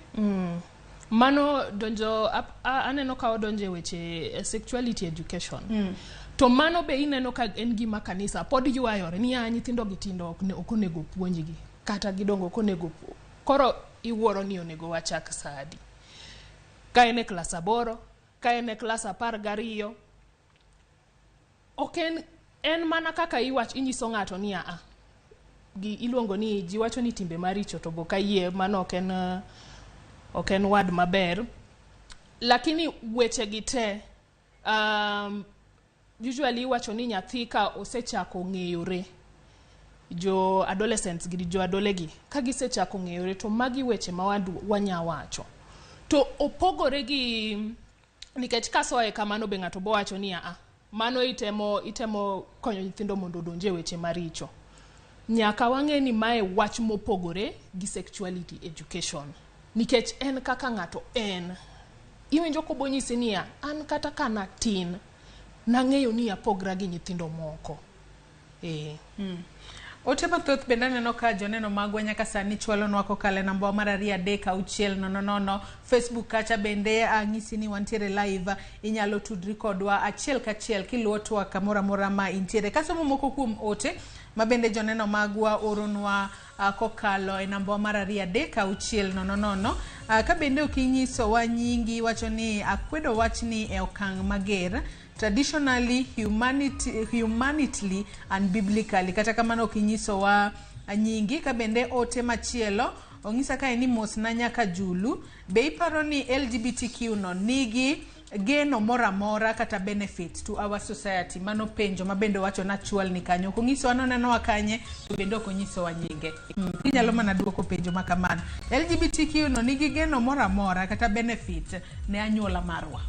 Speaker 17: Mano donjo aneno ka odonjo e weche sexuality education. To mano be ineno ka en gima kanisa pod ywayore ni nyithindo gi tindo ok onego puonjgi kata gidongo ok onego. Koro iwuoro ni onego wachak sa adi? Ka en e klas 8, ka en e klas 12, ok en mana kaka iwach inyiso ng'ato ni gi iluongo ni ji wacho ni timbe maricho to bok ayie mano ok en ok en word maber. Lakini weche gi te usually iwacho ni nyathi ka osechako ng'eyore jo adolescents gi jo adole gi ka gisechako ng'eyore to magi weche ma wanya wacho to opogore gi nikech kasoe kamano be ng'ato bowacho ni aa mano itemo konyo nyithindo mondo odonje weche maricho. Nyaka wang'e ni mae wach mopogore gi sexuality education nikech en kaka ng'ato en iwinjo kobonyisi niya an kata ka natin nang'eyo ni apogra gi nyithindo moko.
Speaker 1: Ote mathoth bende aneno ka joneno magwa nyaka sani chwalonwa kokalo e namba mar 2 3 6 0 0. Facebook kacha bende ang'isi ni wantiere live, inyalo tudri kodwa achiel kachiel kiluwo twak kamoro amora ma intiere. Kasomo moko kuom ote ma bende joneno magwa oronwa kokalo e namba mar 2 3 6 0 0. Ka bende ok inyisowa nyingi, wacho ni akwedo wachni e okang' mager traditionally, humanitly and biblically. Kata kamano ok inyisowa nyingi. Ka bende ote machielo ong'isa kae ni mosna nyaka Julu, be iparo ni LGBTQ no nigi geno moro amora kata benefit to our society? Mano penjo ma bende wacho nachwal ni kanyo. Ok onyisowa nonenowa kanye, to bende ok onyisowa nyinge. Inyalo mana duoko penjo ma kamano. LGBTQ no nigi geno moro amora kata benefit ne anyuola marwa?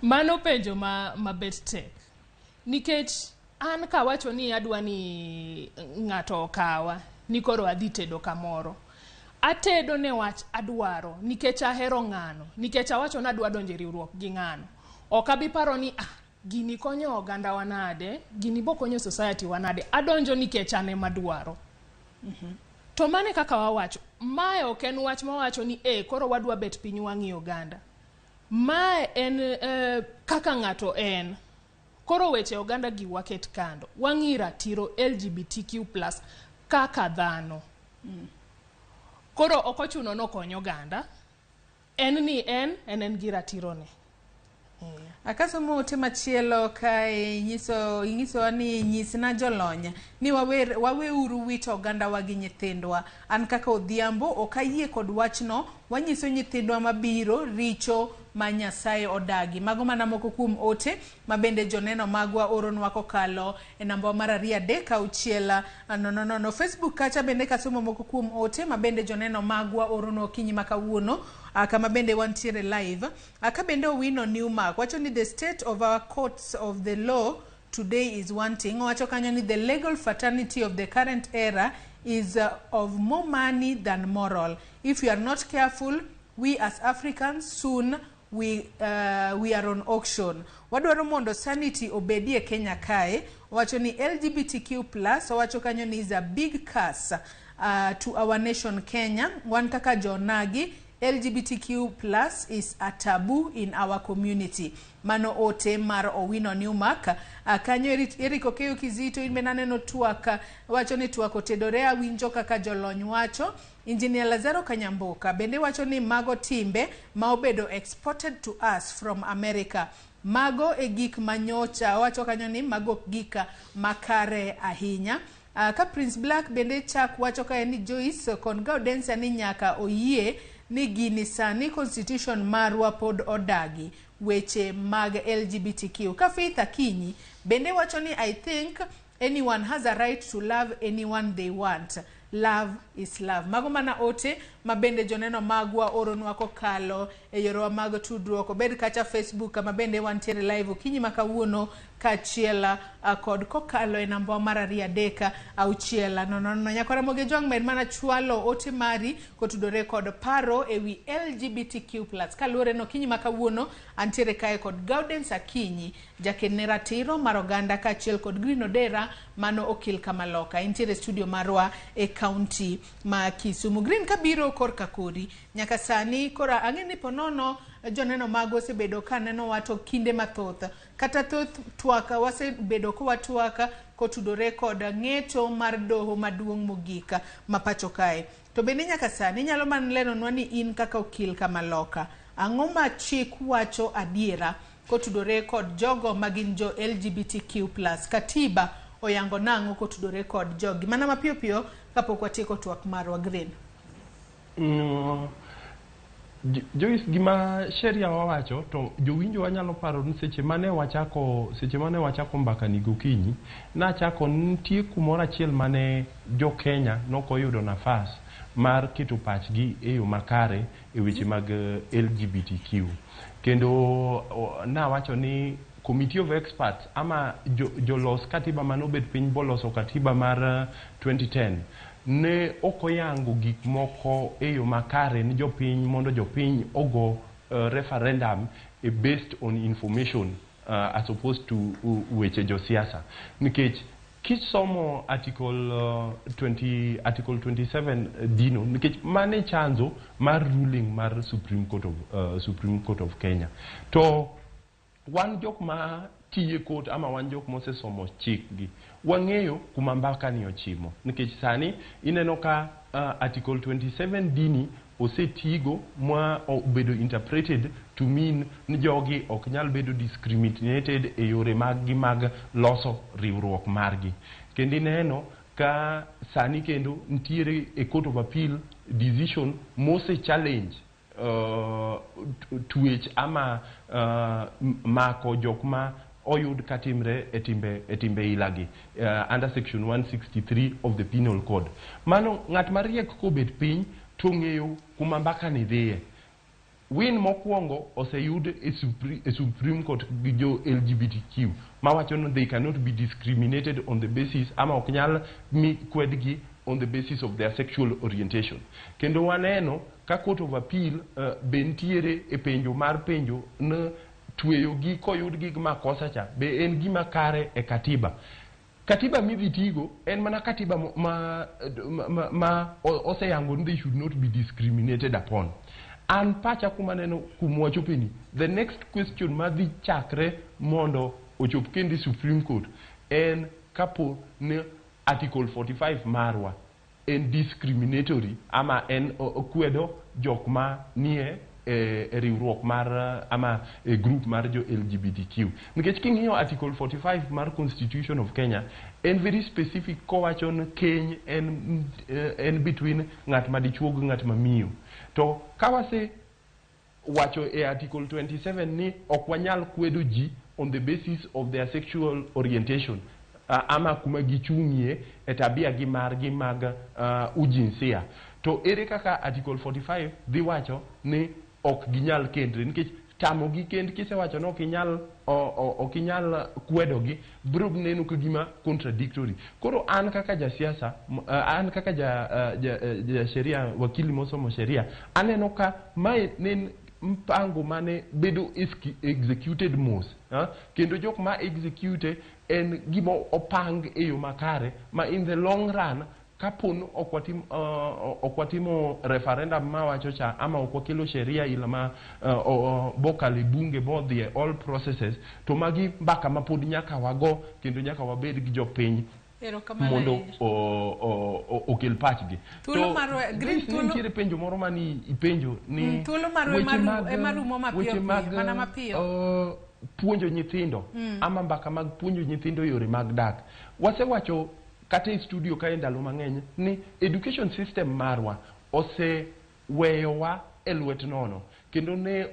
Speaker 17: Mano penjo ma bet tek nikech an kawacho ni adwa ni ng'ato okawa ni koro adhi tedo kamoro, atedo ne wach adwaro nikech ahero ng'ano, nikech awacho ni adwa donjo e riwruok gi ng'ano. Ok abi paro ni gini konyo oganda wa nade, gini bo konyo society wa nade, adonjo nikech an ema adwaro. To mane kaka wawacho, mae ok en wach mawacho ni koro wadwa bet piny wang'i oganda. Mae en kaka ng'ato en. Koro weche oganda gi waket kando. Wang'i ratiro LGBTQ+ kaka dhano. Koro ok ochuno nokony oganda. En ni en gi ratiro ne.
Speaker 1: Akasomo ote machielo kae inyisowa ni nyisna jolony ni waweuru wito ogandawa gi nyithindwa. An kaka Odhiambo ok ayie kod wachno, wanyiso nyithindwa mabiro richo ma Nyasaye odagi. Mago mana moko kuom ote ma bende joneno magwa oronwa kokalo e namba mar 2 3 6 0 0. Facebook kacha bende kasomo moko kuom ote ma bende joneno magwa oronwa okinyi ma kawuono, kama bende wantiere live. Ka bende Owino Newmark wacho ni the state of our courts of the law today is one thing. Owacho kanyo ni the legal fraternity of the current era is of more money than moral. If you are not careful, we as Africans soon we are on auction. Wadwaro mondo sanity obedie Kenya kae. Owacho ni LGBTQ+, owacho kanyo ni is a big curse to our nation Kenya. Wan kaka jonagi, LGBTQ+ is a taboo in our community. Mano ote mar Owino Newmark. Kanyo Eric Okeyo Kizito in bende aneno twak, wacho ni twak otedore, awinjo kaka jolony wacho. Engineer Lazaro Kanyamboka bende wacho ni mago timbe ma obedo exported to us from America. Mago e gik manyocha, wacho kanyo ni mago gik makare ahinya. Ka Prince Black bende chak wacho kae ni Joyce kon Gaudensia ni nyaka oyie ni gini sani constitution marwa pod odagi weche mag LGBTQ. Ka Faith Akinyi bende wacho ni I think anyone has a right to love anyone they want. Love is love. Mago mana ote ma bende joneno magwa oronwa kokalo e yorewa mag tudruok, obed kacha Facebook kama bende wantiere live okinyi ma kawuono kaachiel kod kokalo e namba mar 2 3 6 0 0. Nyakwara Moge Jwang' med mana chwalo ote mari kotudore kod paro ewi LGBTQ+. Kaluwore no okinyi ma kawuono antiere kae kod Gaudence Akinyi, jakedne ratiro mar oganda kaachiel kod Green Odera mano okil Kamaloka. Entiere studio marwa e county ma Kisumu. Green, kabiro korka kodi nyaka sani kora ang'e ni ponono joneno mago osebedo ka neno wato kinde mathoth, kata thoth twaka wasebedo kowatwaka kotudore kod ng'eto mar doho maduong' mogik ma pacho kae. To bende nyaka sani inyalo mana leronwa ni in kaka okil Kamaloka, ang'o ma chik wacho adiera kotudore kod jogo magin jo LGBTQ+? Katiba oyango nang'o kotudore kod jogi. Mana mapiyo piyo kapok watieko twak marwa Green.
Speaker 5: Joyce, gima sheria wawacho to jowinjo wanyalo paro ni seche mane wachako mbaka ni gokinyi, nachako nitie kumoro achiel mane jo Kenya nokoyudo nafas mar keto pachgi e yo makare e weche mag LGBTQ. Kendo nawacho ni Committee of Experts ama jolos katiba manobet piny boloso katiba mar 2010 ne ok oyango gik moko e yo makare ni jopiny mondo jopiny ogo referendum based on information as opposed to weche josiasa. Nikech kisomo article 27 dino, nikech mane chanzo mar ruling mar Supreme Court of Kenya. To wan jok ma tiye court ama wan jok mosesomo chik gi, wang'eyo kuma mbaka ni ochimo. Nikech sani ineno ka article 27 dini osetigo ma obedo interpreted to mean ni jogi ok nyal bedo discriminated e yore mag gi mag loso riwruok margi. Kendo ineno ka sani kendo nitiere e Court of Appeal decision mose challenge twech ama mako jok ma oyud katimre e timbe ilagi under section 163 of the Penal Code. Mano ng'at mariek kobet piny to ng'eyo kuma mbaka ni dhiye. Win mokwongo oseyud e Supreme Court gi jo LGBTQ mawacho ni they cannot be discriminated on the basis ama ok nyal mi kwedgi on the basis of their sexual orientation. Kendo waneno ka Court of Appeal be nitiere e penjo mar penjo ne tweyo gi koyud gi makosa cha be en gima kare e katiba. Katiba midhi tigo en mana katiba ma oseyango ni they should not be discriminated upon. An pacha kuma neno kuma wachopeni, the next question madhi chakre mondo ochop kendi Supreme Court en kapo ni Article 45 marwa en discriminatory ama en okwedo jok ma nie e riwruok mar ama e group mar jo LGBTQ. Nikech king'iyo Article 45 mar Constitution of Kenya en very specific kowacho ni keny en between ng'at ma dichuo gi ng'at ma miyo. To ka wase wacho e Article 27 ni ok wanyal kwedo ji on the basis of their sexual orientation ama kuma gichung'ie e tabia gi margi mag ujinsia. To ere kaka Article 45 dhi wacho ni ok ginyal kendre, nikech tamo gi kend kisewacho ni ok inyal kwedo gi biro neno ka gima contradictory. Koro an kaka jasiasa, an kaka ja sheria, wakili mosomo sheria, aneno ka mae ne mpango mane bedo executed mos, kendo jok ma execute en gima opang e yo makare ma in the long run kapon ok watimo referendum mawacho cha ama ok wakelo sheria ila ma bokalo e bunge bodhi e all processes, to magi mbaka ma pod nyaka wago kendo nyaka wabed gi jopiny mondo okel pachgi.
Speaker 1: Thuolo mar Green, thuolo
Speaker 5: nitiere penjo moro mani ipenjo ni
Speaker 1: thuolo mar ema rumo mapiyo mana mapiyo
Speaker 5: puonjo nyithindo ama mbaka mag puonjo nyithindo yore mag dak. Wasewacho kata e studio kae ndalo mang'eny ni education system marwa oseweyowa e lwet nono, kendo ne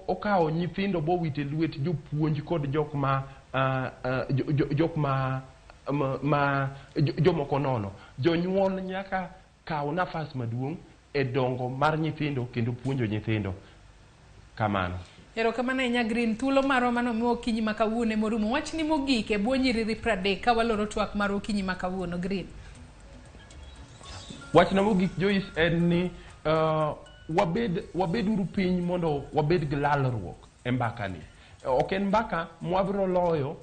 Speaker 5: okawo nyithindo bowite lwet jopuonj kod jok ma jomoko nono. Jonyuol nyaka kaw nafas maduong' e dongo mar nyithindo kendo puonjo nyithindo. Kamano.
Speaker 1: Erokamano ahinya Green. Thuolo marwa mano miwa okinyi ma kawuono emorumo. Wachni mogik e bwo nyiriri 30 ka waloro twak mar okinyi ma kawuono Green.
Speaker 5: Wachna mogik Joyce en ni wabed uru piny mondo wabed gi lalruok e mbaka ni. Ok en mbaka mwabiro loyo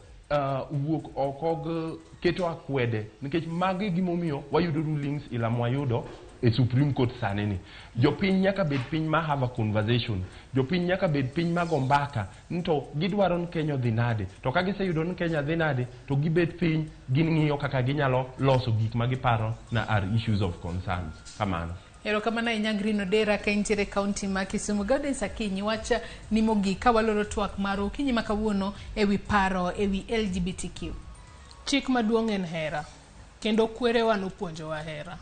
Speaker 5: wuok oko gi keto akwede, nikech magi gimomiyo wayudo rulings ila mwayudo e Supreme Court sani ni. Jopiny nyaka bed piny ma have a conversation. Jopiny nyaka bed piny ma go mbaka ni to gidwaro ni Kenya odhi nade. To ka giseyudo ni Kenya dhi nade, to gibet piny ging'iyo kaka ginyalo loso gik ma giparo na are issues of concerns. Kamano.
Speaker 1: Erokamano ahinya Green Odera ka intiere kaunti ma Kisumu. Gaudens Akinyi, wach ni mogik ka waloro twak mar okinyi ma kawuono ewi paro ewi LGBTQ.
Speaker 17: Chik maduong' en hera, kendo kwerewa nopuonjowa hera.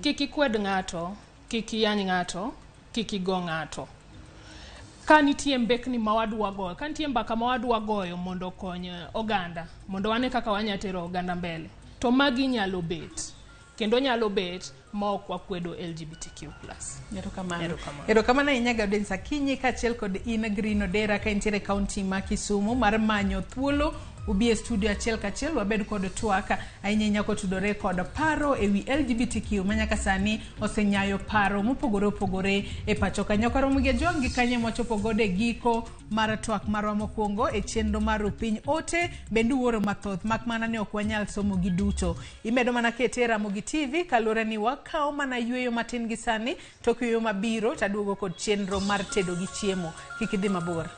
Speaker 17: Kik ikwed ng'ato, kik iyany ng'ato, kik igo ng'ato. Ka nitie mbekni ma wadwa goyo, ka nitie mbaka ma wadwa goyo mondo okony oganda, mondo wane kaka wanya tero oganda mbele, to magi nyalo bet. Kendo nyalo bet ma ok wakwedo LGBTQ+.
Speaker 1: Erokamano.
Speaker 17: Erokamano.
Speaker 1: Erokamano ahinya Gaudens Akinyi kaachiel kod in Green Odera ka intiere e kaunti ma Kisumu mar manyo thuolo ubi e studio achiel kachiel wabed kod twak ahinya ahinya kotudore kod paro ewi LGBTQ ma nyaka sani osenyayo paro mopogore opogore e pacho ka. Nyaka romo gi Ajwang' gi kanye mwachopo godo e giko mar twak marwa mokwongo e chenro mar Rupiny Ote bende uoro mathoth mak mana ni ok wanyal somo gi duto. Imedo mana kete e Ramogi TV kaluwore ni wakawo mana yueyo matin gi sani tok yueyo mabiro taduogo kod chenro mar tedo gi chiemo. Kik idhi mabor.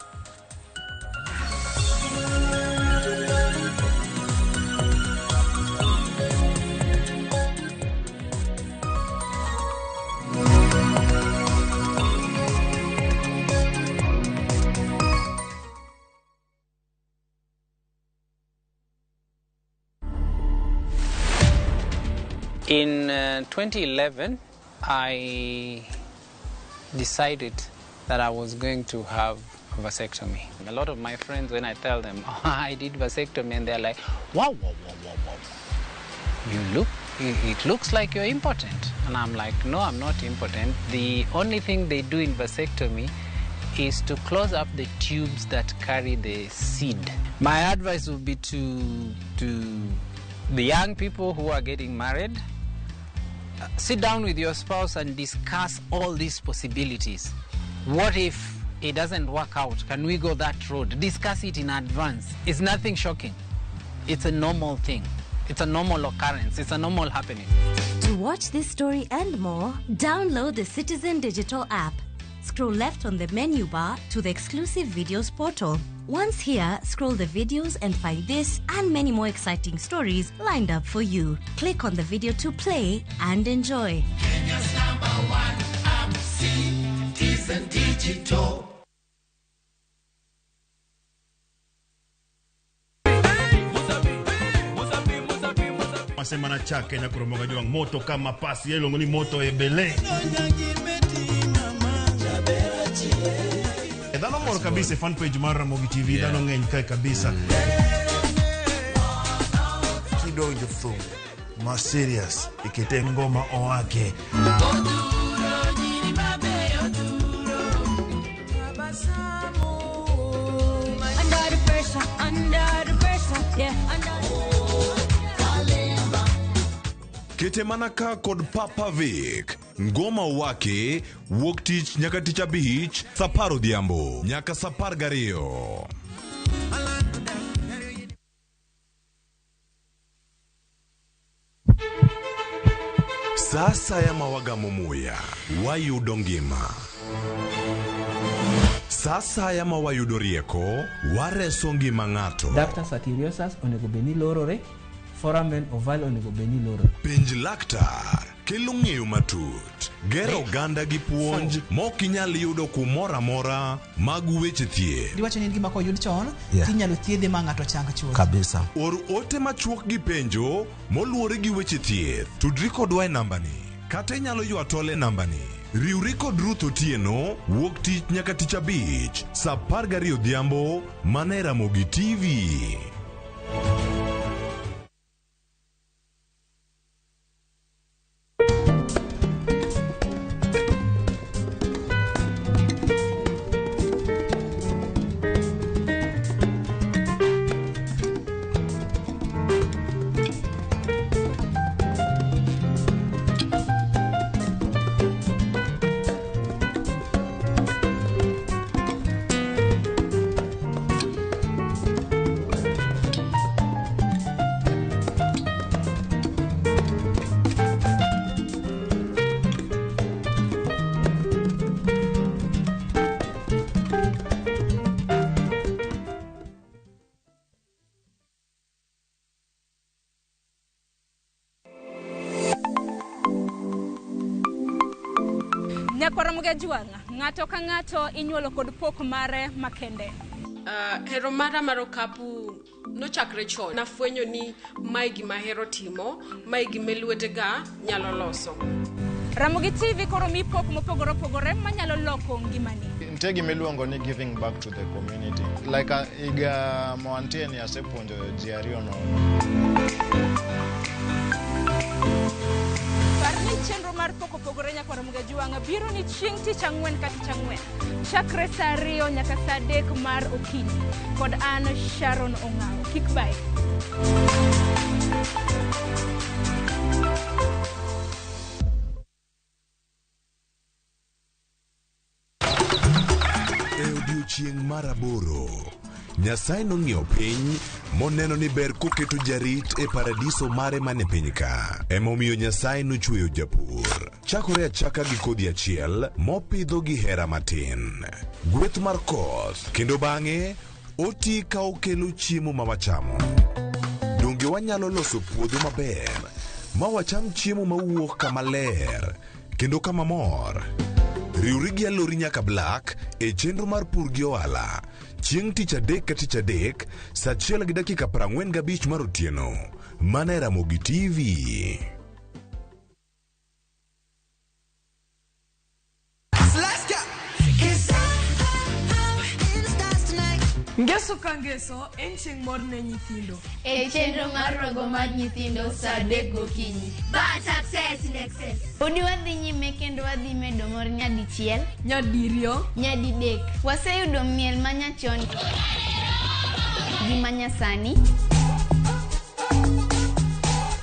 Speaker 12: In 2011, I decided that I was going to have a vasectomy. A lot of my friends, when I tell them, oh, I did vasectomy, and they're like, wow, wow, wow, wow, wow. It looks like you're impotent. And I'm like, no, I'm not impotent. The only thing they do in vasectomy is to close up the tubes that carry the seed. My advice would be to the young people who are getting married, sit down with your spouse and discuss all these possibilities. What if it doesn't work out? Can we go that road? Discuss it in advance. It's nothing shocking. It's a normal thing. It's a normal occurrence. It's a normal happening.
Speaker 11: To watch this story and more, download the Citizen Digital app. Scroll left on the menu bar to the exclusive videos portal. Once here, scroll the videos and find this and many more exciting stories lined up for you. Click on the video to play and enjoy.
Speaker 20: Kenya's number one app, Citizen Digital.
Speaker 21: Masema chake na kuromoga juang moto kama pasi iluongo ni moto ebele. Dhano mor kabisa fan page mar Ramogi TV, dhano ng'eny kae kabisa. Kidonjo thum ma serious ikete ngoma owake.
Speaker 22: Under the pressure, yeah.
Speaker 28: Kete mana ka kod Papa Vic. Ngoma wake wuok tich nyaka tich abich saa 10 odhiambo nyaka saa 12. Sasa ya mawagamo muya wayudo ngima. Sasa ya mawayudo rieko wareso ngima ng'ato.
Speaker 10: Ductus arteriosus onego bed ni lorore, foramen ovale onego bed ni lorore.
Speaker 28: Penj laktar kelo ng'eyo matut, gero oganda gi puonj mok inyal yudo kumoro amora mag weche thieth.
Speaker 10: Diwacho ni en gima koyud chon, tinyalo thiedhe ma ng'ato chang chuth.
Speaker 28: Kabisa. Or ote machuok gi penjo moluwore gi weche thieth. Tudri kodwa e nambani kata inyalo ywa tol e nambani. Riwri kod Ruth Otieno wuok tich nyaka tich abich saa 12 odhiambo mana e Ramogi TV.
Speaker 14: Nyakwar Ramogi Ajwang', ng'ato ka ng'ato inyuolo kod pok mare makende. Hero mara mar okapu nochakre chon. Nafwenyo ni mae gima ahero timo, mae gima lwetega nyalo loso.
Speaker 2: Ramogi TV koro mi pok mopogore opogore manyalo loko ngimani.
Speaker 3: Nitie gima iluongo ni giving back to the community. Like higa mawantie ni asepuonjo ji ariyo nono.
Speaker 2: Par ni chenro mar pok opogore nyaka Ramogi Ajwang' biro ni chieng' tich ang'wen ka tich ang'wen. Chakre saa 2 nyaka saa 3 mar okinyi. Kod an Sharon Ong'awo. Kik bayi.
Speaker 28: E odiechieng' mar aboro, Nyasaye nong'iyo piny moneno ni ber koketo jarit e paradiso mare mane piny ka. Emomiyo Nyasaye nochweyo japur. Chakore achaka gi kodhi achiel mopidho gi hera matin. Gweth mar koth kendo bang'e oti ka okelo chiemo ma wachamo. Donge wanyalo loso puodho maber ma wacham chiemo mawuok kama ler kendo kama mor? Riwri gi Alori nyaka Black e chenro mar pur gi ohala chieng' tich adek ka tich adek saa 1:45 mar otieno mana e Ramogi TV.
Speaker 6: Ngeso ka ngeso en chieng' mor ne nyithindo.
Speaker 9: E chenro mar rogo mar nyithindo saa 3 gokinyi.
Speaker 19: But success in excess.
Speaker 9: Podi wadhi nyime kendo wadhi medo mor nyadichiel,
Speaker 6: nyadiriyo,
Speaker 9: nyadidek. Waseyudo miel manyachon gi manyasani,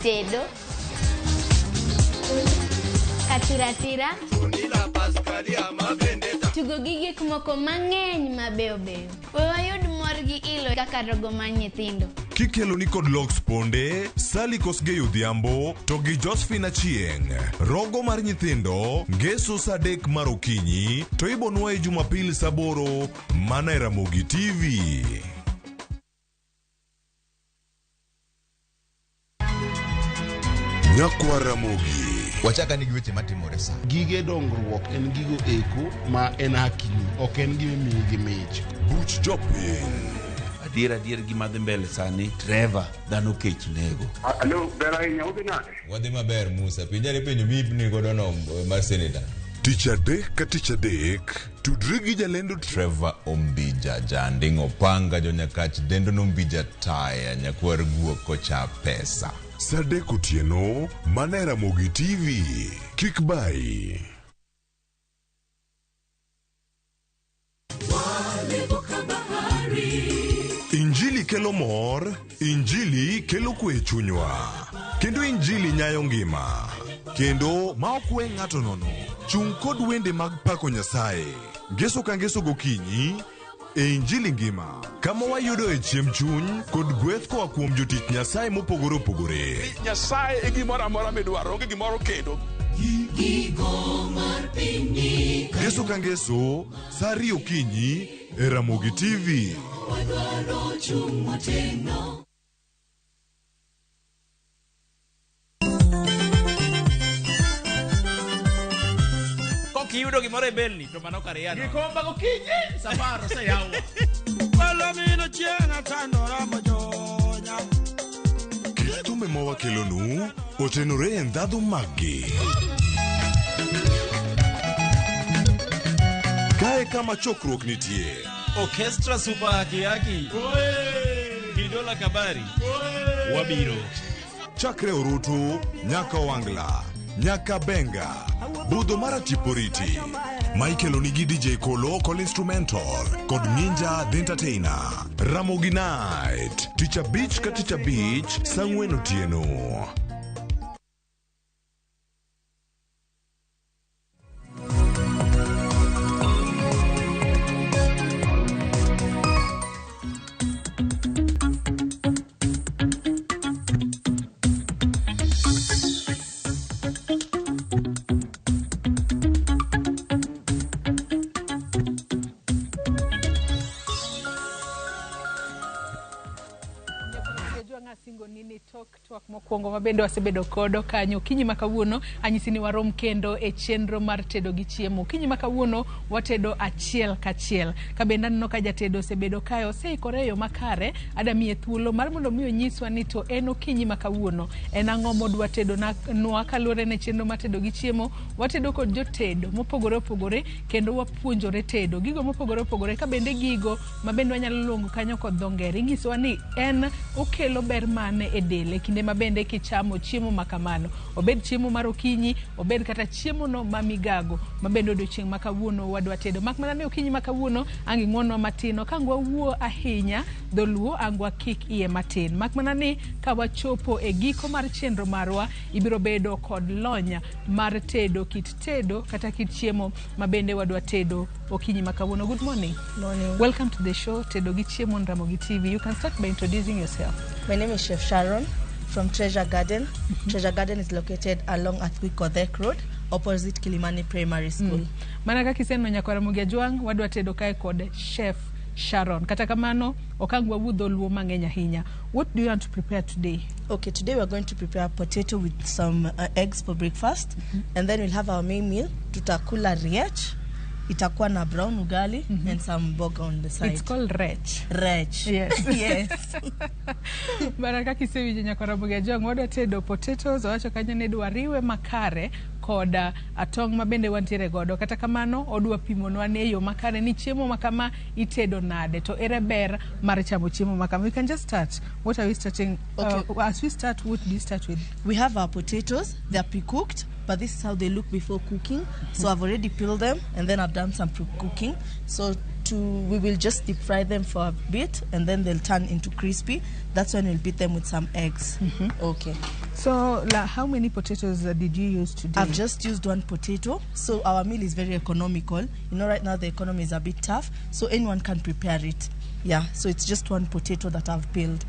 Speaker 9: tedo, katiratira, tugo gi gik moko mang'eny mabeyo beyo. We wayud mor gi ilo kaka rogo mar nyithindo.
Speaker 28: Kikelo ni kod Lox Ponde, Sally Kosgei Odhiambo to gi Josephine Achieng'. Rogo mar nyithindo ngeso saa 3 mar okinyi to ibonwaye Jumapil saa 8 mana e Ramogi TV. Nyakwa Ramogi. Wachaka ni gi weche matimore sa.
Speaker 23: Gige dongruok en gigo eko ma en hakini, ok en gima imiyi gi mich.
Speaker 28: Buch jopiny.
Speaker 24: Adier gima dhi mbele sani, Trevor, dhano kech nego.
Speaker 25: Alo, ber ahinya, udhi nade?
Speaker 26: Wadhi maber Musa, penjane penjo mipni godo no mar senator.
Speaker 28: Tich adek ka tich adek, tudri gi jalendo
Speaker 26: Trevor Ombija, janding' opanga jonyakach dendo nombija taya nyakwar guok kocha pesa.
Speaker 28: Saa 3 otieno, mana e Ramogi TV. Kik bayi. Injili kelo mor, Injili kelo kwe e chunywa, kendo Injili nyayo ngima, kendo ma ok we ng'ato nono. Chung' kod wende mag pako Nyasaye. Ngeso ka ngeso gokinyi e Injili ngima, kama wayudoe chiemb chuny kod gweth koa kuom jotich Nyasaye mopogore opogore.
Speaker 13: Nyasaye e gimoro amora midwaro, onge gimoro kendo.
Speaker 28: Ngeso ka ngeso, saa 2 okinyi e Ramogi TV.
Speaker 27: Kokiyudo gimoro e belni to mano kar yano.
Speaker 10: Gikomba gokinyi safar oseyaw.
Speaker 20: Palomino chieng' atandora mojonya.
Speaker 28: Kit thumbe ma wakelonu otenore e ndhadhu maggi. Kae kama chokruok nitie.
Speaker 27: Orchestra Super Haki Haki. Kidola Kabari. Wabiro.
Speaker 28: Chakre Orutu, nyaka Wangla, nyaka Benga, budho mar Atiporiti. Michael onigi DJ Kolo Kol Instrumental kod Ninja The Entertainer. Ramogi Night, tich abich ka tich abich, saa 4 otieno.
Speaker 1: Singo nini tok twak Twak mokwongo mabende wasebedo kodo kanyo okinyi ma kawuono anyisi ni warom kendo e chenro mar tedo gi chiemo. Okinyi ma kawuono watedo achiel kachiel. Ka bende aneno ka jatedo osebedo kae oseikore e yo makare, adamiye thuolo mar mondo mi onyiswa ni to en okinyi ma kawuono en ang'o modwa tedo nwa kaluwore ne chenro mar tedo gi chiemo. Watedo kod jotedo mopogore opogore kendo wapuonjore tedo gigo mopogore opogore ka bende gigo ma bende wanyalo luongo kanyo kod dho ngere inyisowa ni en okelo ber mane e del e kinde ma bende kichamo chiemo ma kamano, obed chiemo mar okinyi, obed kata chiemo no ma migago ma bende odiochieng' ma kawuono wadwa tedo. Mak mana ni okinyi ma kawuono ang' ing'wonwa matin, ok ang' wawuo ahinya dholuo, ang' wakik iye matin. Mak mana ni ka wachopo e giko mar chenro marwa, ibiro bedo kod lony mar tedo kit tedo kata kit chiemo ma bende wadwa tedo okinyi ma kawuono. Good morning.
Speaker 4: Morning.
Speaker 1: Welcome to the show Tedo gi Chiemo on Ramogi TV. You can start by introducing yourself.
Speaker 4: My name is Chef Sharon from Treasure Garden. Treasure Garden is located along Athwi Kodhek Road, opposite Kilimani Primary School.
Speaker 1: Mana kaka iseneno nyakwar Ramogi Ajwang', wadwa tedo kae kod Chef Sharon. Kata kamano, ok ang' wawuo dholuo mang'eny ahinya. What do you want to prepare today?
Speaker 4: Okay, today we are going to prepare potato with some eggs for breakfast. And then we'll have our main meal, tutakula riech, itakuwa na brown ugali and some mboga on the side.
Speaker 1: It's called rech.
Speaker 4: Rech.
Speaker 1: Yes.
Speaker 4: Yes.
Speaker 1: Mana kaka isewinjo nyakwar Ramogi Ajwang', wadwa tedo potatoes, owacho kanyo ni idwa riwe makare kod atong' ma bende wantiere godo. Kata kamano, odwa pimonwa ni e yo makare ni chiemo ma kama itedo nade, to ere ber mar chamo chiemo ma kama. We can just start. What are we starting?
Speaker 4: Okay.
Speaker 1: As we start, what do you start with?
Speaker 4: We have our potatoes. They are pre-cooked, but this is how they look before cooking. So I've already peeled them, and then I've done some pre-cooking. So we will just deep fry them for a bit, and then they'll turn into crispy. That's when we'll beat them with some eggs. Okay.
Speaker 1: So how many potatoes did you use today?
Speaker 4: I've just used one potato. So our meal is very economical. You know, right now the economy is a bit tough, so anyone can prepare it. Yeah, so it's just one potato that I've peeled.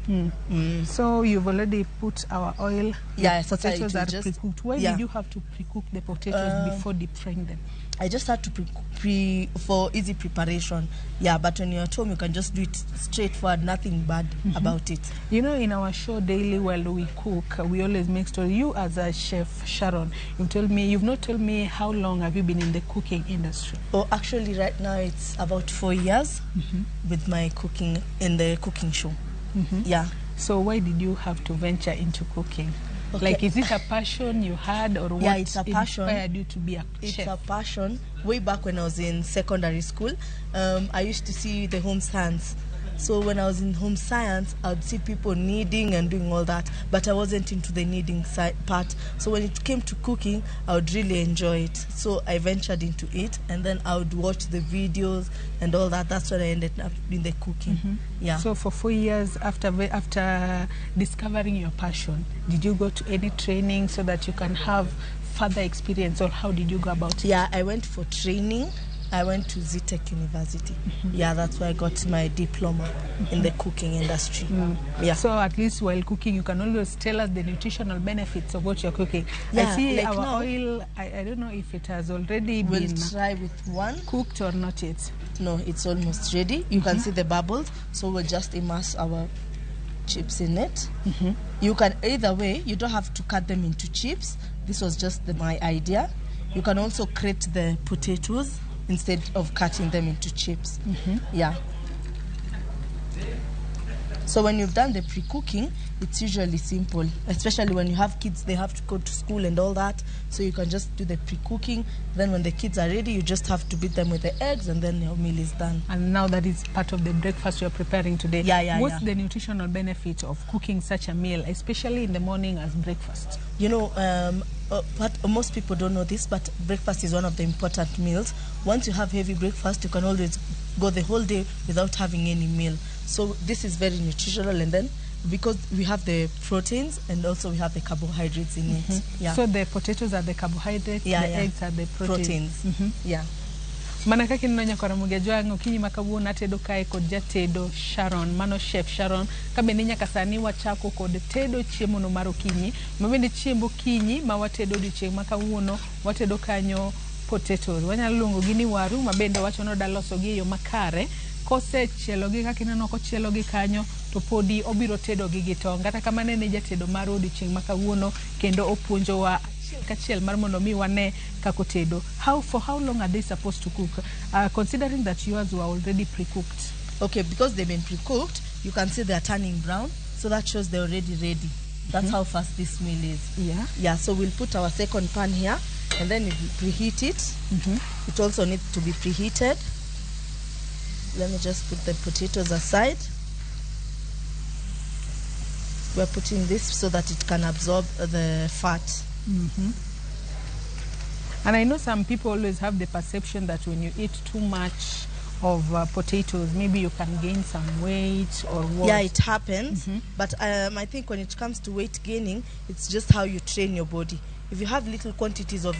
Speaker 1: So you've already put our oil.
Speaker 4: Yeah,
Speaker 1: The
Speaker 4: so
Speaker 1: potatoes
Speaker 4: it will
Speaker 1: are
Speaker 4: just
Speaker 1: pre-cooked. Why
Speaker 4: yeah.
Speaker 1: did you have to pre-cook the potatoes before deep frying them?
Speaker 4: I just had to pre for easy preparation. Yeah, but when you're at home, you can just do it straightforward, nothing bad about it.
Speaker 1: You know, in our show daily while we cook, we always make story. You as a chef, Sharon, you've told me, you've not told me how long have you been in the cooking industry?
Speaker 4: Oh, actually, right now it's about 4 years with my cooking in the cooking show. Yeah.
Speaker 1: So why did you have to venture into cooking?
Speaker 4: Okay.
Speaker 1: Like, is it a passion you had, or what
Speaker 4: Yeah, it's a passion.
Speaker 1: inspired you to be a
Speaker 4: It's
Speaker 1: chef?
Speaker 4: a passion. Way back when I was in secondary school, I used to see the home science. So when I was in home science, I'd see people kneading and doing all that, but I wasn't into the kneading side part. So when it came to cooking, I would really enjoy it. So I ventured into it, and then I would watch the videos and all that. That's when I ended up in the cooking. Yeah.
Speaker 1: So for 4 years after discovering your passion, did you go to any training so that you can have further experience, or how did you go about it?
Speaker 4: Yeah, I went for training. I went to Zetech University. Yeah, that's where I got my diploma in the cooking industry. Yeah.
Speaker 1: So at least while cooking, you can always tell us the nutritional benefits of what you're cooking. I
Speaker 4: Yeah,
Speaker 1: see
Speaker 4: like
Speaker 1: our
Speaker 4: now,
Speaker 1: oil, I don't know if it has already
Speaker 4: we'll
Speaker 1: been
Speaker 4: try with one.
Speaker 1: cooked or not yet.
Speaker 4: No, it's almost ready. You can see the bubbles. So we'll just immerse our chips in it. You can, either way, you don't have to cut them into chips. This was just my idea. You can also crate the potatoes instead of cutting them into chips. Yeah. So when you've done the pre-cooking, it's usually simple, especially when you have kids, they have to go to school and all that. So you can just do the pre-cooking. Then when the kids are ready, you just have to beat them with the eggs, and then your meal is done.
Speaker 1: And now that is part of the breakfast you're preparing today.
Speaker 4: Yeah,
Speaker 1: What's the nutritional benefit of cooking such a meal, especially in the morning as breakfast?
Speaker 4: You know, but most people don't know this, but breakfast is one of the important meals. Once you have heavy breakfast, you can always go the whole day without having any meal. So this is very nutritional, and then because we have the proteins and also we have the carbohydrates in it. Yeah.
Speaker 1: So the potatoes are the carbohydrates, the eggs are the proteins.
Speaker 4: Yeah.
Speaker 1: Mana kaka ineno nyakwar Ramogi Ajwang', okinyi ma kawuono atedo kae kod jatedo Sharon, mano Chef Sharon. Ka bende nyaka sani wachako kod tedo chiemo no mar okinyi, ma bende chiemb okinyi ma watedo odiochieng' ma kawuono, watedo kanyo potatoes. Wanyalo luongo gi ni waru, ma bende wacho ni oda loso gi e yo makare. Kosechielogi kaka ineno kochielogi kanyo to podi obiro tedogi gi tong'. Kata kamano en e jatedo mar odiochieng' ma kawuono kendo opuonjowa achiel kachiel mar mondo mi wane kaka otedo. For how long are they supposed to cook? Considering that yours were already pre-cooked.
Speaker 4: Okay, because they've been pre-cooked, you can see they're turning brown. So that shows they're already ready. That's how fast this meal is.
Speaker 1: Yeah.
Speaker 4: Yeah, so we'll put our second pan here and then we'll preheat it. It also needs to be preheated. Let me just put the potatoes aside. We're putting this so that it can absorb the fat.
Speaker 1: And I know some people always have the perception that when you eat too much of potatoes, maybe you can gain some weight or what.
Speaker 4: Yeah, it happens. But I think when it comes to weight gaining, it's just how you train your body. If you have little quantities of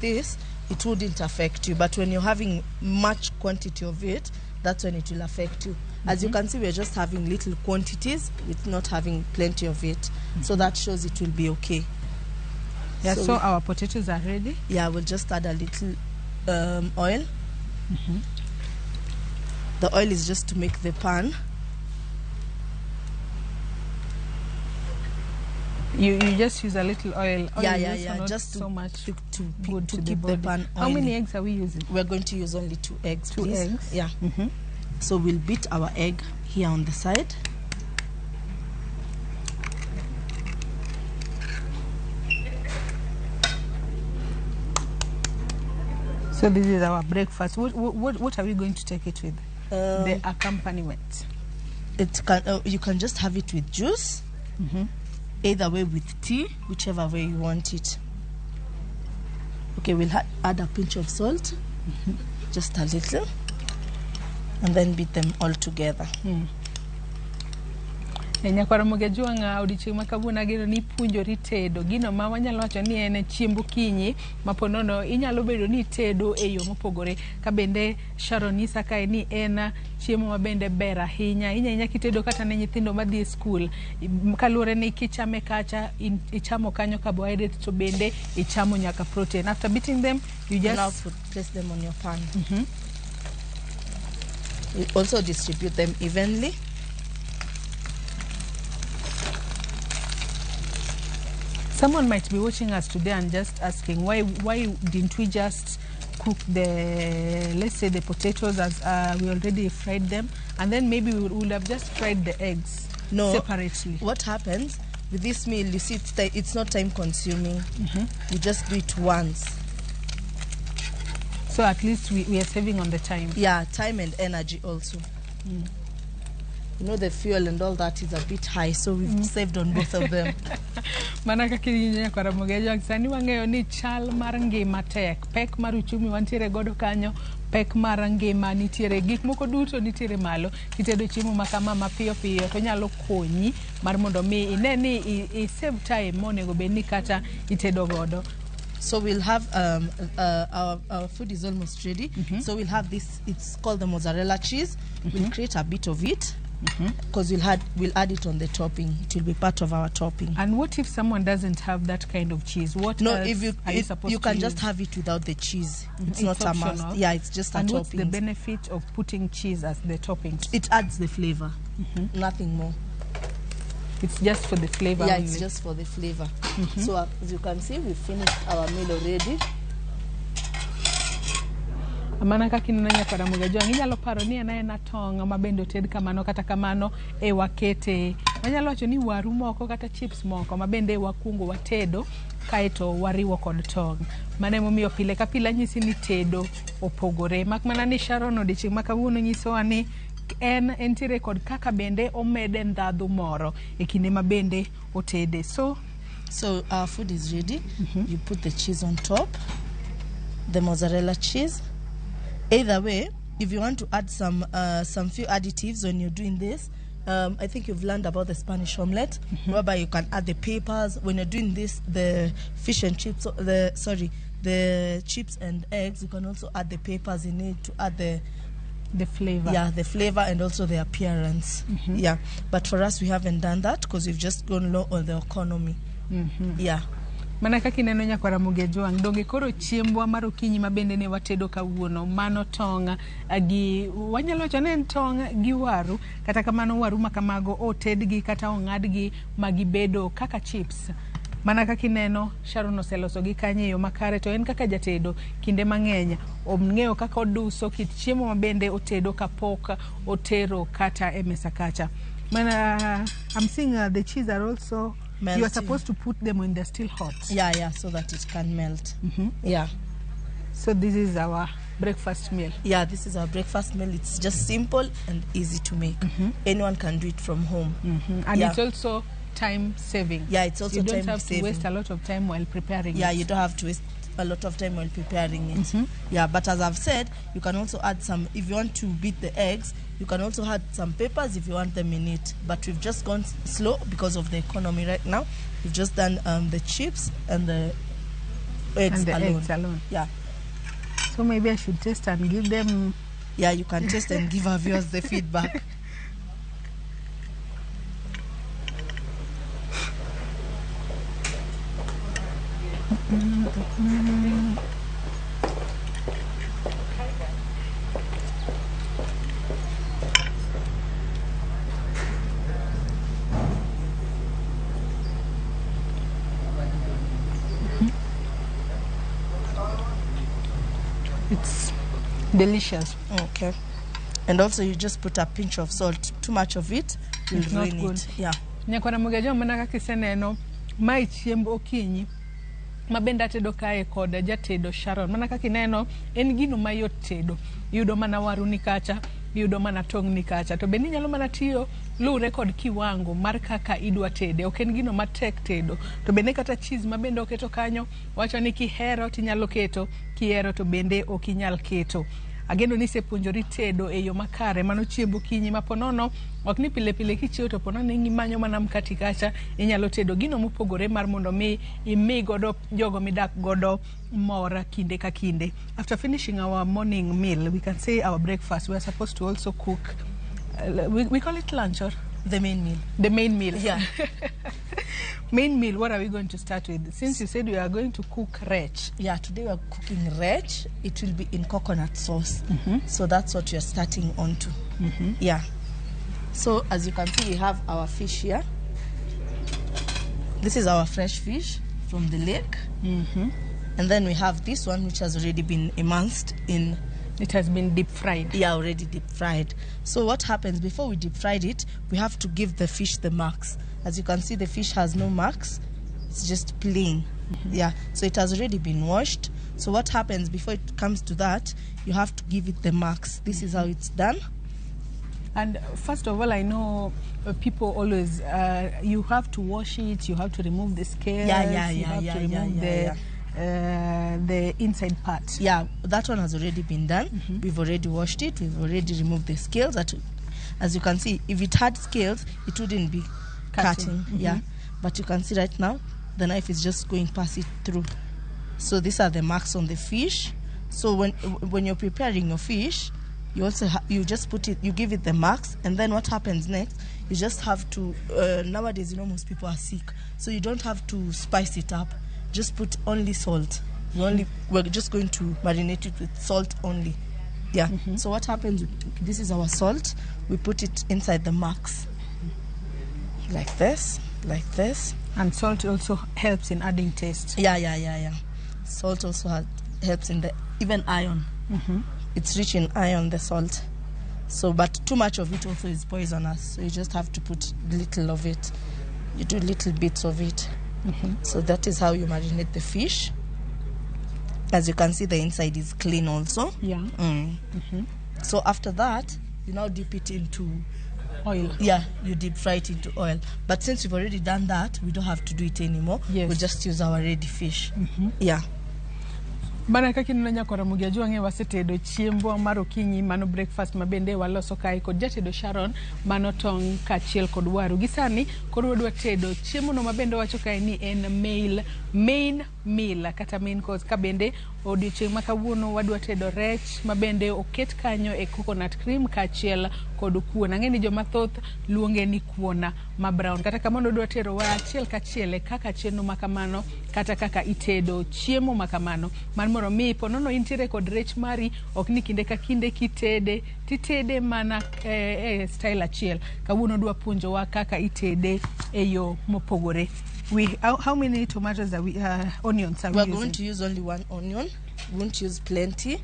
Speaker 4: this, it wouldn't affect you. But when you're having much quantity of it, that's when it will affect you. As you can see, we're just having little quantities with not having plenty of it. So that shows it will be okay.
Speaker 1: Yeah, so our potatoes are ready.
Speaker 4: Yeah, we'll just add a little oil. The oil is just to make the pan.
Speaker 1: You just use a little oil. Oil
Speaker 4: yeah. Just
Speaker 1: so much
Speaker 4: to keep the pan oily.
Speaker 1: How many eggs are we using?
Speaker 4: We're going to use only 2 eggs.
Speaker 1: 2
Speaker 4: please.
Speaker 1: eggs?
Speaker 4: Yeah. So we'll beat our egg here on the side.
Speaker 1: So this is our breakfast. What are we going to take it with? The accompaniment.
Speaker 4: It can you can just have it with juice. Either way with tea, whichever way you want it. Okay, we'll add a pinch of salt, just a little, and then beat them all together.
Speaker 1: Nyakwar Mogejuang' odiochieng' ma kawuono ageno ni ipuonjori tedo gino ma wanyalo wacho ni en chiemb okinyi ma po nono inyalo bedo ni itedo e yo mopogore ka bende Sharon nyisa kae ni en chiemo ma bende ber ahinya ahinya kitedo kata ne nyithindo madhi e skul kaluwore ni kichame kacha ichamo kanyo carbohydrate to bende ichamo nyaka protein. After beating them you just
Speaker 4: now place them on your pan. You also distribute them evenly.
Speaker 1: Someone might be watching us today and just asking why didn't we just cook the, let's say, the potatoes as we already fried them, and then maybe we would have just fried the eggs separately.
Speaker 4: What happens with this meal, you see, it's not time consuming. You just do it once.
Speaker 1: So at least we are saving on the time.
Speaker 4: Yeah, time and energy also. You know, the fuel and all that is a bit high, so we've saved on both of them.
Speaker 1: Mana kaka iwinjo nyakwar Ramogi Ajwang' sani wang'eyo ni chal mar ngima tek, pek mar uchumi wantiere godo kanyo, pek mar ngima nitiere, gik moko duto nitiere malo. Kitedo chiemo ma kama mapiyo piyo to nyalo konyi mar mondo mi ine ni i save time monego bed ni kata itedo godo.
Speaker 4: So we'll have our food is almost ready. So we'll have this, it's called the mozzarella cheese. We'll create a bit of it. Because we'll add it on the topping. It will be part of our topping.
Speaker 1: And what if someone doesn't have that kind of cheese? What
Speaker 4: no,
Speaker 1: else
Speaker 4: if you
Speaker 1: are you supposed
Speaker 4: you can
Speaker 1: to
Speaker 4: just
Speaker 1: use?
Speaker 4: Have it without the cheese. It's not a must. Yeah, it's just a
Speaker 1: and
Speaker 4: topping.
Speaker 1: What's the benefit of putting cheese as the topping?
Speaker 4: It adds the flavor. Nothing more.
Speaker 1: It's just for the flavor.
Speaker 4: Yeah,
Speaker 1: only.
Speaker 4: It's just for the flavor. So as you can see, we finished our meal already.
Speaker 1: Mana kaka ineno nyakwar Ramogi Ajwang' inyalo paro ni en aena tong' ma bende oted kamano kata kamano e wakete wanyalo wacho ni waru moko kata chips moko ma bende wakuongo watedo kaeto wariwo kod tong'. Mano emomiyo pile ka pile anyisi ni tedo opogore mak mana ni Sharon odiochieng' ma kawuono nyisowa ni en entiere kod kaka bende omede ndhadhu moro e kinde ma bende otede. So
Speaker 4: our food is ready. You put the cheese on top, the mozzarella cheese. Either way, if you want to add some few additives when you're doing this, I think you've learned about the Spanish omelette, whereby you can add the peppers. When you're doing this, the fish and chips, the chips and eggs, you can also add the peppers in it to add the
Speaker 1: flavor.
Speaker 4: Yeah, the flavor and also the appearance. Yeah, but for us, we haven't done that because we've just gone low on the economy. Yeah.
Speaker 1: Mana kaka ineno nyakwar Ramogi Ajwang', donge koro chiembwa mar okinyi ma bende ne watedo kawuono, mano tong' gi wanyalo wacho ni en tong' gi waru, kata kamano waru ma kamago otedgi kata ong'adgi ma gibedo kaka chips. Mana kaka ineno Sharon oselosogi kanyo e yo makare to en kaka jatedo kinde mang'eny ong'eyo kaka oduso kit chiemo ma bende otedo kapok otero kata e mesa kacha. Mana I'm seeing the cheese are also you are
Speaker 4: Melting.
Speaker 1: supposed to put them when they're still hot.
Speaker 4: Yeah, so that it can melt. Yeah.
Speaker 1: So this is our breakfast meal.
Speaker 4: Yeah, this is our breakfast meal. It's just simple and easy to make. Anyone can do it from home.
Speaker 1: And
Speaker 4: Yeah.
Speaker 1: it's also time saving.
Speaker 4: Yeah, it's also
Speaker 1: You don't
Speaker 4: time
Speaker 1: have to
Speaker 4: saving.
Speaker 1: waste a lot of time while preparing
Speaker 4: Yeah,
Speaker 1: it.
Speaker 4: you don't have to waste a lot of time while preparing it. Yeah, but as I've said, you can also add some, if you want to beat the eggs, you can also add some peppers if you want them in it. But we've just gone slow because of the economy right now. We've just done the chips and the eggs
Speaker 1: And the
Speaker 4: alone.
Speaker 1: eggs alone.
Speaker 4: Yeah.
Speaker 1: So maybe I should taste and give them.
Speaker 4: Yeah, you can taste and give our viewers the feedback.
Speaker 1: It's delicious.
Speaker 4: Okay. And also you just put a pinch of salt. Too much of it will
Speaker 1: It's not
Speaker 4: ruin
Speaker 1: good.
Speaker 4: it. Yeah.
Speaker 1: Nyakwar Ramogi Ajwang' mana kaka iseneno, mae chiemb okinyi ma bende atedo kae kod jatedo Sharon. Mana kaka ineno, en gino mayot tedo. Iyudo mana waru ni kacha, iyudo mana tong' ni kacha. To bende inyalo mana tiyo luwre kod kiwango mar kaka idwa tede. Ok en gino matek tedo. To bende kata cheese ma bende oketo kanyo, wacho ni kihero tinyalo keto, kihero to bende ok inyal keto. Ageno ni isepuonjori tedo e yo makare. Mano chiemb okinyi ma ponono ok ni pile pile kichiewo to ponono imanyo mana mkati kacha, inyalo tedo gino mopogore mar mondo mi imi godo jogo midak godo mor kinde ka kinde. After finishing our morning meal, we can say our breakfast, we are supposed to also cook, we call it lunch or?
Speaker 4: The main meal.
Speaker 1: The main meal.
Speaker 4: Yeah.
Speaker 1: Main meal, what are we going to start with? Since you said we are going to cook rech.
Speaker 4: Yeah, today we are cooking rech. It will be in coconut sauce. So that's what we are starting on to. Yeah. So as you can see, we have our fish here. This is our fresh fish from the lake. And then we have this one, which has already been immersed in...
Speaker 1: It has been deep fried.
Speaker 4: Yeah, already deep fried. So what happens, before we deep fried it, we have to give the fish the marks. As you can see, the fish has no marks. It's just plain. Yeah, so it has already been washed. So what happens before it comes to that, you have to give it the marks. This is how it's done.
Speaker 1: And first of all, I know people always, you have to wash it, you have to remove the scales, you have to remove the inside part.
Speaker 4: Yeah, that one has already been done. We've already washed it, we've already removed the scales. That, as you can see, if it had scales, it wouldn't be cutting. Yeah, but you can see right now, the knife is just going past it through. So these are the marks on the fish. So when you're preparing your fish, you also you just put it, you give it the marks, and then what happens next? You just have to. Nowadays, you know, most people are sick, so you don't have to spice it up. Just put only salt. We're just going to marinate it with salt only. Yeah. So what happens? This is our salt. We put it inside the marks, like this, like this.
Speaker 1: And salt also helps in adding taste.
Speaker 4: Yeah. Salt also helps in the even iron. It's rich in iron, the salt. So, but too much of it also is poisonous. So you just have to put little of it. You do little bits of it. So that is how you marinate the fish. As you can see, the inside is clean also.
Speaker 1: Yeah.
Speaker 4: So after that, you now dip it into
Speaker 1: oil.
Speaker 4: Yeah, you deep fry it into oil. But since we've already done that, we don't have to do it anymore.
Speaker 1: Yes.
Speaker 4: We'll just use our ready fish. Yeah.
Speaker 1: Mana kaka ineno nyakwar Ramogi Ajwang' wasetedo chiembwa mar okinyi mano breakfast ma bende waloso kae kod jatedo Sharon mano tong' kaachiel kod waru. Gi sani koro wadwa tedo chiemo no ma bende wacho kae ni en main meal kata main course ka bende Odiochieng' ma kawuono wadwa tedo rech mabende oket kanyo e coconut cream kaachiel kod kuon. Ang'e ni joma thoth luonge ni kuon ma brown. Kata kamano odwa terowa achiel kachiel e kaka chenro ma kamano kata kaka itedo chiemo ma kamano. Mar mondo mi ponono intiere kod rech mari, ok ni kinde ka kinde kitede, titede mana e style achiel. Kawuono dwa puonjowa kaka itede e yo mopogore. How many tomatoes are we, onions are
Speaker 4: We are
Speaker 1: we
Speaker 4: going
Speaker 1: using?
Speaker 4: to use only one onion. We won't use plenty.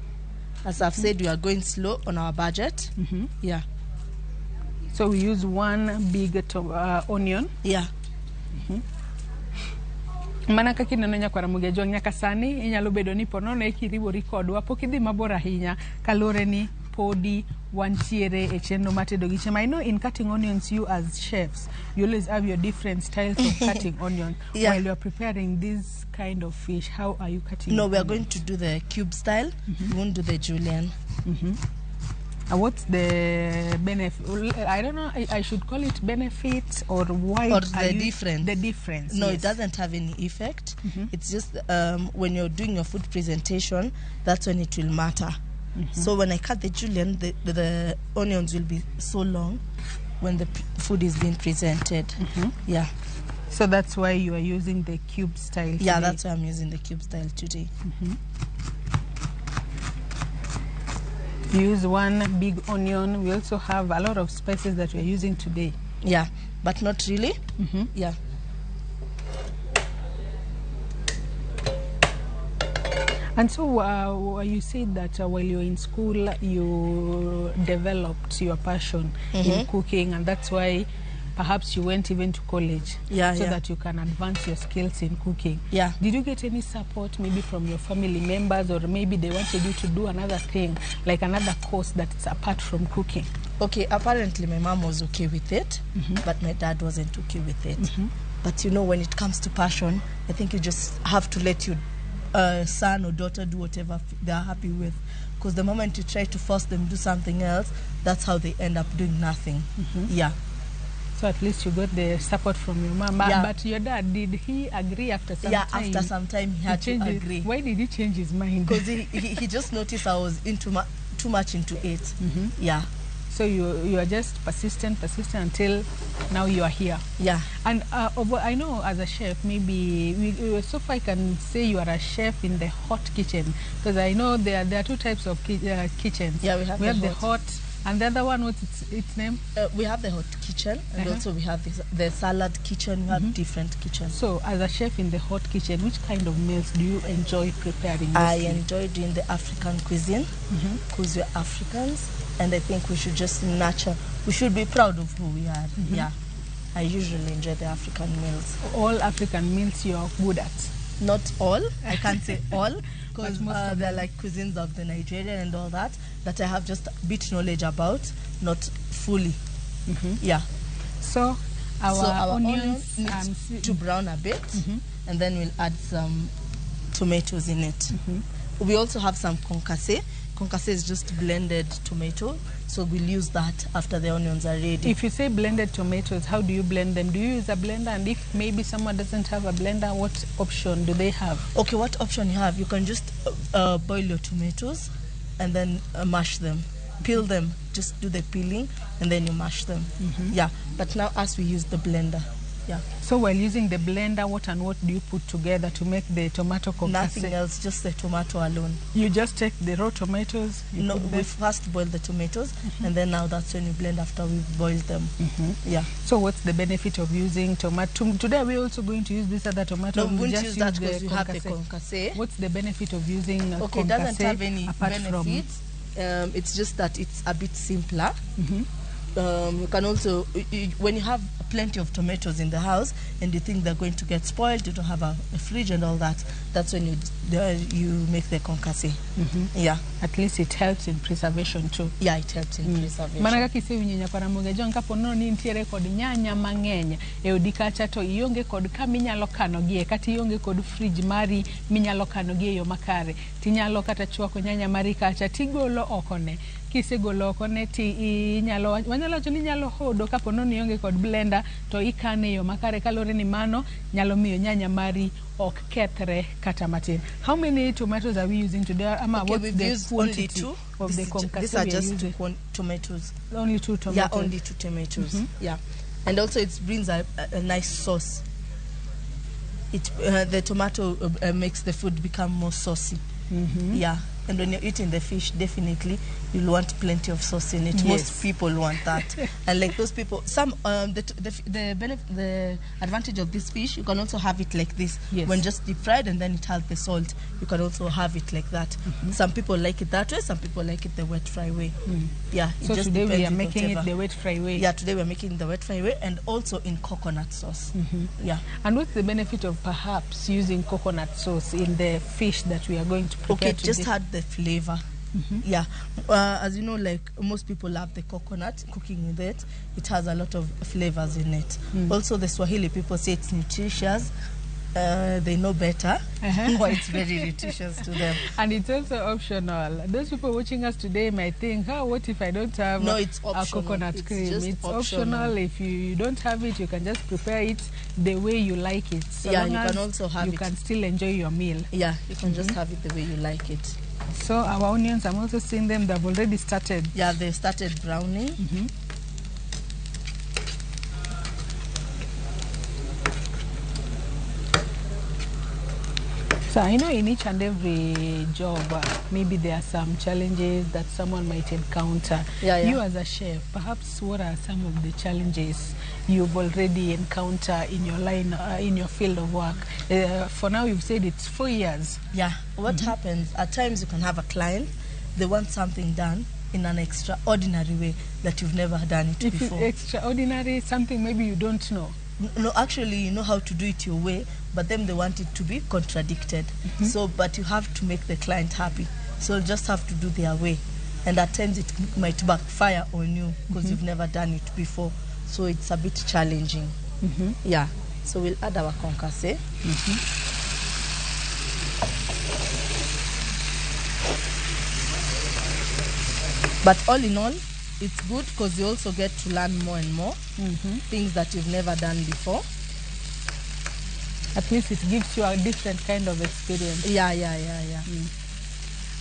Speaker 4: As I've said, we are going slow on our budget. Yeah.
Speaker 1: So we use one big onion.
Speaker 4: Yeah.
Speaker 1: Mana kaka ineno nyakwara Mugejuang' nyaka sani inyalo bedo ni ponono eki iriwori kodwa pok idhi mabor ahinya kaluwore ni podi wantiere e chenro mar tedo gi chiemo. I know in cutting onions you as chefs you always have your different styles of cutting onions.
Speaker 4: Yeah.
Speaker 1: While you are preparing this kind of fish, how are you cutting
Speaker 4: No,
Speaker 1: your
Speaker 4: we are
Speaker 1: onions?
Speaker 4: going to do the cube style. We won't do the julienne.
Speaker 1: What's the benefit? I don't know. I should call it benefit or why?
Speaker 4: Or
Speaker 1: are
Speaker 4: the
Speaker 1: you-
Speaker 4: difference.
Speaker 1: The difference.
Speaker 4: No,
Speaker 1: yes.
Speaker 4: it doesn't have any effect. It's just when you're doing your food presentation, that's when it will matter. So when I cut the julienne, the onions will be so long when the food is being presented. Yeah.
Speaker 1: So that's why you are using the cube style.
Speaker 4: Yeah,
Speaker 1: today.
Speaker 4: that's why I'm using the cube style today.
Speaker 1: Use one big onion. We also have a lot of spices that we are using today.
Speaker 4: Yeah, but not really. Yeah.
Speaker 1: And so you said that while you were in school, you developed your passion in cooking, and that's why perhaps you went even to college.
Speaker 4: Yeah,
Speaker 1: so
Speaker 4: yeah.
Speaker 1: that you can advance your skills in cooking.
Speaker 4: Yeah.
Speaker 1: Did you get any support maybe from your family members, or maybe they wanted you to do another thing, like another course that's apart from cooking?
Speaker 4: Okay, apparently my mom was okay with it, but my dad wasn't okay with it. But you know, when it comes to passion, I think you just have to let your son or daughter do whatever they're happy with. Because the moment you try to force them to do something else, that's how they end up doing nothing. Yeah.
Speaker 1: So at least you got the support from your mom.
Speaker 4: Yeah.
Speaker 1: But your dad, did he agree after some
Speaker 4: yeah,
Speaker 1: time?
Speaker 4: after some time he had to agree.
Speaker 1: Why did he change his mind?
Speaker 4: Because he just noticed I was into too much into it. Yeah.
Speaker 1: So you are just persistent until now you are here.
Speaker 4: Yeah.
Speaker 1: And I know as a chef, maybe so far I can say you are a chef in the hot kitchen, because I know there are two types of kitchens.
Speaker 4: Yeah, we have the
Speaker 1: hot. And the other one, what's its name?
Speaker 4: We have the hot kitchen, and also we have the salad kitchen. We have different kitchens.
Speaker 1: So, as a chef in the hot kitchen, which kind of meals do you enjoy preparing?
Speaker 4: I enjoy doing the African cuisine, because we're Africans, and I think we should just nurture. We should be proud of who we are. Yeah, I usually enjoy the African meals.
Speaker 1: All African meals you're good at?
Speaker 4: Not all. I can't say all, because they're like cuisines of the Nigerian and all that I have just a bit knowledge about, not fully. Yeah.
Speaker 1: So our onions
Speaker 4: needs to brown a bit, and then we'll add some tomatoes in it. We also have some concasse. Concasse is just blended tomato, so we'll use that after the onions are ready.
Speaker 1: If you say blended tomatoes, how do you blend them? Do you use a blender? And if maybe someone doesn't have a blender, what option do they have?
Speaker 4: Okay, what option you have? You can just boil your tomatoes and then mash them. Peel them, just do the peeling, and then you mash them. Yeah, but now as we use the blender. Yeah.
Speaker 1: So while using the blender, what and what do you put together to make the tomato concasse?
Speaker 4: Nothing else, just the tomato alone.
Speaker 1: You just take the raw tomatoes?
Speaker 4: No, we first boil the tomatoes, and then now that's when you blend after we've boiled them. Yeah.
Speaker 1: So what's the benefit of using tomato? Today we're also going to use this other tomato.
Speaker 4: No, we won't use that because we have the concasse.
Speaker 1: What's the benefit of using concasse?
Speaker 4: Okay, it doesn't have any benefit. It's just that it's a bit simpler. You can also, when you have plenty of tomatoes in the house and you think they're going to get spoiled, you don't have a fridge and all that, that's when you make the concasse. Yeah.
Speaker 1: At least it helps in preservation too.
Speaker 4: Yeah, it helps in preservation.
Speaker 1: Mana kaka isewinjo nyakwara Mugejuang' kapo nono ni nitiere kod nyanya mang'eny e odi kacha to ionge kod kama inyalo kanogie, kata ionge kod fridge mari minyalo kanogie e yo makare, tinyalo kata chwako nyanya mari kacha tigolo okone. Kisegolo oko ne ti inyalo wanyalo wacho ni inyalo hodo kapo ni ionge kod blender to ikane e yo makare kaluwore ni mano nyalo miyo nyanya mari ok kethre kata matin. How many tomatoes are we using today? Ama
Speaker 4: Okay,
Speaker 1: what's
Speaker 4: we've
Speaker 1: the
Speaker 4: used only
Speaker 1: quantity
Speaker 4: two.
Speaker 1: of the
Speaker 4: These
Speaker 1: concasse
Speaker 4: are
Speaker 1: we are
Speaker 4: just
Speaker 1: using?
Speaker 4: two tomatoes.
Speaker 1: Only two tomatoes.
Speaker 4: Yeah, only two tomatoes. Yeah, and also it brings a nice sauce. It the tomato makes the food become more saucy. Yeah, and when you're eating the fish, definitely you'll want plenty of sauce in it.
Speaker 1: Yes.
Speaker 4: Most people want that, and like those people, some the advantage of this fish, you can also have it like this.
Speaker 1: Yes.
Speaker 4: When just deep fried and then it has the salt, you can also have it like that. Some people like it that way. Some people like it the wet fry way. Yeah. It
Speaker 1: So
Speaker 4: just
Speaker 1: today we
Speaker 4: depends
Speaker 1: are
Speaker 4: with
Speaker 1: making it
Speaker 4: whatever.
Speaker 1: the wet fry way.
Speaker 4: Yeah, today we're making the wet fry way and also in coconut sauce. Yeah.
Speaker 1: And what's the benefit of perhaps using coconut sauce in the fish that we are going to prepare
Speaker 4: Okay, it just
Speaker 1: today?
Speaker 4: had the flavor. Yeah, as you know, like most people love the coconut, cooking with it. It has a lot of flavors in it. Also, the Swahili people say it's nutritious. They know better why it's very nutritious to them.
Speaker 1: And it's also optional. Those people watching us today might think, oh, what if I don't have
Speaker 4: No, it's
Speaker 1: a
Speaker 4: optional.
Speaker 1: coconut
Speaker 4: It's
Speaker 1: cream?
Speaker 4: just
Speaker 1: It's
Speaker 4: optional.
Speaker 1: optional. If you don't have it, you can just prepare it the way you like it. So
Speaker 4: Yeah,
Speaker 1: long
Speaker 4: you can
Speaker 1: as
Speaker 4: also have
Speaker 1: you
Speaker 4: it.
Speaker 1: can still enjoy your meal.
Speaker 4: Yeah, you can just have it the way you like it.
Speaker 1: So our onions, I'm also seeing them, they've already started.
Speaker 4: Yeah, they've started browning.
Speaker 1: So I know in each and every job, maybe there are some challenges that someone might encounter.
Speaker 4: Yeah, yeah.
Speaker 1: You as a chef, perhaps what are some of the challenges you've already encountered in your line, in your field of work? For now, you've said it's 4 years.
Speaker 4: Yeah. What happens, at times you can have a client, they want something done in an extraordinary way that you've never done it
Speaker 1: If it's
Speaker 4: before.
Speaker 1: extraordinary, something maybe you don't know.
Speaker 4: No, actually, you know how to do it your way, but then they want it to be contradicted. So, but you have to make the client happy. So you just have to do their way. And at times it might backfire on you because you've never done it before. So it's a bit challenging. Yeah. So we'll add our concasse. But all in all, it's good because you also get to learn more and more things that you've never done before.
Speaker 1: At least it gives you a different kind of experience.
Speaker 4: Yeah, yeah, yeah, yeah.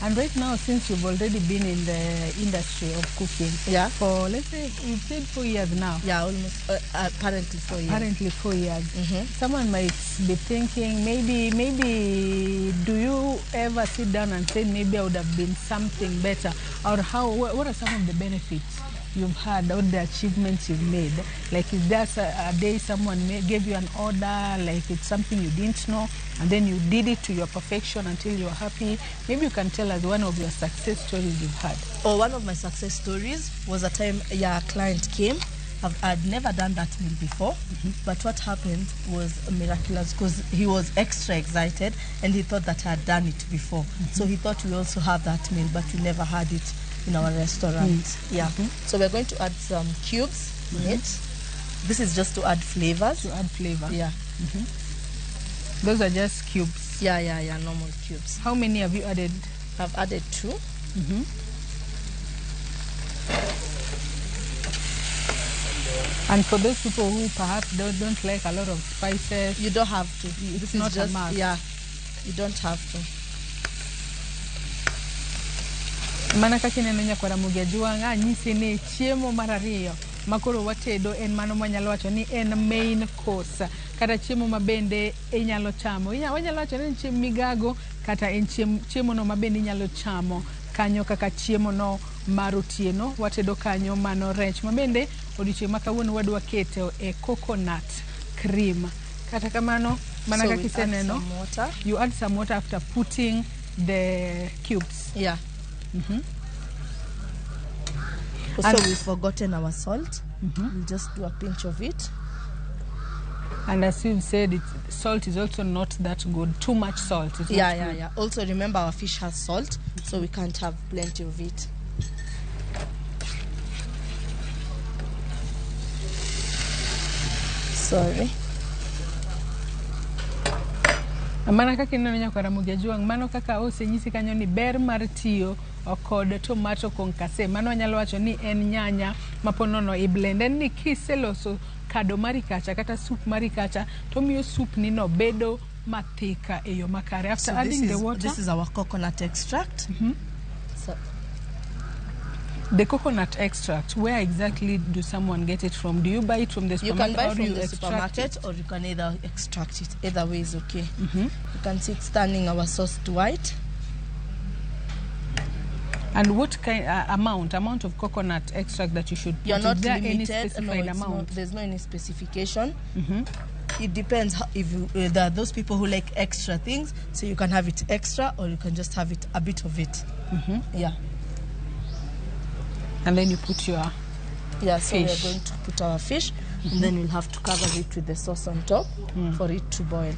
Speaker 1: And right now, since you've already been in the industry of cooking,
Speaker 4: yeah,
Speaker 1: for let's say you've said 4 years now.
Speaker 4: Yeah, almost apparently 4 years.
Speaker 1: Apparently 4 years. Someone might be thinking, maybe do you ever sit down and say maybe I would have been something better, or how? What are some of the benefits you've had or the achievements you've made? Like, is there a day someone gave you an order, like it's something you didn't know, and then you did it to your perfection until you're happy? Maybe you can tell us one of your success stories you've had.
Speaker 4: Oh, one of my success stories was a time a client came. I'd never done that meal before, but what happened was miraculous because he was extra excited and he thought that I had done it before. So he thought we also have that meal, but we never had it in our restaurant. Yeah. So we're going to add some cubes in it. This is just to add flavors.
Speaker 1: To add flavor.
Speaker 4: Yeah.
Speaker 1: Those are just cubes.
Speaker 4: Yeah, yeah, yeah, normal cubes.
Speaker 1: How many have you added?
Speaker 4: I've added 2.
Speaker 1: And for those people who perhaps don't like a lot of spices,
Speaker 4: you don't have to.
Speaker 1: It's
Speaker 4: This
Speaker 1: not
Speaker 4: is just,
Speaker 1: a must.
Speaker 4: Yeah, you don't have to.
Speaker 1: Mana kaka ineno nyakwar Ramogi Ajwang' anyisi ni chiemo mar ariyo makoro watedo en mano mwanyalo wacho ni en main course kata chiemo ma bende inyalo chamo. Wanyalo wacho ni en chiemb migago kata en chiemo no ma bende inyalo chamo kanyo kaka chiemo no mar otieno. Watedo kanyo mano rech ma bende odiochieng' ma kawuono wadwa keto e coconut cream. Kata kamano mana
Speaker 4: So
Speaker 1: kaka
Speaker 4: we add
Speaker 1: iseneno,
Speaker 4: some water.
Speaker 1: You add some water after putting the cubes.
Speaker 4: Yeah. So
Speaker 1: And
Speaker 4: we've forgotten our salt. We'll just do a pinch of it.
Speaker 1: And as you've said, salt is also not that good. Too much salt is
Speaker 4: Yeah,
Speaker 1: not
Speaker 4: yeah,
Speaker 1: good.
Speaker 4: yeah. Also remember our fish has salt, so we can't have plenty of it. Sorry.
Speaker 1: Mana kaka ineno nyakwar Ramogi Ajwang', mano kaka osenyisi kanyo ni ber mar tiyo kod tomato concasse. Mano wanyalo wacho ni en nyanya maponono i blend. En ni kiseloso kado mari kacha kata soup mari kacha to miyo soup ni no bedo mathika e yo makare. After
Speaker 4: So
Speaker 1: adding the water,
Speaker 4: this is our coconut extract. So
Speaker 1: the coconut extract, where exactly do someone get it from? Do you buy it from the
Speaker 4: you
Speaker 1: supermarket
Speaker 4: can buy
Speaker 1: or
Speaker 4: from
Speaker 1: you
Speaker 4: the
Speaker 1: extract
Speaker 4: supermarket
Speaker 1: it?
Speaker 4: or you can either extract it. Either way is okay. You can see it's turning our sauce to white.
Speaker 1: And what kind amount of coconut extract that you should put?
Speaker 4: You're not
Speaker 1: Is there any
Speaker 4: limited.
Speaker 1: specified
Speaker 4: No, it's
Speaker 1: amount?
Speaker 4: not, there's no any specification. It depends how, if you, there are those people who like extra things, so you can have it extra or you can just have it a bit of it. Yeah.
Speaker 1: And then you put your
Speaker 4: Yeah, so we are
Speaker 1: fish.
Speaker 4: going to put our fish and then we'll have to cover it with the sauce on top for it to boil.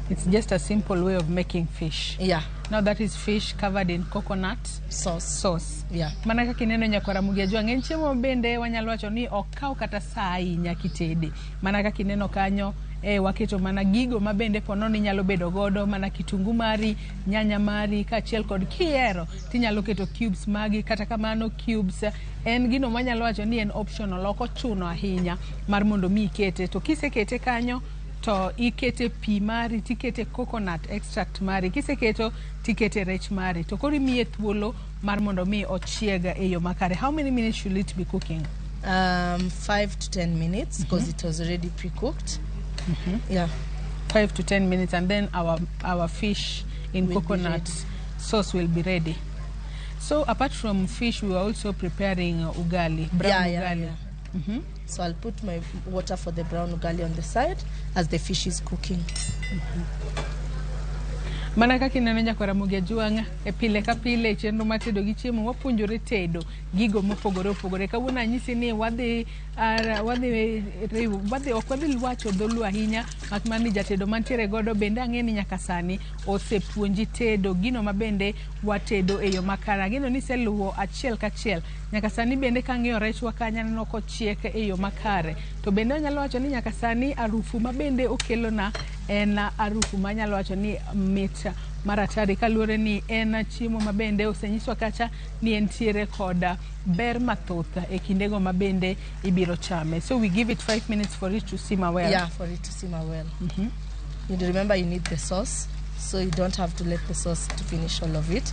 Speaker 1: It's just a simple way of making fish.
Speaker 4: Yeah.
Speaker 1: Now that is fish covered in coconut
Speaker 4: sauce. Yeah.
Speaker 1: Mana kaka ineno nyakwara Mugia en chiemo bende wanyalo wacho ni ok kaw kata saa ahinya kitede. Mana kaka ineno kanyo waketo mana gigo ma bende ponono inyalo bedo godo mana kitungu mari, nyanya mari kaachiel kod kihero tinyalo keto cubes magi. Kata kamano cubes en gino manyalo wacho ni en optional, ok ochuno ahinya mar mondo mi ikete. To kisekete kanyo to ikete pi mari tikete coconut extract mari, kiseketo tikete rech mari to koro imiye thuolo mar mondo mi ochieg e yo makare. How many minutes should it be cooking?
Speaker 4: 5 to 10 minutes because it was already pre-cooked. Yeah.
Speaker 1: 5 to 10 minutes and then our fish in
Speaker 4: Will be
Speaker 1: coconut
Speaker 4: ready.
Speaker 1: sauce will be ready. So apart from fish, we are also preparing ugali, brown ugali.
Speaker 4: Yeah. So I'll put my water for the brown ugali on the side as the fish is cooking.
Speaker 1: Mana kaka ineno nyakwara Mugia Jwang', e pile ka pile e chenro mar tedo gi chiemo wapuonjore tedo gigo mopogore opogore. Kawuono anyisi ni wadhi ok wadhi wacho dholuo ahinya, mak mana ni jatedo mantiere godo bende ang'e ni nyaka sani osepuonji tedo gino ma bende watedo e yo makare. Ageno ni iseluwo achiel kachiel. Nyaka sani bende kang'iyo rechwa kanyo aneno kochiek e yo makare. To bende anyalo wacho ni nyaka sani arufu ma bende okelona en arufu manyalo wacho ni mit mar atari, kaluwore ni en chiemo ma bende osenyiswa kacha ni entiere kod ber mathoth e kindego ma bende ibiro chame. So we give it 5 minutes for it to simmer well.
Speaker 4: Yeah, for it to simmer well. You remember you need the sauce, so you don't have to let the sauce to finish all of it.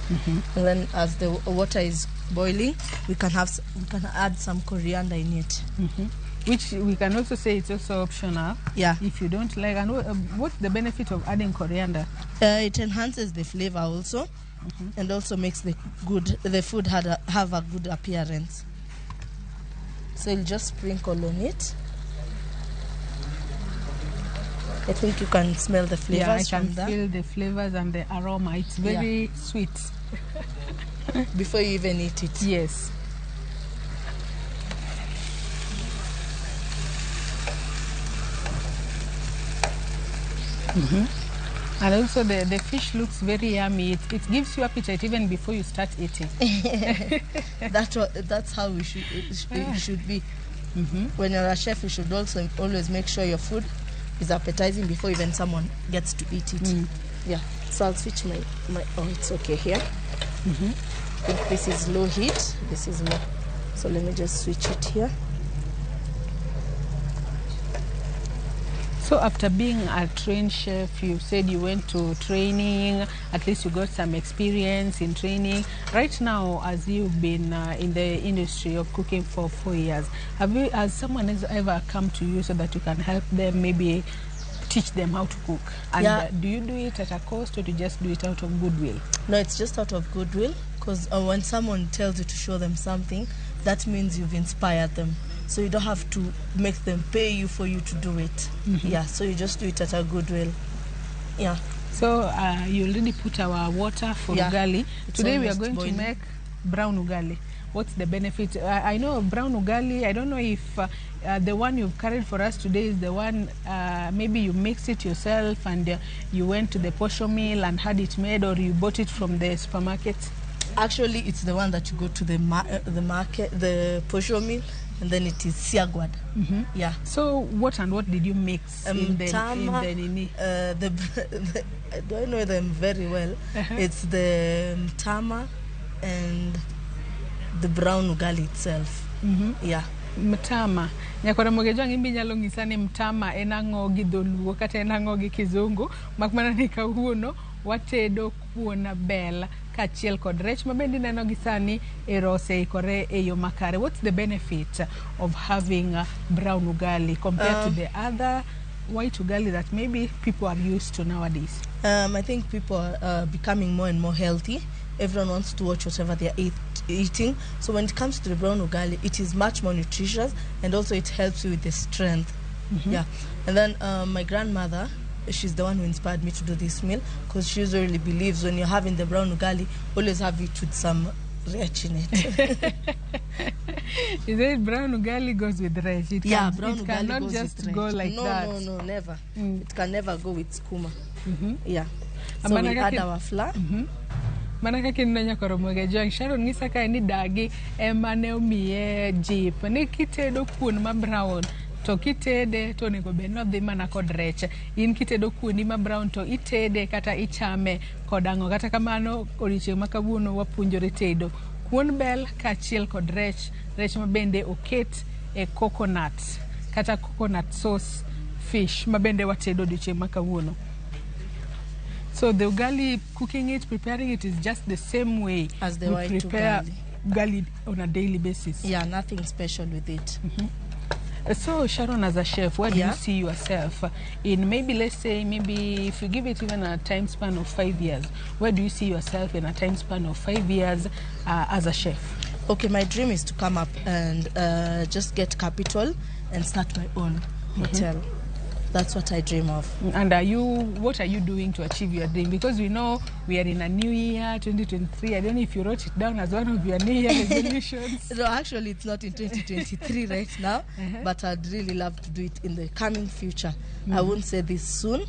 Speaker 4: And then as the water is boiling, we can add some coriander in it.
Speaker 1: Which we can also say it's also optional.
Speaker 4: Yeah.
Speaker 1: If you don't like. And what's the benefit of adding coriander?
Speaker 4: It enhances the flavor also, and also makes the food have a good appearance. So you'll just sprinkle on it. I think you can smell the flavors.
Speaker 1: Yeah, I can
Speaker 4: from
Speaker 1: feel the flavors and the aroma. It's very sweet.
Speaker 4: Before you even eat it.
Speaker 1: Yes. And also the fish looks very yummy. It gives you appetite even before you start eating.
Speaker 4: That's how we should, it should be. When you're a chef, you should also always make sure your food is appetizing before even someone gets to eat it. Yeah. So I'll switch my oh, it's okay here. I think this is low heat. This is more. So let me just switch it here.
Speaker 1: So after being a trained chef, you said you went to training, at least you got some experience in training. Right now, as you've been in the industry of cooking for 4 years, has someone has ever come to you so that you can help them, maybe teach them how to cook? And do you do it at a cost or do you just do it out of goodwill?
Speaker 4: No, it's just out of goodwill, because when someone tells you to show them something, that means you've inspired them. So you don't have to make them pay you for you to do it. Yeah, so you just do it at a goodwill. Yeah.
Speaker 1: So you already put our water for ugali. Today we are going to make brown ugali. What's the benefit? I know brown ugali, I don't know if the one you've carried for us today is the one, maybe you mixed it yourself and you went to the posho mill and had it made, or you bought it from the supermarket.
Speaker 4: Actually, it's the one that you go to the market, the posho mill, and then it is siagwad. Yeah.
Speaker 1: So what and what did you mix in the
Speaker 4: tama,
Speaker 1: in the nini?
Speaker 4: I don't know them very well. It's the tama, and the brown ugali itself. Yeah.
Speaker 1: Mtama. Nyakwara Mogejwang' imbe inyalo ng'isa ni mtama en ang'o gi dholuo kata en ang'o gi kizungu mak mana ni kawuono watedo kuon bel kaachiel kod rech ma bende ineno gi sani ero oseikore e yo makare. What's the benefit of having brown ugali compared to the other white ugali that maybe people are used to nowadays?
Speaker 4: I think people are becoming more and more healthy. Everyone wants to watch whatever they are eating. So when it comes to the brown ugali, it is much more nutritious, and also it helps you with the strength. Yeah. And then my grandmother, she's the one who inspired me to do this meal, because she usually believes when you're having the brown ugali, always have it with some rech in it.
Speaker 1: Is it brown ugali goes with rech? It
Speaker 4: yeah,
Speaker 1: can,
Speaker 4: brown
Speaker 1: it
Speaker 4: ugali
Speaker 1: cannot
Speaker 4: goes
Speaker 1: just
Speaker 4: with rech.
Speaker 1: Go like
Speaker 4: no,
Speaker 1: that.
Speaker 4: No, no, never. It can never go with skuma. Yeah. So
Speaker 1: Amana
Speaker 4: we add
Speaker 1: kaka-
Speaker 4: our flour.
Speaker 1: Mana kaka ineno nyakwar Mogejwang', Sharon ng'isa kae ni dagi ema ne omiye jip ni kitedo kuon ma brown to kitede to onego bed ni odhi mana kod rech. In kitedo kuoni ma brown to itede kata ichame kod ang'o. Kata kamano odiochieng' ma kawuono wapuonjore tedo kuon bel kaachiel kod rech, rech ma bende oket e coconut kata coconut sauce fish ma bende watedo odiochieng' ma kawuono. So the ugali, cooking it, preparing it is just the same way
Speaker 4: as the
Speaker 1: we
Speaker 4: white
Speaker 1: prepare
Speaker 4: ugali.
Speaker 1: ugali on a daily basis.
Speaker 4: Yeah, nothing special with it.
Speaker 1: So Sharon, as a chef, where do
Speaker 4: Yeah.
Speaker 1: you see yourself in maybe, let's say, maybe if you give it even a time span of 5 years, where do you see yourself in a time span of 5 years as a chef?
Speaker 4: Okay, my dream is to come up and just get capital and start my own hotel. That's what I dream of.
Speaker 1: And what are you doing to achieve your dream? Because we know we are in a new year, 2023. I don't know if you wrote it down as one of your new year resolutions.
Speaker 4: No, actually, it's not in 2023 right now, but I'd really love to do it in the coming future. I won't say this soon,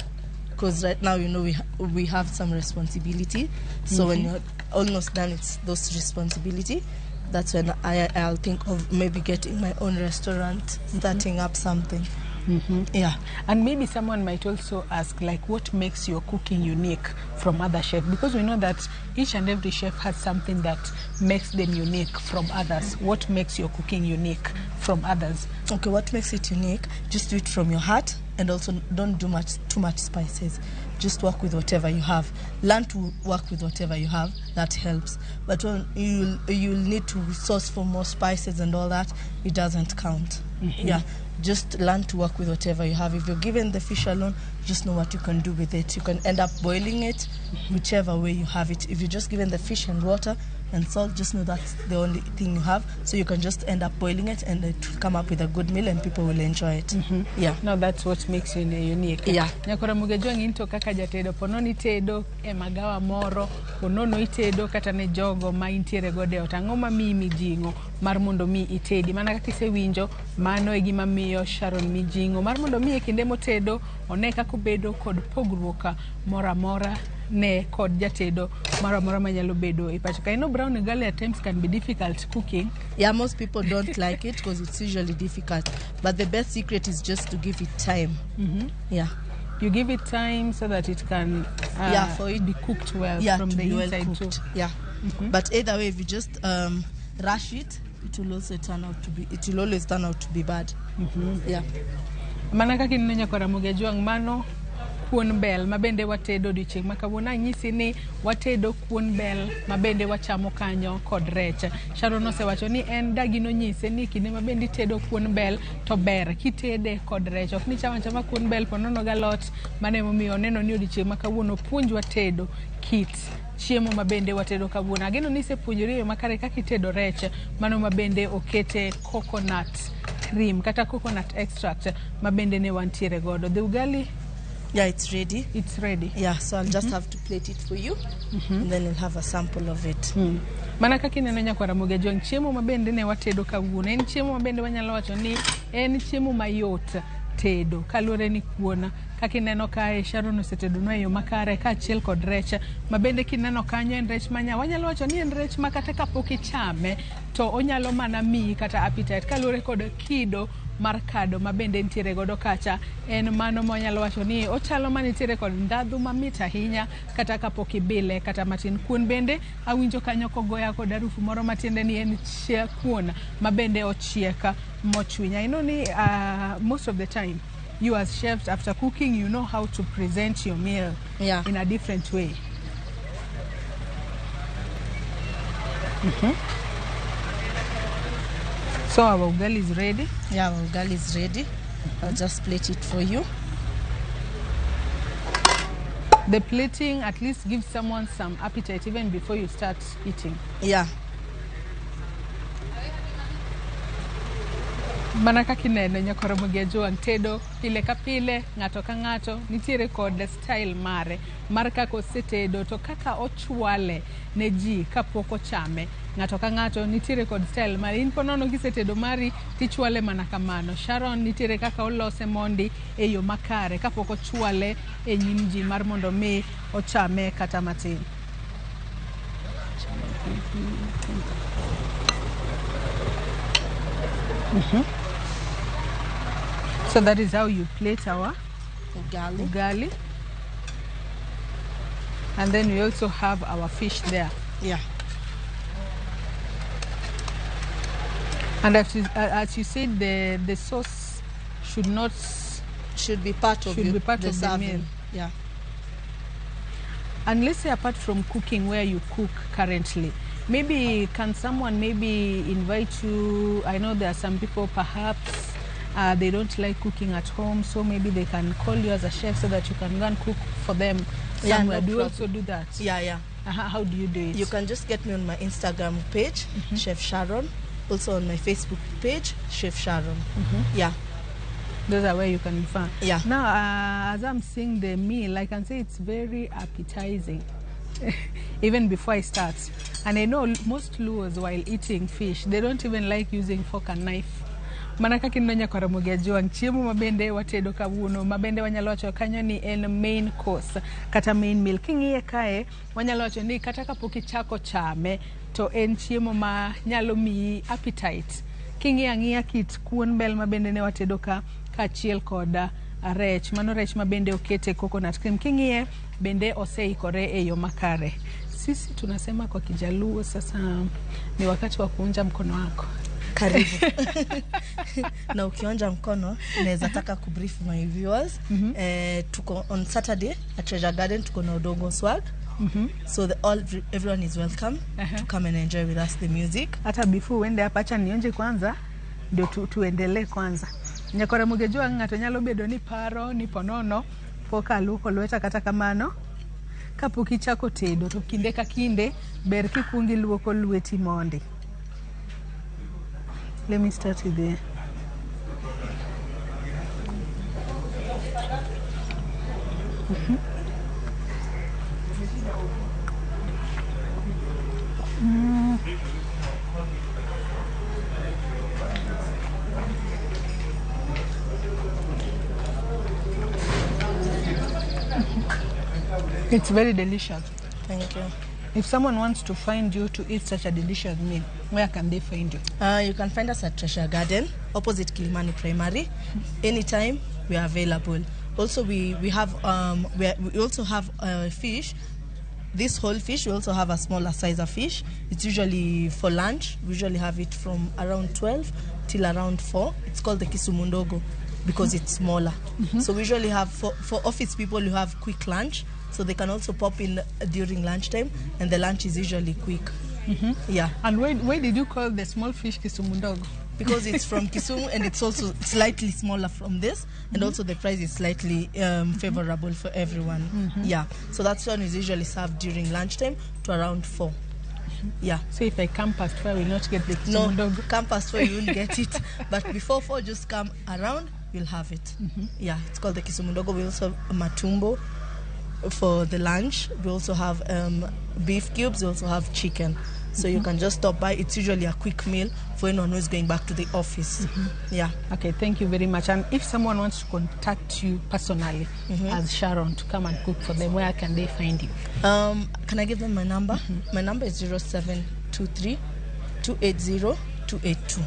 Speaker 4: because right now, you know, we have some responsibility. So when you're almost done, it's those responsibility. That's when I'll think of maybe getting my own restaurant, starting up something. Yeah.
Speaker 1: And maybe someone might also ask, like, what makes your cooking unique from other chefs? Because we know that each and every chef has something that makes them unique from others. What makes your cooking unique from others?
Speaker 4: Okay, what makes it unique? Just do it from your heart, and also don't do too much spices. Just work with whatever you have. Learn to work with whatever you have. That helps. But when you'll need to source for more spices and all that, it doesn't count. Yeah. Just learn to work with whatever you have. If you're given the fish alone, just know what you can do with it. You can end up boiling it, whichever way you have it. If you're just given the fish and water and salt, just know that's the only thing you have. So you can just end up boiling it, and it will come up with a good meal, and people will enjoy it. Yeah.
Speaker 1: Now that's what makes you unique.
Speaker 4: Yeah.
Speaker 1: Nyakora Mogejwang' into kaka jatedo, ponono itedo e magawa moro, ponono itedo kata ne jogo ma intiere godo e ot. Ang'o ma miyi mijing'o mar mondo mi itedi? Mana kaka isewinjo, mano e gima miyo Sharon mijing'o mar mondo mi e kinde motedo one kaka obedo kod pogruok moro amora ne kod jatedo moro amora manyalo bedo e pacho ka. I know brown ugali at times can be difficult cooking.
Speaker 4: Yeah, most people don't like it because it's usually difficult. But the best secret is just to give it time. Yeah.
Speaker 1: You give it time so that it can
Speaker 4: Yeah, for it
Speaker 1: be cooked well from
Speaker 4: to
Speaker 1: the
Speaker 4: be well
Speaker 1: inside
Speaker 4: cooked.
Speaker 1: too.
Speaker 4: Yeah. But either way, if you just rush it, it will also turn out to be. It will always turn out to be bad. Yeah.
Speaker 1: Mana kaka ineno nyakwara Mogejwang', mano kuon bel ma bende watedo odiochieng' ma kawuono. Anyisi ni watedo kuon bel ma bende wachamo kanyo kod rech. Sharon osewacho ni en dagi nonyise ni kinde ma bende itedo kuon bel to ber kitede kod rech. Ok ni chamo achama kuon bel ponono galot. Mano emomiyo oneno ni odiochieng' ma kawuono puonjwa tedo kit chiemo ma bende watedo kawuono. Ageno ni isepuonjori e yo makare kaka itedo rech mano ma bende okete coconut cream kata coconut extract ma bende ne wantiere godo. The ugali,
Speaker 4: Yeah, it's ready.
Speaker 1: It's ready.
Speaker 4: Yeah, so I'll just have to plate it for you, and then you'll have a sample of it.
Speaker 1: Mana kaka ineno nyakwara Mogejwang', chiemo ma bende ne watedo kawuono en chiemo ma bende wanyalo wacho ni en chiemo mayot tedo kaluwore ni kuon kaka ineno kae Sharon osetedonwa e yo makare kaachiel kod rech ma bende kineno kanyo en rech manya wanyalo wacho ni en rech ma kata kapok ichame to onyalo mana miyi kata appetite kaluwore kod kido mar kado ma bende nitiere godo kacha en mano manyalo wacho ni ochalo manitiere kod ndhadhu mamit ahinya kata kapok ibile kata matin. Kuon bende awinjo kanyo kogoya kod harufu moro matiende ni en kuon ma bende ochiek mochwiny. I know ni most of the time you as chefs after cooking you know how to present your meal in a different way. So our ugali is ready?
Speaker 4: Yeah, our ugali is ready. I'll just plate it for you.
Speaker 1: The plating at least gives someone some appetite even before you start eating.
Speaker 4: Yeah.
Speaker 1: Mana kaka ineno nyakoromogi ajwang' tedo pile ka pile ng'ato ka ng'ato nitiere kod style mare mar kaka osetedo to kaka ochwale ne ji kapok ochame. Ng'ato ka ng'ato nitiere kod style mare. In ponono kisetedo mari tichwale mana kamano. Sharon nitiere kaka olose mondi e yo makare kapok ochwale e nyim ji mar mondo mi ochame kata matin. So that is how you plate our ugali. And then we also have our fish there.
Speaker 4: Yeah.
Speaker 1: And as you said, the sauce should not...
Speaker 4: Should be part of,
Speaker 1: should be part
Speaker 4: the
Speaker 1: of the
Speaker 4: serving.
Speaker 1: Meal.
Speaker 4: Yeah.
Speaker 1: And let's say apart from cooking where you cook currently, maybe can someone maybe invite you? I know there are some people perhaps they don't like cooking at home, so maybe they can call you as a chef so that you can go and cook for them somewhere.
Speaker 4: Yeah, no
Speaker 1: do you
Speaker 4: problem.
Speaker 1: also do that?
Speaker 4: Yeah, yeah.
Speaker 1: How do you do it?
Speaker 4: You can just get me on my Instagram page, Chef Sharon. Also on my Facebook page, Chef Sharon. Yeah.
Speaker 1: Those are where you can be found.
Speaker 4: Yeah.
Speaker 1: Now, as I'm seeing the meal, I can say it's very appetizing. Even before I start. And I know most Luos, while eating fish, they don't even like using fork and knife. Mana kaka ineno nyakoromogi ajwang' chiemo mabende watedo kawuono mabende wanyalo wacho kanyo ni en main course kata main meal. King'iye kae wanyalo wacho ni kata kapok ichako chame to en chiemo ma nyalo miyi appetite. King'iyo ang'iya kit kuon bel mabende ne watedo ka kaachiel kod rech, mano rech mabende okete coconut cream. King'iye bende oseikore e yo makare. Sisi tunasema kwa Kijaluo sasa ni wakati wa kuunja mkono wako.
Speaker 4: Karibu. Na ukionja mkono naweza taka kubrief my viewers. Tuko on Saturday at Treasure Garden, tuko na Odongo Swag. So everyone is welcome to come and enjoy with us the music.
Speaker 1: Hata before uende hapa acha nionje kwanza ndio tuendelee kwanza. Nyakoromogi ajwang' ng'ato nyalo bedo ni paro ni ponono pok aluoko lweta kata kamano kapok ichako tedo to kinde ka kinde ber kikuongo iluoko lweti mondi. Let me start with the It's very delicious.
Speaker 4: Thank you.
Speaker 1: If someone wants to find you to eat such a delicious meal, where can they find you?
Speaker 4: You can find us at Treasure Garden, opposite Kilimani Primary. Anytime we are available. Also, we also have fish. This whole fish, we also have a smaller size of fish. It's usually for lunch. We usually have it from around 12 till around 4. It's called the Kisumundogo because it's smaller. So we usually have, for office people who have quick lunch, so they can also pop in during lunchtime, and the lunch is usually quick. Yeah.
Speaker 1: And why did you call the small fish Kisumundogo?
Speaker 4: Because it's from Kisumu, and it's also slightly smaller from this, and also the price is slightly favorable for everyone. Yeah. So that one is usually served during lunchtime to around 4. Yeah.
Speaker 1: So if I come past 4, I will not get the Kisumundogo.
Speaker 4: No, come past 4, you won't get it. But before 4, just come around, you'll have it. Yeah, it's called the Kisumundogo. We also have matumbo for the lunch. We also have beef cubes. We also have chicken. So you can just stop by. It's usually a quick meal for anyone who is going back to the office. Yeah.
Speaker 1: Okay, thank you very much. And if someone wants to contact you personally as Sharon to come and cook for them, where can they find you?
Speaker 4: Can I give them my number? My number is 0723 280 282.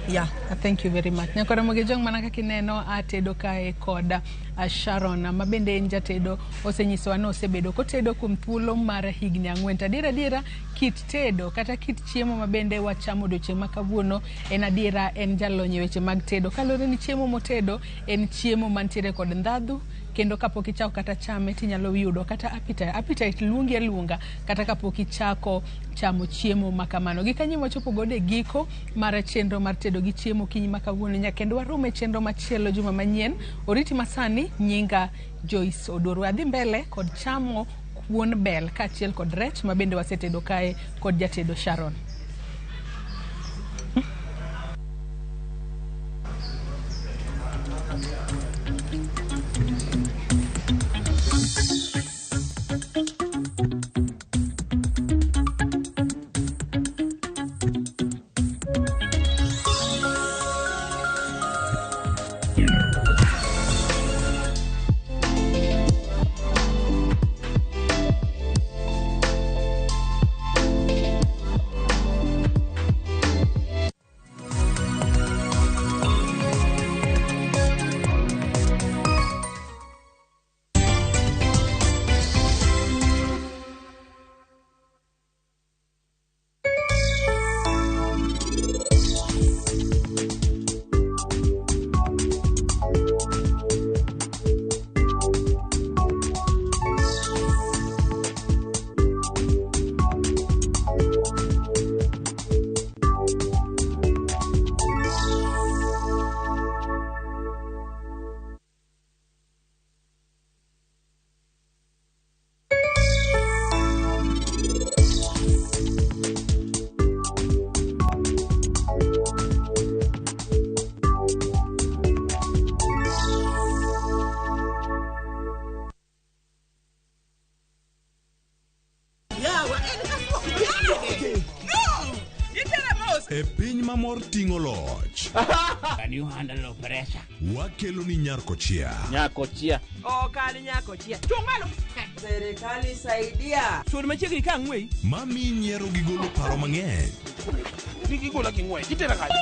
Speaker 4: Yeah.
Speaker 1: Thank you very much. Nyakora Mogejong, mana kaka ineno atedo kae kod Sharon ma bende en jatedo, osenyisowa ni osebedo kotedo kuom thuolo mar higni 4. To adiera adiera kit tedo kata kit chiemo ma bende wachamo odiochieng' ma kawuono en adiera en jalony e weche mag tedo. Kaluwore ni chiemo motedo en chiemo mantiere kod ndhadhu, kendo kapok ichako kata chame tinyalo yudo kata appetite. Appetite luongi aluonga kata kapok ichako chamo chiemo ma kamano. Gi kanyo wachopo godo e giko mar chenro mar tedo gi chiemo okinyi ma kawuono, nyaka kendo warom e chenro machielo juma manyien. Oriti masani, nyinga Joyce Oduor. Adhi mbele kod chamo kuon bel kaachiel kod rech ma bende wasetedo kae kod jatedo Sharon.
Speaker 28: E piny mamor ting'o loch.
Speaker 5: Can you handle pressure?
Speaker 28: Wakelo ni Nyarkochia.
Speaker 5: Nyakochia.
Speaker 7: Ok an nyakochia. Chung' malo. Serikali saidia.
Speaker 28: Sud machiegni ka ang'wei. Mami nyiero gi golo paro mang'eny.
Speaker 5: Kik igola king'wech. Itera kanye?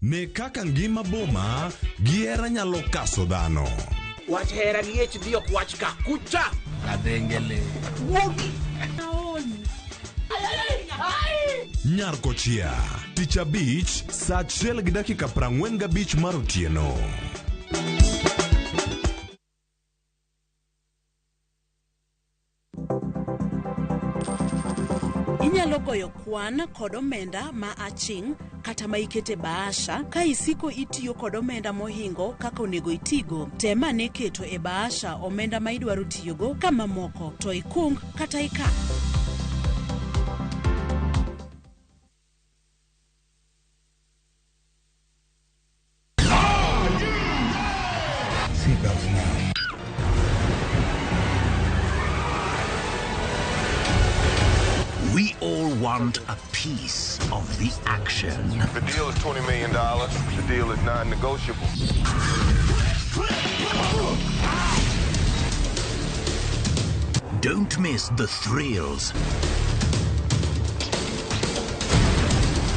Speaker 28: Ne kaka ngima boma gi hera nyalo kaso dhano.
Speaker 5: Wach hera gi HD ok wach ka. Kucha. Kadhengele. Wuogi.
Speaker 28: Nyarkochia. Tich abich saa 1:45 mar otieno.
Speaker 8: Inyalo goyo kwan kod omenda ma aching' kata ma ikete bahasha ka isiko itiyo kod omenda mohingo kaka onego itigo. Tem ane keto e bahasha omenda ma idwaro tiyogo ka mamoko to ikung kata ikan.
Speaker 12: Seatbelts now.
Speaker 15: We all want a piece of the action.
Speaker 16: The deal is $20 million. The deal is non-negotiable.
Speaker 15: Don't miss the thrills,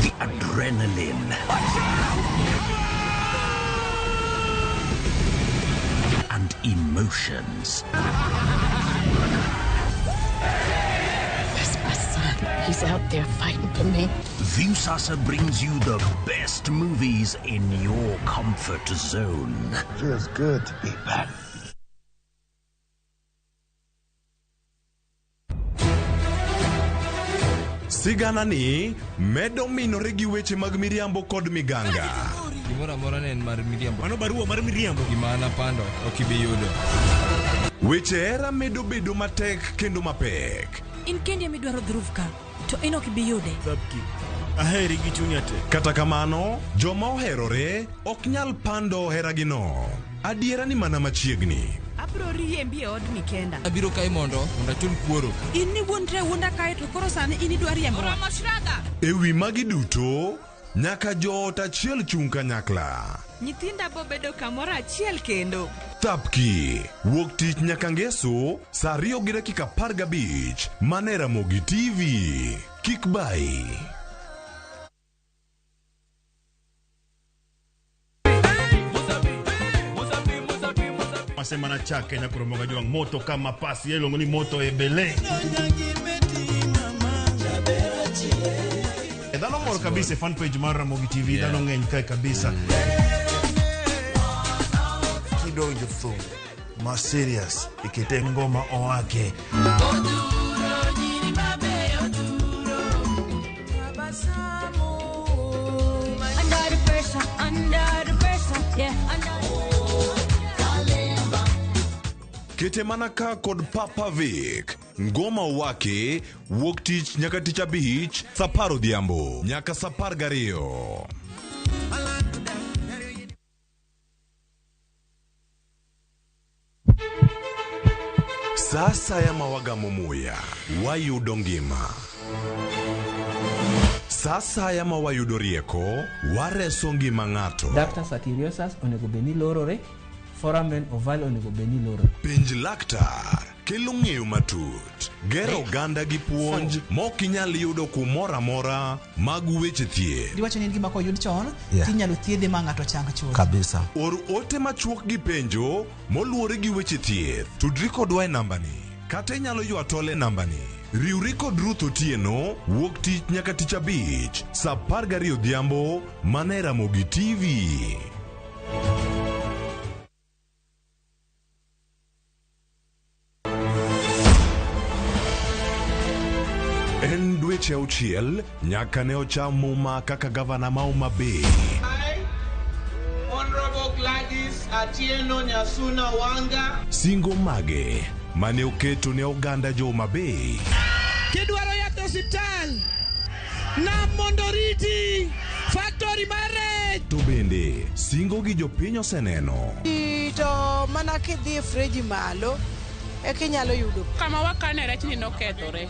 Speaker 15: the adrenaline, and emotions.
Speaker 17: That's my son. He's out there fighting for me.
Speaker 15: Viusasa brings you the best movies in your comfort zone.
Speaker 12: Feels good to be back.
Speaker 28: Sigana ni medo minore gi weche mag miriambo kod miganga.
Speaker 18: Gimoro amora ne en mar miriambo.
Speaker 21: Mano barua mar miriambo.
Speaker 18: Gima an apando ok ibi yudo.
Speaker 28: Weche hera medo bedo matek kendo mapek.
Speaker 14: In kendi ema idwaro dhruv ka, to in ok ibi yude.
Speaker 21: Thabki. Aheri gi chunya te.
Speaker 28: Kata kamano, joma oherore ok nyal pando heragino. Adiera ni mana machiegni.
Speaker 14: Abro riembi e odni kenda.
Speaker 18: Abiro kae mondo achul kuoro.
Speaker 14: In ni wuondre wuonda kae to koro sani in idwa riembowa. Oromo Shraga.
Speaker 28: E wi magi duto, nyaka joot achiel chung' kanyakla.
Speaker 14: Nyithinda bo bedo kamoro achiel kendo.
Speaker 28: Thapki, wuok tich nyaka ngeso, saa 2:15, mana e Ramogi TV. Kik bai.
Speaker 21: Masema na chake nyakuro jwang moto kama pasi iluongo ni moto ebele. Dhano mor kabisa e fan page mar Ramogi TV, dhano ng'eny kae kabisa.
Speaker 12: Kidonjo thum ma serious ikete ngoma owake.
Speaker 2: Under the pressure, under the pressure, yeah, under.
Speaker 28: Kete mana ka kod Papa Vic. Ngoma wake wuok tich nyaka tich abich saa apar odhiambo nyaka saa 12. Sa asaya ma wagamo muya, wayudo ngima. Sa asaya ma wayudo rieko, wareso ngima ng'ato.
Speaker 10: Ductus arteriosus onego bed ni lorore, foramen ovale onego bed ni lorore.
Speaker 28: Penj laktar kelo ng'eyo matut, gero oganda gi puonj mok inyal yudo kumoro amora mag weche thieth.
Speaker 3: Diwacho ni en gima koyud chon, tinyalo thiedhe ma ng'ato chang chuth.
Speaker 28: Kabisa. Or ote machuok gi penjo moluwore gi weche thieth. Tudri kodwa e nambani kata inyalo ywa tol e nambani. Riwri kod Ruth Otieno wuok tich nyaka tich abich saa 12 odhiambo mana e Ramogi TV. En dweche auchiel nyaka ne ocham muma kaka gavana ma Homa Bay.
Speaker 6: I, Honorable Gladys Atieno Nyasuna Wanga,
Speaker 28: Singo mage mane oketo ne oganda jo Homa Bay.
Speaker 6: Kidwaro yath e osiptal, nam mondo riti, factory mar rech.
Speaker 28: To bende singo gi jopiny oseneno.
Speaker 9: To mana kidhi e freji malo eka inyalo yudo.
Speaker 11: Kama wakane rechni nokethore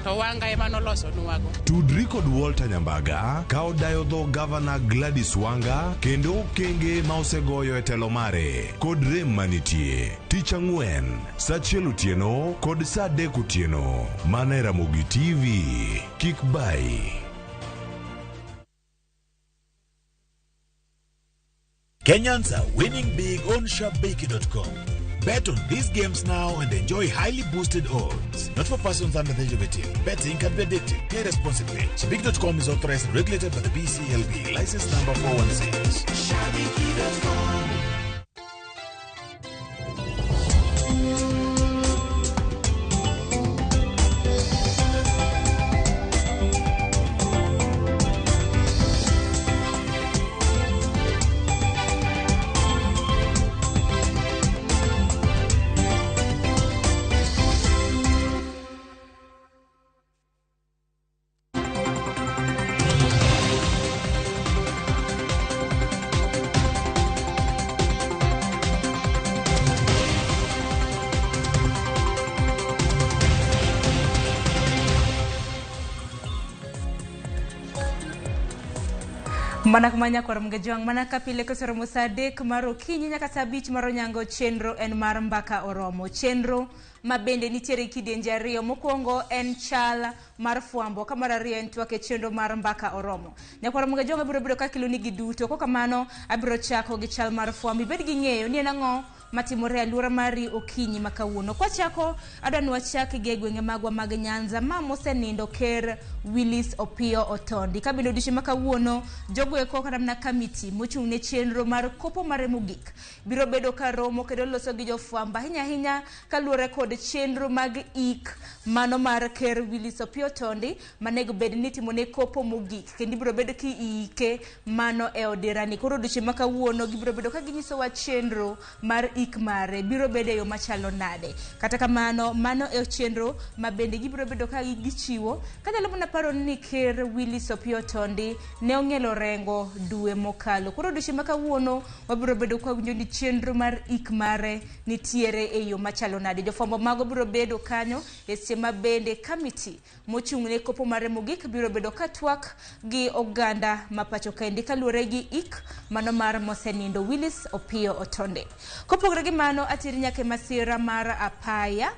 Speaker 11: to Wanga ema nolosonwago.
Speaker 28: Tudri kod Walter Nyambaga ka odayo dho gavana Gladys Wanga kendo okenge ma osegoyo e telo mare kod rem manitie. Tich ang'wen saa achiel otieno kod saa adek otieno mana e Ramogi TV. Kik bai.
Speaker 19: Kenyans are winning big on Shabiki.com. Bet on these games now and enjoy highly boosted odds. Not for persons under the age of 18. Betting can be addictive. Play responsibly. Shabiki.com is authorized and regulated by the BCLB. License number 416.
Speaker 6: Shabiki.com.
Speaker 22: Mana kuma nyakwar Mgejwang' mana ka pile koseromo saa adek mar okinyi nyaka saa abich mar onyango chenro en mar mbaka oromo. Chenro ma bende nitiere kidienje ariyo. Mokwongo en chal mar fwambo ka mar ariyo en twak e chenro mar mbaka oromo. Nyakwar Mgejwang' abiro bedo ka keloni gi duto. Kokamano abiro chako gi chal mar fwambo. Ibed gi ng'eyo ni en ang'o matimore e alwora mari okinyi ma kawuono. Kwachako adwa ni wachak gi e gwenge magwa mag Nyanza ma mosenindo ker Willis Opiyo Otondi. Ka bende odiochieng' ma kawuono jogo eko kata mana kamiti mochung' ne chenro mar kopo mare mogik biro bedo ka romo kendo loso gi jofwambo ahinya ahinya kaluwore kod chenro mag ik mano mar ker Willis Opiyo Otondi manego bed ni itimone kopo mogik kendo ibiro bedo ki iike mano e odirani. Koro odiochieng' ma kawuono gibiro bedo ka ginyisowa chenro mar ik mare biro bedo e yo machalo nade. Kata kamano mano e chenro ma bende gibiro bedo ka gichiwo. Kanyalo mana paro ni ker Willis Opiyo Otondi ne ong'elo rengo dwe mokalo. Koro odiochieng' ma kawuono wabiro bedo ka wawinjo ni chenro mar ik mare nitiere e yo machalo nade. Jofwambo mago biro bedo kanyo e seche ma bende kamiti mochung' ne kopo mare mogik biro bedo ka twak gi oganda ma pacho kaendi kaluwore gi ik mano mar mosenindo Willis Opiyo Otondi. Kopogore gi mano ateri nyaka e masira mar apaya.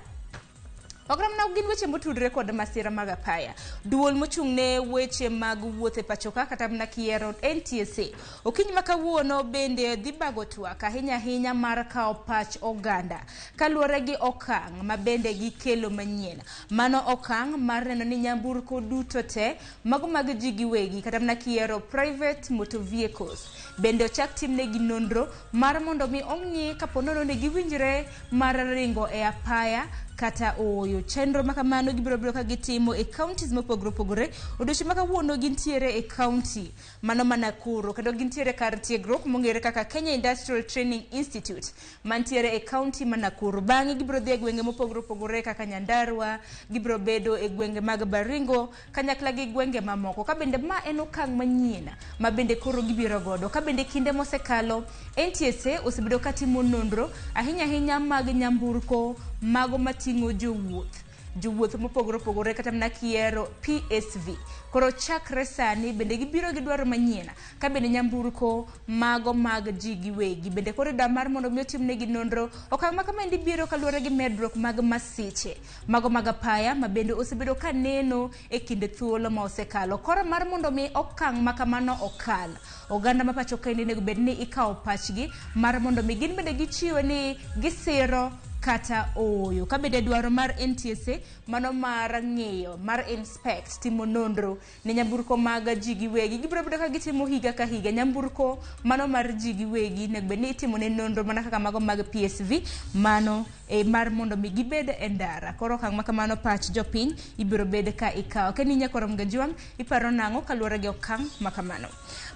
Speaker 22: Ok mana gin weche motudore kod masira mag apaya. Duol mochung' ne weche mag wuoth e pachoka kata mana kiero NTSA. Okinyi ma kawuono bende dhi bago twak ahinya ahinya mar kawo pach oganda kaluwore gi okang' ma bende gikelo manyien. Mano okang' mar neno ni nyamburko duto te mago mag ji giwegi kata mana kiero private motor vehicles bende ochak timnegi nonro mar mondo mi ong'i kapo nono ni giwinjre mar ringo e apaya kata ooyo. Chenro ma kamano gibiro bedo ka gitimo e counties mopogore opogore. Odiochieng' ma kawuono gintiere e county mano ma Nakuru kendo gintiere kar tiegruok mong'ere kaka Kenya Industrial Training Institute mantiere e county ma Nakuru. Bang'e gibiro dhi e gwenge mopogore opogore kaka Nyandarua, gibiro bedo e gwenge mag Baringo kanyakla gi gwenge mamoko. Ka bende ma en okang' manyien ma bende koro gibiro godo. Ka bende kinde mosekalo NTSA osebedo ka timo nonro ahinya ahinya mag nyamburko mago mating'o jowuoth mopogore opogore kata mana kiero PSV. Koro chakre sani bende gibiro gi dwaro manyien ka bende nyamburko mago mag ji giwegi bende koro idwa mar mondo mi otimnegi nonro. Okang' ma kamaendi biro kaluwore gi medruok mag masiche mago mag apaya ma bende osebedo ka neno e kinde thuolo ma osekalo. Koro mar mondo mi okang' ma kamano okal, oganda ma pacho kaendi onego bed ni ikawo pachgi mar mondo mi gin bende gichiwe ni gisiro kata ooyo. Ka bende dwaro mar NTSA mano mar ng'iyo mar inspect timo nonro ne nyamburko mag ji giwegi gibiro bedo ka gitimo higa ka higa. Nyamburko mano mar ji giwegi onego bed ni itimo ne nonro mana kaka mago mag PSV mano mar mondo mi gibed e ndara. Koro okang' ma kamano pach jopiny ibiro bed ka ikawo. Kendo inyakoro Mgajwang' iparo nang'o kaluwore gi okang' ma kamano.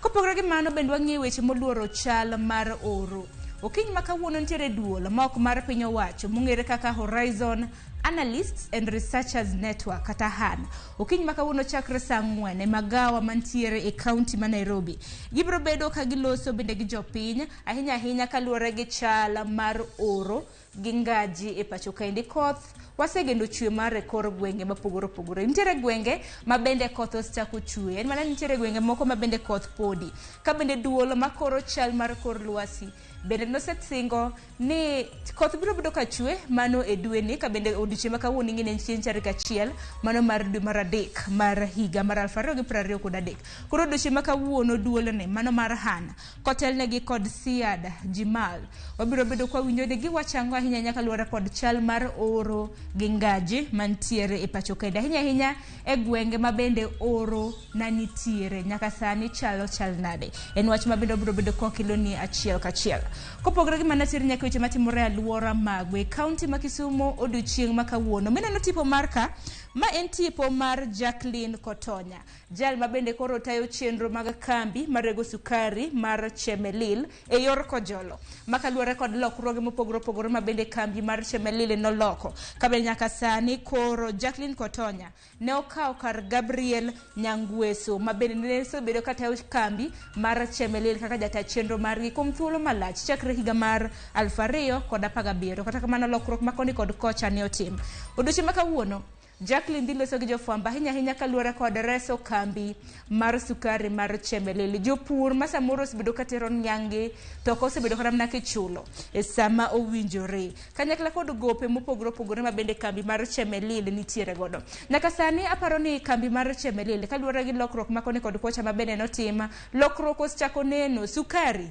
Speaker 22: Kopogore gi mano bende wang'iyo weche moluoro chal mar oro. Okinyi ma kawuono nitiere duol ma ok mar piny owacho mong'ere kaka Horizon Analysts and Researchers Network kata HAN. Okinyi ma kawuono chakre saa 4 e magawa mantiere e county ma Nairobi. Gibiro bedo ka giloso bende gi jopiny ahinya ahinya kaluwore gi chal mar oro gi ngaji e pacho kaendi. Koth wasegeno chwe mar e kor gwenge mopogore opogore. Nitiere gwenge ma bende koth osechako chwe, en mana nitiere gwenge moko ma bende koth podi. Ka bende duol makoro chal mar kor lwasi bende nosesingo ni koth biro bedo ka chwe mano e dweni. Ka bende odiochieng' ma kawuono ing'e ni en chieng' tarik 1 mano mar dwe mar 3 mar higa mar 2023. Koro odiochieng' ma kawuono duolne mano mar HAN kotelnegi kod Siad Jimal wabiro bedo kwa winjo ni giwacho ang'o ahinya ahinya kaluwore kod chal mar oro gi ngaji mantiere e pacho kaendi, ahinya ahinya e gwenge ma bende oro na nitiere nyaka sani chalo chal nade. En wach ma bende wabiro bedo kwakeloni achiel kachiel. Kopogore gi mano tir nyaka weche matimore e alwora magwe e kaunti ma Kisumu odiochieng' ma kawuono. Mineno tipo mar ka, ma en tipo mar Jacqueline Kotonya, jal ma bende koro tayo chenro mag kambi marego sukari mar Chemelil e yor Kojolo, ma kaluwore kod lokruoge mopogore opogore ma bende kambi mar Chemelil noloko. Ka bende nyaka sani koro Jacqueline Kotonya ne okawo kar Gabriel Nyangweso ma bende ne osebedo ka tayo kambi mar Chemelil kaka jata chenro margi kuom thuolo malach chakre higa mar 2017. Kata kamano lokruok ma koni kod kocha ne otim. Odiochieng' ma kawuono Jacqueline dhi loso gi jofwambo ahinya ahinya kaluwore kod reso kambi mar sukari mar Chemelil. Jopur ma samoro osebedo ka tero niang' gi to ok osebedo kata mana kichulo e sama owinjore, kanyakla kod gope mopogore opogore ma bende kambi mar Chemelil nitiere godo. Nyaka sani aparo ni kambi mar Chemelil kaluwore gi lokruok ma koni kod kocha ma bende notim, lokruok osechako neno. Sukari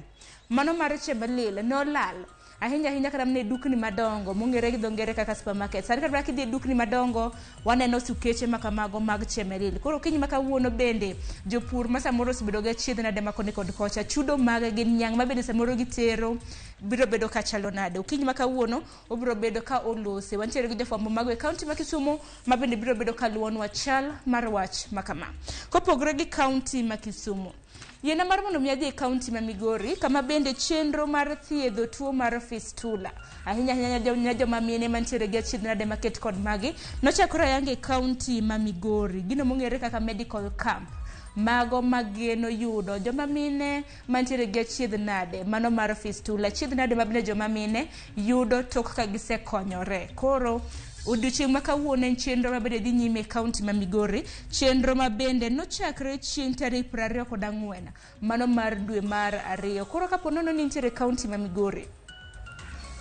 Speaker 22: mano mar Chemelil nolal ahinya ahinya kata mana e dukni madongo mong'ere gi dho ngere kaka supermarket. Sani kata kidhi e dukni madongo waneno sukeche ma kamago mag Chemelil. Koro okinyi ma kawuono bende jopur ma samoro osebedo gi achiedh nade ma koni kod kocha, chudo mag gi niang' ma bende samoro gitero biro bedo ka chalo nade. Okinyi ma kawuono obiro bedo ka olose. Wantiere gi jofwambo mago e kaunti ma Kisumu ma bende biro bedo ka luwonwa chal mar wach ma kama. Kopogore gi kaunti ma Kisumu, yiena mar mondo mi adhi e kaunti ma Migori kama bende chenro mar thiedho tuo mar fistula ahinya ahinya joma mine mantiere gi achiedh nade maket kod magi nochakore ayanga e kaunti ma Migori, gino mong'ere kaka medical camp mago mageno yudo joma mine mantiere gi achiedh nade mano mar fistula, achiedh nade ma bende joma mine yudo tok ka gisekonyore. Koro odiochieng' ma kawuono en chenro ma bende dhi nyime e kaunti ma Migori, chenro ma bende nochakre chieng' tarik 24 mano mar dwe mar 2. Koro kapo nono ni nitiere kaunti ma Migori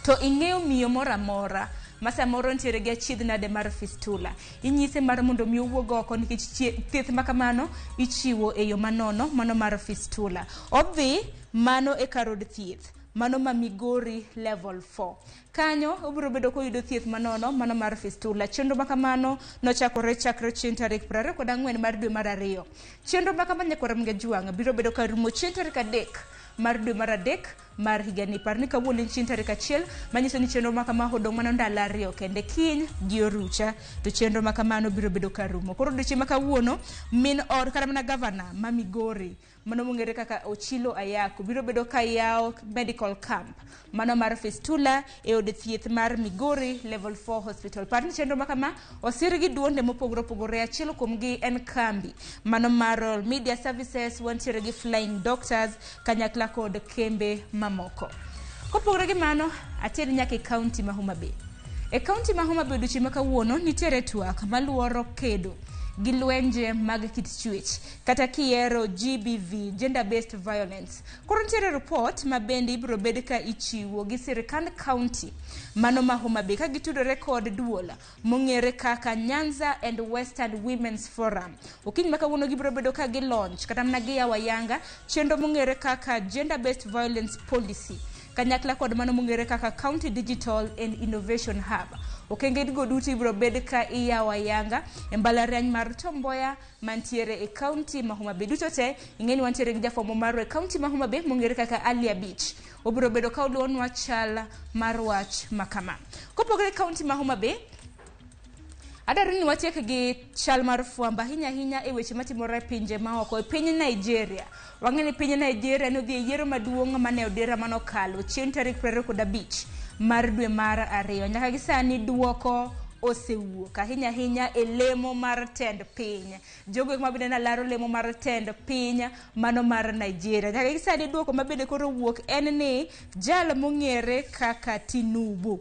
Speaker 22: to ing'eyo miyo moro amora ma samoro ntiere gi achiedh nade mar fistula. Inyise mar mondo mi owuog oko nikech thieth ma kamano ichiwo e yo manono mano mar fistula. Odhi mano e kar od thieth mano ma Migori level 4. Kanyo obiro bedo koyudo thieth manono mano mar fistula. Chenro ma kamano nochakore chakre chieng' tarik 24 mar dwe mar 2. Chenro ma kama nyakwar Mgajwang' biro bedo ka rumo chieng' tarik 3 mar dwe mar 3 mar higani. Par ni kawuono en chieng' tarik 1, manyiso ni chenro ma kama odong' mana ndalo 2 kende, kiny gi orucha to chenro ma kamano biro bedo ka rumo. Koro odiochieng' ma kawuono min or kata mana gavana ma Migori mano mong'ere kaka Ochilo Ayako biro bedo ka yawo medical camp mano mar fistula e od thieth mar Migori level 4 hospital. Par ni chenro ma kama osir gi duonde mopogore opogore. Achiel kuom gi en kambi mano mar Royal Media Services, wantiere gi Flying Doctors kanyakla kod kembe mamoko. Kopogore gi mano, ater nyaka e kaunti ma Homa Bay. E kaunti ma Homa Bay odiochieng' ma kawuono nitiere twak maluoro kedo gi lwenje mag kit chwech kata kiero GBV, gender based violence. Koro nitiere report ma bende ibiro bed ka ichiwo gi sirikand county mano ma Homa Bay ka gitudore kod duol mong'ere kaka Nyanza and Western Women's Forum. Okinyi ma kawuono gibiro bedo ka gi launch kata mana giyawo ayanga chenro mong'ere kaka gender based violence policy kanyakla kod mano mong'ere kaka County Digital and Innovation Hub. Okenge go duto ibiro bed ka iyawo ayanga e mbalariany mar Tom Mboya mantiere e kaunti ma Homa Bay. Duto te ing'eni wantiere gi jafwambo marwa e kaunti ma Homa Bay mong'ere kaka Alia Beach. Obiro bedo ka oluonwa chal mar wach makama. Kopogore gi kaunti ma Homa Bay, adwaro ni watiek gi chal mar fwambo ahinya ahinya e weche matimore e pinje maoko. E piny Nigeria, wang'e ni piny Nigeria nodhi e yiero maduong' mane odira manokalo chieng' tarik 25 mar dwe mar 2. Nyaka gi sani duoko osewuok ahinya ahinya e lemo mar tend piny. Jogo ma bende nalaro lemo mar tend piny mano mar Nigeria. Nyaka gi sani duoko mabende koro wuok en ni jal mong'ere kaka Tinubu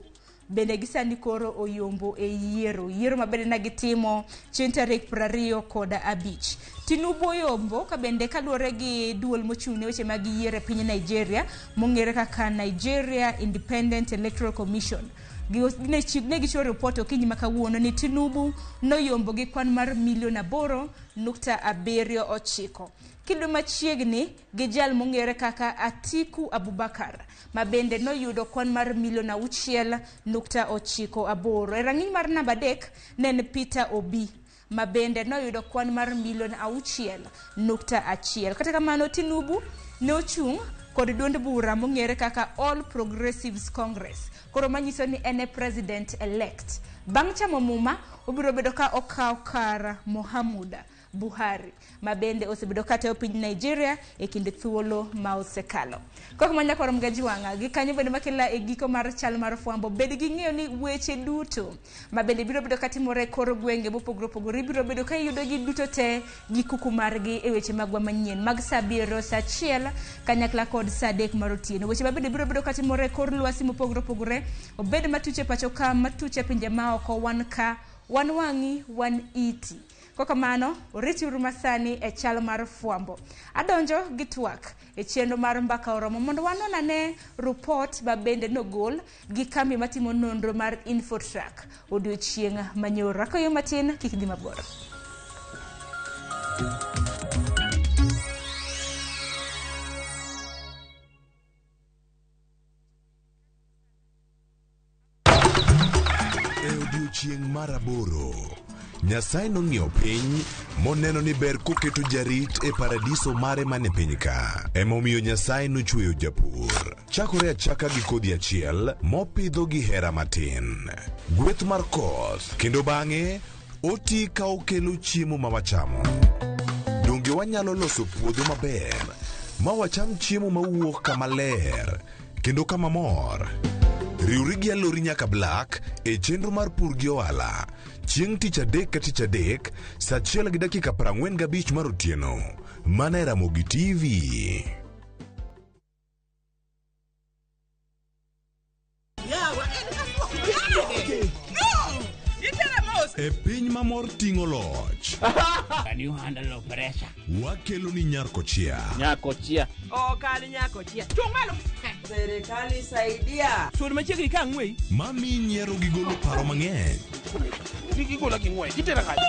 Speaker 22: bende gisani koro oyombo e yiero. Yiero mabende ne gitimo chieng' tarik 25. Tinubu oyombo ka bende kaluwore gi duol mochung' ne weche mag yiero e piny Nigeria mong'ere kaka Nigeria Independent Electoral Commission. Ne gichiwo ripot okinyi ma kawuono ni Tinubu noyombo gi kwan mar milion 8.79. Kidwe machiegni gi jal mong'ere kaka Atiku Abubakar ma bende noyudo kwan mar milion 6.98. E rang'iny mar namba 3 ne en Peter Obi ma bende noyudo kwan mar milion 6.1. Kata kamano Tinubu ne ochung' kod duond bura mong'ere kaka All Progressives Congress. Koro manyiso ni en e president elect. Bang' chamo muma, obiro bedo ka okawo kar Muhammadu Buhari ma bende osebedo ka tayo piny Nigeria e kinde thuolo ma osekalo. Kok ma nyakwar Mgajwang'a gi kanyo bende makela e giko mar chal mar fwambo. Bed gi ng'eyo ni weche duto ma bende biro bedo katimore e kor gwenge mopogore opogore ibiro bedo ka iyudo gi duto te gi kuku margi e weche magwa manyien mag saa 7, saa 1 kanyakla kod saa 3 mar otieno. Weche ma bende biro bedo katimore e kor lwasi mopogore opogore, obed matuche pacho ka, matuche pinje maoko, wan ka, wan wang'i, wan iti. Kokamano, oritiuru masani e chal mar fwambo. Adonjo gi twak e chenro mar Mbaka Oromo mondo wanon ane rupot ma bende nogol gi kambi matimo nonro mar Infotrack odiochieng' manyoro. Akoyo matin, kik dhi mabor.
Speaker 28: E odiechieng' mar 8, Nyasaye nong'iyo piny moneno ni ber koketo jarit e paradiso mare mane piny ka. Emomiyo Nyasaye nochweyo japur. Chakore achaka gi kodhi achiel mopidho gi hera matin. Gweth mar koth kendo bang'e oti ka okelo chiemo ma wachamo. Donge wanyalo loso puodho maber ma wacham chiemo mawuok kama ler kendo kama mor? Riwri gi Alori nyaka Black e chenro mar pur gi ohala chieng' tich adek ka tich adek saa 1:45 mar otieno mana e Ramogi TV. E piny ma mor ting'o loch.
Speaker 5: Can you handle pressure?
Speaker 28: Wakelo ni Nyarkochia.
Speaker 5: Nyakochia.
Speaker 7: Ok an nyakochia. Chung' malo. Serikali saidia.
Speaker 5: Suol machiegni ka ang'wei.
Speaker 28: Mami nyiero gi golo paro mang'eny.
Speaker 5: Kik igola gi ng'wech, itera kanye?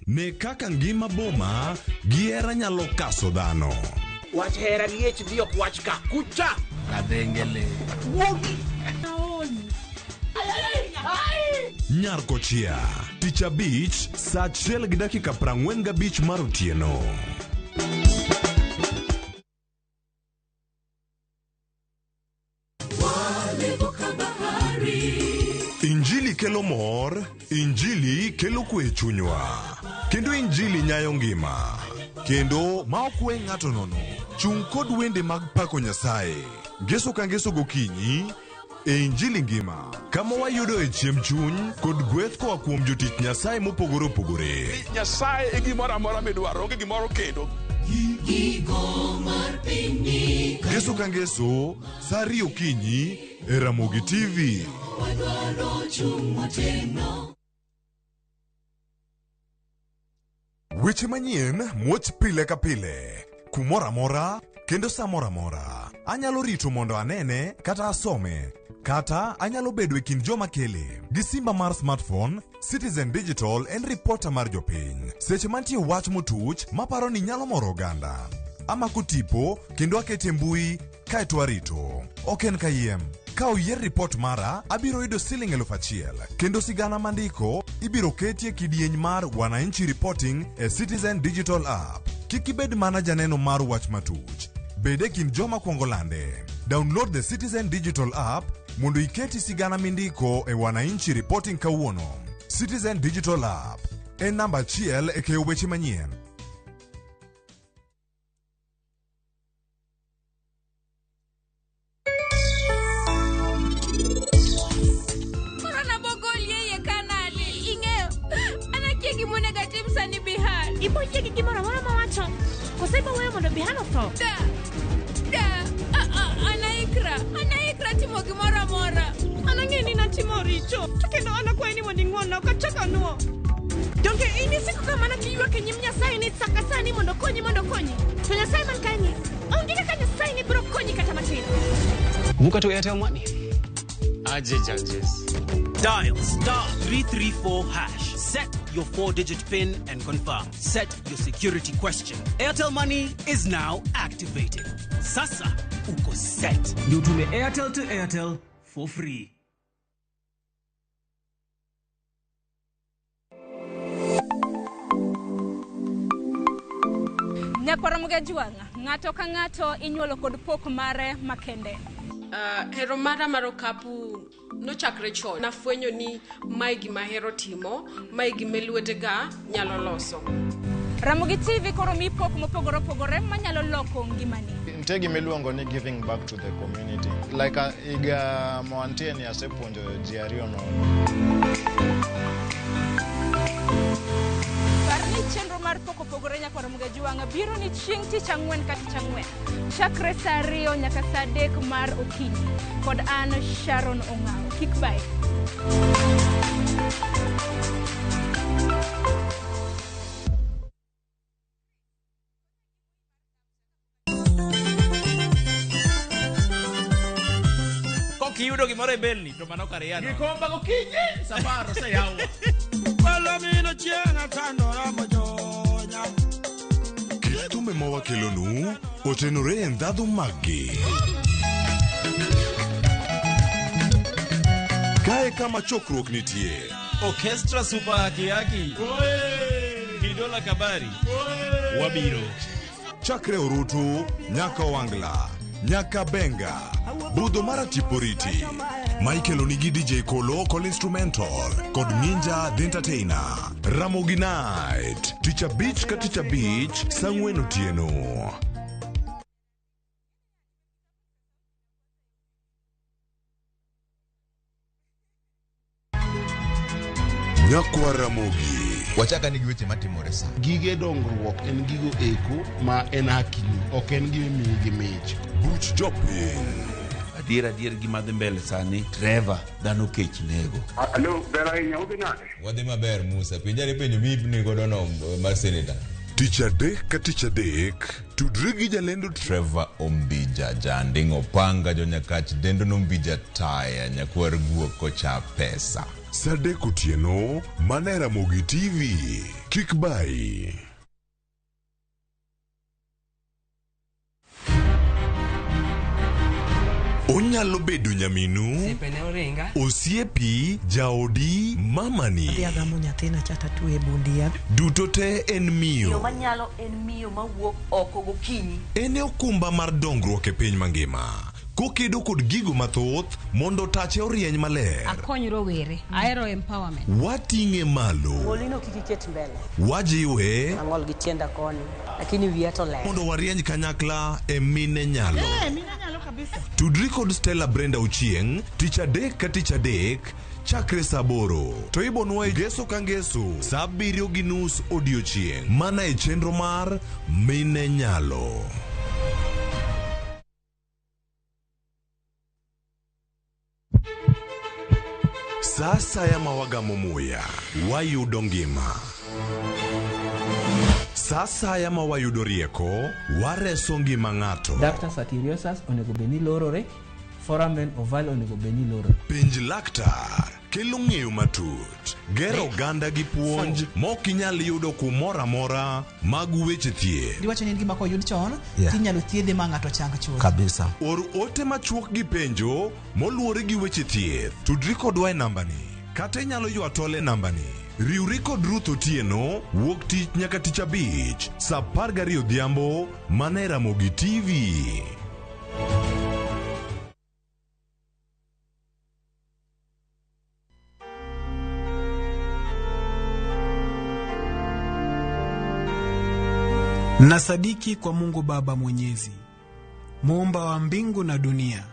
Speaker 28: Ne kaka ngima boma gi hera nyalo kaso dhano.
Speaker 5: Wach hera gi HD ok wach ka kucha. Kadhengele. Wuogi.
Speaker 28: Nyar Kochia, tich abich, saa 1:45 mar otieno. Injili kelo mor, Injili kelo kwe e chunywa, kendo Injili nyayo ngima. Kendo ma ok we ng'ato nono, chung' kod wende mag pako Nyasaye. Ngeso ka ngeso gokinyi e Injili ngima, kama wayudo e chiemb chuny kod gweth koa kuom jotich Nyasaye mopogore opogore.
Speaker 4: Nyasaye e gimoro amora midwaro, onge gimoro kendo.
Speaker 28: Ngeso ka ngeso, saa 2 okinyi e Ramogi TV. Weche manyien muoch pile ka pile, kumoro amora kendo sa moro amora. Anyalo rito mondo anene kata asome, kata anyalo bedo e kind joma kele. Gi simba mar smartphone, Citizen Digital en ripota mar jopiny. Seche mantie wach motuch maparo ni nyalo moro oganda. Amako tipo kendo akete mbui kaeto arito. Ok en kayiem. Ka oyier ripot mara, abiro yudo siling 1000 kendo sigana mandiko ibiro ketie kidieny mar Wananchi Reporting e Citizen Digital App. Kik ibed mana janeno mar wach matuch. Bed e kind joma kwongo lande. Download the Citizen Digital App mondo iketi sigana mindiko e Wananchi Reporting kawuono. Citizen Digital App en namba achiel e keyo weche manyien.
Speaker 14: Koro nabogoli e iye ka nade? Ing'eyo, an akia gima onego atim sani Bihan.
Speaker 13: Ibo yie gi gimoro amora mawacho? Koso ibo weyo mondo Bihan otho?
Speaker 14: Da, da, an aikra, an aikra timo gimoro amora.
Speaker 13: An ang'eyo ni natimo richo, to kendo an akwayi ni mondo ing'wonna, ok achak anuo. Donge in isiko ka mana kiywak e nyim Nyasaye ni saka sani mondo okonyi mondo okonyi. To Nyasaye man kae ni, onge kaka Nyasaye ni biro konyi kata matin.
Speaker 20: Vuka to Airtel Money. Aje judges.
Speaker 23: Dial star 334 hash. Set your 4-digit PIN and confirm. Set your security question. Airtel Money is now activated. Sasa uko set.
Speaker 24: Ndio utume Airtel to Airtel for free.
Speaker 22: Nyakwara Mugajwang', ng'ato ka ng'ato inyuolo kod pok mare makende.
Speaker 25: Hero mara mar okapu nochakre chon. Nafwenyo ni mae gima ahero timo, mae gima lwetega nyalo loso.
Speaker 22: Ramogi TV koro mi pok mopogore opogore manyalo loko ngimani.
Speaker 26: Nitie gima iluongo ni giving back to the community. Like higa mawantie ni asepuonjo ji ariyo nono.
Speaker 22: Par ni chenro mar pok opogore Nyakwar Mugajwang' biro ni chieng' tich ang'wen ka tich ang'wen. Chakre saa 2 nyaka saa 3 mar okinyi. Kod an Sharon Ong'awo. Kik bae.
Speaker 27: Kiyudo gimoro e belni to mano kar yano.
Speaker 6: Gikomba gokinyi safar oseyaw. Palomino chieng' atandora mojonya.
Speaker 28: Kit thumbe ma wakelonu otenore e ndhadhu maggi. Kae kama chokruok nitie.
Speaker 27: Orchestra Super Haki Haki. Kidola Kabari. Wabiro.
Speaker 28: Chakre Orutu nyaka Owangla, nyaka Benga, budho mar Atiporiti. Michael onigi DJ Kolo kod instrumental kod Ninja the Entertainer. Ramogi Night, tich abich ka tich abich, saa 4 otieno. Nyakwa Ramogi.
Speaker 29: Wachaka ni gi weche matimore sa.
Speaker 5: Gige dongruok en gigo eko ma en hakini, ok en gima imiyi gi mich.
Speaker 28: Buch jopiny.
Speaker 30: Adier gima dhi mbele sani, Trevor, dhano kech nego.
Speaker 31: Alo, ber ahinya, udhi nade?
Speaker 18: Wadhi maber Musa, penjare penjo mipni godo no mar senator.
Speaker 28: Tich adek ka tich adek, tudri gi jalendo
Speaker 29: Trevor Ombija, janding' opanga jonyakach dendo nombija taya nyakwar guok kocha pesa.
Speaker 28: Sa adek otieno, mana e Ramogi TV. Kik bayi. Onyalo bedo nyaminu,
Speaker 1: Osiepene oringa.
Speaker 28: osiepi, jaodi, mamani.
Speaker 1: Adhi agamo nyathina cha tatwe e bund yath.
Speaker 28: Duto te en miyo.
Speaker 7: Miyo manyalo en miyo mawuok oko gokinyi.
Speaker 28: En e okumba mar dongruok e piny mangima. Kokedo kod gigo mathoth mondo tache orieny maler.
Speaker 2: Akony rowere. Ahero empowerment.
Speaker 28: Wating'e malo.
Speaker 1: Ng'olino kik iket mbele.
Speaker 28: Wajiwe
Speaker 1: Ang'ol gi tienda koni, lakini wiya to ler.
Speaker 28: mondo warieny kanyakla e mine nyalo.
Speaker 6: Eh, mine nyalo kabisa.
Speaker 28: Tudri kod Stella Brenda Ochieng' tich adek ka tich adek chakre saa aboro to ibonwa e ngeso ka ngeso saa abiriyo gi nus odiochieng' mana e chenro mar Mine Nyalo. Sa asaya ma wagamo muya, wayudo ngima. Sa asaya ma wayudo rieko, wareso ngima ng'ato.
Speaker 3: Ductus arteriosus onego bed ni lorore, foramen ovale onego bed ni lorore.
Speaker 28: Penj laktar kelo ng'eyo matut, gero oganda gi puonj mok inyal yudo kumoro amora mag weche thieth.
Speaker 6: Diwacho ni en gima koyud chon,
Speaker 28: Yeah.
Speaker 6: tinyalo thiedhe ma ng'ato chang chuth.
Speaker 28: Kabisa. Or ote machuok gi penjo moluwore gi weche thieth. Tudri kodwa e nambani kata inyalo ywa tol e nambani. Riwri kod Ruth Otieno wuok tich nyaka tich abich saa 12 odhiambo mana e Ramogi TV.
Speaker 8: Nasadiki kwa Mungu Baba Mwenyezi, muumba wa mbingu na dunia,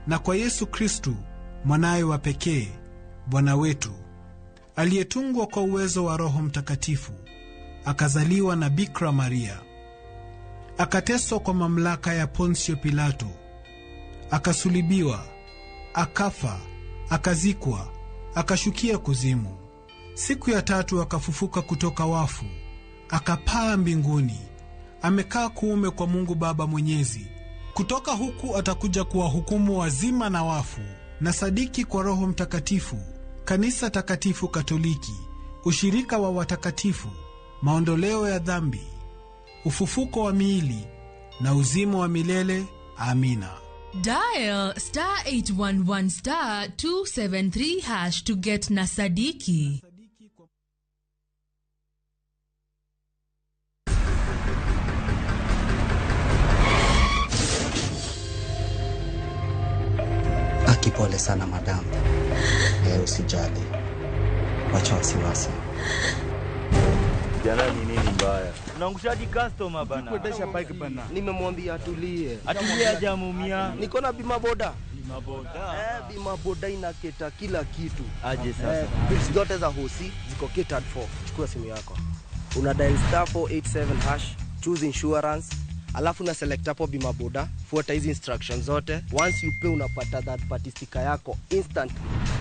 Speaker 8: na kwa Yesu Kristu mwanaye wa pekee, Bwana wetu, aliyetungwa kwa uwezo wa Roho Mtakatifu, akazaliwa na Bikira Maria, akateswa kwa mamlaka ya Ponsio Pilato, akasulibiwa, akafa, akazikwa, akashukia kuzimu. Siku ya tatu akafufuka kutoka wafu, akapaa mbinguni, amekaa kuume kwa Mungu Baba Mwenyezi. Kutoka huku atakuja kuwahukumu wazima na wafu. Na sadiki kwa Roho Mtakatifu, kanisa takatifu Katoliki, ushirika wa watakatifu, maondoleo ya dhambi, ufufuko wa miili na uzima wa milele. Amina.
Speaker 10: Dial star 811 star 273 hash to get Nasadiki.
Speaker 12: Akipole sana madam. Eh, usijali, wacha wasiwasi.
Speaker 15: Jana ni nini mbaya? Unaangushaji customer bana.
Speaker 5: Kuendesha bike bana.
Speaker 16: Nimemwambia atulie.
Speaker 15: Atulie hajamuumia.
Speaker 16: Niko na bima boda.
Speaker 15: Bima boda.
Speaker 16: Eh, bima boda inaketa kila kitu.
Speaker 15: Aje sasa.
Speaker 16: Eh, bills zote za hosi ziko catered for. Chukua simu yako. Una dial star 487 hash, choose insurance, alafu una select hapo bima boda, fuata hizi instructions zote. Once you pay unapata that party sticker yako instantly.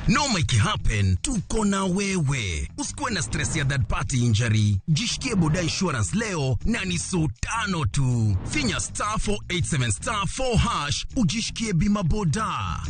Speaker 17: Noma ikihappen, tuko na wewe. Usikuwe na stress ya third party injury. Jishikie boda insurance leo na ni so tano tu. Finya star 487 star 4 hash ujishikie bima boda.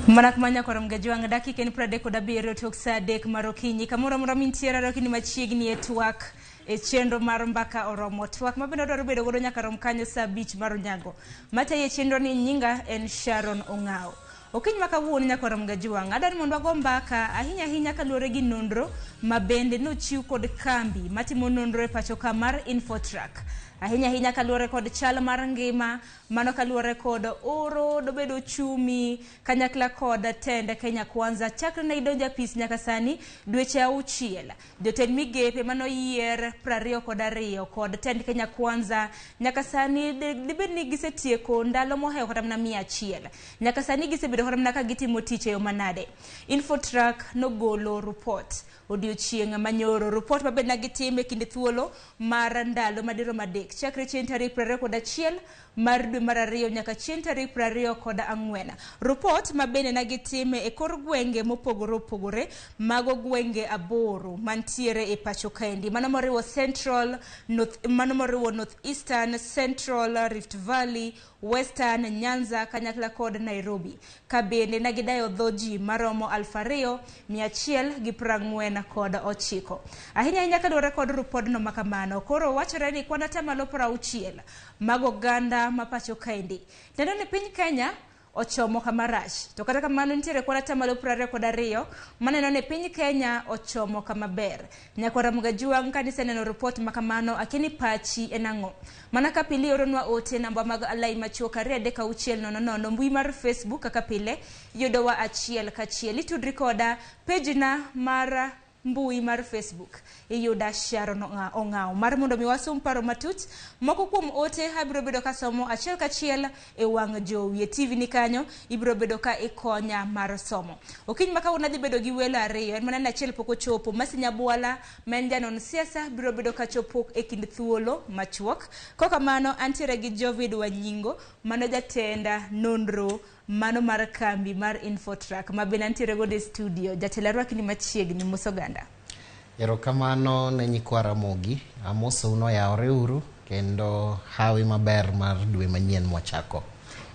Speaker 22: Mana kumanya koro mgajwang' dakika en 37 tok saa 3 mar okinyi kamoro amora mintiere arokini machiegni e twak e chenro mar mbaka oromo twak ma bende odwaro bedo godo nyaka rom kanyo saa 5 mar onyango matayo e chenro ni nyinga en Sharon Ong'ao. Okinyi ma kawuono nyaka rom gajwang' adwaro ni mondo wago mbaka ahinya ahinya kaluwore gi nonro ma bende nochiw kod kambi matimo nonro e pacho ka mar Infotrack. Ahinya ahinya kaluwore kod chal mar ngima, mano kaluwore kod oro, dobedo uchumi, kanyakla kod tend Kenya Kwanza. Chakre ne idonjo apis nyaka sani dweche 6. Jotend migepe manoyier 22 kod tend Kenya Kwanza nyaka sani dibed ni gisetieko ndalo mohewo kata mana 100. Nyaka sani gisebedo kata mana ka gitimo tich e yo manade. Infotrack nogolo report odiochieng' manyoro, report mabed na gitime kinde thuolo mar ndalo madirom 3 chakre chieng' tarik 21 mar dwe mar 2 nyaka chieng' tarik 24. Report mabende na gitime e kor gwenge mopogore opogore, mago gwenge 8 mantiere e pacho kaendi, mano moriwo Central, North, mano moriwo North Eastern, Central, Rift Valley, Western, Nyanza kanyakla kod Nairobi. Ka bende na gidayo dho ji maromo 2149. Ahinya ahinya kaluwore kod ripodno makamano, koro wachore ni kwan atamalo 60 mag oganda ma pacho kaendi neno ni piny Kenya ochomo kama rach. To kata kamano nitiere kwan atamalo 22 maneno ni piny Kenya ochomo kama ber. Nyakwara Mugajuang, kaniseneno report makamano, akini pachi en ang'o? Mana ka pile oronwa ote namba mag alai machuok 23600, mbui mar Facebook kaka pile yudowa achiel kachiel. Itudri koda page na mar mbui mar Facebook iyuda Sharon Ong'ao. Mar mondo mi wasom paro matut, moko kuom ote abiro bedo kasomo achiel kachiel e wang' jowi e TV ni kanyo, ibiro bedo ka ikonya mar somo. Okinyi ma kawuono adhi bedo gi welo ariyo, en mana ni achiel pok ochopo. Mercy Nyabwala ma en janon siasa biro bedo kachopo e kind thuolo machuok. Kokamano antiere gi Jovid Wanyingo, mano jatenda nonro mano mar kambi mar Infotrack ma bende antiere godo e studio. Jatelo, arwaki ni machiegni, mos oganda.
Speaker 12: Erokamano ne nyikwa Ramogi, amosou noyawore uru kendo hawi maber mar dwe manyien mwachako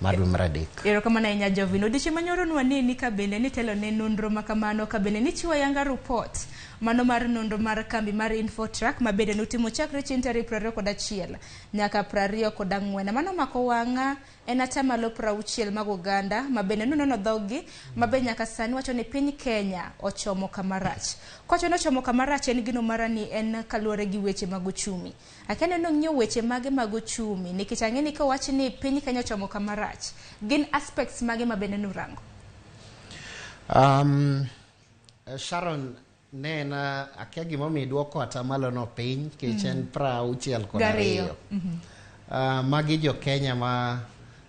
Speaker 12: mar dwe mar 3.
Speaker 22: Erokamano ahinya Jovin. Odiochieng' manyoro nwaneni ka bende nitelo ne nonro makamano, ka bende nichiwo yanga report mano mar nonro mar kambi mar Infotrack ma bende nutimo chakre chieng' tarik 21 nyaka 24. Mano mako wang'a en atamalo 60 mag oganda ma bende nunono dhoggi ma be nyaka sani wacho ni piny Kenya ochomo kama rach. Kowacho ni ochomo kama rach en gino mara ni en kaluwore gi weche mag uchumi. Akia ni nong'iyo weche mage mag uchumi, nikech ang'e ni kowach ni piny Kenya ochomo kama rach, gin aspects mage ma bende nurango?
Speaker 12: Sharon, ne en akia gimomiyo iduoko atamalo no piny nikech en 62. Magi jo Kenya ma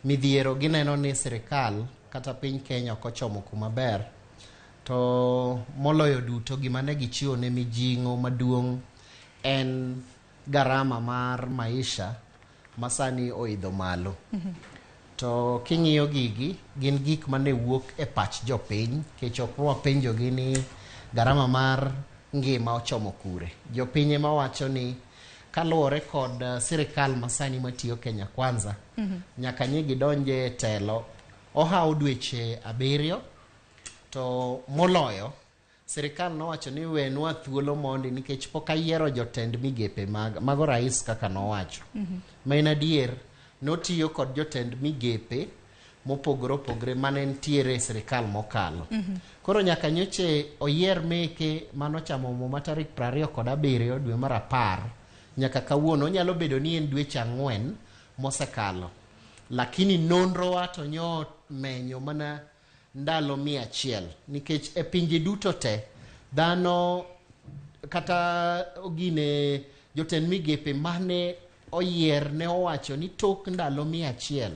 Speaker 12: midhiero gineno ni sirikal kata piny Kenya ok ochomo kuma ber, to moloyo duto gima ne gichiwo ne mijing'o maduong' en garama mar maisha masani oidho malo. To king'iyo gigi, gin gik mane wuok e pach jopiny, nikech ok wapenjogi ni garama mar ngima ochomo kure. Jopiny ema wacho ni kaluwore kod sirikal masani matiyo Kenya Kwanza, nyaka nye gidonje e telo, ohawo dweche 7, to moloyo sirikal nowacho ni wenwa thuolo mondi nikech pok ayiero jotend migepe mago rais kaka nowacho. Ma en adier, notiyo kod jotend migepe mopogore opogore mane nitiere e sirikal mokalo. Koro nyaka nyoche oyier meke manochamo muma tarik 27 dwe mar 10 nyaka kawuono, onyalo bedo ni en dweche 4 mosekalo. Lakini nonrowa to nyo menyo mana ndalo 100 nikech e pinje duto te dhano kata gine jotend migepe mane oyier ne owacho ni tok ndalo 100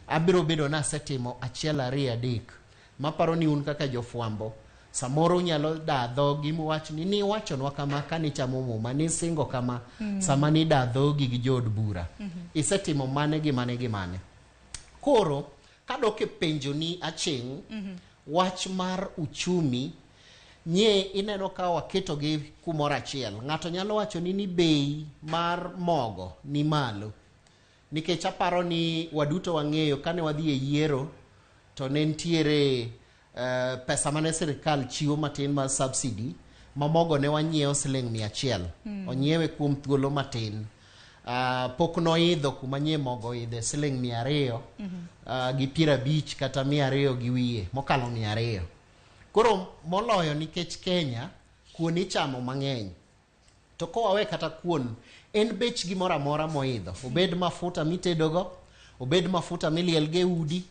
Speaker 12: abiro bedo nasetimo 1 2 3. Maparo ni un kaka jofwambo samoro unyalo da dhogi muwach ni niwachonwa kama kanichamo muma, nisingo kama sama nida dhogi gi jood bura, isetimo mane gi mane gi mane. Koro kadok e penjo ni Acheng', wach mar uchumi nye ineno ka waketo gi kumoro achiel. Ng'ato nyalo wacho ni bei mar mogo ni malo, nikech aparo ni waduto wang'eyo kane wadhi e yiero to ne nitiere pesa mane sirikal chiwo matin mar subsidy ma mogo ne wanyiewo siling 100. Onyiewe kuom thuolo matin. Pok noidho kuma nyie mogo idhe siling 200 gi 50 kata 200 gi wiye mokalo 200. Koro moloyo nikech Kenya kuon ichamo mang'eny. To kowawe kata kuon, en bech gimoro amora moidho. Obed mafuta mitedogo, obed mafuta milielgo e udi,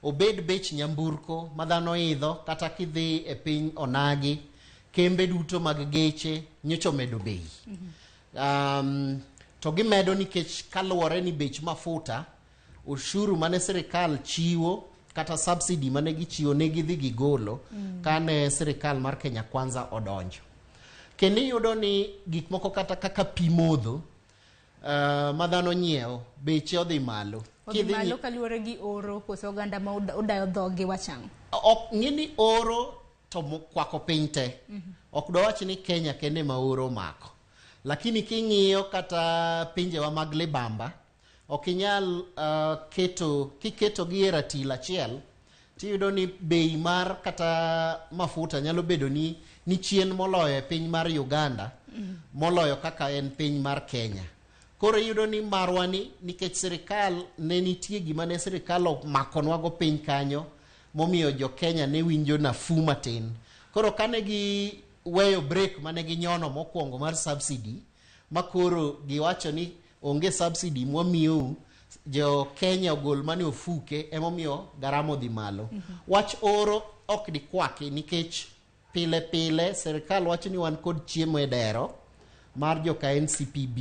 Speaker 12: obed bech nyamburko ma dhano idho, kata kidhi e piny onagi, kembe duto mag geche nyocha omedo bei. To gimedo nikech kaluwore ni bech mafuta, ushuru mane sirikal chiwo kata subsidy mane gichiwo ne gidhi gigolo kane sirikal mar Kenya Kwanza odonjo. Kendo iyudo ni gik moko kata kaka pi modho ma dhano nyiewo beche odhi malo.
Speaker 22: Odhi malo kaluwore gi oro koso oganda ma odayo dhogi wachang'.
Speaker 12: Ok ng'i ni oro to kwako piny te. Ok dwawach ni Kenya kende ma oro omako. Lakini king'iyo kata pinjewa mag libamba, ok inyal keto kiketo gi e ratil achiel, tiyudo ni bei mar kata mafuta nyalo bedo ni chien moloyo e piny mar Uganda, moloyo kaka en piny mar Kenya. Koro iyudo ni marwa ni nikech sirikal ne nitie gima ne sirikal omakonwago piny kanyo, momiyo jo Kenya ne winjo nafuu matin. Koro kane gi weyo break mane ginyono mokwongo mar subsidy, ma koro giwacho ni onge subsidy mwamiyou, jo Kenya ogol mane ofuke, emomiyo garama odhi malo. Wach oro ok dikwaki nikech pile pile sirikal wacho ni wan kod chiemo e dero mar joka NCPB.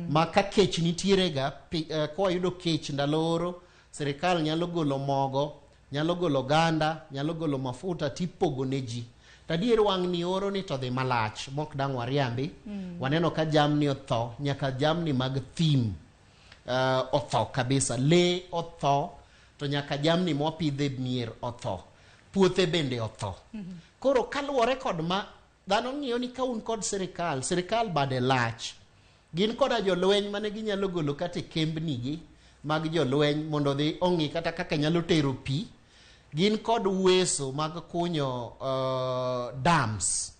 Speaker 12: Ma ka kech nitiere ga, kwayudo kech ndalo oro, sirikal nyalo golo mogo, nyalo golo oganda, nyalo golo mafuta tipogo ne ji. Tadier wang' ni oro ni to dhi malach, mok dang' wariambi. Waneno ka jamni otho, nyaka jamni mag thim otho kabisa. Lee otho, to nyaka jamni mwapidhe mier otho. Puothe bende otho. Koro kaluwore kod ma, dhano ng'iyo ni ka un kod sirikal, sirikal bade lach. Gin koda jolweny mane ginyalo golo kata e kembnigi mag jolweny mondo odhi ong'i kata kaka nyalo tero pi. Gin kod uwezo mag kunyo dams.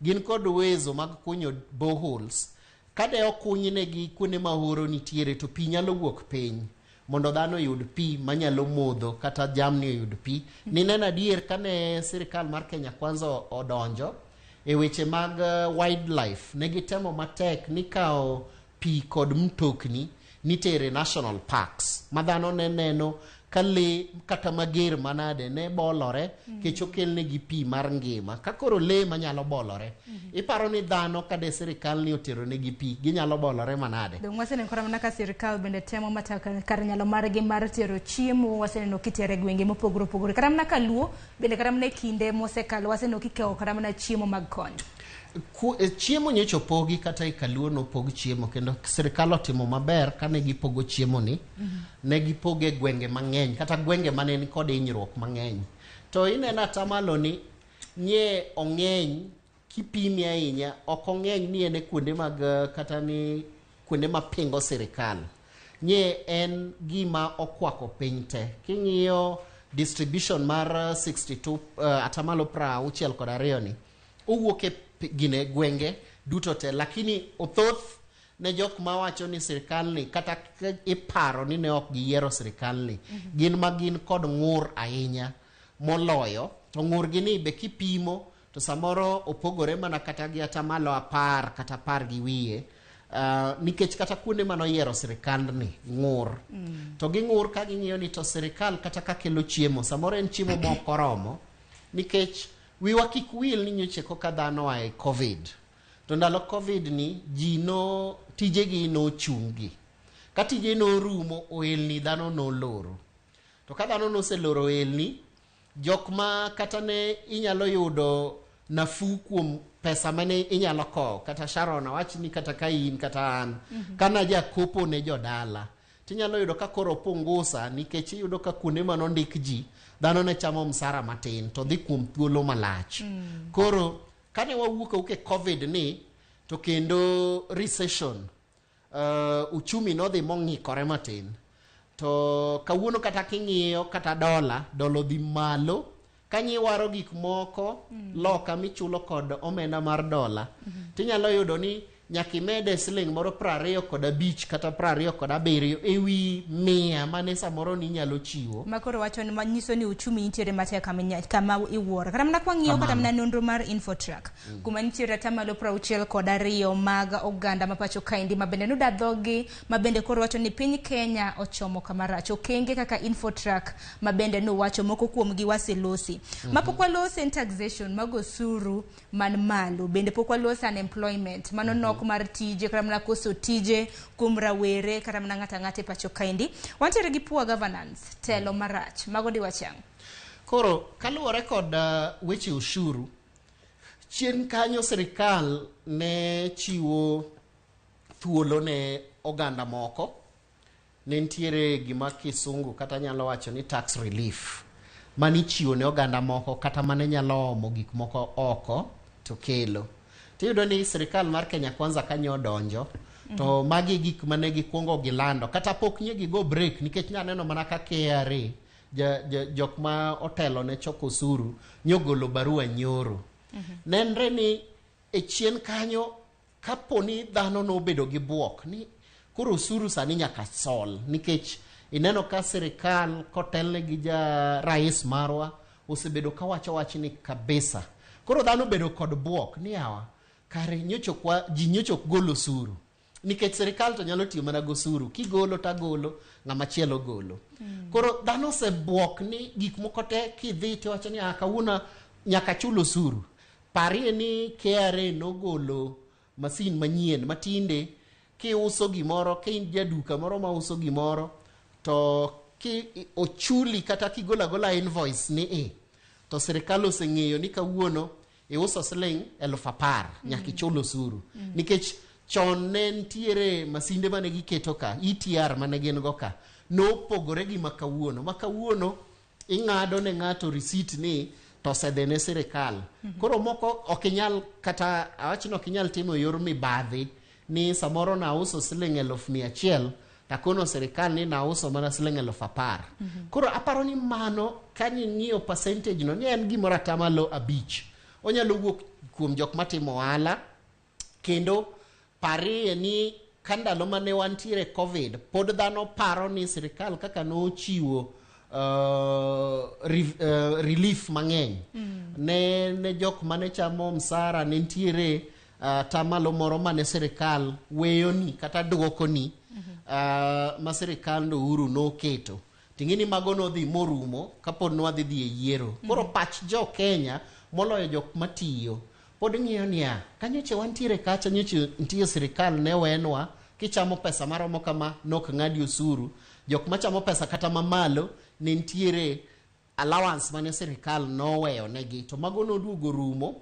Speaker 12: Gin kod uwezo mag kunyo boreholes. Kade okuny negi kuonde ma oro nitiere to pi nyalo wuok piny mondo dhano oyud pi manyalo modho kata jamni oyud pi. Nineno adier kane sirikal mar Kenya Kwanza odonjo e weche mag wildlife, ne gitemo matek ni kawo pi kod mtokni nitere national parks ma dhano ne neno ka lee kata mager manade ne bolore kech okelnegi pi mar ngima. Ka koro lee manyalo bolore, iparo ni dhano kade sirikal ni otero negi pi ginyalo bolore manade?
Speaker 22: Dong waseneno kata mana ka sirikal bende temo matek kar nyalo margi mar tero chiemo, waseneno kitere e gwenge mopogore opogore. Kata mana ka Luo bende kata mana e kinde mosekalo waseneno kikewo kata mana chiemo mag kony.
Speaker 12: Chiemo nyocha opogi kata e Kaluo nopog chiemo kendo sirikal otimo maber kane gipogo chiemo ni. Ne gipoge e gwenge mang'eny kata gwenge mane ni kod hinyruok mang'eny. To ineno atamalo ni nye ong'eny kipime ahinya, ok ong'eny ni en e kuonde mag kata ni kuonde mapingo sirikal. Nye en gima okwako piny te. King'iyo distribution mar 62 atamalo 62 ni, owuok e gine gwenge duto te, lakini othoth ne jok mawacho ni sirikal ni kata iparo ni ne ok giyiero sirikal ni, gin ma gin kod ng'ur ahinya moloyo. To ng'ur gi ni be kipimo to samoro opogore mana kata gi atamalo 10 kata 10 gi wiye, nikech kata kuonde manoyiero sirikal ni ng'ur. To ging'ur ka ging'iyo ni to sirikal kata ka kelo chiemo samoro en chiemo mok oromo, nikech wiwa kik wil ni nyocha koka dhano oa e COVID. To ndalo COVID ni ji no tijegi nochungi. Ka tije norumo, ohelni dhano noloro. To ka dhano noseloro ohelni, jok ma kata ne inyalo yudo nafuu kuom pesa mane inyalo kowo, kata Sharon awach ni kata ka in kata an, kana jakopo ne jodala, tinyalo yudo ka koro pungusa nikech iyudo ka kuonde manondik ji, dhano ne chamo msara matin to dhi kuom thuolo malach. Koro kane wawuok awuok e COVID ni to kendo recession, uchumi nodhi mong'ikore matin. To kawuono kata king'iyo kata dola, dola odhi malo, kanyiwaro gik moko loka michulo kod omenda mar dola, tinyalo yudo ni nyaka imede siling moro 25 kata 27 ewi 100 mane samoro ninyalo chiwo.
Speaker 22: Makoro wacho ni manyiso ni uchumi nitiere matek kama iwuoro. Kata mana kwang'iyo kata mana nonro mar Infotrack kuma nitiere atamalo 62 mag oganda ma pacho kaendi ma bende nuda dhogi ma bende koro wacho ni piny Kenya ochomo kama rach. Okenge kaka Infotrack ma bende nuwacho moko kuomgi waselosi. Mapok walosi en taxation mag osuru man malo, bende pok walosi unemployment mano nok mar tije kata mana koso tije kuom rawere kata mana ng'ato ang'ata e pacho kaendi. Wantiere gi poor governance, telo marach. Mago diwach ang'o?
Speaker 12: Koro kaluwore kod weche ushuru, chien kanyo sirikal ne chiwo thuolo ne oganda moko. Ne nitiere gima kisungu kata nyalo wacho ni tax relief mani chiwo ne oganda moko kata mane nyalo omo gik moko oko to kelo. Tiyudo ni sirikal mar Kenya Kwanza kanyo odonjo to magi gik mane gikwongo gilando kata pok nye gigo break, nikech nyaneno mana ka KRA jok ma otelo ne choko osuru nyogolo barua nyoro. Nenre ni e chien kanyo kapo ni dhano nobedo gi buok ni koro osuru sani nyaka sol, nikech ineno ka sirikal kotelne gi ja rais marwa osebedo kawacho wachni kabisa. Koro dhano bedo kod buok ni yawa kare nyochokwa ji nyochok golo osuru, nikech sirikal to nyalo tiyo mana gosuru, kigolo tagolo ng'ama chielo golo. Koro dhano osebuok ni gik moko te kidhi tiwacho ni kawuono nyaka chul osuru. Parie ni KRA nogolo masin manyien matinde kiuso gimoro, ka in jaduka moro mauso gimoro to ki ochuli kata kigolo agola invoice ni to sirikal oseng'eyo ni kawuono iuso siling 10,000 nyaka ichul osuru. Nikech chon ne nitiere masinde mane giketo ka, ETR mane gin go ka, nopogore gi ma kawuono. Ma kawuono ing'ado ne ng'ato receipt ni to osedhi ne sirikal. Koro moko ok inyal kata awach ni ok inyal timo yor mibadhi ni samoro nauso siling 100,000 takono sirikal ni nauso mana siling 10,000. Koro aparo ni mano kaning'iyo percentage no ni en gimoro atamalo 5. Onyalo wuok kuom jok matimo ohala. Kendo parie ni ka ndalo mane wantiere COVID pod dhano paro ni sirikal kaka nochiwo relief mang'eny ne jok mane chamo msara, ne nitiere tamalo moro mane sirikal weyoni kata duokoni ma sirikal no Uhuru noketo. Ting'eni mago nodhi morumo kapod nwadhi dhi e yiero. Koro pach jo Kenya moloyo jok matiyo pod ng'iyo niya kanyoche wantiere kacha, nyoche nitie sirikal ne wenwa kichamo pesa maromo kama nok ng'adi osuru. Jok machamo pesa kata mamalo ne nitiere allowance mane sirikal noweyo negi, to mago noduogo rumo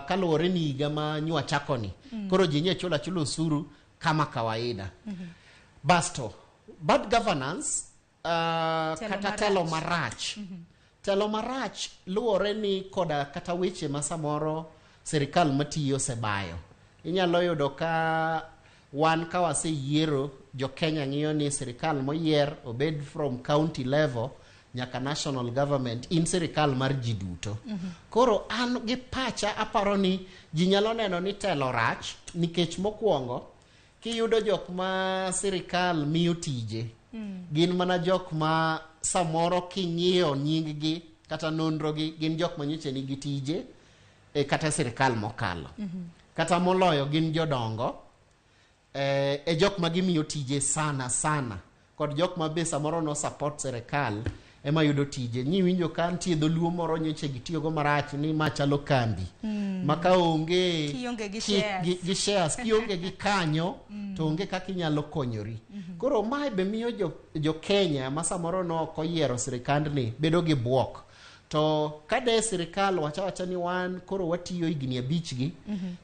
Speaker 12: kaluwore ni higa ma nywachakoni. Koro ji nye chulo achula osuru kama kawaida. Basto bad governance kata telo marach. Telo marach luwore ni koda kata weche ma samoro sirikal matiyo osebayo. Inyalo yudo ka wan ka waseyiero, jo Kenya ng'iyo ni sirikal moyier obed from county level nyaka national government in sirikal mar ji duto. Koro an gi pacha aparo ni ji nyalo neno ni telo rach nikech mokwongo kiyudo jok ma sirikal miyo tije gin mana jok ma samoro king'iyo nying gi kata nonro gi gin jok ma nyocha nigi tije kata sirikal mokalo. Kata moloyo gin jodongo e jok ma gimiyo tije sana sana kod jok ma be samoro no support sirikal ema yudo tije. Ni winjo ka nitie dholuo moro nyocha gitiyogo marach ni machalo kambi ma ka onge gi shares kionge gi kanyo to onge kaka inyalo konyori. Koro mae be miyo jo Kenya ma samoro no ok oyiero sirikandni bedo gi buok. To kade sirikal wacha wacha ni wan koro watiyo higni 5 gi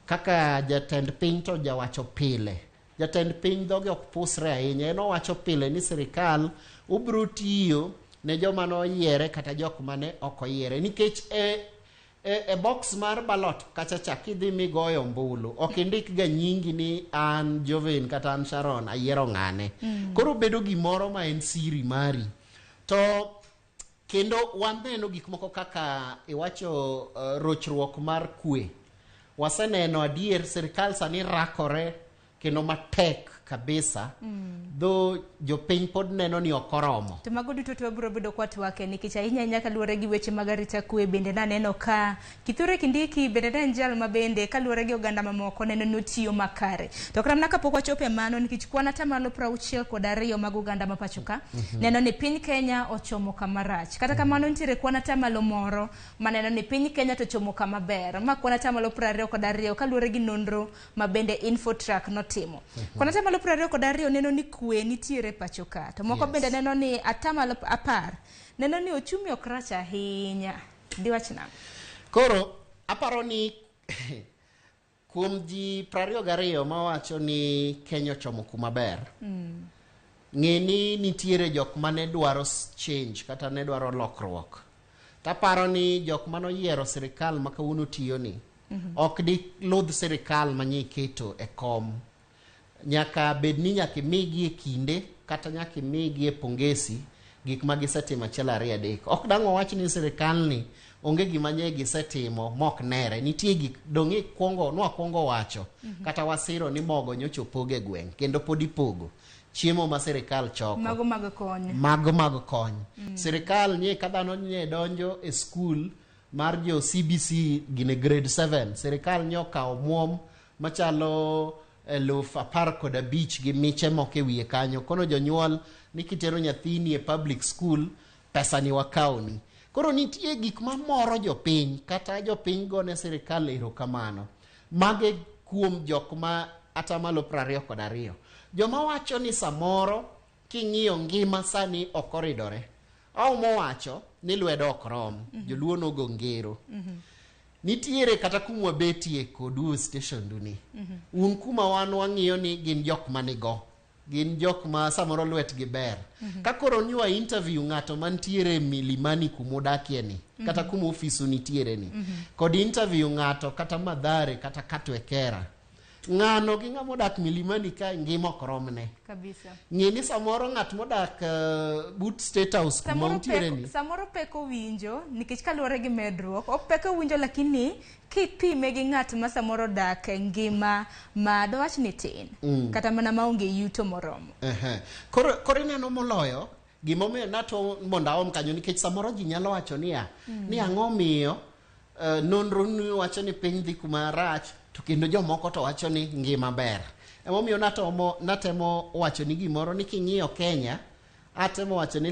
Speaker 12: kaka jatend piny to jawacho pile. Jatend piny dhoge ok pusre ahinya, en owacho pile ni sirikal ubiro tiyo ne joma noyiere kata jok mane ok oyiere, nikech e box mar ballot kacha cha kidhi migoyo ombulu ok indik ga nyingi ni an Joven kata an Sharon ayiero ng'ane. Koro bedo gimoro ma en siri mari. To kendo waneno gik moko kaka iwacho rochruok mar kwe. Waseneno adier sirikal sani rakore kendo matek kabisa. Dho jopiny pod neno ni ok oromo.
Speaker 22: To mago duto to wabiro bedo kwatwake nikech ahinya ahinya kaluwore gi weche mag arita kwe bende naneno ka Kithure Kindiki bende ne en jal ma bende kaluwore gi oganda mamoko neno ni otiyo makare. To kata mana kapok wachopo e mano nikech kwan atamalo 62 mag oganda ma pacho ka neno ni piny Kenya ochomo kama rach. Kata kamano nitiere kwan atamalo moro maneno ni piny Kenya to ochomo kama ber. Ma kwan atamalo 22 kaluwore gi nonro ma bende Infotrack notimo. Kwan atamalo 22 neno ni kwe nitiere pacho ka. To moko bende neno ni atamalo 10 neno ni ochumi ok rach ahinya. Diwach nang'o?
Speaker 12: Koro aparo ni kuom ji 22 mawacho ni Kenya ochomo kuma ber, ng'e ni nitiere jok mane dwaro change kata ne dwaro lokruok. Taparo ni jok mane oyiero sirikal ma kawuono tiyo ni ok di ludh sirikal manye iketo e kom. Nyaka bed ni nyaka imigi e kinde kata nyaka imigi e pongesi gik ma gisetimo achiel ariyo adek. Ok dang' wawach ni sirikal ni onge gima nye gisetimo mok nere. Nitie gik dong' ikwongo nwakwongo wacho kata wasiro ni mogo nyocha opog e gweng' kendo pod ipogo chiemo ma sirikal choko.
Speaker 22: Mago mag kony.
Speaker 12: Mago mag kony. Sirikal nye ka dhano nye donjo e skul mar jo CBC gine grade 7, sirikal nye okawo omuom machalo 15,000 gi miche moko e wiye kanyo. Kono jonyuol ni kitero nyathini e public school, pesa ni wakawni. Koro nitie gik mamoro jopiny, kata jopiny gone sirikal erokamano. Mage kuom jok ma atamalo 22. Joma wacho ni samoro king'iyo ngima sani ok oridore. Aomo wacho ni lwedo ok rom. Joluo nogo ngero. Nitiere kata kuma wabetie kodu e station duni. Un kuma wan wang'iyo ni gin jok manigo. Gin jok ma samoro lwetgi ber. Ka koro ni wa interview ng'ato mantiere Milimani kumodakie ni, kata kuma ofisu nitiere ni, kod interview ng'ato kata Mathare kata Katwekera, ng'ano gi ng'ama odak Milimani ka ngima ok romne.
Speaker 22: Kabisa.
Speaker 12: Ng'e ni samoro ng'at modak but State House kuma untiere ni.
Speaker 22: Samoro pek owinjo nikech kaluwore gi medruok, ok pek owinjo lakini kipime gi ng'at ma samoro dak e ngima ma dwach ni tin, kata mana maonge yuto moromo.
Speaker 12: Koro ineno moloyo gimomiyo nato mondo aom kanyo nikech samoro ji nyalo wacho niya, ni ang'o miyo nonro ni wacho ni piny dhi kuma rach to kendo jomoko to wacho ni ngima ber. Emomiyo natemo wacho ni gimoro ni king'iyo Kenya, atemo wacho ni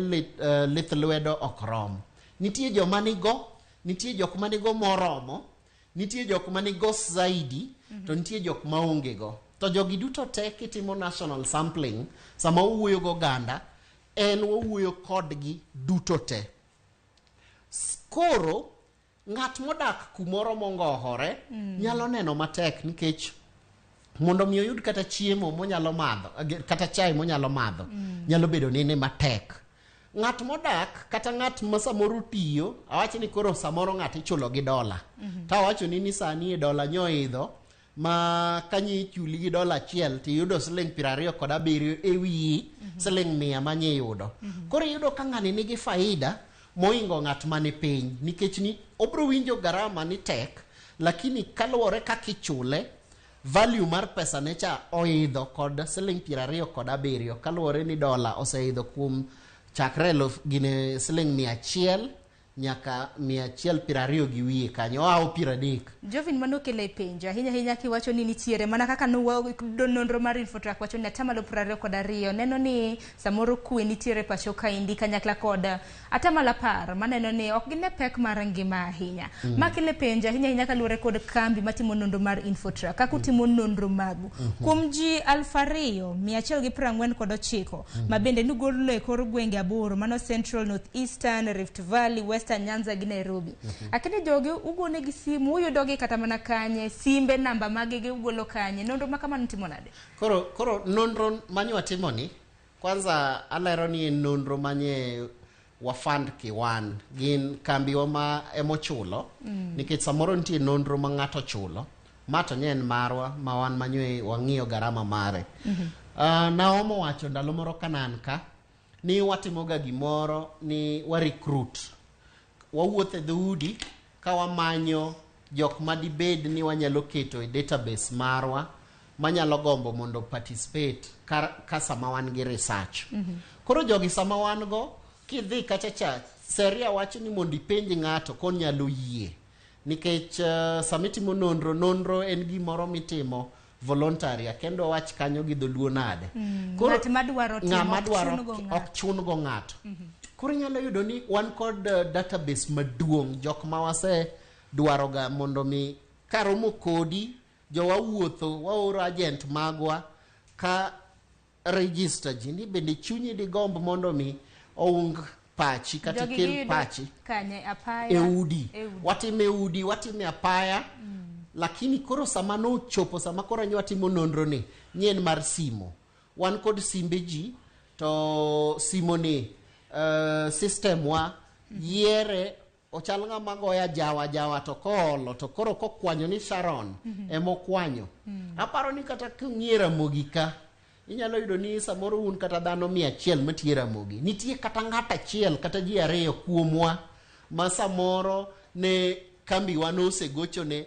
Speaker 12: lith lwedo ok rom. Nitie joma nigo, nitie jok manigo moromo, nitie jok manigo zaidi, to nitie jok maonge go. To jogi duto te kitimo national sampling, sama uwuoyo go oganda, en wawuoyo kodgi duto te. Koro ng'at modak kumoro mongohore nyalo neno matek nikech mondo mi oyud kata chiemo monyalo madho, kata chai monyalo madho, nyalo bedo nene matek. Ng'at modak kata ng'at ma samoro tiyo, awacho ni koro samoro ng'at ichulo gi dola. To awacho ni sani e dola nyoidho ma kanyi ichuli gi dola achiel tiyudo siling 27 e wiyi, siling 100 manye iyudo. Koro iyudo ka ng'ani nigi faida moingo ng'at mani piny nikech ni obro winjo garama ni tek, lakini kaluwore kaka ichule value mar pesa ne cha oidho kod siling 27 kaluwore ni dola oseidho kuom chakre gine siling 100 nyaka 120 gi wiye kanyo, oawo 30.
Speaker 22: Jovin, mano kele penjo ahinya ahinya kiwacho ni nitiere mana kaka nonro mar Infotrack wacho ni atamalo 22 neno ni samoro kwe nitiere pacho kaendi kanyakla kod atamalo 10 maneno ni ok gine pek mar ngima ahinya. Ma kele penjo ahinya ahinya kaluwore kod kambi matimo nonro mar Infotrack kaka utimo nonro magu kuom ji 2149 ma bende nugolo e kor gwenge 8 mano Central, North Eastern, Rift Valley, Western Nyanza gi Nairobi. Akini jogi ugone gi simu, uyudogi kata mana kanye, simbe namba mage gi ugolo kanye, nonro ma kamano timo nade?
Speaker 12: Koro nonro manye watimo ni, kwanza alero ni en nonro manye wafund kiwan, gin kambiwa ma emochulo, nikech samoro nitie nonro ma ng'ato chulo, ma to nye en marwa ma wan manye wang'iyo garama mare. Naomo wacho ndalo moro kanan ka, ni watimoga gimoro ni wa recruit. Wawuotho e dhoudi ka wamanyo jok madibed ni wanyalo keto e database marwa manyalo gombo mondo participate ka sama wan gi research. Koro jogi sama wan go kidhi kacha cha seria wacho ni mondo ipenj ng'ato konyalo yie nikech sama itimo nonro en gimoro mitimo voluntary kendo wach kanyo gi dholuo nade.
Speaker 22: Koro ng'at madwaro timo
Speaker 12: ok chun go ng'ato. Koro inyalo yudo ni wan kod database maduong' jok ma wase dwaroga mondo mi karomo kodi jowa wuotho waoro agent magwa ka register ji ni bende chunyi digomb mondo mi oung pachi kata kel pachi
Speaker 22: kanye apaya
Speaker 12: e udi. Watime udi, watime apaya. Lakini koro sama nochopo sama koro nyo watimo nonro ni nyien mar simo wan kod simbe ji to simo ni system wa yiere ochal ng'ama goya jawa to koolo to koro kokwanyo ni Sharon emokwanyo. Aparo ni kata king'iyo Ramogi ka inyalo yudo ni samoro un kata dhano 100 matiyo Ramogi nitie kata ng'ato achiel kata ji ariyo kuomwa ma samoro ne kambiwa nosegochone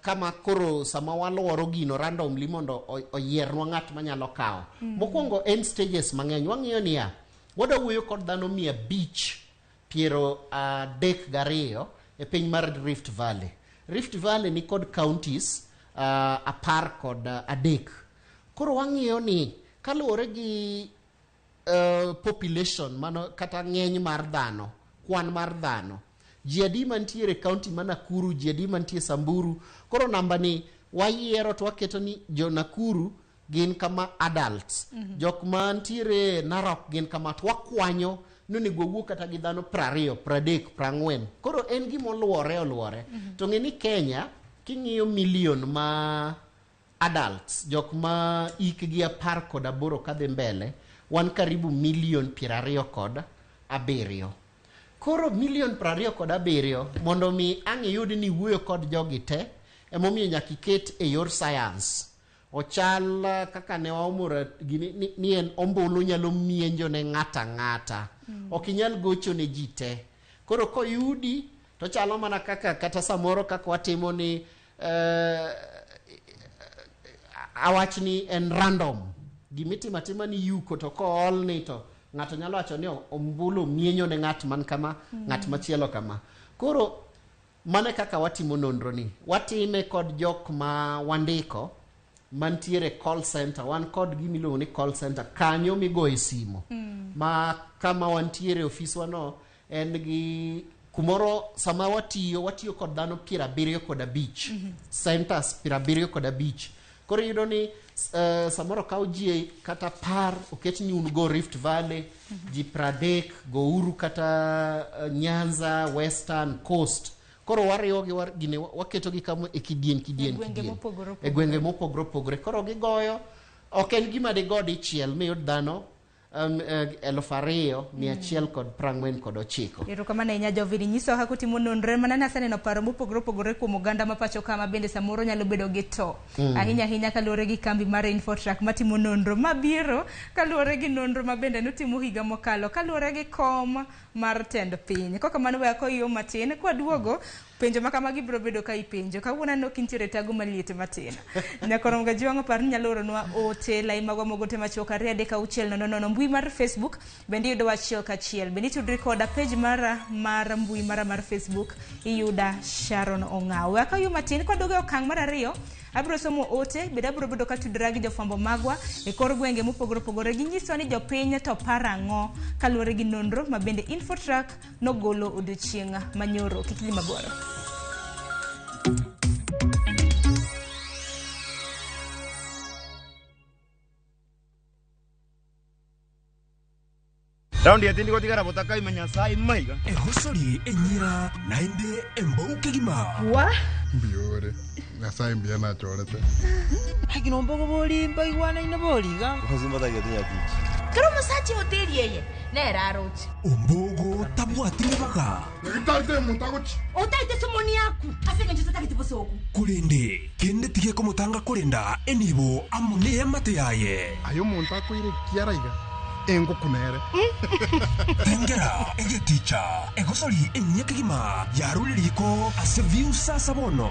Speaker 12: kama koro sama waluoro gino randomly mondo oyiernwa ng'at manyalo kawo. Mokwongo en stages mang'eny wang'iyo niya wadwa wuoyo kod dhano 532 e piny mar Rift Valley. Rift Valley ni kod counties 13. Koro wang'iyo ni kaluwore gi population mano kata ng'eny mar dhano, kwan mar dhano, ji adi mantiere county ma Nakuru, ji adi mantie Samburu. Koro namba ni wayiero to waketo ni jo Nakuru gin kama adults, jok mantiere Narok gin kama, to wakwanyo nonego wawuo kata gi dhano 20, 30, 40. Koro en gima oluwore. To ng'e ni Kenya king'iyo million ma adults, jok ma hikgi 18 kadhi mbele, wan karibu milion 27. Koro milion 27 mondo mi ang' iyud ni wuoyo kod jogi te, emomiyo nyaka iket e yor science. Ochal kaka ne waomora gini ni en ombulu nyalo mienjo ne ng'ata ng'ata. Ok inyal gocho ne ji te. Koro koyudi to chalo mana kaka kata samoro kaka watimo ni awach ni en random. Gimitimo atima ni yuko to kool ni to ng'ato nyalo wacho ni ombulu mienyo ne ng'at man kama, ng'at machielo kama. Koro mane kaka watimo nonro ni. Watime kod jok ma wandiko mantiere call center. Wan kod gima iluongo ni call center kanyo migoye simo. Ma kama wantiere ofiswa no en gi kumoro sama watiyo kod dhano 75. Centers 75. Koro iyudo ni samoro kaw ji kata 10 oket ni un go Rift Valley, ji 30 go uru kata Nyanza, Western Coast. Koro wariwo gi gine waketo gi kamo e kidien e gwenge mopogore opogore. Koro gigoyo ok en gima digo dichiel miyud dhano 2149.
Speaker 22: Erokamano ahinya Jovin, nyiso kaka utimo nonro mana naseneno paro mopogore opogore kuom oganda ma pacho ka ma bende samoro nyalo bedo gi to. Ahinya ahinya kaluwore gi kambi mar Infotrack matimo nonro mabiro kaluwore gi nonro ma bende notimo higa mokalo kaluwore gi kom mar tend piny. Kokamano we akoyo matin kwaduogo penjo ma kamagi biro bedo ka ipenjo. Kawuono aneno kintiere tago maliet matin. Nyakorom Gajiwang'o par ni nyalo oronwa ote lai magwa mag ote machuok 2 3 6 0 0 mbui mar Facebook bende iyudo achiel kachiel. Bende itudri koda page mara mar mbui mara mar Facebook iyuda Sharon Ong'aw. We akayo matin kwaduogo e okang' mar 2 abiro somo ote bende abiro bedo katudora gi jofwambo magwa e kor gwenge mopogore opogore ginyiso ni jopiny to parang'o kaluwore gi nonro ma bende Infotrack nogolo odiochieng' manyoro. Kik idhi mabor.
Speaker 15: Raundi yatindi gotigara botaka imenya sai maiga.
Speaker 17: Ehosori enyira naende embouke gima.
Speaker 4: Wa?
Speaker 9: Mbiore. Nyasaye mbia nachorete.
Speaker 7: Hagino mbogo bolimba igwana ina boliga.
Speaker 15: Hozimba tagetinya tich.
Speaker 4: Kero musachi hoteli yeye. Nera arochi.
Speaker 17: Ombogo tabwati mibaga.
Speaker 9: Ngitate muntagochi.
Speaker 4: Otaite somoni yaku. Asenge njusa tagiti bosoku.
Speaker 17: Kurende kende tige komutanga kurenda enibo amune yamate yaye.
Speaker 9: Ayo muntu akwire kiaraiga. Engukunere.
Speaker 11: Tengera egeticha egosori enyekigima yaruririko ase views sabono.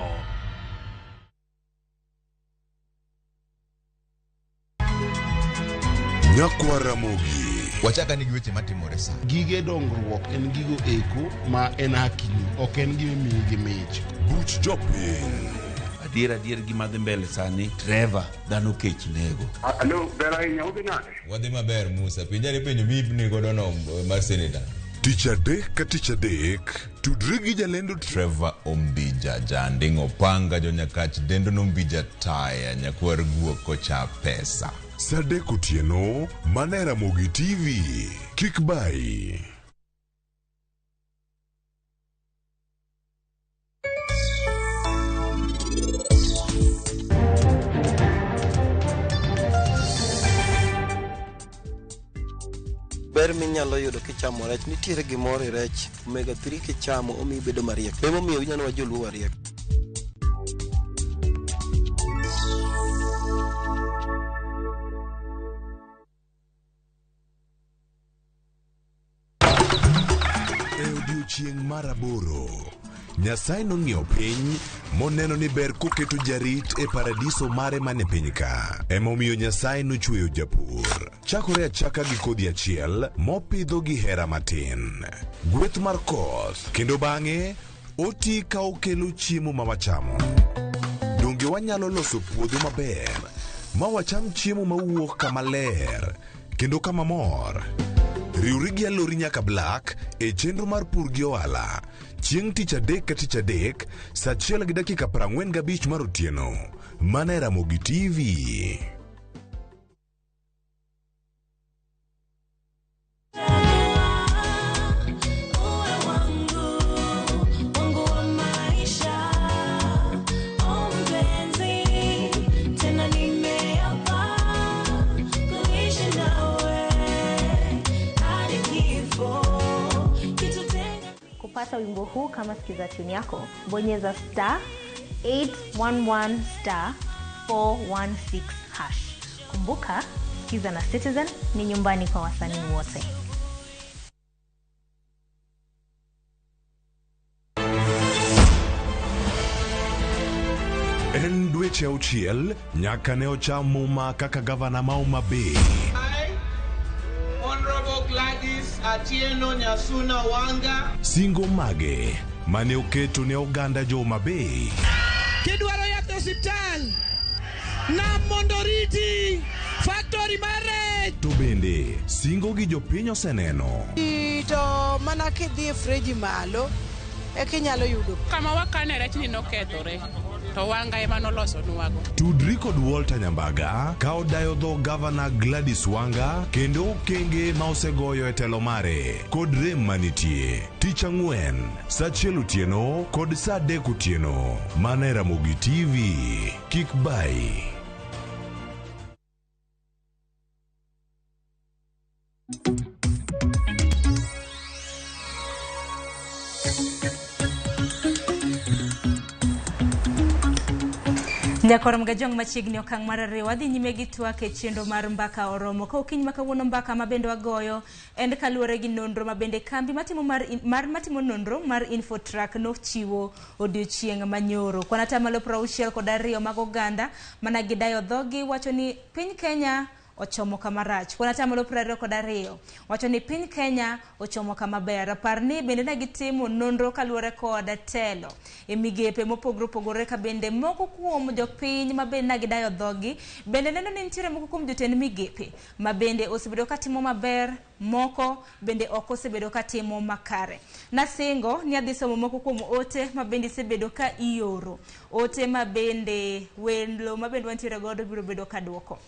Speaker 28: Nyakwaramogi.
Speaker 29: Wachaka ni gi weche matimore sa.
Speaker 5: Gige dongruok en gigo eko ma en hakini, ok en gima imiyi gi mich.
Speaker 28: Buch jopiny.
Speaker 30: Adier adier gima dhi mbele sani, Trevor, dhano kech nego.
Speaker 13: Alo, ber ahinya, udhi nade?
Speaker 29: Wadhi maber Musa, penjari penjo mipni godo no mar senator.
Speaker 28: Tich adek ka tich adek, tudri gi jalendo
Speaker 29: Trevor Ombija, janding' opanga jonyakach dendo nombija taya nyakwar guok kocha pesa.
Speaker 28: Saa adek otieno, mana e Ramogi TV. Kik bayi.
Speaker 16: Ber minyalo yudo kichamo rech nitiere gimoro e rech omega 3 kichamo omiyi bedo mariek. Emomiyo ineno wa joluo wariek.
Speaker 28: E odiechieng' mar aboro, Nyasaye nong'iyo piny moneno ni ber koketo jarit e paradiso mare mane piny ka. Emomiyo Nyasaye nochweyo japur. Chakore achaka gi kodhi achiel mopidho gi hera matin. Gweth mar koth kendo bang'e oti ka okelo chiemo ma wachamo. Donge wanyalo loso puodho maber ma wacham chiemo mawuok kama ler kendo kama mor? Riwri gi Alori nyaka Black e chenro mar pur gi ohala chieng' tich adek ka tich adek saa achiel gi dakika 45 mar otieno mana e Ramogi TV.
Speaker 14: Kupata wimbo huu kama sikiza tune yako, bonyeza star 811 star 416 hash. Kumbuka, Sikiza na Citizen ni nyumbani kwa wasanii wote.
Speaker 28: En dweche auchiel nyaka ne ocham muma kaka gavana ma Homa Bay.
Speaker 6: I, Honorable Gladys Atieno Nyasuna Wanga.
Speaker 28: Singo mage mane oketo ne oganda jo Homa Bay.
Speaker 6: Kidwaro yath e osiptal, nam mondo oriti, factory mar rech.
Speaker 28: To bende singo gi jopiny oseneno.
Speaker 7: To mana kidhi e freji malo eka inyalo yudo.
Speaker 19: Kama wakane rechni nokethore to Wanga ema nolosonwago.
Speaker 28: Tudri kod Walter Nyambaga ka odayo dho gavana Gladys Wanga kendo okenge ma osegoyo e telo mare kod rem manitie. Tich ang'wen saa achiel otieno kod saa adek otieno mana e Ramogi TV. Kik bayi.
Speaker 22: Nyakoro Mgajong machiegni okang' mar ariyo wadhi nyime gi twak e chenro mar mbaka oromo. Ka okinyi ma kawuono mbaka ma bende wagoyo en kaluwore gi nonro ma bende kambi matimo mar matimo nonro mar Infotrack nochiwo odiochieng' manyoro. Kwan atamalo 62 mag oganda mana gidayo dhogi wacho ni piny Kenya ochomo kama rach. Kwan atamalo 22 wacho ni piny Kenya ochomo kama ber. Par ni bende ne gitimo nonro kaluwore kod telo e migepe mopogore opogore ka bende moko kuom jopiny ma bende ne gidayo dhogi bende neno ni nitiere moko kuom jotend migepe ma bende osebedo katimo maber, moko bende ok osebedo katimo makare. Nasingo ni adhi somo moko kuom ote ma bende isebedo ka ioro, ote ma bende welo ma bende wantiere godo biro bedo ka duoko.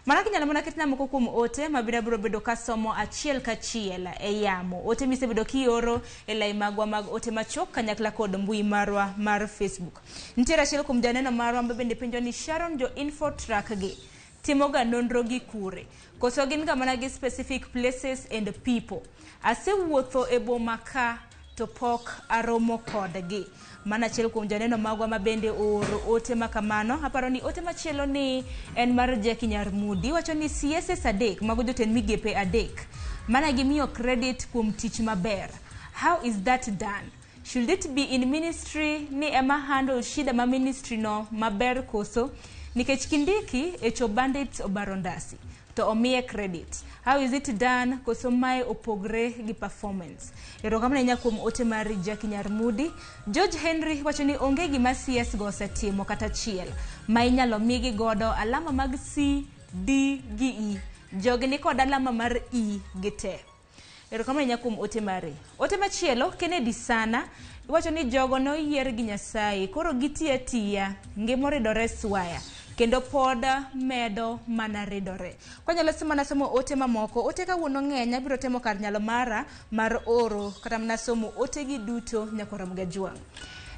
Speaker 22: Mana kinyalo mana ketna moko kuom ote ma bende abiro bedo kasomo achiel kachiel e yamo. Ote misebedo kioro e lai magwa mag ote machuok kanyakla kod mbui marwa mar Facebook. Nitiere achiel kuom janeno marwa ma bende penjo ni Sharon jo Infotrack gi timoga nonro gi kure? Koso gin ga mana gi specific places and people. Asewuotho e boma ka to pok aromo kodgi. Mano achiel kuom joneno magwa ma bende ooro ote ma kamano. Aparo ni ote machielo ni en mar Jackie Nyarmudi. Wacho ni CSS 3 mago jotend migepe 3 mana gimiyo credit kuom tich maber. How is that done? Should it be in ministry ni ema handle shida ma ministry no maber koso? Nikech Kindiki echo bandits obaro ndasi to omiye credit. How is it done koso mae opogre gi performance? Erokamano ahinya kuom ote mar Jackie Nyarmudi. George Henry wacho ni onge gima CS go osetimo kata achiel ma inyalo migi godo alama mag C, D gi E. Jogi ni kod alama mar E gi te. Erokamano ahinya kuom ote mari. Ote machielo, Kennedy Sana, iwacho ni jogo noyier gi Nyasaye, koro gitiyo atiya, ngima oridore swaya, kendo pod medo mana ridore. Kwanyalo mana somo ote mamoko, ote kawuono ng'eny, abiro temo kar nyalo mara mar oro kata mana somo ote gi duto nyakwarom Gajwang'.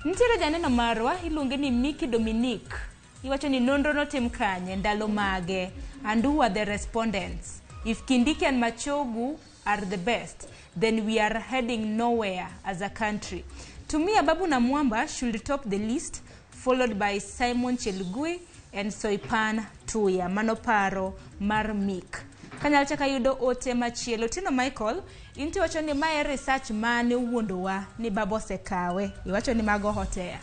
Speaker 22: Nitiere janeno marwa, iluonge ni Miki Dominique. Iwacho ni nonro notim kanye, ndalo mage, and who are the respondents? If Kindiki and Machogu are the best, then we are heading nowhere as a country. To me, Ababu Namwamba should top the list, followed by Simon Chelugui and Soipan Tuya. Mano paro mar Mick. Kanyalo chako ayudo ote machielo. Tino Michael, inti wacho ni mae research mane owuondowa ni baba osekawe. Iwacho ni mago hotea.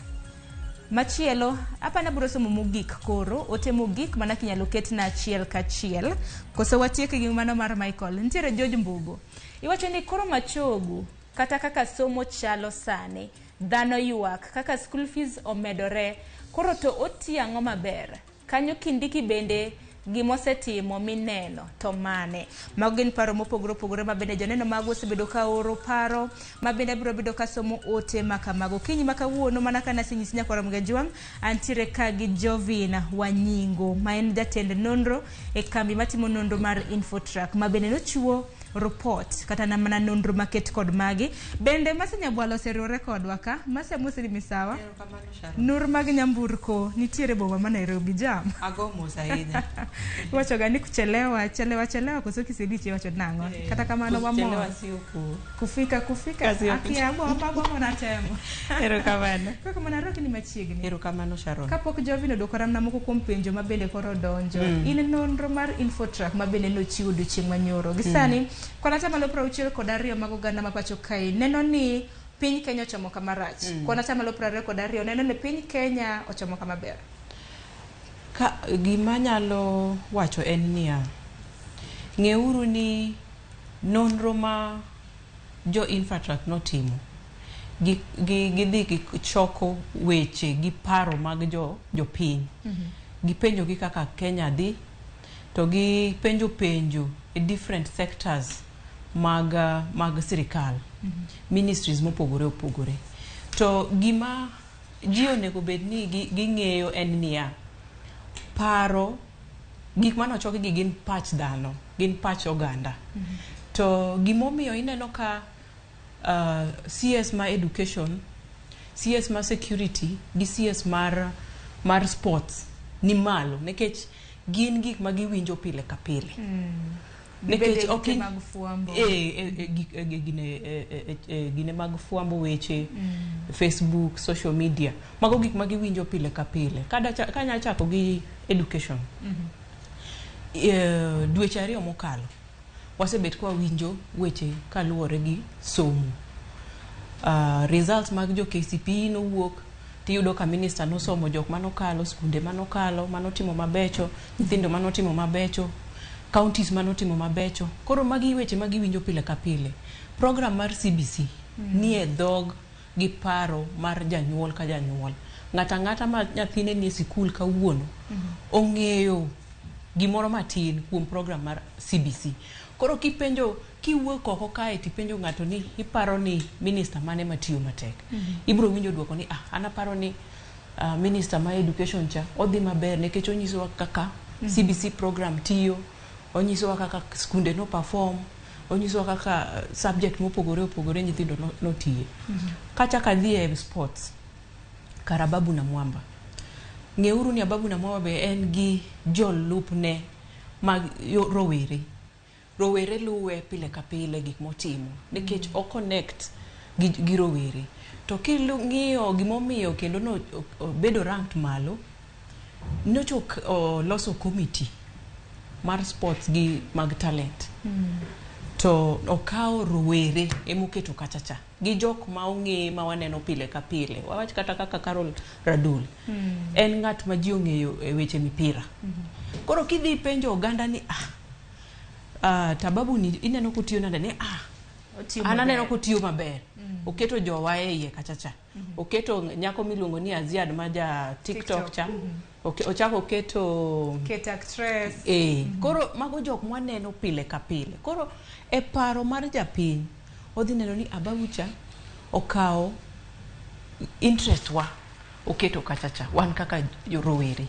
Speaker 22: Machielo, apana biro somo mogik koro, ote mogik mana kinyalo ketna achiel kachiel. Koso watiek gi mano mar Michael. Nitiere George Mbugo. Iwacho ni koro Machogu, kata kaka somo chalo sani, dhano ywak, kaka school fees omedore, koro to oti ang'o maber? Kanyo Kindiki bende gimosetimo mineno to mane. Mago gin paro mopogore opogore ma bende joneno mago osebedo ka oro paro ma bende abiro bedo ka somo ote ma kamago. Okinyi ma kawuono mana ka nasenyisi nyakwar Mgajwang', antiere ka gi Jovin Wanyingo ma en jatend nonro e kambi matimo nonro mar Infotrack ma bende nochiwo report kata na mana nonro maket kod magi. Bende Mase Nyabwalo oseriwore kodwa ka. Mase amoseni misawa. Nur mag nyamburko nitiere boma ma Nairobi jam.
Speaker 1: Ago mos ahinya.
Speaker 22: Iwacho ga ni kuchelewa, chelewa chelewa koso kisedich iwacho nang'o. Kata kamano wamor. Kufika kufika akia bo natemo.
Speaker 1: Erokamano.
Speaker 22: Kaka mana rwaki ni machiegni.
Speaker 1: Erokamano Sharon.
Speaker 22: Kapok Jovin odwoko ramna moko kuom penjo ma bende koro donjo. In nonro mar Infotrack ma bende nochiwo odiochieng' manyoro. Gi sani kwan atamalo 62 mag oganda ma pacho kae neno ni piny Kenya ochomo kama rach. Kwan atamalo 22 neno ni piny Kenya ochomo kama ber.
Speaker 1: Ka gima nyalo wacho en niya, ng'euru ni nonro ma jo Infotrack notimo gidhi gichoko weche gi paro mag jopiny. Gipenjo gi kaka Kenya dhi, to gipenjo penjo e different sectors mag sirikal, ministries mopogore opogore. To gima ji onego bed ni ging'eyo en niya, paro gik manochoki gi gin pach dhano, gin pach oganda. To gimomiyo ineno ka CS ma education, CS ma security gi CS mar sports ni malo nikech gin gik ma giwinjo pile ka pile. Nikech ok
Speaker 22: mag fwambo.
Speaker 1: Gine mag fwambo weche, Facebook, social media, mago gik ma giwinjo pile ka pile. Kanya chako gi education. Dweche 2 mokalo wasebet kwa winjo weche kaluwore gi somo. Results mag jo KCPE nowuok, tiyudo ka minister nosomo jok manokalo, skunde manokalo, manotimo mabecho, nyithindo manotimo mabecho, counties manotimo mabecho. Koro magi weche ma giwinjo pile ka pile. Program mar CBC nie dhog gi paro mar janyuol ka janyuol. Ng'ata ng'ata ma nyathine nie sikul kawuono ong'eyo gimoro matin kuom program mar CBC. Koro kipenjo, kiwuok oko kae tipenjo ng'ato ni iparo ni minister mane matiyo matek. Ibiro winjo duoko ni an aparo ni minister ma education cha odhi maber nikech onyisowa kaka CBC program tiyo, onyisowa kaka skunde no perform, onyisowa kaka subject mopogore opogore nyithindo notiye. Kachak adhi e sports, kar Ababu Namwamba. Ng'euru ni Ababu Namwamba be en gi jolupne mag rowere. Rowere luwe pile ka pile gik motimo nikech o connect gi rowere. To king'iyo gimomiyo kendo no obedo ranked malo, nyocha oloso committee mar sports gi mag talent. To okawo rowere emoketo kacha cha gi jok ma ong'e ma waneno pile ka pile. Wawach kata kaka Carol Radul. En ng'at ma ji ong'eyo e weche mipira. Koro kidhi penjo oganda ni tababu ni ineno kotiyo nade ni an aneno kotiyo maber. Oketo jowa e iye kacha cha. Oketo nyako miluongo ni Aziad ma ja TikTok cha. Ochako oketo
Speaker 22: Kate actress.
Speaker 1: Koro mago jok mwaneno pile ka pile. Koro e paro mar japiny odhi neno ni Ababu cha okawo interest wa oketo kacha cha wan kaka rowere.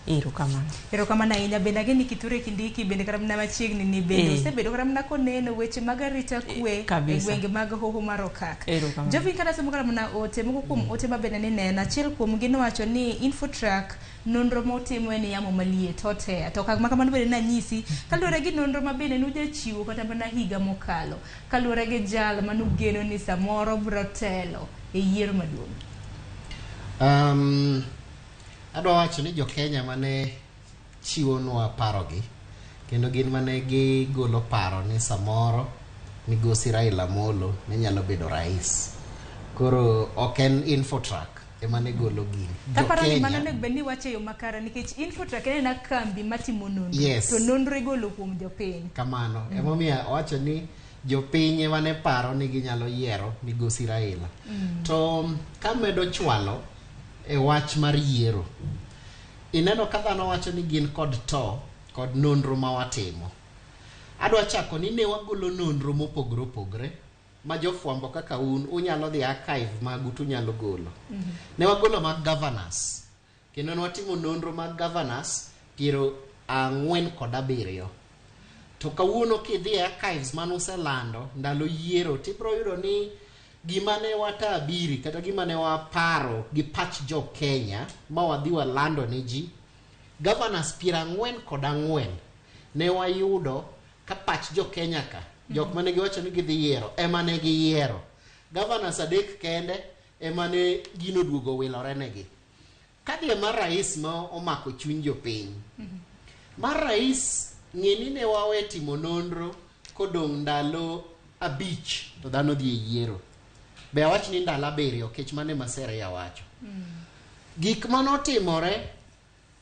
Speaker 1: Erokamano.
Speaker 22: Erokamano ahinya. Bende ageni Kithure Kindiki bende kata mana machiegni ni bende osebedo kata mana koneno weche mag arita kwe e gwenge mag Hoho mar Okak. Jovin kata somo kata mana ote moko kuom ote ma bende nineno, achiel kuom gi nowacho ni Infotrack nonro motimo en yamo maliet hot air. To kak makamano bende nanyisi kaluwore gi nonro ma bende nujachiwo kata mana higa mokalo, kaluwore gi jal manugeno ni samoro biro telo e yiero maduong'.
Speaker 12: Adwa wacho ni jo Kenya mane chiwonwa parogi kendo gin mane gigolo paro ni samoro migosi Raila Amolo ne nyalo bedo rais. Koro ok en Infotrack ema ne golo gini.
Speaker 22: Kaparo ni mano onego bed ni iwacho e yo makare nikech Infotrack en ena kambi matimo nonro.
Speaker 12: Yes.
Speaker 22: To nonro igolo kuom jopiny.
Speaker 12: Kamano. Emomiyo awacho ni jopiny ema ne paro ni ginyalo yiero migosi Raila. To kamedo chwalo e wach mar yiero, ineno ka dhano wacho ni gin kod to kod nonro ma watimo. Adwa chako ni ne wagolo nonro mopogore opogore ma jofwambo kaka un unyalo dhi archive magu to unyalo golo. Ne wagolo mag governors kendo ne watimo nonro mag governors 47. To kawuono kidhi e archives mane uselando ndalo yiero tibiro yudo ni gima ne watabiri kata gima ne waparo gi pach jo Kenya ma wadhi walando ne ji, governors 44 ne wayudo ka pach jo Kenya ka jok mane giwacho ni gidhi yiero ema ne giyiero. Governors 3 kende ema ne gino duogo wilore negi. Kadhi e mar rais ma omako chuny jopiny. Mar rais ng'e ni ne wawe timo nonro kodong' ndalo 5 to dhano dhi e yiero. Be awach ni ndalo 7 kech mane Maseria wacho. Gik manotimore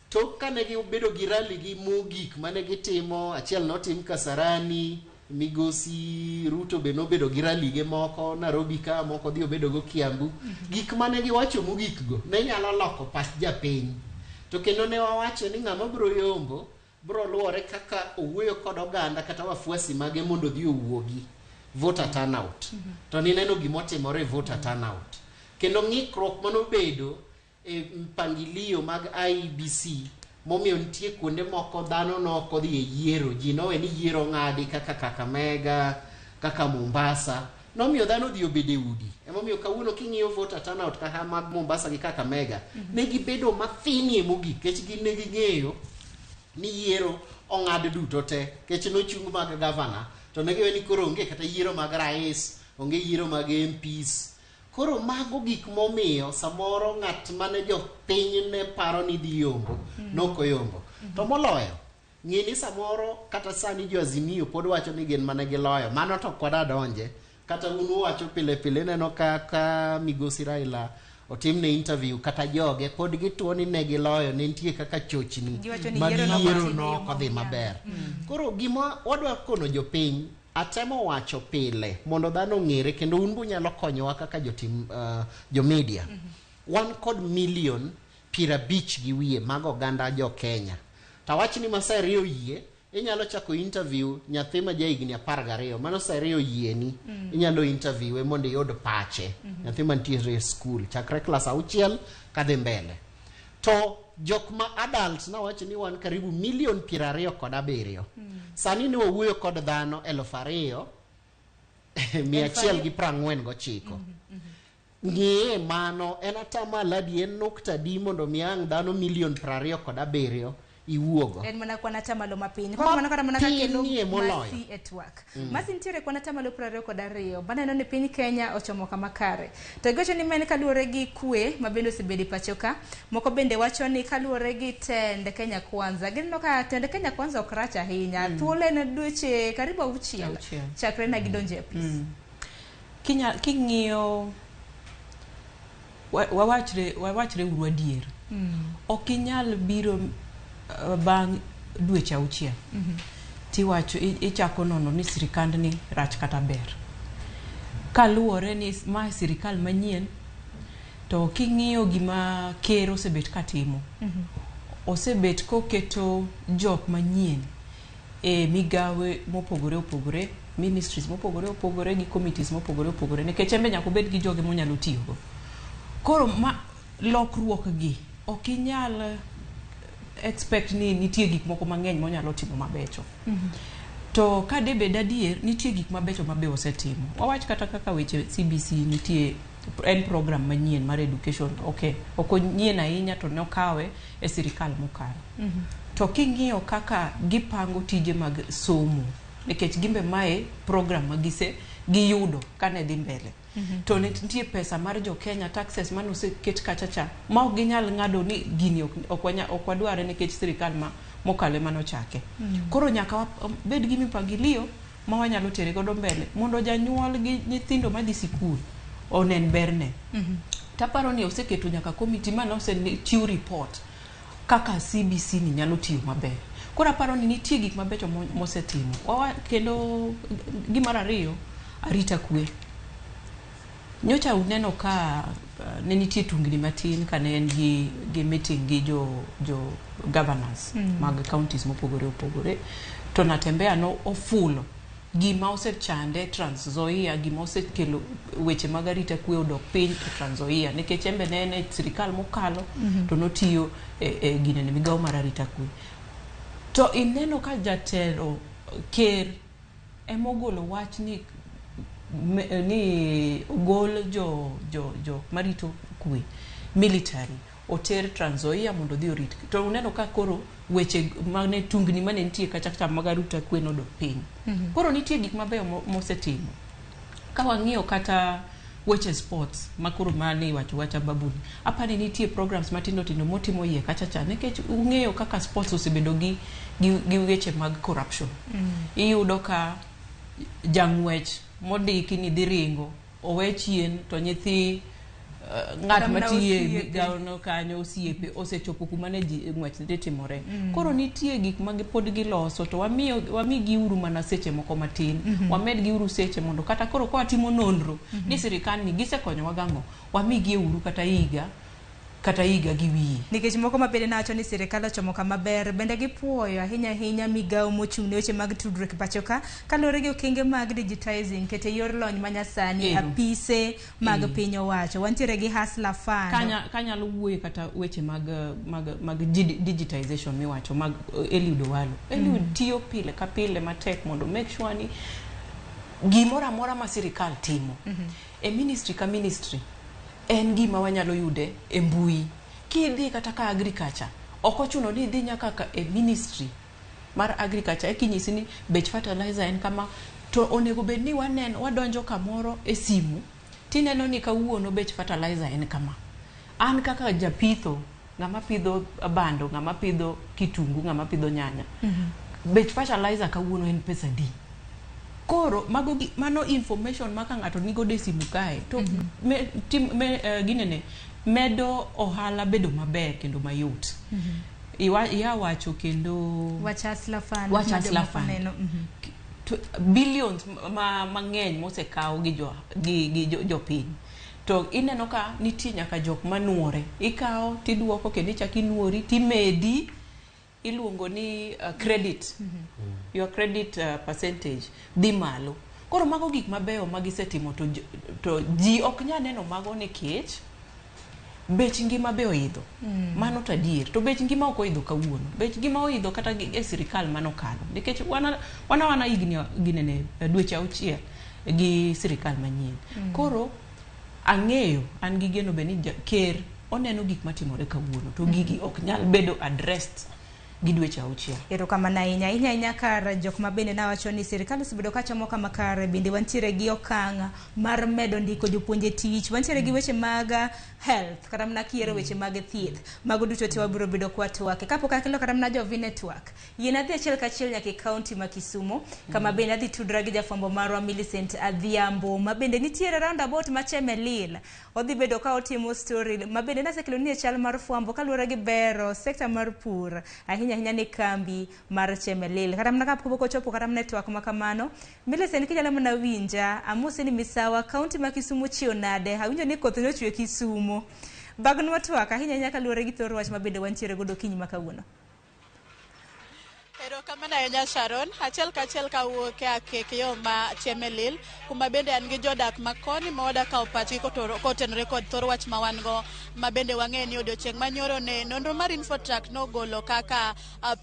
Speaker 12: tok kane gibedo gi rally gi mogik mane gitimo, achiel notim Kasarani, migosi Ruto be nobedo gi rally ge moko Nairobi ka, moko dhi obedo go Kiambu. Gik mane giwacho mogik go ne nyalo loko pach japiny. To kendo ne wawacho ni ng'ama biro yombo biro luwore kaka owuoyo kod oganda kata wafuasi mage mondo odhi owuogi voter turnout. To nineno gimotimore voter turnout. Kendo ng'ikruok manobedo e mpangilio mag IEBC momiyo nitie kuonde moko dhano nok odhi e yiero, ji nowe ni yiero ng'adi kaka Kakamega, kaka Mombasa, nomiyo dhano odhi obedo e udi. Emomiyo kawuono king'iyo voter turnout kaka mag Mombasa gi Kakamega, ne gibedo mathinie mogik kech gin ne ging'eyo ni yiero ong'ad duto te, kech nochung mag gavana to ne giwe ni koro onge kata yiero mag rais, onge yiero mag MPs. Koro mago gik momiyo samoro ng'at mane jopiny ne paro ni dhi yombo, nok oyombo. To moloyo, ng'e ni samoro kata sani jo Azimio pod wacho ni gin mane giloyo, mano to ok wadonje. Kata un uwacho pile pile ineno kaka migosi Raila otimne interview kata joge pod gituo ni ne giloyo, ne nitie kaka chochni mag yiero nok odhi maber. Koro gima wadwa kono jopiny, atemo wacho pile mondo dhano ong'ere kendo un bunyalo konyowa kaka jotim jo media. Wan kod milion 50 gi wiye mag oganda jo Kenya. Tawach ni Masaria oyie, inyalo chako interview nyathi ma jahigni 12, mano Saria oyieni, inyalo interviewe mondo iyud pache. Nyathi mantiere e school chakre klas 6 kadhi mbele. To jok ma adults nawacho ni wan karibu milion 27. Sani ne wawuoyo kod dhano 2149. Ng'iye mano en atamalo adi en nukta adi mondo mi ang' dhano milion 27 iwuogo.
Speaker 22: En mana kwan atamalo mapiny. Koro mano kata mana kakelo
Speaker 12: Mapinie moloyo.
Speaker 22: Masi e twak. Masi nitiere kwan atamalo 22. Maneno ni piny Kenya ochomo kama kare. To giwacho ni men kaluwore gi kwe ma bende osebedo e pacho ka. Moko bende wacho ni kaluwore gi tend Kenya Kwanza. Gineno ka tend Kenya Kwanza ok rach ahinya. Thuolo en dweche karibu 6
Speaker 1: Auchiel.
Speaker 22: chakre na gidonjo e apis.
Speaker 1: King'iyo wawachre uru adier. Ok inyal biro bang' dweche 6 tiwacho ichako nono ni sirikandni rach kata ber. Kaluwore ni ma sirikal manyien, to king'iyo gima ker osebet katimo, osebet koketo jok manyien e migawe mopogore opogore, ministries mopogore opogore gi committees mopogore opogore, nikech en be nyaka obed gi joge monyalo tiyogo. Koro ma lokruok gi ok inyal expect ni nitie gik moko mang'eny monyalo timo mabecho. To ka debed adier, nitie gik mabecho mabe osetimo. Wawach kata kaka weche CBC, nitie en program manyien mar education. Okay, ok onyien ahinya, to nokawe e sirikal mokalo. To king'iyo kaka gipango tije mag somo, nikech gimbe mae program ma gise giyudo kane dhi mbele, to ne nitie pesa mar jo Kenya, taxes mane oseket kacha cha, ma ok ginyal ng'ado ni gini ok wadware nikech sirikal ma mokalo ema nochake. Koro nyaka wabed gi mipangilio ma wanyalo tere godo mbele mondo janyuol gi nyithindo madhi sikul onen berne. Taparo ni oseketo nyaka komiti mane osechiw report kaka CBC ni nyalo tiyo maber. Koro aparo ni nitie gik mabecho mosetimo. Kendo gimar ariyo, arita kwe. Nyocha uneno ka ne nitie tungni matin kane en gi meeting gi jo governors mag counties mopogore opogore, to Natembeya no ofulo gima osechande Trans Nzoia, gima osekelo weche mag arita kwe odok piny e Trans Nzoia, nikech en be ne en e sirikal mokalo to notiyo e ginene migawo mar arita kwe. To ineno ka jatelo ker emogolo wach ni ogol jo marito kwe, military, oter Trans Nzoia mondo odhi orit. To uneno ka koro weche mane tungni mane nitie kacha cha mag arita kwe nodok piny. Koro nitie gik mabeyo mosetimo. Ka wang'iyo kata weche sports makoro mane iwacho wacha babuni, apani nitie programs matindo tindo motimo iye kacha cha, nikech ung'eyo kaka sports osebedo gi weche mag corruption. Iyudo ka jang'wech mondiki ni dhi ringo owe chien, to nyithi ng'at matiye migawono kanyo, osiepe, osechopo kuma ne ji ng'wech dhi timore. Koro nitie gik ma pod giloso, to wamigi uru mana seche moko matin. Wamed gi uru seche mondo kata koro ka watimo nonro ni sirikal ni gisekonyowa gang'o, wamigi uru kata higa gi wiye.
Speaker 22: Nikech moko ma bende nawacho ni sirikal ochomo kama ber, bende gipuoyo ahinya ahinya migawo mochung' ne weche mag tudruok e pacho ka, kaluwore gi okenge mag digitizing, kete yor lony manyasani, apise mag piny owacho. Wantiere gi Hustler Fund.
Speaker 1: Kanyalo wuoyo kata weche mag digitization miwacho mag Eliud Owalo. Eliud tiyo pile ka pile matek mondo make sure ni gimoro amora ma sirikal timo e ministry ka ministry en gima wanyalo yude e mbui. Kidhi kata ka agriculture, ok ochuno ni idhi nyaka ka e ministry mar agriculture eka inyisi ni bech fertilizer en kama, to onego bed ni waneno wadonjo kamoro e simu tineno ni kawuono bech fertilizer en kama. An kaka japitho, ng'ama pidho bando, ng'ama pidho kitungu, ng'ama pidho nyanya, bech fertilizer kawuono en pesa adi? Koro mago mano information ma ka ng'ato nigodo e simu kae to ginene medo ohala bedo maber kendo mayot. Iya wacho kendo
Speaker 22: wach Hustler Fund.
Speaker 1: Wach Hustler Fund. Billions mang'eny mosekaw gi jopiny. To ineno ka nitie nyaka jok manuore. Ikawo tiduoko kendo ichako inuori timedi, iluongo ni credit. Your credit percentage dhi malo. Koro mago gik mabeyo magisetimo to ji ok nyal neno mago nikech bech ngima be oidho. Mano to adier. To bech ngima ok oidho kawuono. Bech ngima oidho kata e sirikal manokalo. Nikech wana higni ginene dweche 6 gi sirikal manyien. Koro ang'eyo an gi geno be ni ker oneno gik matimore kawuono to gigi ok nyal bedo addressed gi dweche 6.
Speaker 22: Erokamano ahinya ahinya ahinya kar jok ma bende nawacho ni sirikal osebedo ka chomo kama kare, bende wantiere gi okang' mar medo ndiko jopuonje tich, wantiere gi weche mag health kata mana kiero weche mag thieth, mago duto te wabiro bedo kwatwake. Kapok akelo kata mana jo V Network, yien adhi achiel kachiel nyaka e kaunti ma Kisumu, kama bende adhi tudra gi jafwambo marwa Millicent Adhiambo, ma bende nitiere roundabout ma Chemelil. Odhi bedo ka otimo story ma bende nasekelo ni e chal mar fwambo kaluwore gi bero sekta mar pur ahinya ahinya ni kambi mar Chemelil. Kata mana kapok ochopo kata mana e twak ma kamano, Millicent kinyalo mana winja, amosi ni misawa, kaunti ma Kisumu chiew nade? Awinjo ni koth nochwe Kisumu. Bagnwa twak ahinya ahinya kaluwore gi thor wach ma bende wantiere godo okinyi ma kawuono.
Speaker 2: Erokamano ahinya Sharon. Achiel kachiel kawuok e akek yo ma Chemelil, kuma bende an gi jodak makoni ma wadak kawo pachgi kotenore kod thor wach ma wan go, ma bende wang'eyo ni odiochieng' manyoro ne nonro mar Infotrack nogolo kaka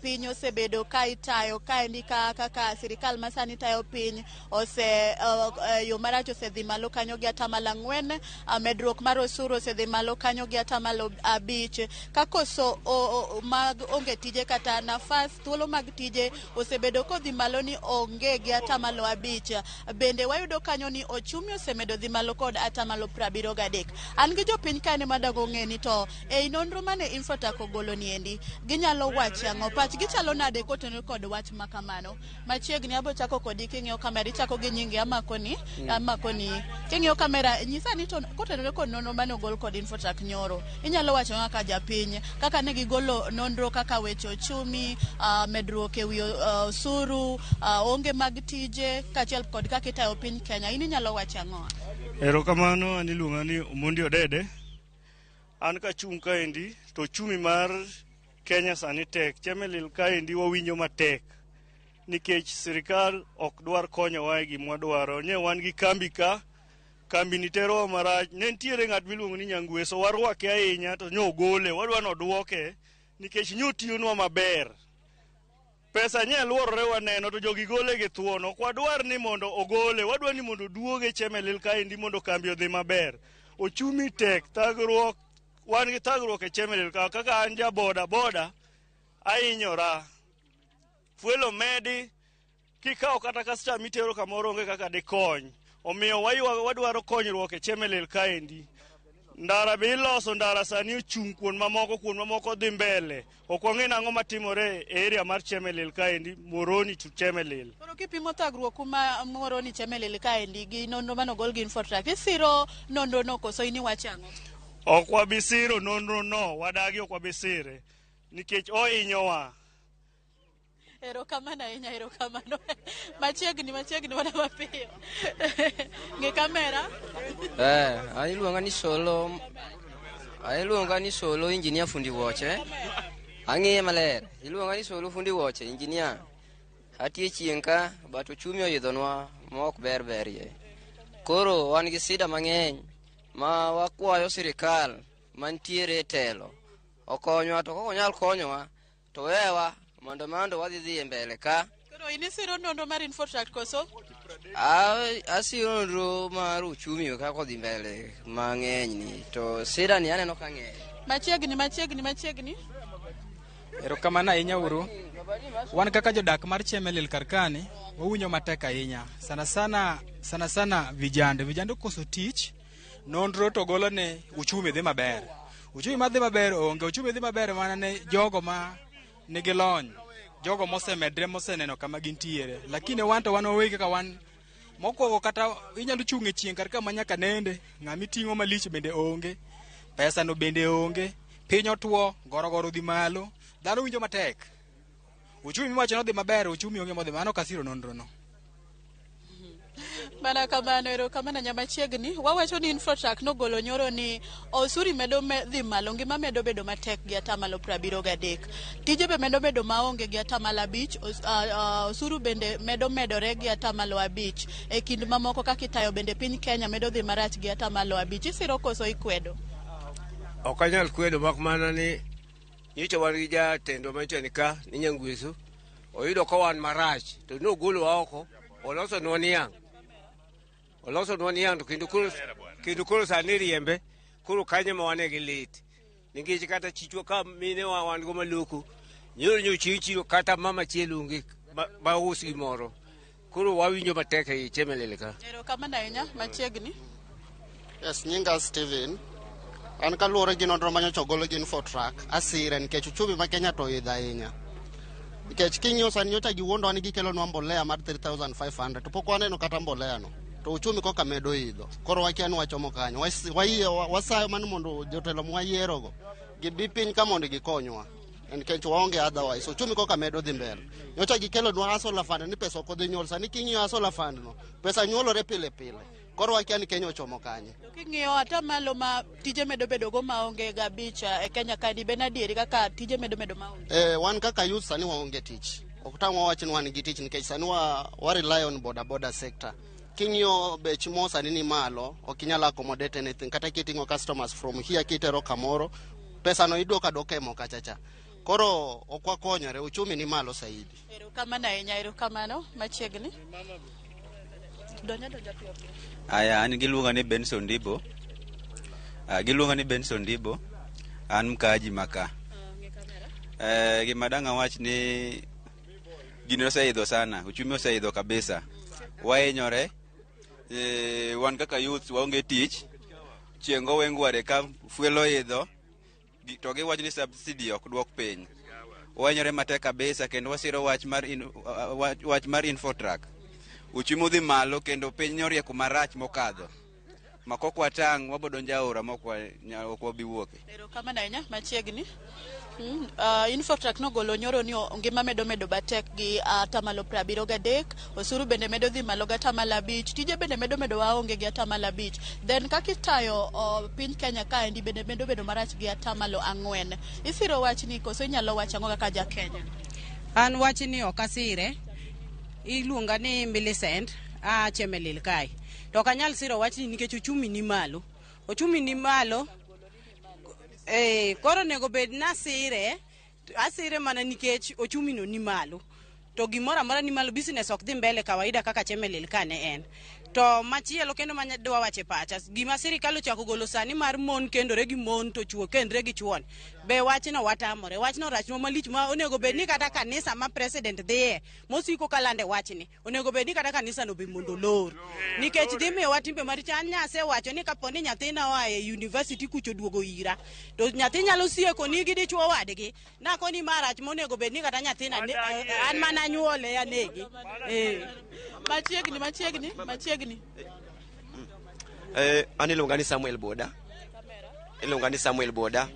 Speaker 2: piny osebedo ka itayo kaendi kaka sirikal masani tayo piny ose yo marach osedhi malo kanyo gi 4%, medruok mar osuru osedhi malo kanyo gi 5%, ka koso mag onge tije kata nafas thuolo mag tije osebedo kodhi malo ni onge gi 5%. Bende wayudo kanyo ni ochumi osemedo dhi malo kod 73%. An gi jopiny kae madago ng'e ni to ei nonro mane Infotrack ogolo niendi ginyalo wacho ang'o, pachgi chalo nade kotenore kod wach ma kamano. Machiegni abo chako kodi king'iyo kamera, ichako gi nyingi amakoni king'iyo kamera nyisa ni to kotenore kod nonro mane ogol kod Infotrack nyoro inyalo wacho kaka japiny kaka ne gigolo nonro kaka weche ochumi, medruok e wi osuru, onge mag tije kaachiel kod kaka itayo piny Kenya, in inyalo wacho ang'o?
Speaker 3: Erokamano, an iluonga ni Omondi Odede. An kachung' kaendi to ochumi mar Kenya sani tek. Chemelil kaendi wawinjo matek nikech sirikal ok dwar konyowa e gima wadwaro. Ne wan gi kambi ka, kambi ni terowa marach. Ne nitiere ng'at miluongo ni Nyangweso, warwake ahinya to nyogole, wadwa nodwoke nikech nyotiyonwa maber. Pesa nye luorore waneno to jogi gole gi thuon. Ok wadwar ni mondo ogole, wadwa ni mondo oduoge Chemelil kaendi mondo kambi odhi maber. Ochumi tek, thagruok, wan gi thagruok e Chemelil ka. Kaka an ja boda boda ahinyora. Fuelo medi, kikawo kata kasta mitero kamoro onge kaka dikony. Omiyo wadwaro konyruok e Chemelil kaendi. Ndara be iloso, ndara sani ochung' kuond mamoko dhi mbele. Ok wang'e nang'o matimore e area mar Chemelil kaendi, Moroni to Chemelil.
Speaker 2: Koro kipimo thagruok kuma Moroni Chemelil kaendi gi nonro manogol gi Infotrack, isiro nonro no koso in iwacho ang'o?
Speaker 3: Ok wabi siro nonro no, wadagi ok wabi sire nikech ohinyowa.
Speaker 2: Erokamano ahinya, erokamano. Machiegni mana mapiyo. Ng'i kamera.
Speaker 18: Iluonga ni Solo engineer fundi wuoche. Ang'iye maler. Iluonga ni Solo fundi wuoche engineer. Atiye chieng' ka but ochumi oidhonwa ma ok ber berie. Koro wan gi sida mang'eny ma wakwayo sirikal mantiere e telo okonywa, to kok onyal konyowa to wewa mondo wadhi dhi e mbele ka.
Speaker 2: Koro in isiro nonro mar Infotrack koso?
Speaker 18: Asiro nonro mar uchumi kaka odhi mbele mang'eny ni to sida ni aneno ka ng'eny.
Speaker 2: Machiegni.
Speaker 20: Erokamano ahinya uru. Wan kaka jodak mar Chemelil kar kani wawinjo matek ahinya. Sana sana vijande okoso tich, nonro to golo ne uchumi dhi maber. Uchumi madhi maber onge, uchumi dhi maber mana ne jogo ma nigi lony, jogo mosemedre moseneno kama gintiere. Lakini wan to wan wawegi kaka wan mokwongo kata inyalo chung' e chieng' kar kama nyaka nende, ng'ama iting'o malich bende onge, pesa no bende onge, piny otuo, gorogoro dhi malo, dhano winjo matek. Uchumi miwacho nodhi maber, uchumi onge modhi, mano kasiro nonro no.
Speaker 2: Mana kamano, erokamano nyamachiegni. Wawacho ni Infotrack nogolo nyoro ni osuri medo dhi malo, ngima medo bedo matek gi 73%. Tije be medo bedo maonge gi 5%, osuru bende medo medore gi 5%. E kind mamoko kaka itayo bende piny Kenya medo dhi marach gi 5%. Isiro koso ikwedo?
Speaker 21: Ok anyal kwedo mak mana ni nyocha wan gi jatendwa mantie ni ka ni Nyangweso oyudo ka wan marach to nogolowa oko olosonwa niang'. Olosonwa niang' to kendo koro sani riembe koro kanyo ma wane gi lit nikech kata chichwa ka mine wa wan go maloko Nyoro nyo chieng' chiro kata mama chielo onge ma us gimoro. Koro wawinjo matek ei Chemelil ka.
Speaker 2: Erokamano ahinya machiegni.
Speaker 4: Yes, nyinga Steven. An kaluwore gi nonro manyocha ogol gi Infotrak, asire nikech uchumi ma Kenya to oidho ahinya. Nikech king'iyo sani nyocha giwuondwa ni gikelonwa mbolea mar 3500 to pok waneno kata mbolea no. To uchumi koka medo idho. Koro wakia ni wachomo kanyo. Wayie wasayo mano mondo jotelo mwayierogo gibi piny ka mondo gikonywa. Nikech waonge otherwise. Uchumi koka medo dhi mbele. Nyocha gikelonwa Hustler Fund ni pesa ok odhi nyuol. Sani king'iyo Hustler Fund no, pesa nyuolore pile pile. Koro wakia ni Kenya ochomo kanye.
Speaker 2: To king'iyo atamalo ma tije medo bedo go maonge gabich e Kenya kaendi ben adieri kaka tije medo bedo maonge?
Speaker 4: Wan kaka youth sani waonge tich. Ok tang' wawach ni wan gi tich nikech sani wa rely on boda boda sector. King'iyo bech mo sani ni malo, ok inyal accommodate anything. Kata kiting'o customers from here kitero kamoro, pesa no iduoka aduoka e mo kacha cha. Koro ok wakonyore, uchumi ni malo saidi.
Speaker 2: Erokamano ahinya, erokamano machiegni. Donja donja piyo piyo.
Speaker 8: Aya, an giluonga ni Benson Ndibo. Giluonga ni Benson Ndibo. An mkaaji maka. Gima dang' awach ni gini oseidho sana, uchumi oseidho kabisa. Wahinyore, wan kaka youth waonge tich. Chieng' owengware ka fuel oidho, to giwacho ni subsidy ok duok piny. Wahinyore matek kabisa kendo wasiro wach mar Infotrak. Uchumi odhi malo kendo piny orieko marach mokadho. Ma kok watang' wabo donjo aora ma ok wabi wuoke.
Speaker 2: Erokamano ahinya machiegni. Infotrak nogolo nyoro ni ngima medo medo matek gi atamalo 73, osuru bende medo dhi malo gi atamalo 5, tije bende medo medo waonge gi atamalo 5. Then kaka itayo piny Kenya kaendi bende medo bedo marach gi atamalo 4. Isiro wachni koso inyalo wacho ang'o kaka ja Kenya?
Speaker 7: An wachni ok asire. Iluonga ni Millicent, a Chemelil kae. To ok anyal siro wachni nikech uchumi ni malo. Ochumi ni malo. Koro onego bed ni asire, asire mana nikech ochumi no ni malo. To gimoro amora ni malo, business ok dhi mbele kawaida kaka Chemelil ka ne en. To machielo kendo madwa wacho e pacha, gima sirikal ochako golo sani mar mon kendore gi mon to chuo kendre gi chuon, be wachno watamore. Wachno rachnwa malich ma onego bed ni kata kanisa ma president dhiye mosiko kalande wachni, onego bed ni kata kanisa no be mondo olor. Nikech dhi miyowa timbe maricho. An nyasewacho ni kapo ni nyathina oa e university kucho oduogo ira, to nyathi nyalo sieko ni gi dichuo wadgi. Nakoni marach monego bed ni kata nyathina an mana nyuole anegi.
Speaker 2: Machiegni, machiegni, machiegni.
Speaker 10: An iluonga ni Samuel Boda. Iluonga ni Samuel Boda.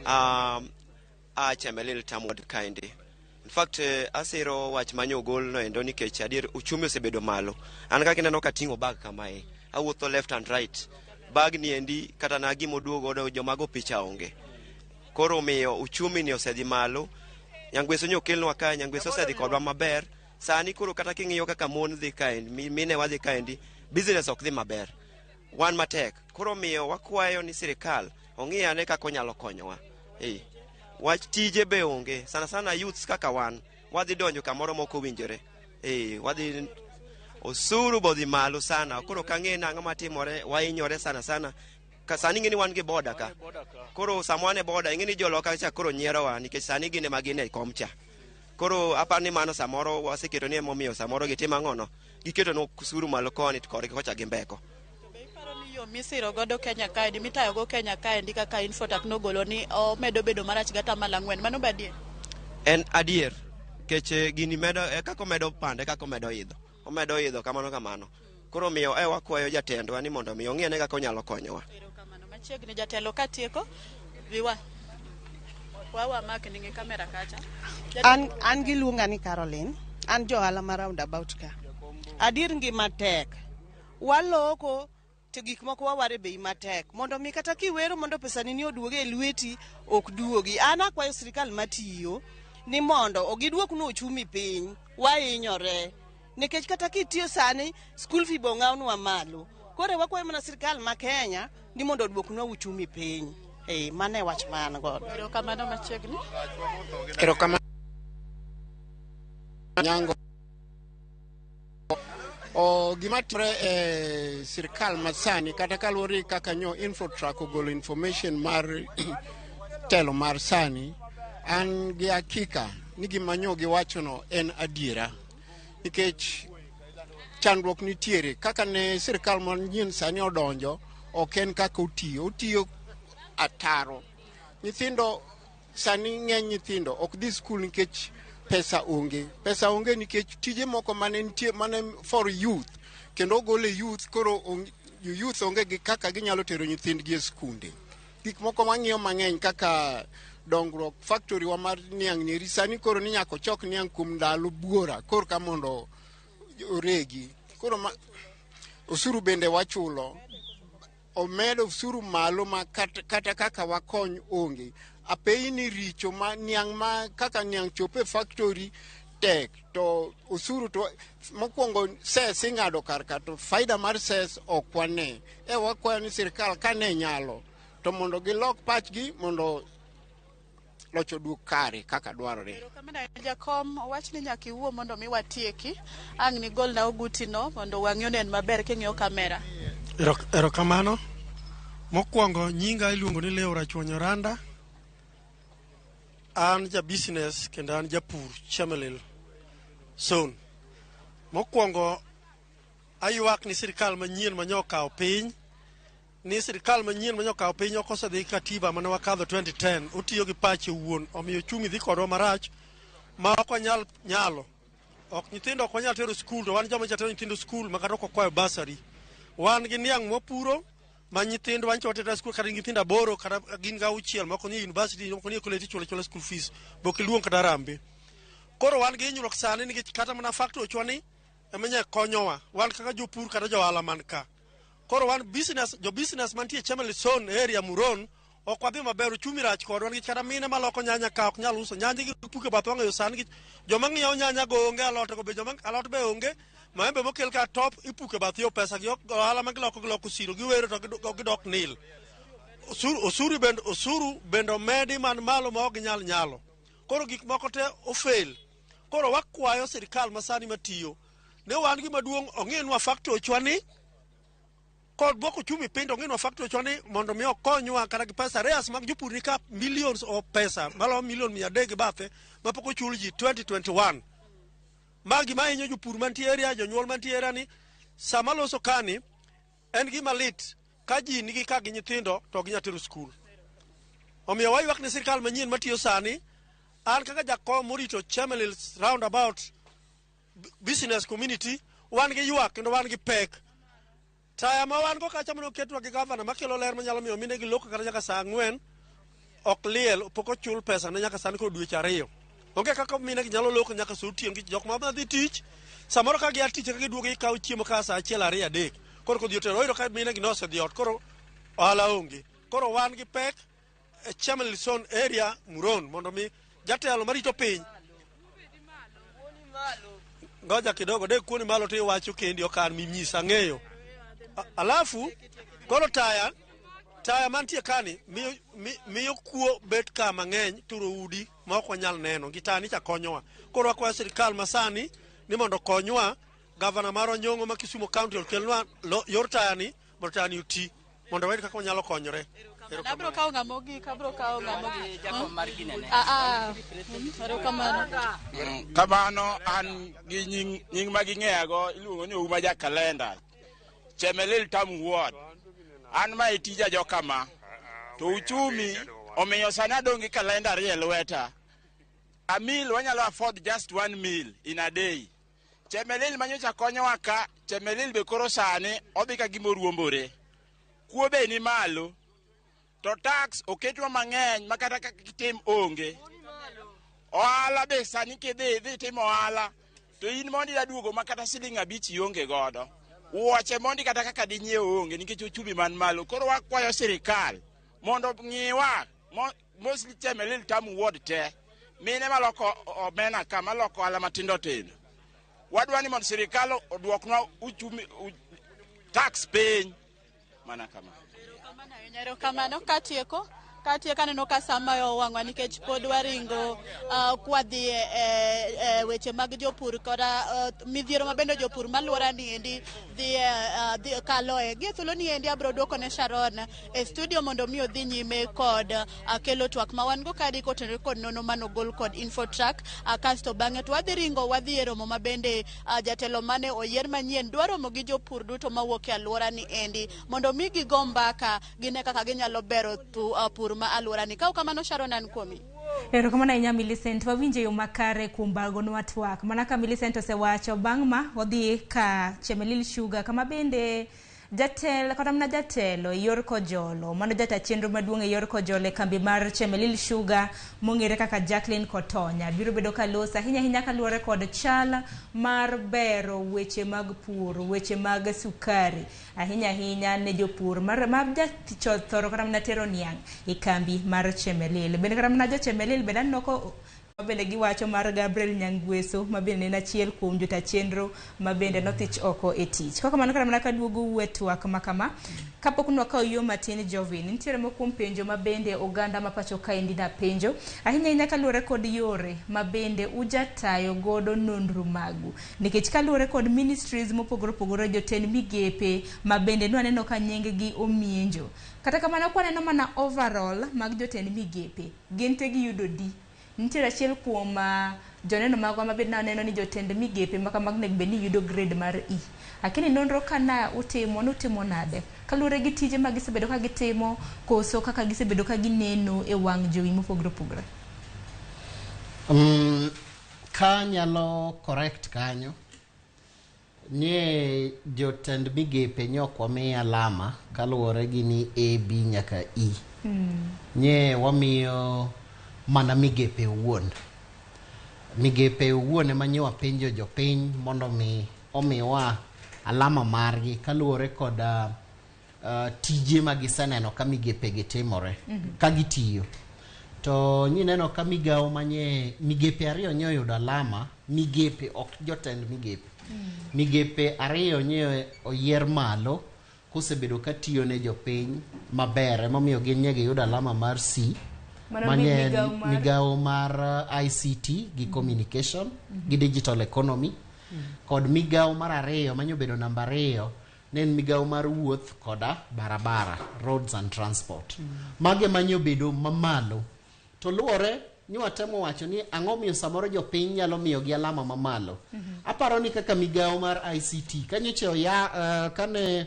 Speaker 10: A Chemelil Tamward kaendi. In fact, asiro wach manyogol no endo nikech adier uchumi osebedo malo. An kaka ineno kating'o bag kamae, awuotho left and right. Bag ni endi kata na gima oduogo godo joma go picha onge. Koro omiyo uchumi ni osedhi malo. Nyangweso nyo okelnwa kae, Nyangweso osedhi kodwa maber. Sani koro kata king'iyo kaka mon dhi kaendi, mine wadhi kaendi, business ok dhi maber. Wan matek. Koro omiyo wakwayo ni sirikal ong'i ane kaka onyalo konyowa. Wach tije be onge. Sana sana youths kaka wan, wadhi donjo kamoro mok owinjore. Wadhi osuru bodhi malo sana. Koro kang'e nang'o matimore, wahinyore sana sana. Ka sani ing'e ni wan gi boda ka. Koro sama wan e boda, ing'e ni joloka cha koro nyierowa nikech sani gin ema gin e kom cha. Koro aparo ni mano samoro waseketo ni emomiyo samoro gitimo ang'ono, giketo osuru malo koni to korgi kocha gimbeko.
Speaker 2: Yo misiro godo Kenya kaendi, mitayo go Kenya kaendi kaka Infotrak nogolo ni omedo bedo marach gi atamalo 4. Mano be adier?
Speaker 10: En adier. Nikech gini medo, kaka omedo pande, kaka omedo idho. Omedo idho kamano kamano. Koro omiyo wakwayo jatendwa ni mondo mi ong'i ane kaka onyalo konyowa.
Speaker 2: Erokamano. Machiegni jatelo katieko, viwa. Wawa mak ni kamera kacha.
Speaker 15: An giluonga ni Caroline. An johala ma roundabout ka. Adier ngima tek. Waloko to gik moko waware bei matek. Mondo mi kata kiwero mondo pesani ni oduoge e lweti, ok duogi. An akwayo sirikal matiyo ni mondo giduoknwa uchumi piny. Wahinyore. Nikech kata kitiyo sani, school fee be ong'awnwa malo. Koro wakwayo mana sirikal ma Kenya ni mondo oduoknwa uchumi piny. Mano e wach ma an godo.
Speaker 2: Erokamano machiegni.
Speaker 17: Erokamano. Nyango. Gima timore e sirikal masani kata kaluwore kaka nyo Infotrak ogolo information mar telo mar sani, An gi hakika ni gima nyo giwachono en adiera nikech chandruok nitiere kaka ne sirikal manyien sani odonjo ok en kaka otiyo otiyo ataro nyithindo sani ng'eny nyithindo ok dhi skul nikech pesa onge pesa onge nikech tije moko mane nitie mane for youth kendo ogole youth koro youth onge gi kaka ginyalo tero nyithindgi e skunde gik moko wang'iyo mang'eny kaka dongruok factory wa mar niang' nieri sani koro ni nyaka ochok niang' kuom ndalo buora korka mondo oregi koro ma, osuru bende wachulo omedo osuru malo ma kata, kata kaka wakony onge apeyi ni richo ma niang' ma kaka niang' chopo e factory tek to osuru to mokwongo cess ing'ado kar ka to faida mar cess ok wane e wakwayo ni sirikal kane nyalo to mondo gilok pachgi mondo loch oduog kare kaka dwarore.
Speaker 2: Erokamano ahinya jakom, wach ni nyaka iwuo mondo mi watieki. Ang' nigolna ogutino mondo wang'i onen maber king'iyo kamera.
Speaker 5: Erokamano. Mokwongo nyinga iluongo ni Leo Rachuonyo Randa. An ja business kendo an japur Chemelil Zone. Mokwongo aywak ni sirikal manyien manyo okawo piny ni sirikal manyien manyo okawo piny ok osedhi katiba mane wakadho 2010 otiyo gi pache owuon omiyo ochumi dhi kodwa marach ma ok wanyal nyalo ok nyithindo ok wanyal tero skul to wan joma tero nyithindo skul ma kata ok wakwayo basari wan gi niang' mwapuro ma nyithindwa nyicha watero skul kata nyithindo aboro kata gin ga auchiel moko nie university moko nie college ichulo achula school fees bok iluong kata harambee koro wan gi hinyruok sani nikech kata mana factory ochwa ni ema nyaka konyowa wan kaka jopur kata johala man ka koro wan business jo business mantie Chemelil Zone area Muron ok wadhi maber uchumi rach kodwa nikech kata mine maloko nyanya ka ok nyal uso nyanya gi puke bath wang'ayo sani nikech joma ng'iewo nyanya go onge alot go be joma alot be onge maembe mokel ka top ipuke bath yo pesa gi ohala ma giloko giloko siro giwero to gidok nil osuru bende osuru bende omedi man malo ma ok ginyal nyalo koro gik moko te ofail koro wakwayo sirikal masani matiyo ne wan gima duong' ong'inwa factory ochwa ni kod dwoko uchumi piny to ong'inwa factory ochwa ni mondo mi okonywa kata gi pesa arrears mag jopur ni ka millions of pesa maloyo milion 300 gi bathe mapok ochul ji 2021 ma gima hinyo jopur mantie area jonyuol mantie area ni sama loso kani en gima lit ka ji nigi ka gi nyithindo to ok ginyal tero skul omiyo waywak ne sirikal manyien matiyo sani an kaka jakom morito Chemelil roundabout business community wan gi ywak kendo wan gi pek taya ma wan go kacha mane oketwa gi gavana makelo ler manyalo miyo mine gi loko kata nyaka saa ang'wen ok liel pok ochul pesa ne nyaka sani koro dweche ariyo onge kaka mine gi nyalo loko nyaka saa otieno nikech jok ma dhi tich samoro ka gia tich ka giduogo gikawo chiemo ka saa achiel ariyo adek koro kodhi otero oyudo ka mine gi nosedhi ot koro ohala onge koro wan gi pek e Chemelil Zone area Muron mondo mi jatelo marito piny ngoja kidogo de kuoni malo to iwacho kendi ok an minyisa ang'eyo alafu koro taya taya mantie kani miyo, miyo kuo bet ka mang'eny turo udi ma ok wanyal neno gi taya ni cha konyowa koro wakwayo sirikal masani ni mondo okonywa gavana mar Onyong'o ma Kisumu County okelnwa yor taya ni mondo taya ni oti mondo wayud kaka wanyalo konyore.
Speaker 2: Abro kawo ng'ama ogik, abro kawo ng'ama ogik.
Speaker 9: Jakom mar ginene.
Speaker 2: Ah, ah. Erokamano.
Speaker 9: Kamano an gi nying, nying ma ging'eyago iluongo ni Ouma Jakalenda. Chemelil Tam Ward. An ma e tija jokama. To uchumi omiyo sani adong' gi kalenda ariyo e lweta. A meal wanyalo afford just one meal in a day. Chemelil manyocha konyowa ka, Chemelil be koro sani odhi ka gima oruombore. Kuo be ni malo. To tax oketwa mang'eny ma kata kaka kitim onge. Ohala be sani kidhi idhi timo ohala to in mondi ida duogo ma kata siling 5 ionge godo. Wuoche mondi kata kaka dinyiew onge nikech uchumi man malo. Koro wakwayo sirikal mondo ng'iwa mostly Chemelil Tamu Ward te. Mine maloko omena ka maloko ohala matindo tindo. Wadwa ni mondo sirikal oduoknwa uchumi tax piny mana kama.
Speaker 2: Erokamano katieko Katiyo kaneno ka sa mayo wang'wa nikech pod waringo kwadhi e weche mag jopur koda midhiero ma bende jopur maluora ni endi dhi dhi kaloe. Gie thuolo ni endi abiro duoko ne Sharon e studio mondo mi odhi nyime kod kelo twak ma wan go kadi kotenore kod nono manogol kod Infotrack, kasto bang'e to wadhi ringo wadhi e romo ma bende jatelo mane oyier manyien dwa romo gi jopur duto mawuok e aluora ni endi mondo mi gigo mbaka gine kaka ginyalo bero pur ma aluora ni. Kaw kamano Sharon, an kuomi.
Speaker 22: Erokamano ahinya Millicent, wawinjo e yo makare kuom bagonwa twak. Mana ka Millicent osewacho, bang' ma wadhi ka Chemelil Sugar kama bende jatel kata mana jatelo e yor kojolo, mano jata chenro maduong' e yor kojolo e kambi mar Chemelil Sugar mong'ere kaka Jacqueline Kotonya biro bedo ka loso ahinya ahinya kaluwore kod chal mar bero weche mag pur, weche mag sukari ahinya ahinya ne jopur mar ma jathoro kata mana tero niang' e kambi mar Chemelil. Bende kata mana jo Chemelil bende aneno ko bende giwacho mar Gabriel Nyangweso ma bende en achiel kuom jota chenro ma bende nothich oko e tich. Kok kamano kata mana kaduogo e twak ma kama, kapok nwakawo yo matin Jovin, nitiere moko kuom penjo ma bende oganda ma pacho kaendi na penjo ahinya ahinya kaluwore kod yore ma bende ujatayo godo nonro magu. Nikech kaluwore kod ministries mopogore opogore, jotend migepe ma bende nwaneno ka nying gi omienjo. Kata kamano kwaneno mana overall mag jotend migepe, gin te giyudo D. Nitiere achiel kuom joneno magwa ma bende naneno ni jotend migepe ma kamago onego bed ni yudo grade mar E. Lakini nonro kana utimo, nutimo nade? Kaluwore gi tije ma gisebedo ka gitimo, koso kaka gisebedo ka gineno e wang' jowi mopogore opogore?
Speaker 12: Ka nyalo correct kanyo, nie jotend migepe nye ok wamiyo alama kaluwore gi ni A, B nyaka E. Nye wamiyo mana migepe owuon. Migepe owuon ema nye wapenjo jopiny mondo mi omiwa alama margi kaluwore kod tije ma giseneno ka migepe gi timore, ka gitiyo. To nyineno ka migawo manye migepe ariyo nye oyudo alama, migepe ok jotend migepe. Migepe ariyo nye oyier malo kosebedo ka tiyo ne jopiny maber, emomiyo gin nye giyudo alama mar C. Manye migawo mar ICT gi communication gi digital economy, kod migawo mar ariyo manye obedo namba 2 ne en migawo mar wuoth koda barabara, roads and transport. Mage manye obedo mamalo. To luwore ni watemo wacho ni ang'o miyo samoro jopiny nyalo miyo gi alama mamalo. Aparo ni kaka migawo mar ICT kanyocha oya kane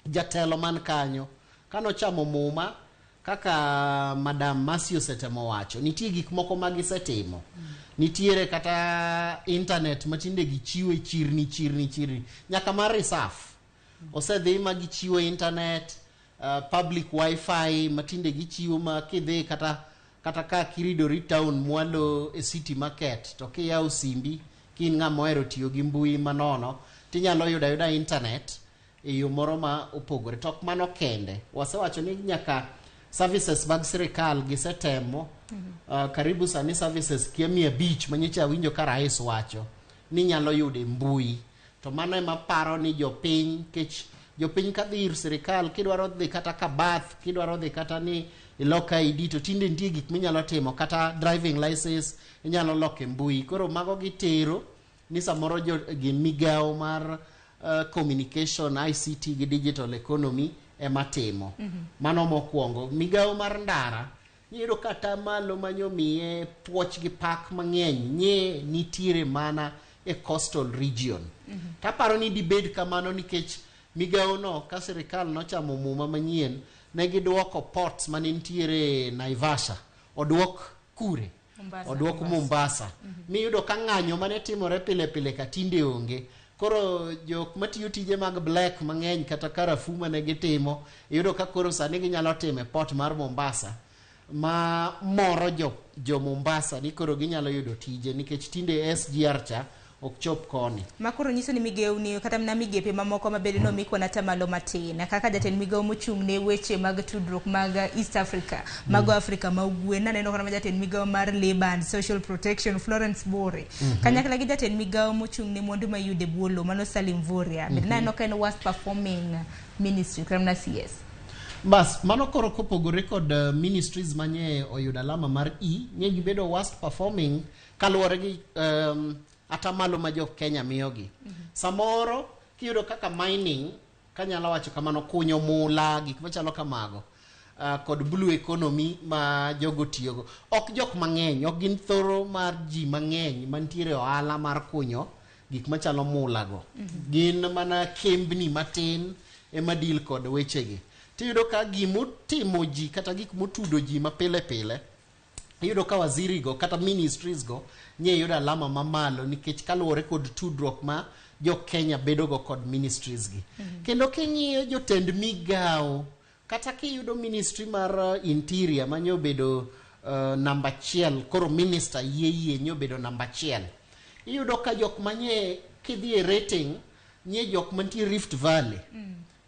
Speaker 12: jatelo man kanyo kanochamo muma kaka Madam Mercy osetemo wacho, nitie gik moko ma gisetimo. Nitiere kata internet matinde gichiwo e chirni chirni chirni nyaka mar reserve osedhi ma gichiwo internet, public wifi matinde gichiwo ma kidhi kata ka kiridori town mwalo e city market to kiyawo simbi ka in ng'ama ohero tiyo gi mbui manono tinyalo yudo ayuda internet e yo moro ma opogore. To ok mano kende, wasewacho ni nyaka services mag sirikal gisetemo. Karibu sani services kia 500 manyocha awinjo ka rais wacho ni nyalo yudo e mbui. To mano ema paro ni jopiny, kech jopiny kadhi ir sirikal kidwaro dhi kata ka bath, kidwaro dhi kata ni ilok ID, to tinde nitie gik minyalo timo kata driving license inyalo loko e mbui. Koro mago gitero ni samoro gi migawo mar communication, ICT gi digital economy ema timo. Mano mokwongo. Migawo mar ndara iyudo kata malo manyomiye puoch gi pak mang'eny nye nitiere mana e coastal region. Taparo ni dibed kamano nikech migawo no ka sirikal nochamo muma manyien ne giduoko ports mane nitiere Naivasha oduok kure?
Speaker 22: Mombasa.
Speaker 12: Oduok Mombasa. Miyudo ka ng'anyo mane timore pile pile ka tinde onge. Koro jok matiyo tije mag black mang'eny kata karafuu mane gitimo, iyudo ka koro sani ginyalo timo e port mar Mombasa ma moro jo Mombasa ni koro ginyalo yudo tije nikech tinde SGR cha ok chop koni.
Speaker 22: Ma koro nyiso ni migewni kata mana migepe mamoko ma bende nomi kwan atamalo matin kaka jatend migawo mochung' ne weche mag tudruok mag East Africa, mago Afrika ma ugwe, naneno kata jatend migawo mar Labor and Social Protection Florence Bore, kanyakla gi jatend migawo mochung' ne mwandu mayudo e bwo lowo mano Salim Mvurya, bende naneno ka en worst performing ministry kata mana CS.
Speaker 12: Bas, mano koro kopogore kod ministries manye oyudo alama mar E, nye gibedo worst performing kaluwore gi atamalo ma jo Kenya miyogi. Samoro kiyudo kaka mining, kanyalo wacho kamano, kunyo mula, gik machalo kamago, kod blue economy ma jogo tiyogo. Ok jok mang'eny, ok gin thoro mar ji mang'eny mantiere ohala mar kunyo gik machalo mula go. Gin mana kembni matin ema deal kod wechegi. Tiyudo ka gimotimo ji kata gik motudo ji mapile pile, iyudo ka waziri go kata ministries go nye yudo alama mamalo nikech kaluwore kod tudruok ma jo Kenya bedo go kod ministries gi. Kendo king'iyo jotend migawo, kata kiyudo ministry mar interior manye obedo namba 1, koro minister yie nye obedo namba 1. Iyudo ka jok manye kidhi e rating nye jok mantie Rift Valley,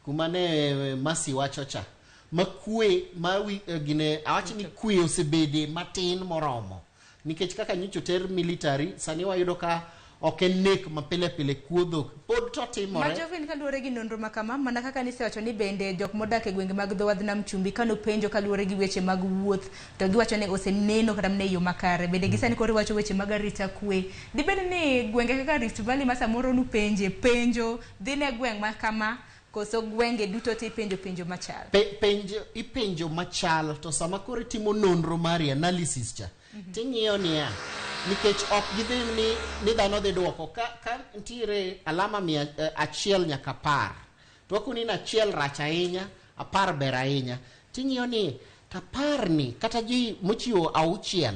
Speaker 12: kuma ne Masi wacho cha, ma kwe ma gine awach ni kwe osebede matin moromo nikech kaka nyocha oter military, sani wayudo ka ok en nek ma pile pile kuodho pod to timore.
Speaker 22: Majovin, kaluwore gi nonro ma kama, mana kaka nisewacho ni bende jok modak e gwenge mag dho wadh nam chumbi kanopenjo kaluwore gi weche mag wuoth to giwacho ni oseneno kata mana e yo makare. Bende gisani koro iwacho weche mag arita kwe. Dibed ni gwenge kaka Rift Valley ma samoro nupenje penjo dhi ne gweng' ma kama, koso gwenge duto te ipenjo penjo machal?
Speaker 12: Penjo ipenjo machal, to sama koro itimo nonro mari analysis cha, ting'iyo niya, nikech ok gidhi ni dhano dhi duoko ka nitiere alama 100 nyaka 10, to wakoni ni 1 rach ahinya, 10 ber ahinya, ting'iyo ni 10 ni kata ji mochiwo 6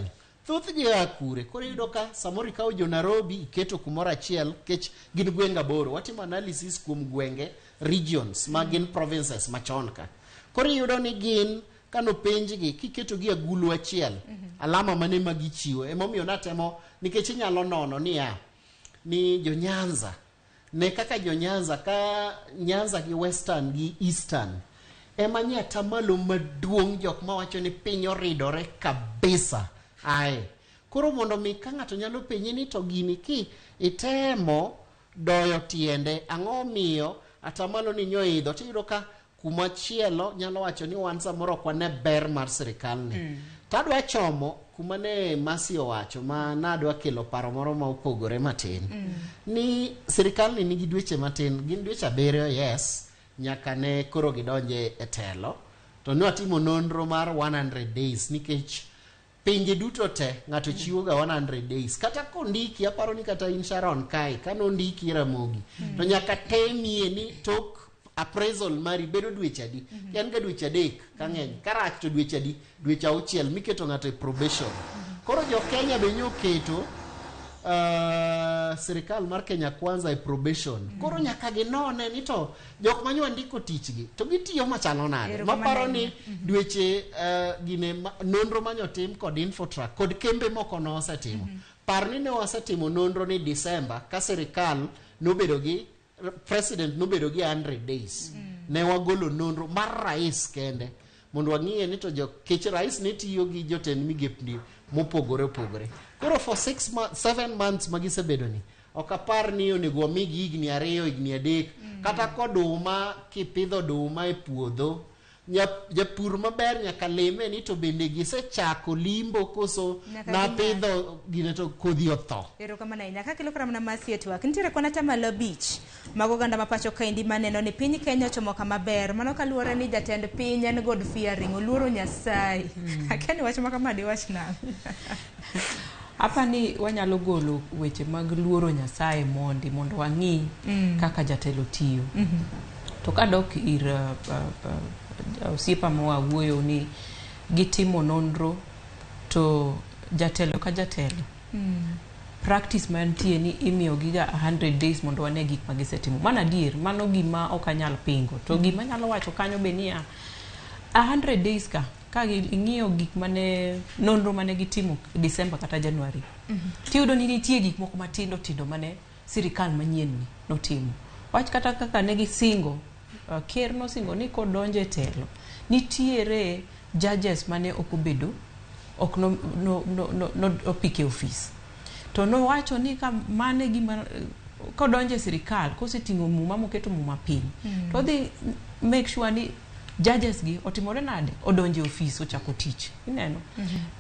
Speaker 12: thothgi oa kure. Koro iyudo ka samoro ikawo jo Nairobi iketo kumoro achiel nikech gin gwenge 8. Watimo analysis kuom gwenge regions ma gin provinces machon ka. Koro iyudo ni gin kanopenjgi kiketogi agulu achiel, alama mane ma gichiwo. Emomiyo natemo nikech inyalo nono niya ni jo Nyanza ne kaka jo Nyanza ka Nyanza gi Western gi Eastern ema nye atamalo maduong' jok mawacho ni piny oridore kabisa. Ae koro mondo mi ka ng'ato nyalo penji ni to gini ki itemo doyo tiende ang'o miyo atamalo ni nyoidho, tiyudo ka kuma chielo nyalo wacho ni wan samoro ok wane ber mar sirikal ni. Tadwa chomo kuma ne Masi owacho ma nadwa kelo paro moro ma opogore matin. Ni sirikal ni nigi dweche matin, gin dweche 7, yes, nyaka ne koro gidonje e telo. To ne watimo nonro mar 100 days nikech pinje duto te ng'ato chiwo ga 100 days. Kata kondiki, aparo ni kata in Sharon kae, kanondiki Ramogi, to nyaka temie ni tok appraisal mari bedo dweche adi. En ga dweche 3 ka ng'eny, karach to dweche adi, dweche 6 miketo ng'ato e probation. Koro jo Kenya be nyoketo sirikal mar Kenya Kwanza e probation. Koro nyaka ginone ni to jok manyo ndiko tichgi to gitiyo machalo nade. Maparo ni dweche gine nonro manyotim kod Infotrack kod kembe moko nosetimo. Par ni ne wasetimo nonro ni December ka sirikal nobedo gi president nobedo gi 100 days. Ne wagolo nonro mar rais kende mondo wang'iye ni to jo kech rais ne tiyo gi jotend migepni mopogore opogore. Koro for 7 months magisebedo ni ok apar ni onego wamigi higni 2, higni 3. Kata koduma kipidho oduma e puodho, japur maber nyaka lime ni to bende gisechako limbo koso napidho gine to kodhi otho.
Speaker 22: Erokamano ahinya. Kakelo kara mana Masi e twak, nitiere kwan atamalo 5 mag oganda ma pacho kaendi maneno ni piny Kenya ochomo kama ber. Mano kaluwore ni jatend piny en God fearing, oluoro Nyasaye. Akia ni wach ma kama diwach nang'o?
Speaker 1: Apa ni wanyalo golo weche mag luoro Nyasaye mondi mondo wang'i kaka jatelo tiyo. To kadok ir osiepa moa wuoyo ni gitimo nonro to jatelo ka jatelo practice mantie ni imiyo giga 100 days mondo wane gik ma gisetimo. Mano adier, mano gima ok anyal pingo. To gima anyalo wacho kanyo be niya, 100 days ka ing'iyo gik mane nonro mane gitimo December kata January, tiyudo ni nitie gik moko matindo tindo mane sirikal manyien ni notimo. Wach kata kaka ne gisingo, ker nosingo ni kodonjo e telo, nitiere judges mane ok obedo, ok no opik e ofis. To nowacho ni ka mane gima kodonjo e sirikal, koseting'o muma moketo muma piny, to odhi make sure ni Judges gi otimore nade? Odonjo e ofis ochako tich. Ineno?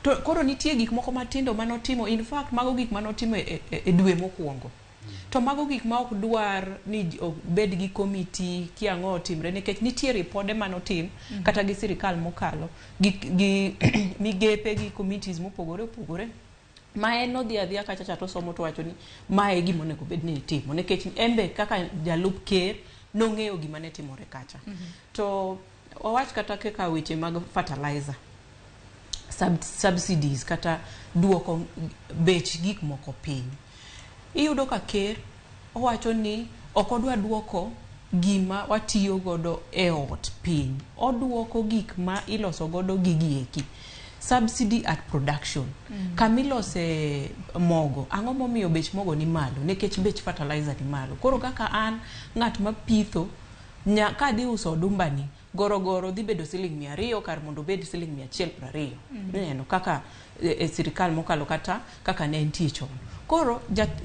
Speaker 1: To koro nitie gik moko matindo manotimo, in fact mago gik manotimo e dwe mokwongo. To mago gik ma ok dwar ni obed gi komiti ki ang'o otimre nikech nitie ripode manotim kata gi sirikal mokalo gi migepe gi committees mopogore opogore ma en nodhi adhiya kacha cha tosomo towacho ni mae e gima onego bed ni itimo nikech en be kaka jalup ker nong'eyo gima ne timore kacha. To wawach kata kaka weche mag fertilizer subsidies kata duoko bech gik moko piny. Iyudo ka ker owacho ni ok odwa duoko gima watiyo godo e ot piny. Oduoko gik ma iloso godo gigi eki. Subsidy at production. Kamilose mogo, ang'o momiyo bech mogo ni malo? Nikech bech fertilizer ni malo. Koro kaka an ng'at mapitho, kadhi uso odumba ni, gorogoro dhi bedo siling 200 kar mondo obed siling 120. Ineno kaka e sirikal mokalo kata kaka ne entie chon. Koro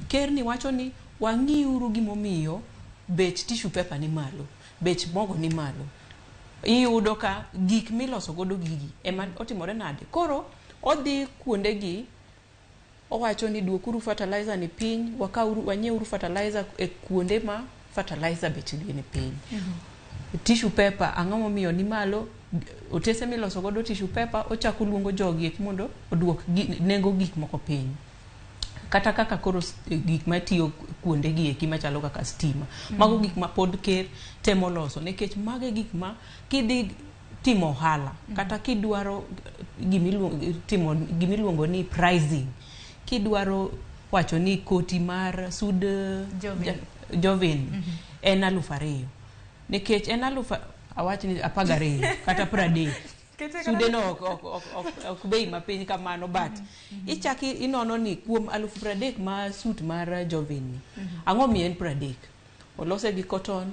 Speaker 1: ker ni wacho ni wang'iuru gimomiyo bech tissue paper ni malo, bech mogo ni malo. Iyudo ka gik miloso godo gigi ema otimore nade. Koro odhi kuondegi owacho ni duokuru fertilizer ni piny, wanyieuru fertilizer e kuonde ma fertilizer bechgi ni piny. Tissue paper ang'o momiyo ni malo? Otese miloso godo tissue paper ochako luongo jogi eki mondo oduok nengo gik moko piny. Kata kaka koro gik matiyo kuonde gi eki machalo kaka stima. Mago gik ma pod ker temo loso nikech mago e gik ma kidhi timo ohala kata kidwaro timo gimiluongo ni pricing, kidwaro wacho ni koti mar sud Jovin en 2000 nikech en awach ni 12 kata 30. Sude no ok bei mapiny kamano, but ichaki inono ni kuom 30,000 ma suit mar Jovin ni, ang'o miyo en 30? Olose gi cotton,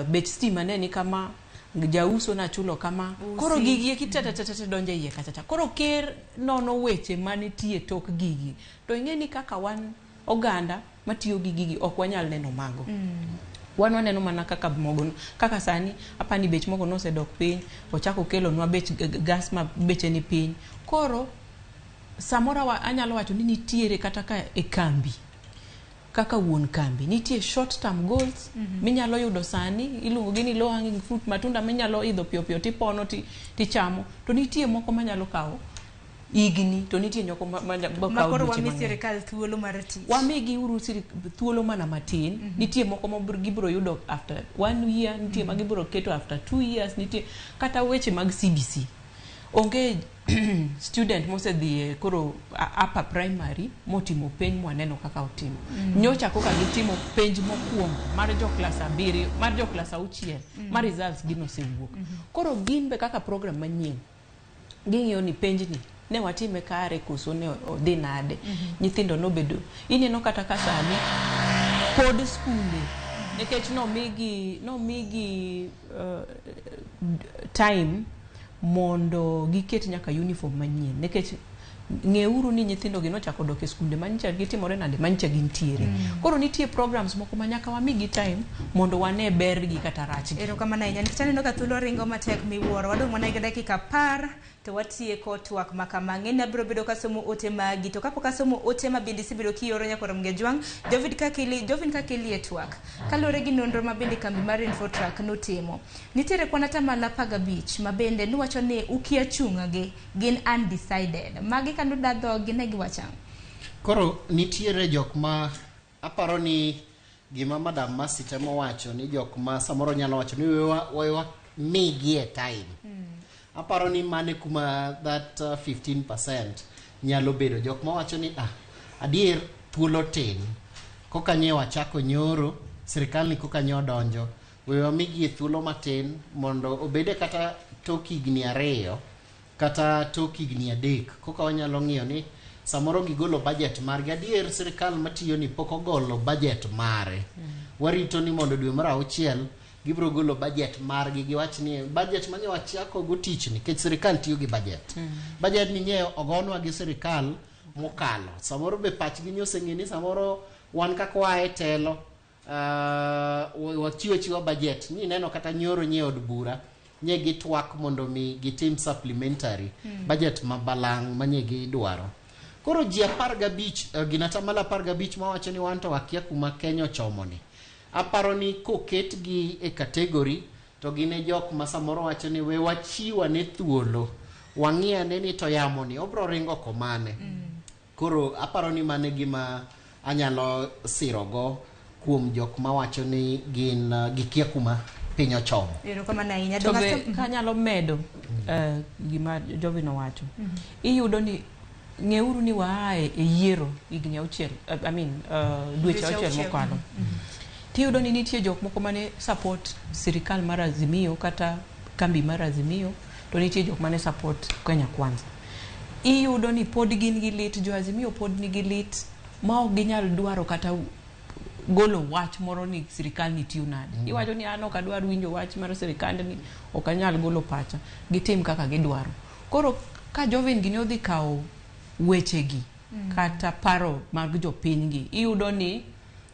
Speaker 1: bech stima ne ni kama, jauso nachulo kama. Koro gigi eki te donjo e iye kacha cha. Koro ker nono weche manitie tok gigi. To ing'e ni kaka wan oganda matiyo gi gigi ok wanyal neno mago. Wan waneno mana kaka mogo, kaka sani apani bech mogo nosedok piny, ochako kelonwa bech gas ma beche ni piny. Koro samoro anyalo wacho ni nitiere kata ka e kambi, kaka wuon kambi, nitie short term goals minyalo yudo sani, iluongo gi ni low hanging fruit, matunda minyalo idho piyo piyo tipono tichamo, to nitie moko manyalo kawo higni, to nitie nyoko ma kawo
Speaker 22: koro wami sirikal thuolo mar tich.
Speaker 1: Wamigi uru thuolo mana matin. Nitie moko ma gibiro yudo after 1 year, nitie ma gibiro keto after 2 years, nitie kata weche mag CBC. Onge student mosedhi koro upper primary motimo penj mwaneno kaka otimo. Nyocha koka gitimo penj mokwongo mar jo klas 7, mar jo klas 6, ma results gi nosewuok. Koro gin be kaka program manyien ging'iyo ni penjni ne watime kare koso ne odhi nade. Nyithindo nobedo ineno kata ka sani pod skunde nikech nomigi time mondo giket nyaka uniform manyien nikech ng'euru ni nyithindo gi nochako dok e skunde manyicha gitimore nade manyicha gintiere. Koro nitie programs moko ma nyaka wamigi time mondo wane bergi kata rachgi.
Speaker 22: Erokamano ahinya nikech aneno ka thuolo ringo matek miwuoro. Wadong' mana gi dakika 10 to watieko twak ma kama. Ng'eni abiro bedo kasomo ote magi, to kapok asomo ote ma bende isebedo kioro nyakwar Mgejwang', Jovin Kakeli e twak. Kaluwore gi nonro ma bende kambi mar Infotrack notimo, nitiere kwan atamalo 15 ma bende nuwacho ni ukia chung' gi gin undecided. Magi kano da dhogi ne giwacho ang'o?
Speaker 12: Koro nitiere jok ma aparo ni gima Madam Mercy temo wacho ni jok ma samoro nyalo wacho ni wewa migi e time. Aparo ni mane kuma that 15% nyalo bedo jok ma wacho ni adier thuolo tin koka nye wachako nyoro sirikal ni koka nye odonjo wewa migi thuolo matin mondo obede kata tok higni 2 kata tok higni 3 koka wanyalo ng'iyo ni samoro gigolo budget margi. Adier sirikal matiyo ni pok ogolo budget mare. Warito ni mondo dwe mar 6 gibiro golo budget margi, giwach ni budget manye wachako go tich nikech sirikal tiyo gi budget. Budget ni nye ogonwa gi sirikal mokalo. Samoro be pachgi ni oseng'e ni samoro wan kaka waa e telo wachiwo achiwa budget ni neno kata nyoro nye od bura nye gitwak mondo mi gitim supplementary budget ma balang' manye gidwaro. Koro ji 15, gin atamalo 15 mawacho ni wan to wakia kuma Kenya ochomo ni. Aparo ni koketgi e category to gin e jok ma samoro wacho ni we wachiw ane thuolo wang'i ane ni to yamo ni obro ringo komane. Koro aparo ni mano e gima anyalo sirogo kuom jok mawacho ni gin gikia kuma piny ochomo.
Speaker 22: Erokamano ahinya.
Speaker 1: To
Speaker 22: Donga
Speaker 1: be kanyalo medo gima Jovin owacho, iyudo ni ng'euru ni waaye e yiero higni 6, I mean dweche
Speaker 22: Dweche
Speaker 1: 6
Speaker 22: auchiel.
Speaker 1: mokalo. Tiyudo ni nitie jok moko mane support sirikal mar Azimio kata kambi mar Azimio, to nitie jok mane support Kenya Kwanza. Iyudo ni pod gin gi lit, jo Azimio pod nigi lit ma ok ginyal dwaro kata golo wach moro ni sirikal ni tiyo nade. Iwacho ni an ok adwar winjo wach mar sirikandni, ok anyal golo pacha. Gitim kaka gidwaro. Koro ka Jovin gini odhi kawo wechegi kata paro mag jopiny gi, iyudo ni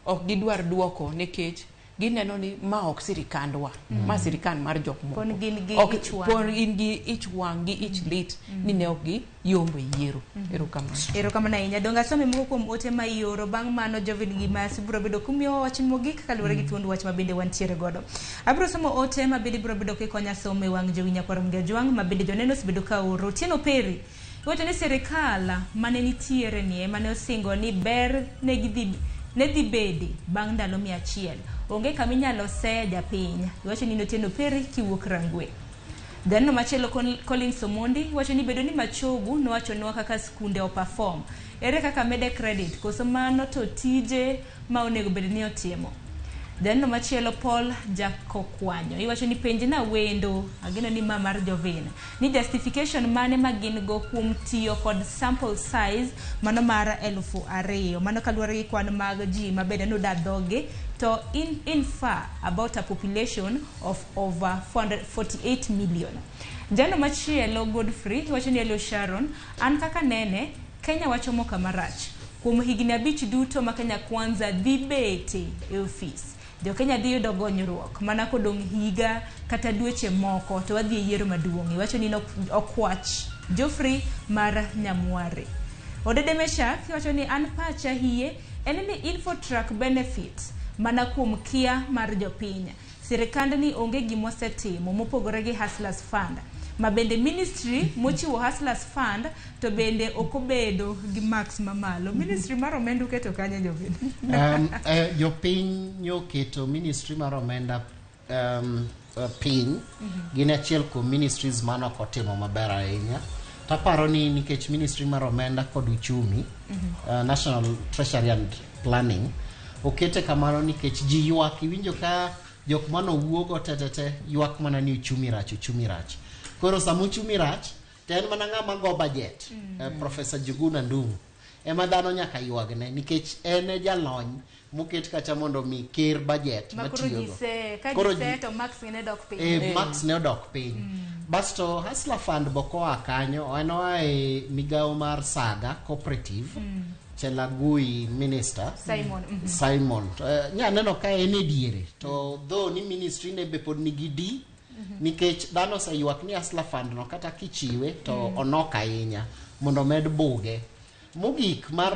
Speaker 1: ok gidwar duoko nikech gineno ni ma ok sirikandwa, ma sirikal mar jok moko.
Speaker 22: Pod gin gi
Speaker 1: Ok-
Speaker 22: ich wang'.
Speaker 1: pod gin gi ich wang' gi ich lit ni ne ok giyombo e yiero. Erokamano.
Speaker 22: Erokamano ahinya. Donga asome moko kuom ote ma ioro bang' mano Jovin gi Masi biro bedo kumiyowa wach mogik kaluwore gi thuond wach ma bende wantiere godo. Abiro somo ote ma bende biro bedo kikonya somo e wang' jowi nyakwar Mgajwang' ma bende joneno osebedo ka oro. Otieno Peri iwacho ni sirikal mane nitiere ni ema ne osingo ni ber ne gidhi ne dhi bede bang' ndalo 100. Onge kama inyalo seye japiny. Iwacho ni Otieno Peri kiwuok Rangwe. Janeno machielo Collins Omondi wacho ni bedo ni Machogu nowachonwa kaka skunde o perform. Ere kaka mede credit koso mano to tije ma onego bed ni otimo. Janeno machielo Paul Jakokwanyo iwacho ni penj na wendo ageno ni ma mar Jovin ni justification mane ma gin go kuom tiyo kod sample size mano mar 2000 mano kaluwore gi kwan mag ji ma bende noda dhogi to infer about a population of over 448 million. Jano machielo Godfrey wacho ni Hello Sharon, an kaka nene Kenya wachomo kama rach. Kuom higni 5 duto ma Kenya Kwanza dhi bete e ofis. Jo Kenya dhi yudo gonyruok mana kodong' higa kata dweche moko to wadhi e yiero maduong'. Iwacho ni okwach Geoffrey mar Nyamware. Odede Meshak iwacho ni an pacha hie en ni Infotrack benefit mana kuom kia mar jopiny. Sirikandni onge gimosetimo mopogore gi Hustlers Fund. Ma bende ministry mochiwo Hustlers Fund to bende ok obedo gi marks mamalo. Ministry mar omenda uketo kanye Jovin?
Speaker 12: Jopiny nyoketo ministry mar omenda piny gin achiel kuom ministries mane ok otimo maber ahinya. Taparo ni nikech ministry mar omenda kod uchumi, National Treasury and Planning, okete kamano nikech ji ywak. Iwinjo ka jok manowuogo tetete ywak mana ni uchumi rach, uchumi rach. Koro sama uchumi rach to en mana ng'ama go budget, Professor Njuguna Ndung'u ema dhano nyaka ywagne nikech en e jalony moket kacha mondo mi ker budget
Speaker 22: Ma koro
Speaker 12: matiyogo.
Speaker 22: ji se, ka
Speaker 12: Koro
Speaker 22: ji se to marks ne dok piny.
Speaker 12: Marks ne odok piny. Basto Hustler Fund bok oa kanyo, en oa e migawo mar Saga Cooperative, Chelagui minister
Speaker 22: Simon.
Speaker 12: Simon. Nya neno ka en e diere to though ni ministry ne be pod nigi D nikech dhano oseywak ni Hustler Fund no kata kichiwe to onok ahinya mondo omed buge. Mogik mar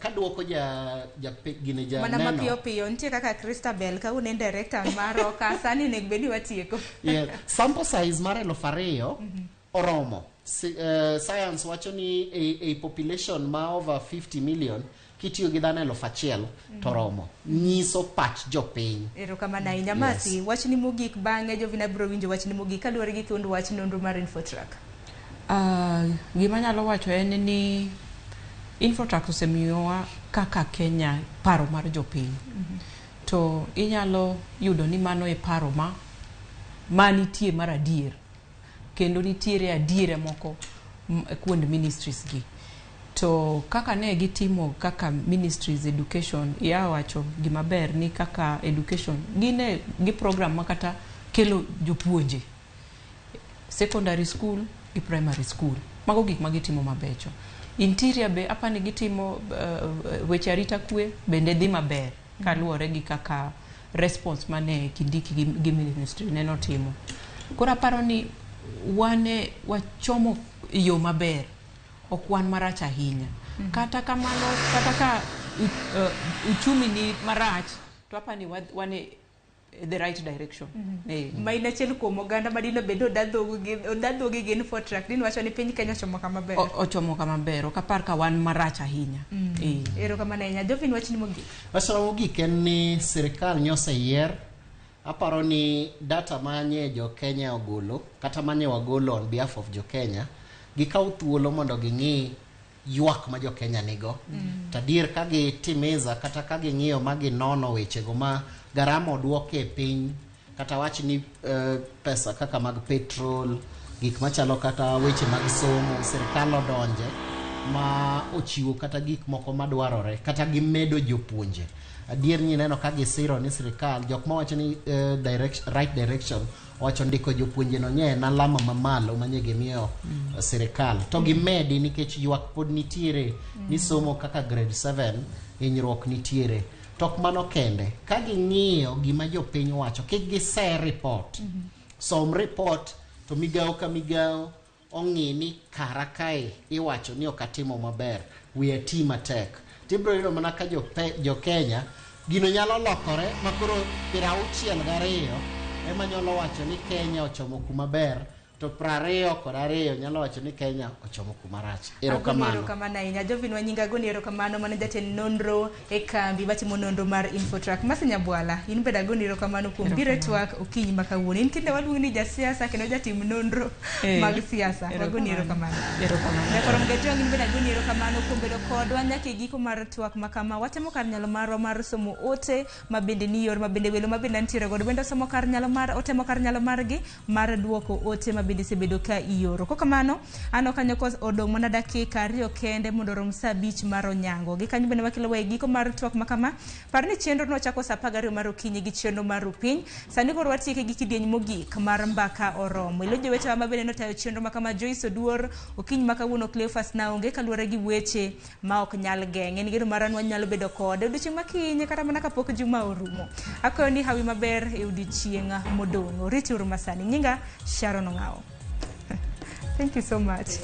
Speaker 12: kaduoko ja ja gine ja
Speaker 22: Mana
Speaker 12: neno.
Speaker 22: mapiyo piyo nitie kaka Christabel kawuono en director marwa ka sani onego bed ni watieko.
Speaker 12: Yeah. Sample size mar 2000 oromo. Science wacho ni e population ma over 50 million kitiyo gi dhano 1000 to romo. Nyiso pach jopiny.
Speaker 22: Erokamano ahinya.
Speaker 12: Yes.
Speaker 22: Masi, wachni mogik bang'e Jovina biro winjo wachni mogik kaluwore gi thuond wach nonro mar Infotrack.
Speaker 1: Gima anyalo wacho en ni Infotrack osemiyowa kaka Kenya paro mar jopiny. To inyalo yudo ni mano e paro ma manitie mar adier. Kendo nitiere adiera moko kuond ministries gi. To kaka ne gitimo kaka ministries education, ya wacho gima ber ni kaka education, gine gi program ma kata kelo jopuonje. Secondary school gi primary school. Mago gik ma gitimo mabecho. Interior be apani gitimo weche arita kwe bende dhi maber kaluwore gi kaka response mane Kindiki gi ministry neno timo. Koro aparo ni wane wachomo yo maber, ok wan marach ahinya. Kata kamano, kata ka uchumi ni marach, to apani ni wan e the right direction.
Speaker 22: Ma in achiel kuom oganda ma dino bed odadhogi gi Infotrak, din wacho ni piny Kenya ochomo kama ber.
Speaker 1: Ochomo kama ber, ok apar ka wan marach ahinya.
Speaker 22: Erokamano ahinya. Jovin, wachni mogik.
Speaker 12: Wachna mogik en ni sirikal nyoseyier. Aparo ni data manye jo Kenya ogolo, kata manye wagolo on behalf of jo Kenya, gikaw thuolo mondo ging'i ywak ma jo Kenya nigo. To adier ka gitimiza kata ka ging'iyo ma ginono wechego ma garama oduoke e piny, kata wach ni pesa kaka mag petrol, gik machalo kata weche mag somo, sirikal odonje ma ochiwo kata gik moko madwarore, kata gimedo jopuonje. Adier ni neno ka gisiro ni sirikal, jok mawacho ni right direction, owacho ndiko jopuonje no nye en alama mamalo manye gimiyo sirikal. To gimedi nikech ywak pod nitiere ni somo kaka grade 7 hinyruok nitiere. To ok mano kende, ka ging'iyo gima jopiny wacho, kik gise report. Som report to migawo ka migawo ong'i ni kara kae iwacho ni ok atimo maber, wiya ti matek. Tibiro yudo mana ka jo Kenya gino nyalo lokore ma koro 62 ema nyalo wacho ni Kenya ochomo kuma ber, to 22 nyalo wacho ni Kenya ochomo kuma rach. Erokamano.
Speaker 22: Erokamano ahinya. Jovin Wanyinga, agoni erokamano mano jatend nonro e kambi matimo nonro mar Infotrak. Masi Nyabwala, in bende agoni erokamano kuom biro e twak okinyi ma kawuono. In kinde waluongi ni jasiasa kendo jatim nonro mag siasa. Wagoni erokamano.
Speaker 1: Erokamano.
Speaker 22: Nyakorom Gajwang', in bende agoni erokamano kuom bedo kodwa nyaka e giko mar twak ma kama. Watemo kar nyalo marwa mar somo ote ma bende ni yor ma bende welo ma bende nitiere godo bende osomo kar nyalo mar otemo kar nyalo margi mar duoko ote ma bende isebedo ka ioro. Kokamano, an ok anyo odong' mana dakika 2 kende mondo orom saa 5 mar onyango. Gi kanyo bende wakelo wa e giko mar twak ma kama. Par ni chenro nochako saa 12 mar okinyi gi chenro mar rupiny. Sani koro watieke gi kidieny mogik mar mbaka oromo. Ilo jowetewa ma bende notayo chenro ma kama Joyce Oduor, okinyi ma kawuono Cleophas Naonge kaluwore gi weche ma ok nyal geng'. En geno mar an wanyalo bedo kode odiochieng' ma kiny kata mana kapok juma orumo. Akwayo ni hawi maber e odiochieng' modong'. Oriti uru masani. Nyinga Sharon Ong'awo. Thank you so much.